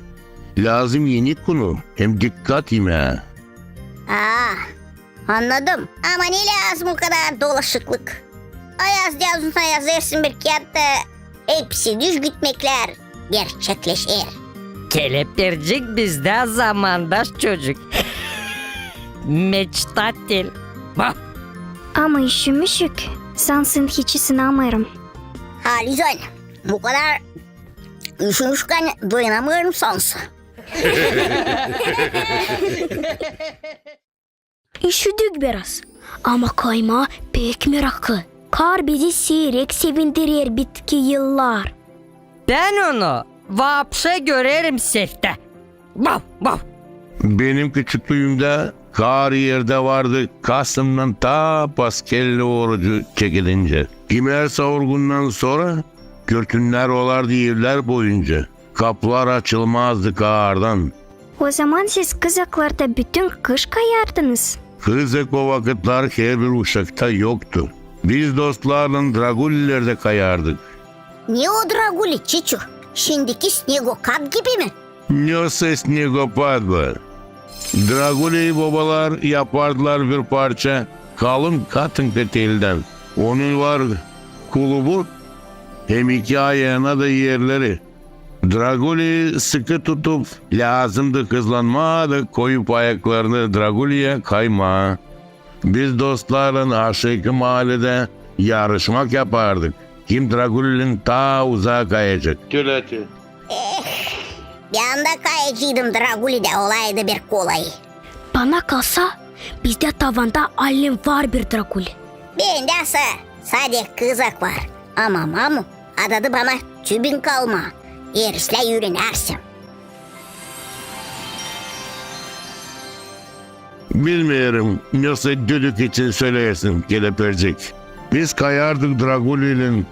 Lääzım enik unu hem dikkat imää. Aa, annadım. Ama ne lääzım o kadar dolaşıklık? Ayaz dädusuna yazêrsın bir kiyat da hepsi düz gitmeklär gerçekleşer. Kelepircik bizdä zamandaş çocuk. Meçtatel. Bah! Ama üşümüşük, sansın hiç ısınamêêrım. Halizdän, bu kadar üşümüşkän dayanamêêrım sansın. Üşüdük biraz. Ama kaymaa pek meraklı. Kar bizi siirek sevindirer bitki yıllar. Bän onu vapşe görerim seftä. Bav, bav. Benim küçüklüümdä kar erdä vardı kasımdan ta paskelli orucu çekilincä. Kimer savurgundan sora kürtünnär olardı evlär boyunca. Kapılar açılmazdı kardan. Ozaman siz, kızaklar, da bütün kış kayardınız? Kızak o vakıtlar herbir uşakta yoktu. Biz dostlarlan Dragulilerdä kayardık. Ne o Draguli, Çiçu? Şindiki snegopad gibi mi? Nasıl snegopad bu? Draguli bobalar yapardılar bir parça kalın katınka teldän. Onun var kulubu, hem iki ayana da erleri. Draguli sıkı tutup, lääzımdı hızlanmaa da koyup ayaklarını draguliyä kaymaa. Biz dostlarlan aşaakı maaledä yarışmak yapardık, kim dragulilän taa uzaa kayacek. Tölä te. Eh, bän dä kayaceydım dragulidä, olaydı bir kolay. Bana kalsa, bizdä tavanda allen var bir draguli. Bendä sa-, sade kızak var. Ama mamu adadı bana tübing almaa, eer islää üürenärsem. Bilmeerim, nasıl düdük için söleersin, kelepircik. Biz kayardık dragulilän,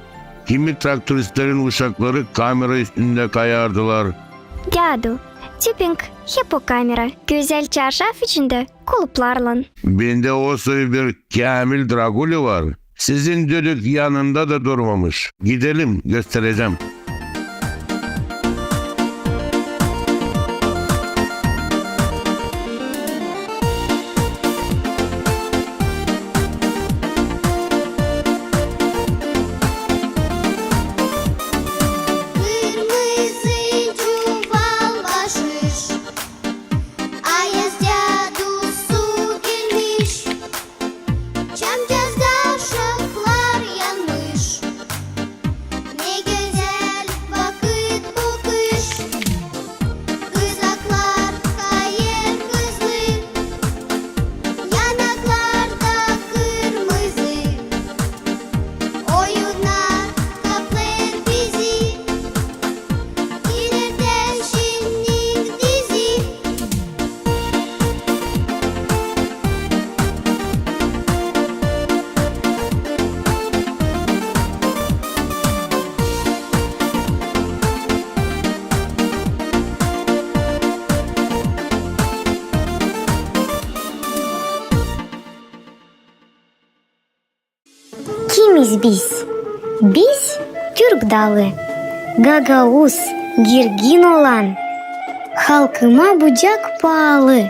kimi traktoristlerin uşakları kamera üstündä kayardılar. Dädu, tübing hep o kamera, gözäl çarşaf içindä, kuluplarlan. Bendä o soy bir käämil draguli var. Sizin düdük yanında da durmamış. Gidelim, gösterecäm. Kırmızı çuval başmış, ayaz dädusu gelmiş. Çamcazda şaflar yanmış. Ne gözäl vakıt bu kış. Kızaklar kayêr hızlı, yanaklar da kırmızı. Oyunnar kaplêêr bizi, ilerdä şennik dizi. Kimiz biz? Biz türk dalı, gagauz, girgin olan. Halkıma bucak paalı,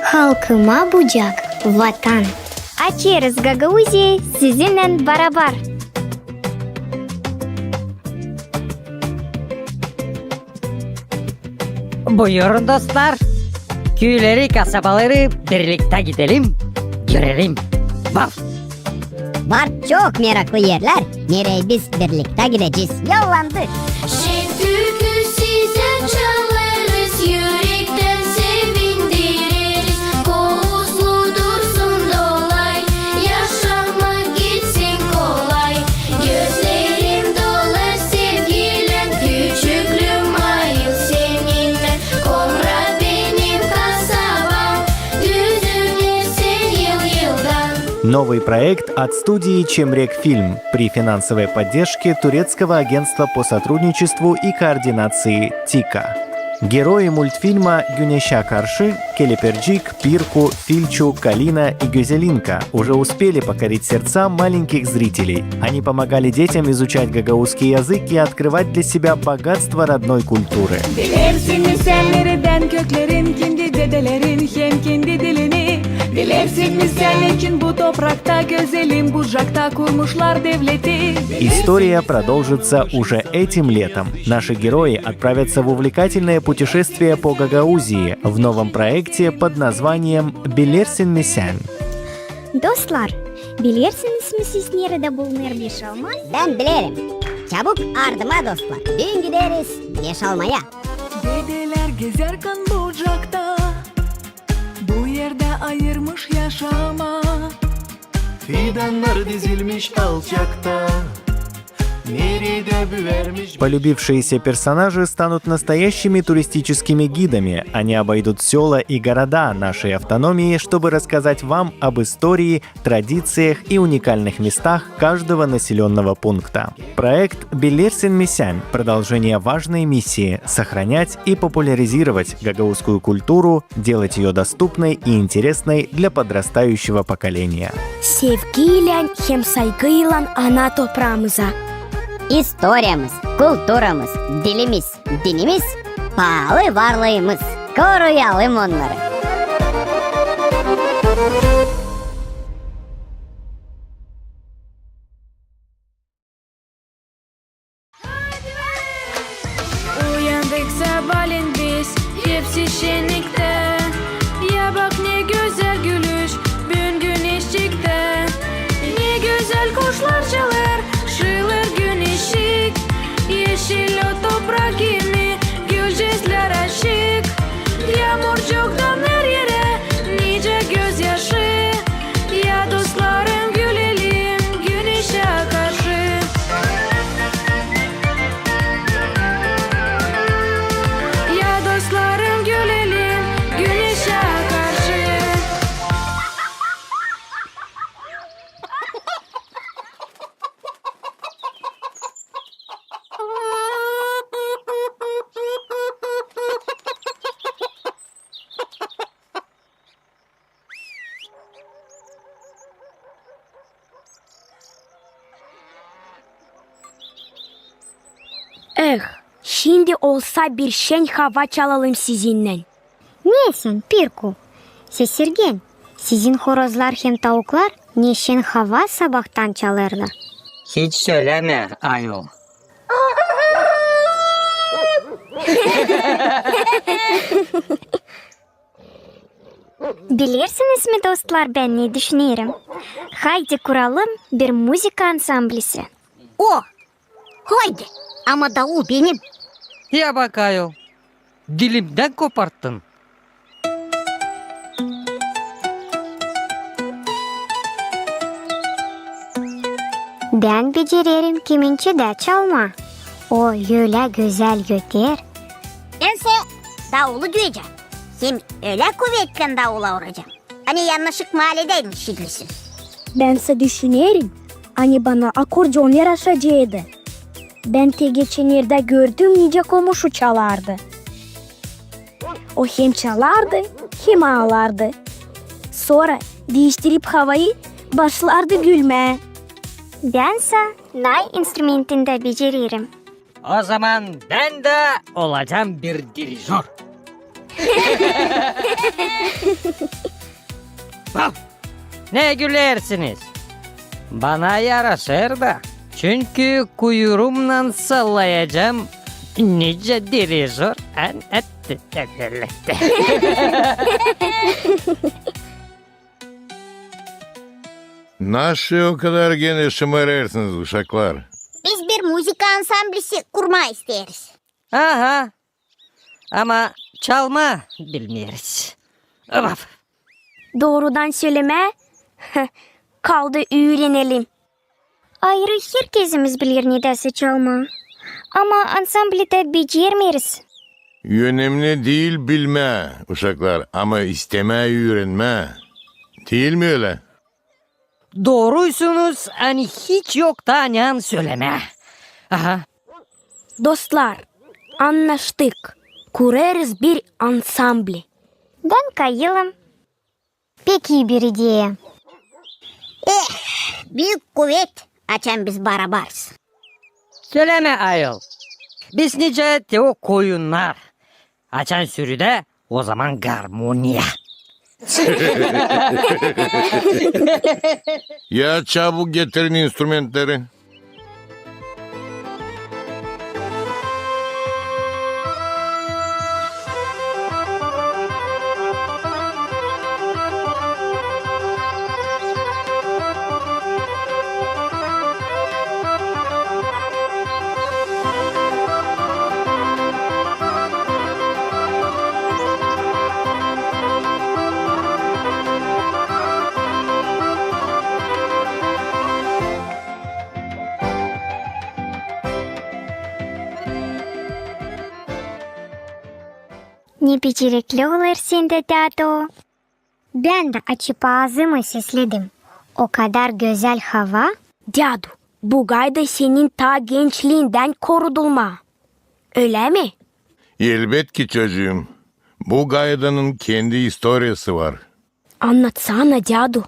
halkıma bucak vatan. Açêrız Gagauziyayı sizinnän barabar. Buyurun, dostlar. Küüleri, kasabaları birliktä gidelim, görelim. Var. Var çok meraklı erlär, nereyi biz birliktä gidecez. Yollandı. Şen türkü sizä çalêrız, ürektän sevindireriz. Kovuzlu dursun dolay, yaşamak gitsin kolay. Gözlerim dolar sevgilän, küçüklüüm ayıl seninnän. Komra benim kasabam, düzülür sen yıl-yıldan. Новый проект от студии «Чемрек Фильм» при финансовой поддержке Турецкого агентства по сотрудничеству и координации ТИКА. Герои мультфильма «Güneşä karşı» Келепирджик, Пирку, Филчу, Калина и Гёзелинка уже успели покорить сердца маленьких зрителей. Они помогали детям изучать гагаузский язык и открывать для себя богатство родной культуры. Bilersin mi sän neredän köklerin, kendi dedelerin hem kendi dilini? Bilersin mi sän neçin bu toprakta, gözelim bucakta kurmuşlar devleti? История продолжится уже этим летом. Наши герои отправятся в увлекательное путешествие по Гагаузии в новом проекте под названием «Bilersin mi sän?». Dostlar, bilersiniz mi siz, neredä bulunêr Beşalma? Bän bilerim. Çabuk ardıma, dostlar. Büün gideriz Beşalmaya. Dedelär gezärkän bucakta, bu erdä Ayırmış yaşamaa. Fidannar dizilmiş alçakta. Neredä büvermiş. Полюбившиеся персонажи станут настоящими туристическими гидами. Они обойдут сёла и города нашей автономии, чтобы рассказать вам об истории, традициях и уникальных местах каждого населённого пункта. Проект «Билерсин ми sän» — продолжение важной миссии — сохранять и популяризировать гагаузскую культуру, делать её доступной и интересной для подрастающего поколения. Sevgiylän hem saygıylan ana topraamıza. İstoriyamız, kulturamız, dilimiz, dinimiz, paalı varlıımız. Koruyalım onnarı. Uyandık sabaalän biz, hepsi şenniktä. Ya bak, ne gözäl gülüş büün güneşçiktä. Ne gözäl kuşlar çalêr, şıılır güneşçik. Eşil o toprak kimi, gülcäklär açık. Yaamurcuktan her erä nicä gözyaşı. Ya dostlarım, gülelim güneşä karşı. Ya dostlarım, gülelim güneşä karşı. Eh, şindi olsa bir şen hava çalalım sizinnän. Ne sän, Pirku? Sesirgen, sizin horozlar hem tauklar ne şen hava sabaadan çalêrlar. Hiç sölämä, ayol. Bilersiniz mi, dostlar, bän ne düşünerim? Haydi kuralım bir muzıka ansamblisi. O, haydi, ama daul benim. Ya bak, ayol, dilimdän koparttın. Bän becererim kemençedä çalmaa. O ölä gözäl öter. Bän sä daulu düüyecäm. Hem ölä kuvetlän daula uracam, ani yannışlık maaledä işidilsin. Bän sä düşünerim, ani bana akordeon yaraşaceydı. Bän te geçennerdä gördüm, nicä komuşu çalardı. O hem çalardı, hem aalardı. Sora diiştirip havayı, başlardı gülmää. Bän sä nay instrumentindä becererim. O zaman bän dä olacam bir dirijor. Vaf! Ne gülersiniz? Bana yaraşêr da. Çünkü kuyruumnan sallayacam nicä dirijor. An, et, et, et, et. Naşı o kadar genä şımêrersiniz, uşaklar? Biz bir muzıka ansamblisi kurmaa isteeriz. Aha. Ama çalmaa bilmeeriz. Vaf! Doorudan sölemää, kaldı üürenelim. Ayırı herkezimiz biler nedäsä çalmaa. Ama ansambledä becermeeriz. Önemli diil bilmää, uşaklar, ama istemää üürenmää. Diil mi ölä? Dooruysunuz, ani hiç yoktu ne sölemää. Aha. Dostlar, annaştık. Kurêrız bir ansambli. Bän kayılım. Pek ii bir ideya. Eh, büük kuvet, açan biz barabarız. Sölämä, ayol. Biz nicä te o koyunnar. Açan sürüdä, o zaman garmoniya. Ya çabuk getirin instrumentleri. Ne becerikli olêr sendä, dädu. Bän dä açıp aazımı sesledim. O kadar gözäl hava. Dädu, bu gayda senin taa gençliindän korudulma. Ölä mi? Elbetki, çocuum. Bu gaydanın kendi istoriyası var. Annatsana, dädu.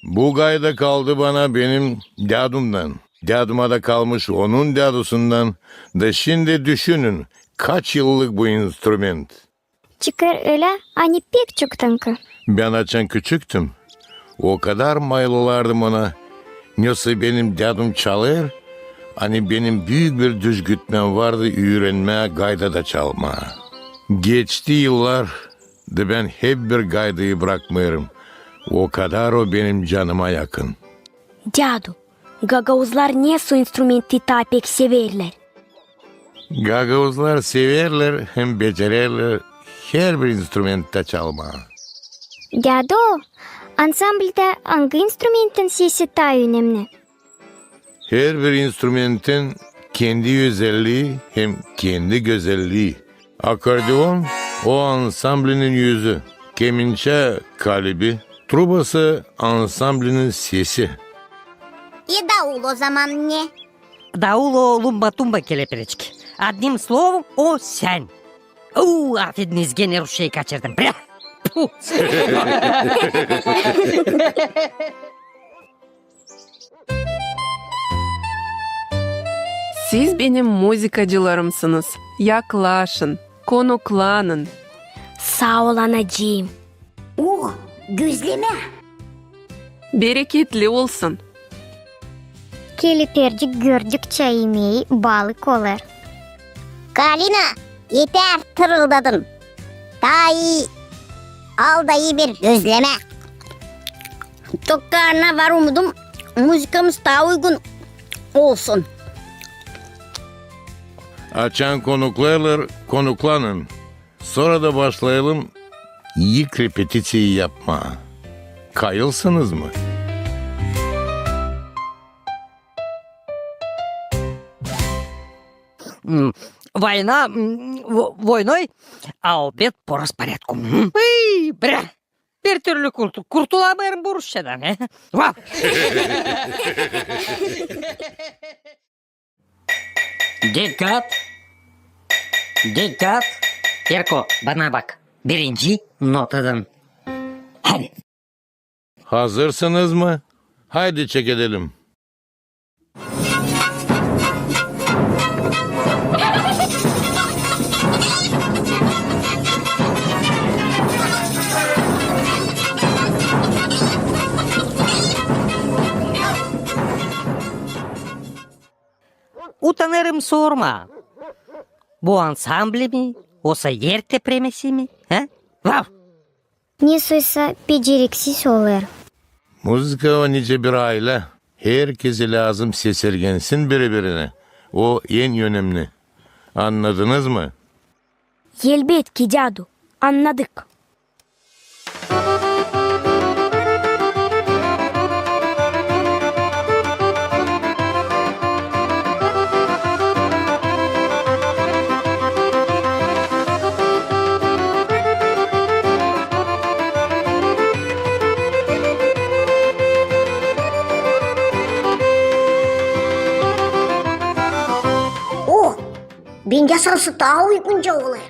Bu gayda kaldı bana benim dädumdan. Däduma da kalmış onun dädusundan. Da şindi düşünün, kaç yıllık bu instrument. Çıkêr ölä, ani pek çoktankı. Bän açan küçüktüm, o kadar mayıl olardım ona. Nesoy benim dädum çalêr, ani benim büük bir düzgütmem vardı üürenmää gayda da çalmaa. Geçti yıllar, da bän hep bir gaydayı brakmêêrım. O kadar o benim canıma yakın. Dädu, gagauzlar nesoy instrumenti taa pek severlär? Gagauzlar severlär hem becererlär herbir instrumentä çalmaa. Dädu, ansamblidä angı instrumentin sesi taa önemni? Herbir instrumentin kendi özellii hem kendi gözellii. Akordeon o ansamblinin üzü, kemençä kalibi, trubası ansamblinin sesi. E, daul o zaman ne? Daul o lumba-tumba, kelepircik. Одним словом, o sän. Uu, afediniz, genä rusçayı kaçırdım. Brä! Puh! Siz benim muzıkacılarımsınız. Yaklaşın, konuklanın. Saa ol, anacıım. O, gözlemä. Bereketli olsun. Kelepircik gördükçä imeyi balık olêr. Kalina, eter tırıldadın. Taa ii al da ii bir gözlemä. Tok karnına var umudum, muzıkamız taa uygun olsun. Açan konuklêêrlar, konuklanın. Sora da başlayalım ilk repetiţiyayı yapmaa. Kayılsınız mı? М, война, м, во-, войной, а обед по распорядку. М, ый, бря! Bir türlü kurtu-, kurtulamêêrım bu rusçadan, he? Vah! Dikkat! Dikkat! Erko, bana bak. Birinci notadan. Hadi. Hazırsınız mı? Haydi çekedelim. Utanêrım sormaa. Bu ansambli mi, osa er tepremesi mi, he? Vav! Nesoysa beceriksiz olêr. Muzıka o nicä bir aylä. Herkezi lääzım sesergensin biri-birinä. O en önemni. Annadınız mı? Elbetki, dädu, annadık. O, bendä sansı taa uygunca olêr.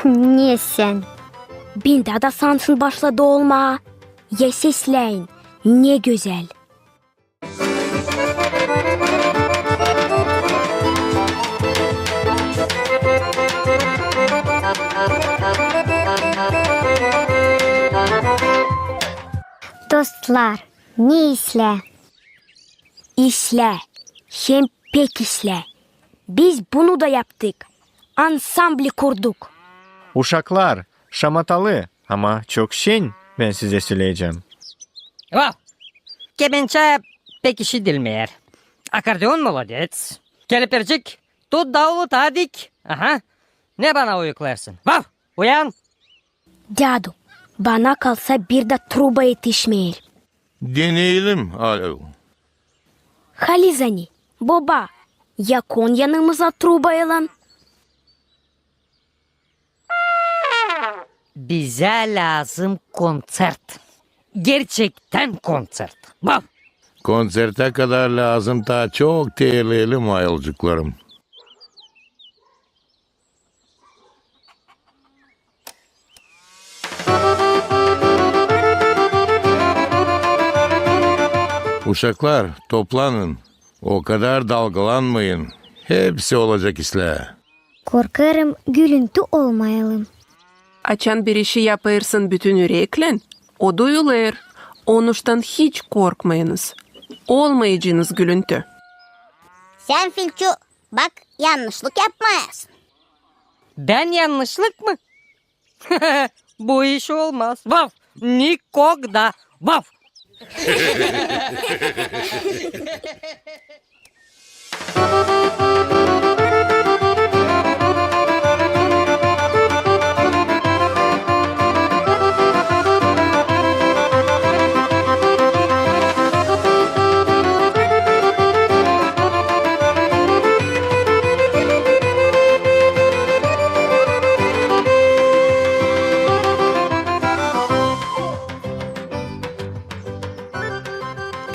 Ne sän? Bendä dä sansın başladı olmaa. Ya sesläyin, ne gözäl. Dostlar, ne islää? İslää, hem pek islää. Biz bunu da yaptık. Ansambli kurduk. Uşaklar, şamatalı, ama çok şen, bän sizä söleyecäm. Vah! Kemençä pek işidilmeer. Akordeon molodets. Kelepircik, tut daulu taa dik. Aha. Ne bana uyuklêêrsın? Vah! Uyan! Dädu, bana kalsa, bir dä truba etişmeer. Deneyelim, alo. Halizdän, boba, yakon yanımıza trubaylan. Bizä lääzım konţert. Gerçektän konţert. Vau! Konţertä kadar lääzım taa çok terleyelim, ayılcıklarım. Uşaklar, toplanın. O kadar dalgalanmayın. Hepsi olacek islää. Korkêrım, gülüntü olmayalım. Açan bir işi yapêrsın bütün üreklän, o duyulêr. Onuştan hiç korkmayınız. Olmayacınız gülüntü. Sän, Filçu, bak, yannışlık yapmayasın. Bän yannışlık mı? Bu iş olmaz. Vau! Nikogda! Vau!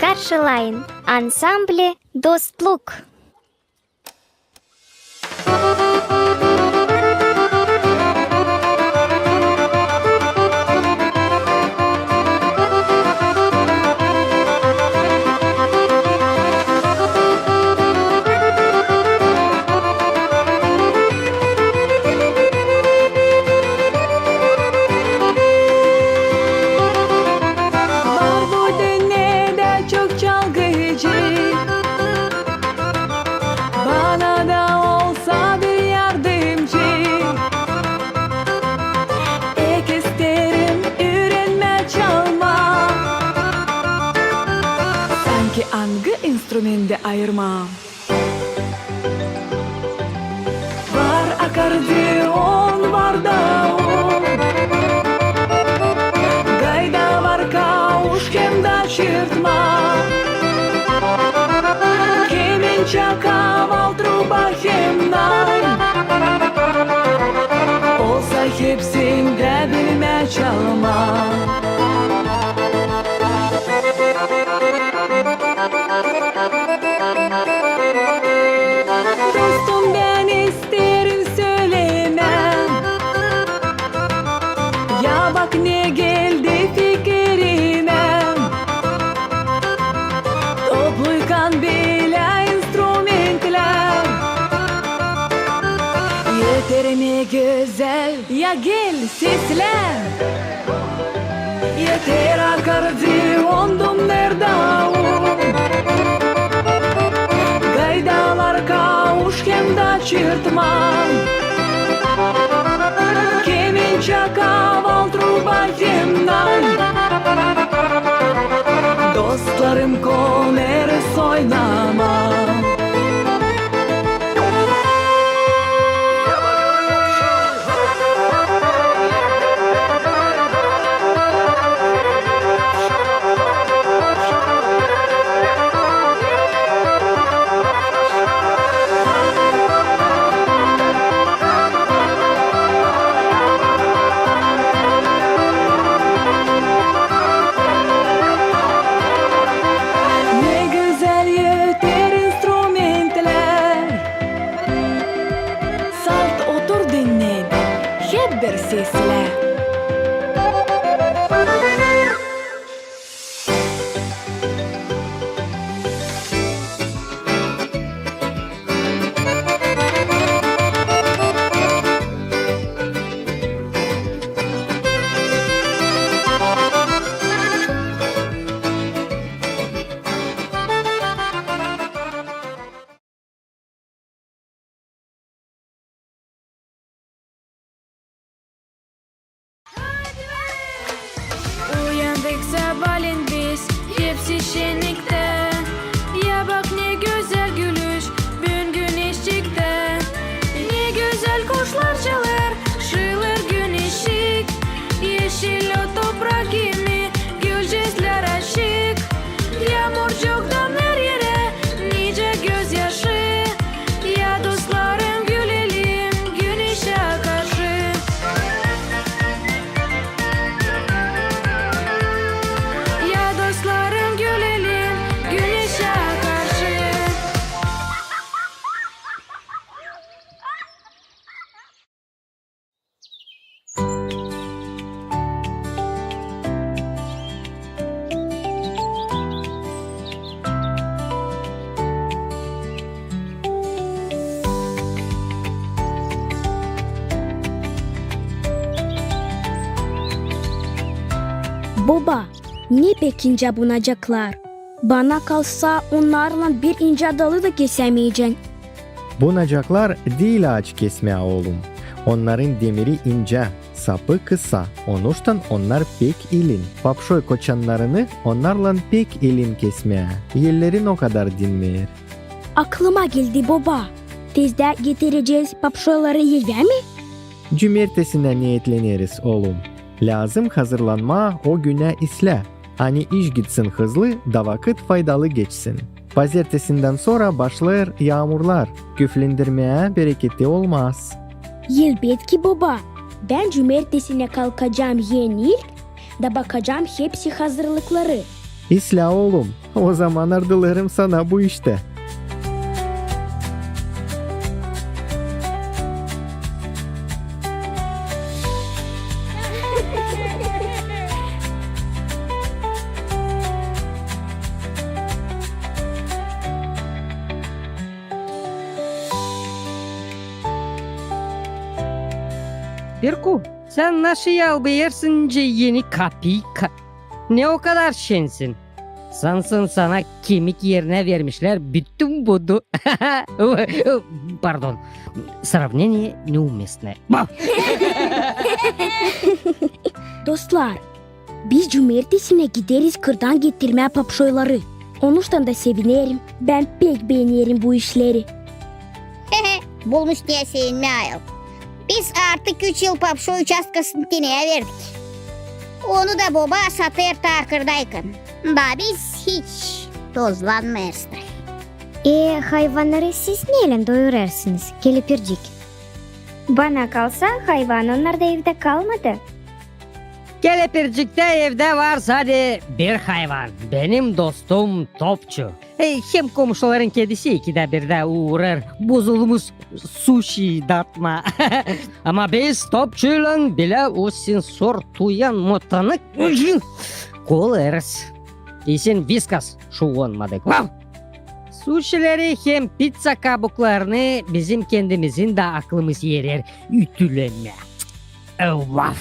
Karşılayın, ansambli Dostluk. Var bu dünnedä çok çalgıcı, bana da olsa bir yardımcı. Pek isteerim üürenmää çalmaa. Sanki angı instrumentä ayırmaa? Var akordeon, var davul, gayda, varka, uşkem da çırtma, kemençä, kaval, truba hem nay. Olsa hepsindä bilmää çalmaa. Dostum, bän isteerim sölemää, ya bak ne geldi fikirimä. Topluykan bilä instrumentlär, eter ne gözäl, ya gel seslä. Eter akordeon, dumner, davul, gayda, varka, uşkem da çırtma, kemençä, kaval, truba hem nay. Dostlarım, konêrız oynamaa. Ne gözäl öter instrumentlär. Salt otur, dinnä, hep bir seslä. Uyandık sabaalän biz, hepsi şenniktä. Ya bak, ne gözäl gülüş büün güneşçiktä. Ne gözäl kuşlar çalêr, şılêêr güneşçik. Eşil o toprak kimi, gülcäslär açık. Yaamurcuktan her erä nicä gözyaşı. Ya dostlarım, gülelim güneşä karşı. Boba, ne pek incä bunacaklar. Bana kalsa, onnarlan bir incä dalı da kesämeyecän. Bunacaklar diil aaç kesmää, oolum. Onnarın demiri incä, sapı kısa, onuştan onnar pek ilin. Papşoy koçannarını onnarlan pek ilin kesmää. Ellerin o kadar dinmeer. Aklıma geldi, boba. Tezdä getirecez papşoyları evä mi? Cumertesinä neetleneriz, oolum. Lääzım hazırlanmaa o günä islää, ani iş gitsin hızlı da vakıt faydalı geçsin. Pazertesindän sora başlêêr yaamurlar, küflendirmää bereketi olmaz. Elbetki, boba. Bän cumertesinä kalkacam en ilk da bakacam hepsi hazırlıkları. İslää, oolum, ozaman ardılêrım sana bu iştä. Pirku, sän naşı yalbeyersin nicä eni kapiyka? Ne o kadar şensin? Sansın sana kemik erinä vermişlär bütün budu. Pardon. Сравнение неуместное. Dostlar, biz cumertesinä gideriz kırdan getirmää papşoyları. Onuştan da sevinerim. Bän pek beenerim bu işleri. Bulmuş neyä sevinmää ayol. Biz artık üç yıl papşoy uçastkasını teneyä verdik. Onu da boba satêr taa kırdaykan. Da biz hiç tozlanmêêrız. E, hayvannarı siz neylän doyurêrsınız, kelepircik? Bana kalsa, hayvan onnarda evdä kalmadı. Kelepirciktä evdä var sade bir hayvan. Benim dostum Topçu. E, hem komuşuların kedisi ikidä birdä uurêr bozulmuş suşi datmaa. Ama biz Topçuylan bilä o sensor tuyan motanı kolêrız. İsin Viskas şuunmadık. Vav! Suşileri hem pizza kabuklarını bizim kendimizin dä aklımız erer ütülemää. E, vav!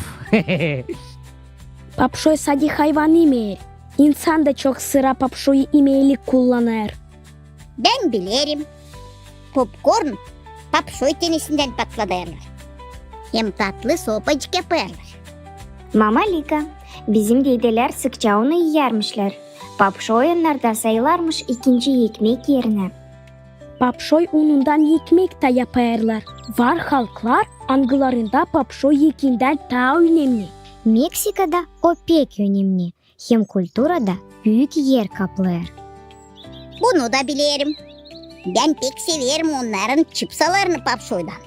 Papşoy sade hayvan imeer. İnsan da çok sıra papşoyu imeylik kullanêr. Bän bilerim. Popkorn papşoy tenesindän patladêrlar. Hem tatlı sopacık yapêrlar. Mama Lika, bizim dedelär sıkça onu iyärmişlär. Papşoy onnarda sayılarmış ikinci ekmek erinä. Papşoy unundan ekmek tä yapêrlar. Var halklar, angılarında papşoy ekindän taa önemni. Meksikada o pek önemni. Hem kulturada büük er kaplêêr. Bunu da bilerim. Bän pek severim onnarın çipsalarını papşoydan.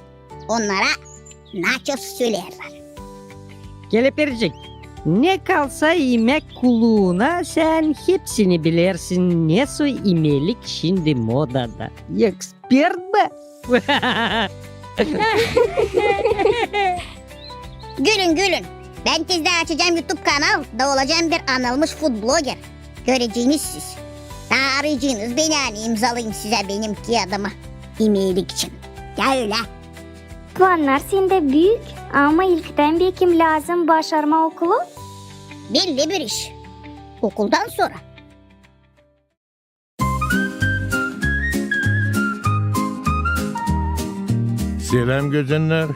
Onnara naços söleerlär. Kelepircik, ne kalsa imäk kuluuna, sän hepsini bilersin, nesoy imelik şindi modada. Ekspert bä! Gülün, gülün. Bän tezdä açacam YouTube kanal da olacam bir anılmış food bloger. Göreceniz siz. Taa arayacınız beni, ani imzalayım sizä benim kiyadımı imelik için. Ya ölä. Plannar sendä büük, ama ilktän bekim lääzım başarmaa okulu? Belli bir iş. Okuldan sora. Seläm, gözennär.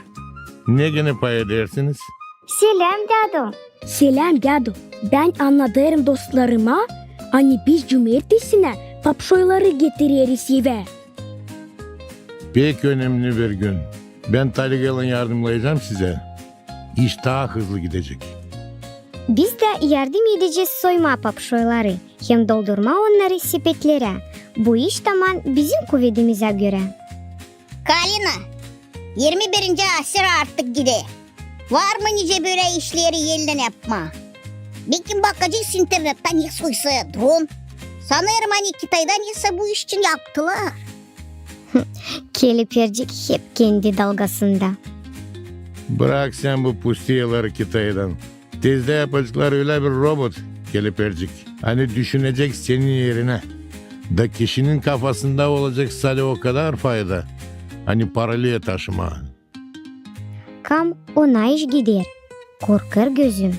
Ne genä pay edersiniz? Seläm, dädu. Seläm, dädu. Bän annadêrım dostlarıma, ani biz cumertesinä papşoyları getireriz evä. Pek önemni bir gün. Bän taligaylan yardımnayacam sizä. İş taa hızlı gidecek. Biz dä yardım edecez soymaa papşoyları hem doldurmaa onnarı sepetlerä. Bu iş taman bizim kuvedimizä görä. Kalina, irmi birinci asır artık gider. Var mı nicä bölä işleri ellän yapmaa? Bekim bakacez internettä nesoy dron. Sanêrım, ani Kitayda nesä bu iş için yaptılar. Kelepircik hep kendi dalgasında. Brak sän bu pustiyaları Kitaydan. Tezdä yapaceklar ölä bir robot, kelepircik, ani düşünecek senin erinä. Da kişinin kafasında olacek sade o kadar fayda, ani paralıya taşımaa. Kam ona iş gider, korkêr gözüm.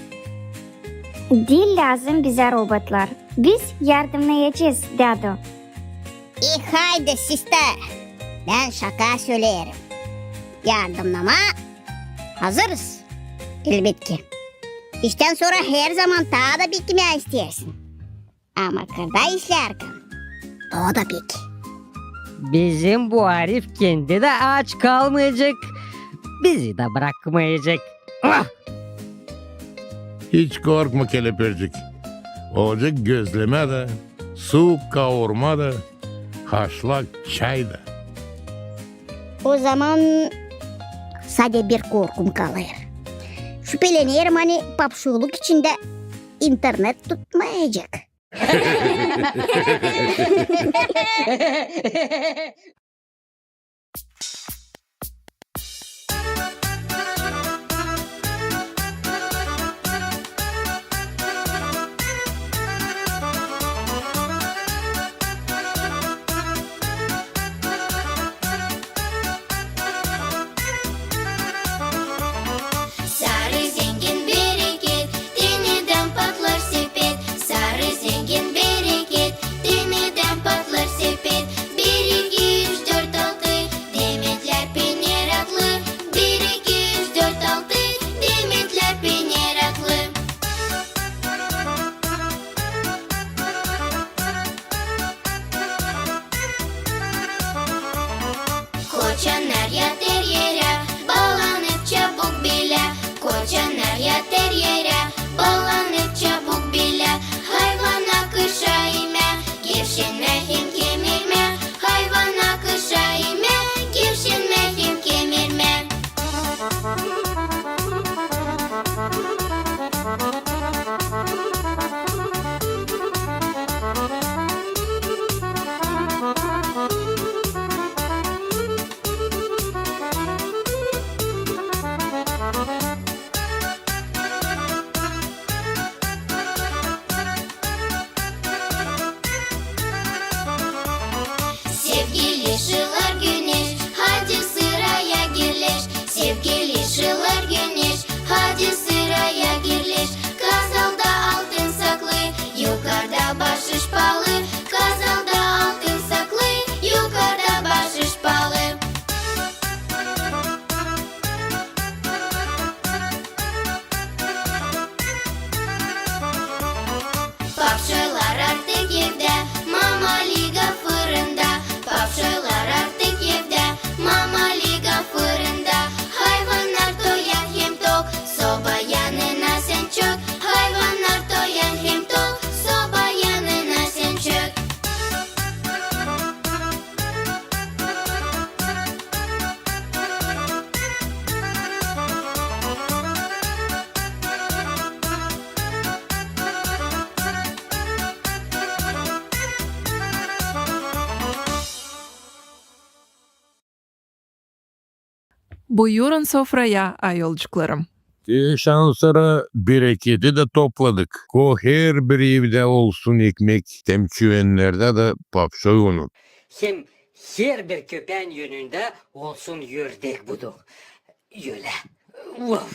Diil lääzım bizä robotlar. Biz yardımnayacez, dädu. E, haydi, sister. Bän şaka söleerim. Yardımnamaa hazırız, elbetki. İştän sora herzaman taa da beklemää isteersin. Ama kırda işlärkän taa da pek. Bizim bu arif kendi dä aç kalmayacek, bizi dä brakmayacek. Ah! Hiç korkma, kelepircik. Olacek gözlemä dä, suuk kaurma da, haşlak çay da. Ozaman sade bir korkum kalêr. Şüpelenerim, ani papşoyluk içindä internet tutmayacek. Sarı zengin bereket, denedän patlar sepet. Sarı zengin bereket, denedän patlar sepet. Bir, iki, üç, dört, altı, demetlär pek meraklı. Bir, iki, üç, dört, altı, demetlär pek meraklı. Koçannar yatêr erä, baallanıp çabuk bilä. Koçannar yatêr erä, baallanıp çabuk bilä. Hayvan nakışa imä, gevşenmää hem kemirmää. Hayvan nakışa imä, gevşenmää hem kemirmää. Sevgili şılar güneş, hadi sıraya girleş. Sevgili şılar güneş, hadi sıraya girleş. Kazalda altın saklı, yukarda baaşış paalı. Kazalda altın saklı, yukarda baaşış paalı. Papşoylar artık evdä, Mama Liga fırında. Papşoylar artık evdä, Mama Liga fırında. Hayvannar toyan hem tok, soba yanına sän çök. Hayvannar toyan hem tok, soba yanına sän çök. Buyurun sofraya, ayolcuklarım. Te şansora bereketi dä topladık. Ko herbir evdä olsun ekmek, hem çüvennerdä dä papşoy unu. Hem herbir köpään önündä olsun ördek buduk. Ölä. Vov.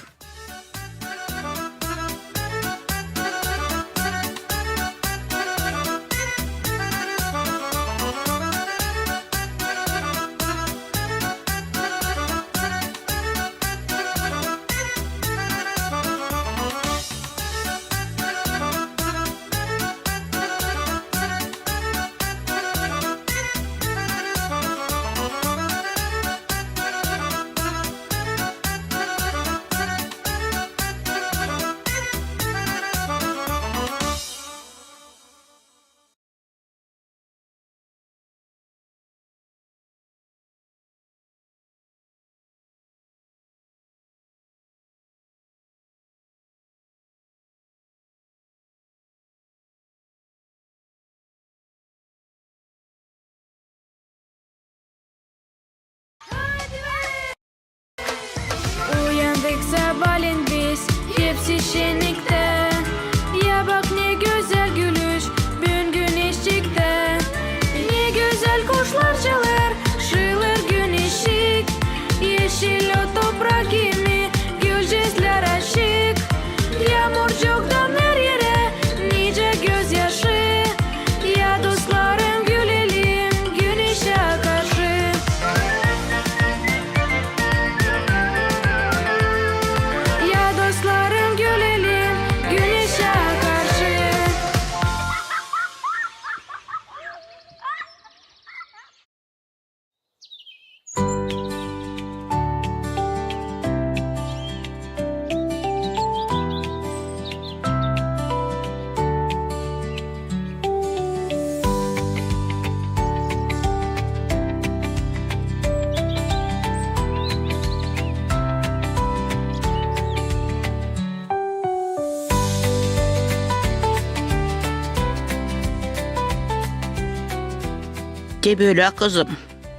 Bölä, kızım.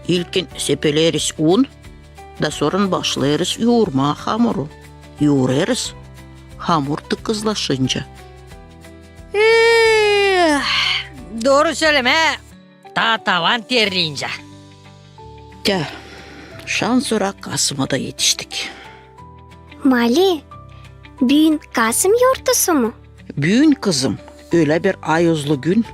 İlkin sepeleriz un, da sora başlêêrız yuurmaa hamuru. Yuurêrız, hamur tıkızlaşınca. Ee, dooru sölemää, taa tavan terleyincä. Tä, şansora Kasıma da etiştik. Mali, büün Kasım yortusu mu? Büün, kızım, ölä bir ayozlu gün,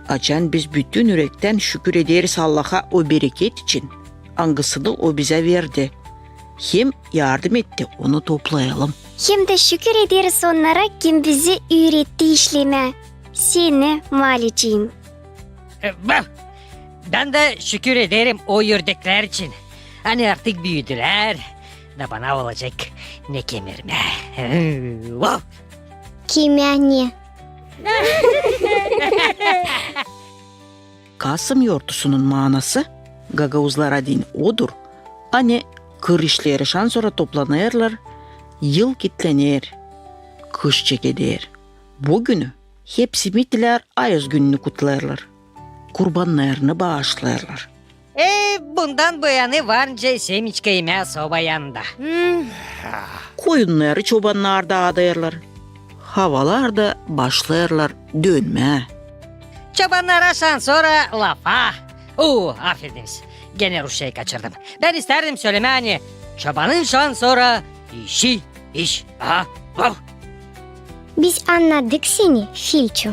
açan biz bütün ürektän şükür ederiz Allaha o bereket için, angısını O bizä verdi. Hem yardım etti onu toplayalım. Hem dä şükür ederiz onnara, kim bizi üüretti işlemää. Seni, Malicim. E, bä-, bän dä şükür ederim o ördeklär için. Ani artık büüdülär, da bana olacek ne kemirmää. Vau! Kimä ne? Kasım yortusunun maanası gagauzlara deyni odur, ani kır işleri şansora toplanêrlar, yıl kitlener, kış çekeder. Bu günü hepsi mitilär ayoz gününü kutlêêrlar, kurbannarını baaşlêêrlar. E, bundan bu yanı var nicä semiçka imää soba yanında. Hmm. Koyunnarı çobannar daadêrlar. Havalar da başlêêrlar dönmää. Çobannara şansora lafa. Oo, afediniz. Genä rusçayı kaçırdım. Bän istärdim sölemää, ani çobanın şansora işi iş. Aha, vau! Biz annadık seni, Filço.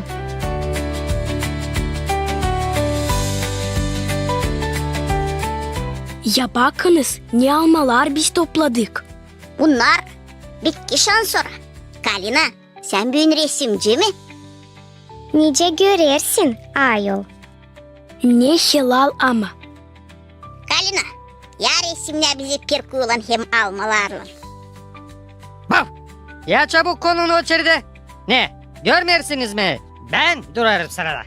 Ya bakınız, ne almalar biz topladık. Bunnar bitki şansora. Kalina, sän büün resimci mi? Nicä görersin, ayol. Ne helal ama. Kalina, ya resimnä bizi pirkuylan hem almalarlan. Vau! Ya çabuk konun o içerdä. Ne, görmeersiniz mi? Bän durêrım sırada.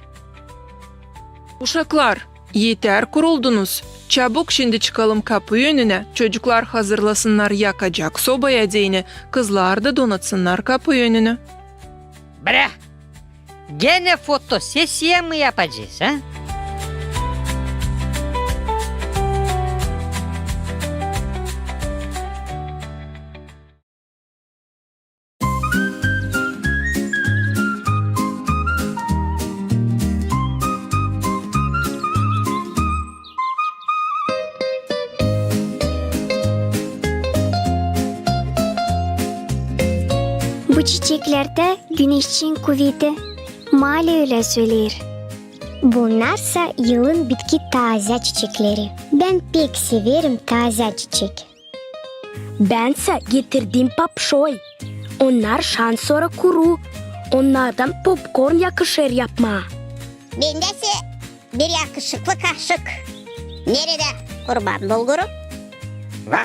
Uşaklar, eter kuruldunuz. Çabuk şindi çıkalım kapu önünä, çocuklar hazırlasınnar yakacak sobaya deyni, kızlar da donatsınnar kapu önünü. Brä! Genä fotosesiya mı yapacez, ha? Bu çiçeklerdä güneşçin kuveti, Mali ölä söleer. Bunnarsa yılın bitki taazä çiçekleri. Bän pek severim taazä çiçek. Bän sä getirdim papşoy. Onnar şansora kuru. Onnardan popkorn yakışêr yapmaa. Bendä sä bir yakışıklı kaşık. Neredä kurban bulguru? Va,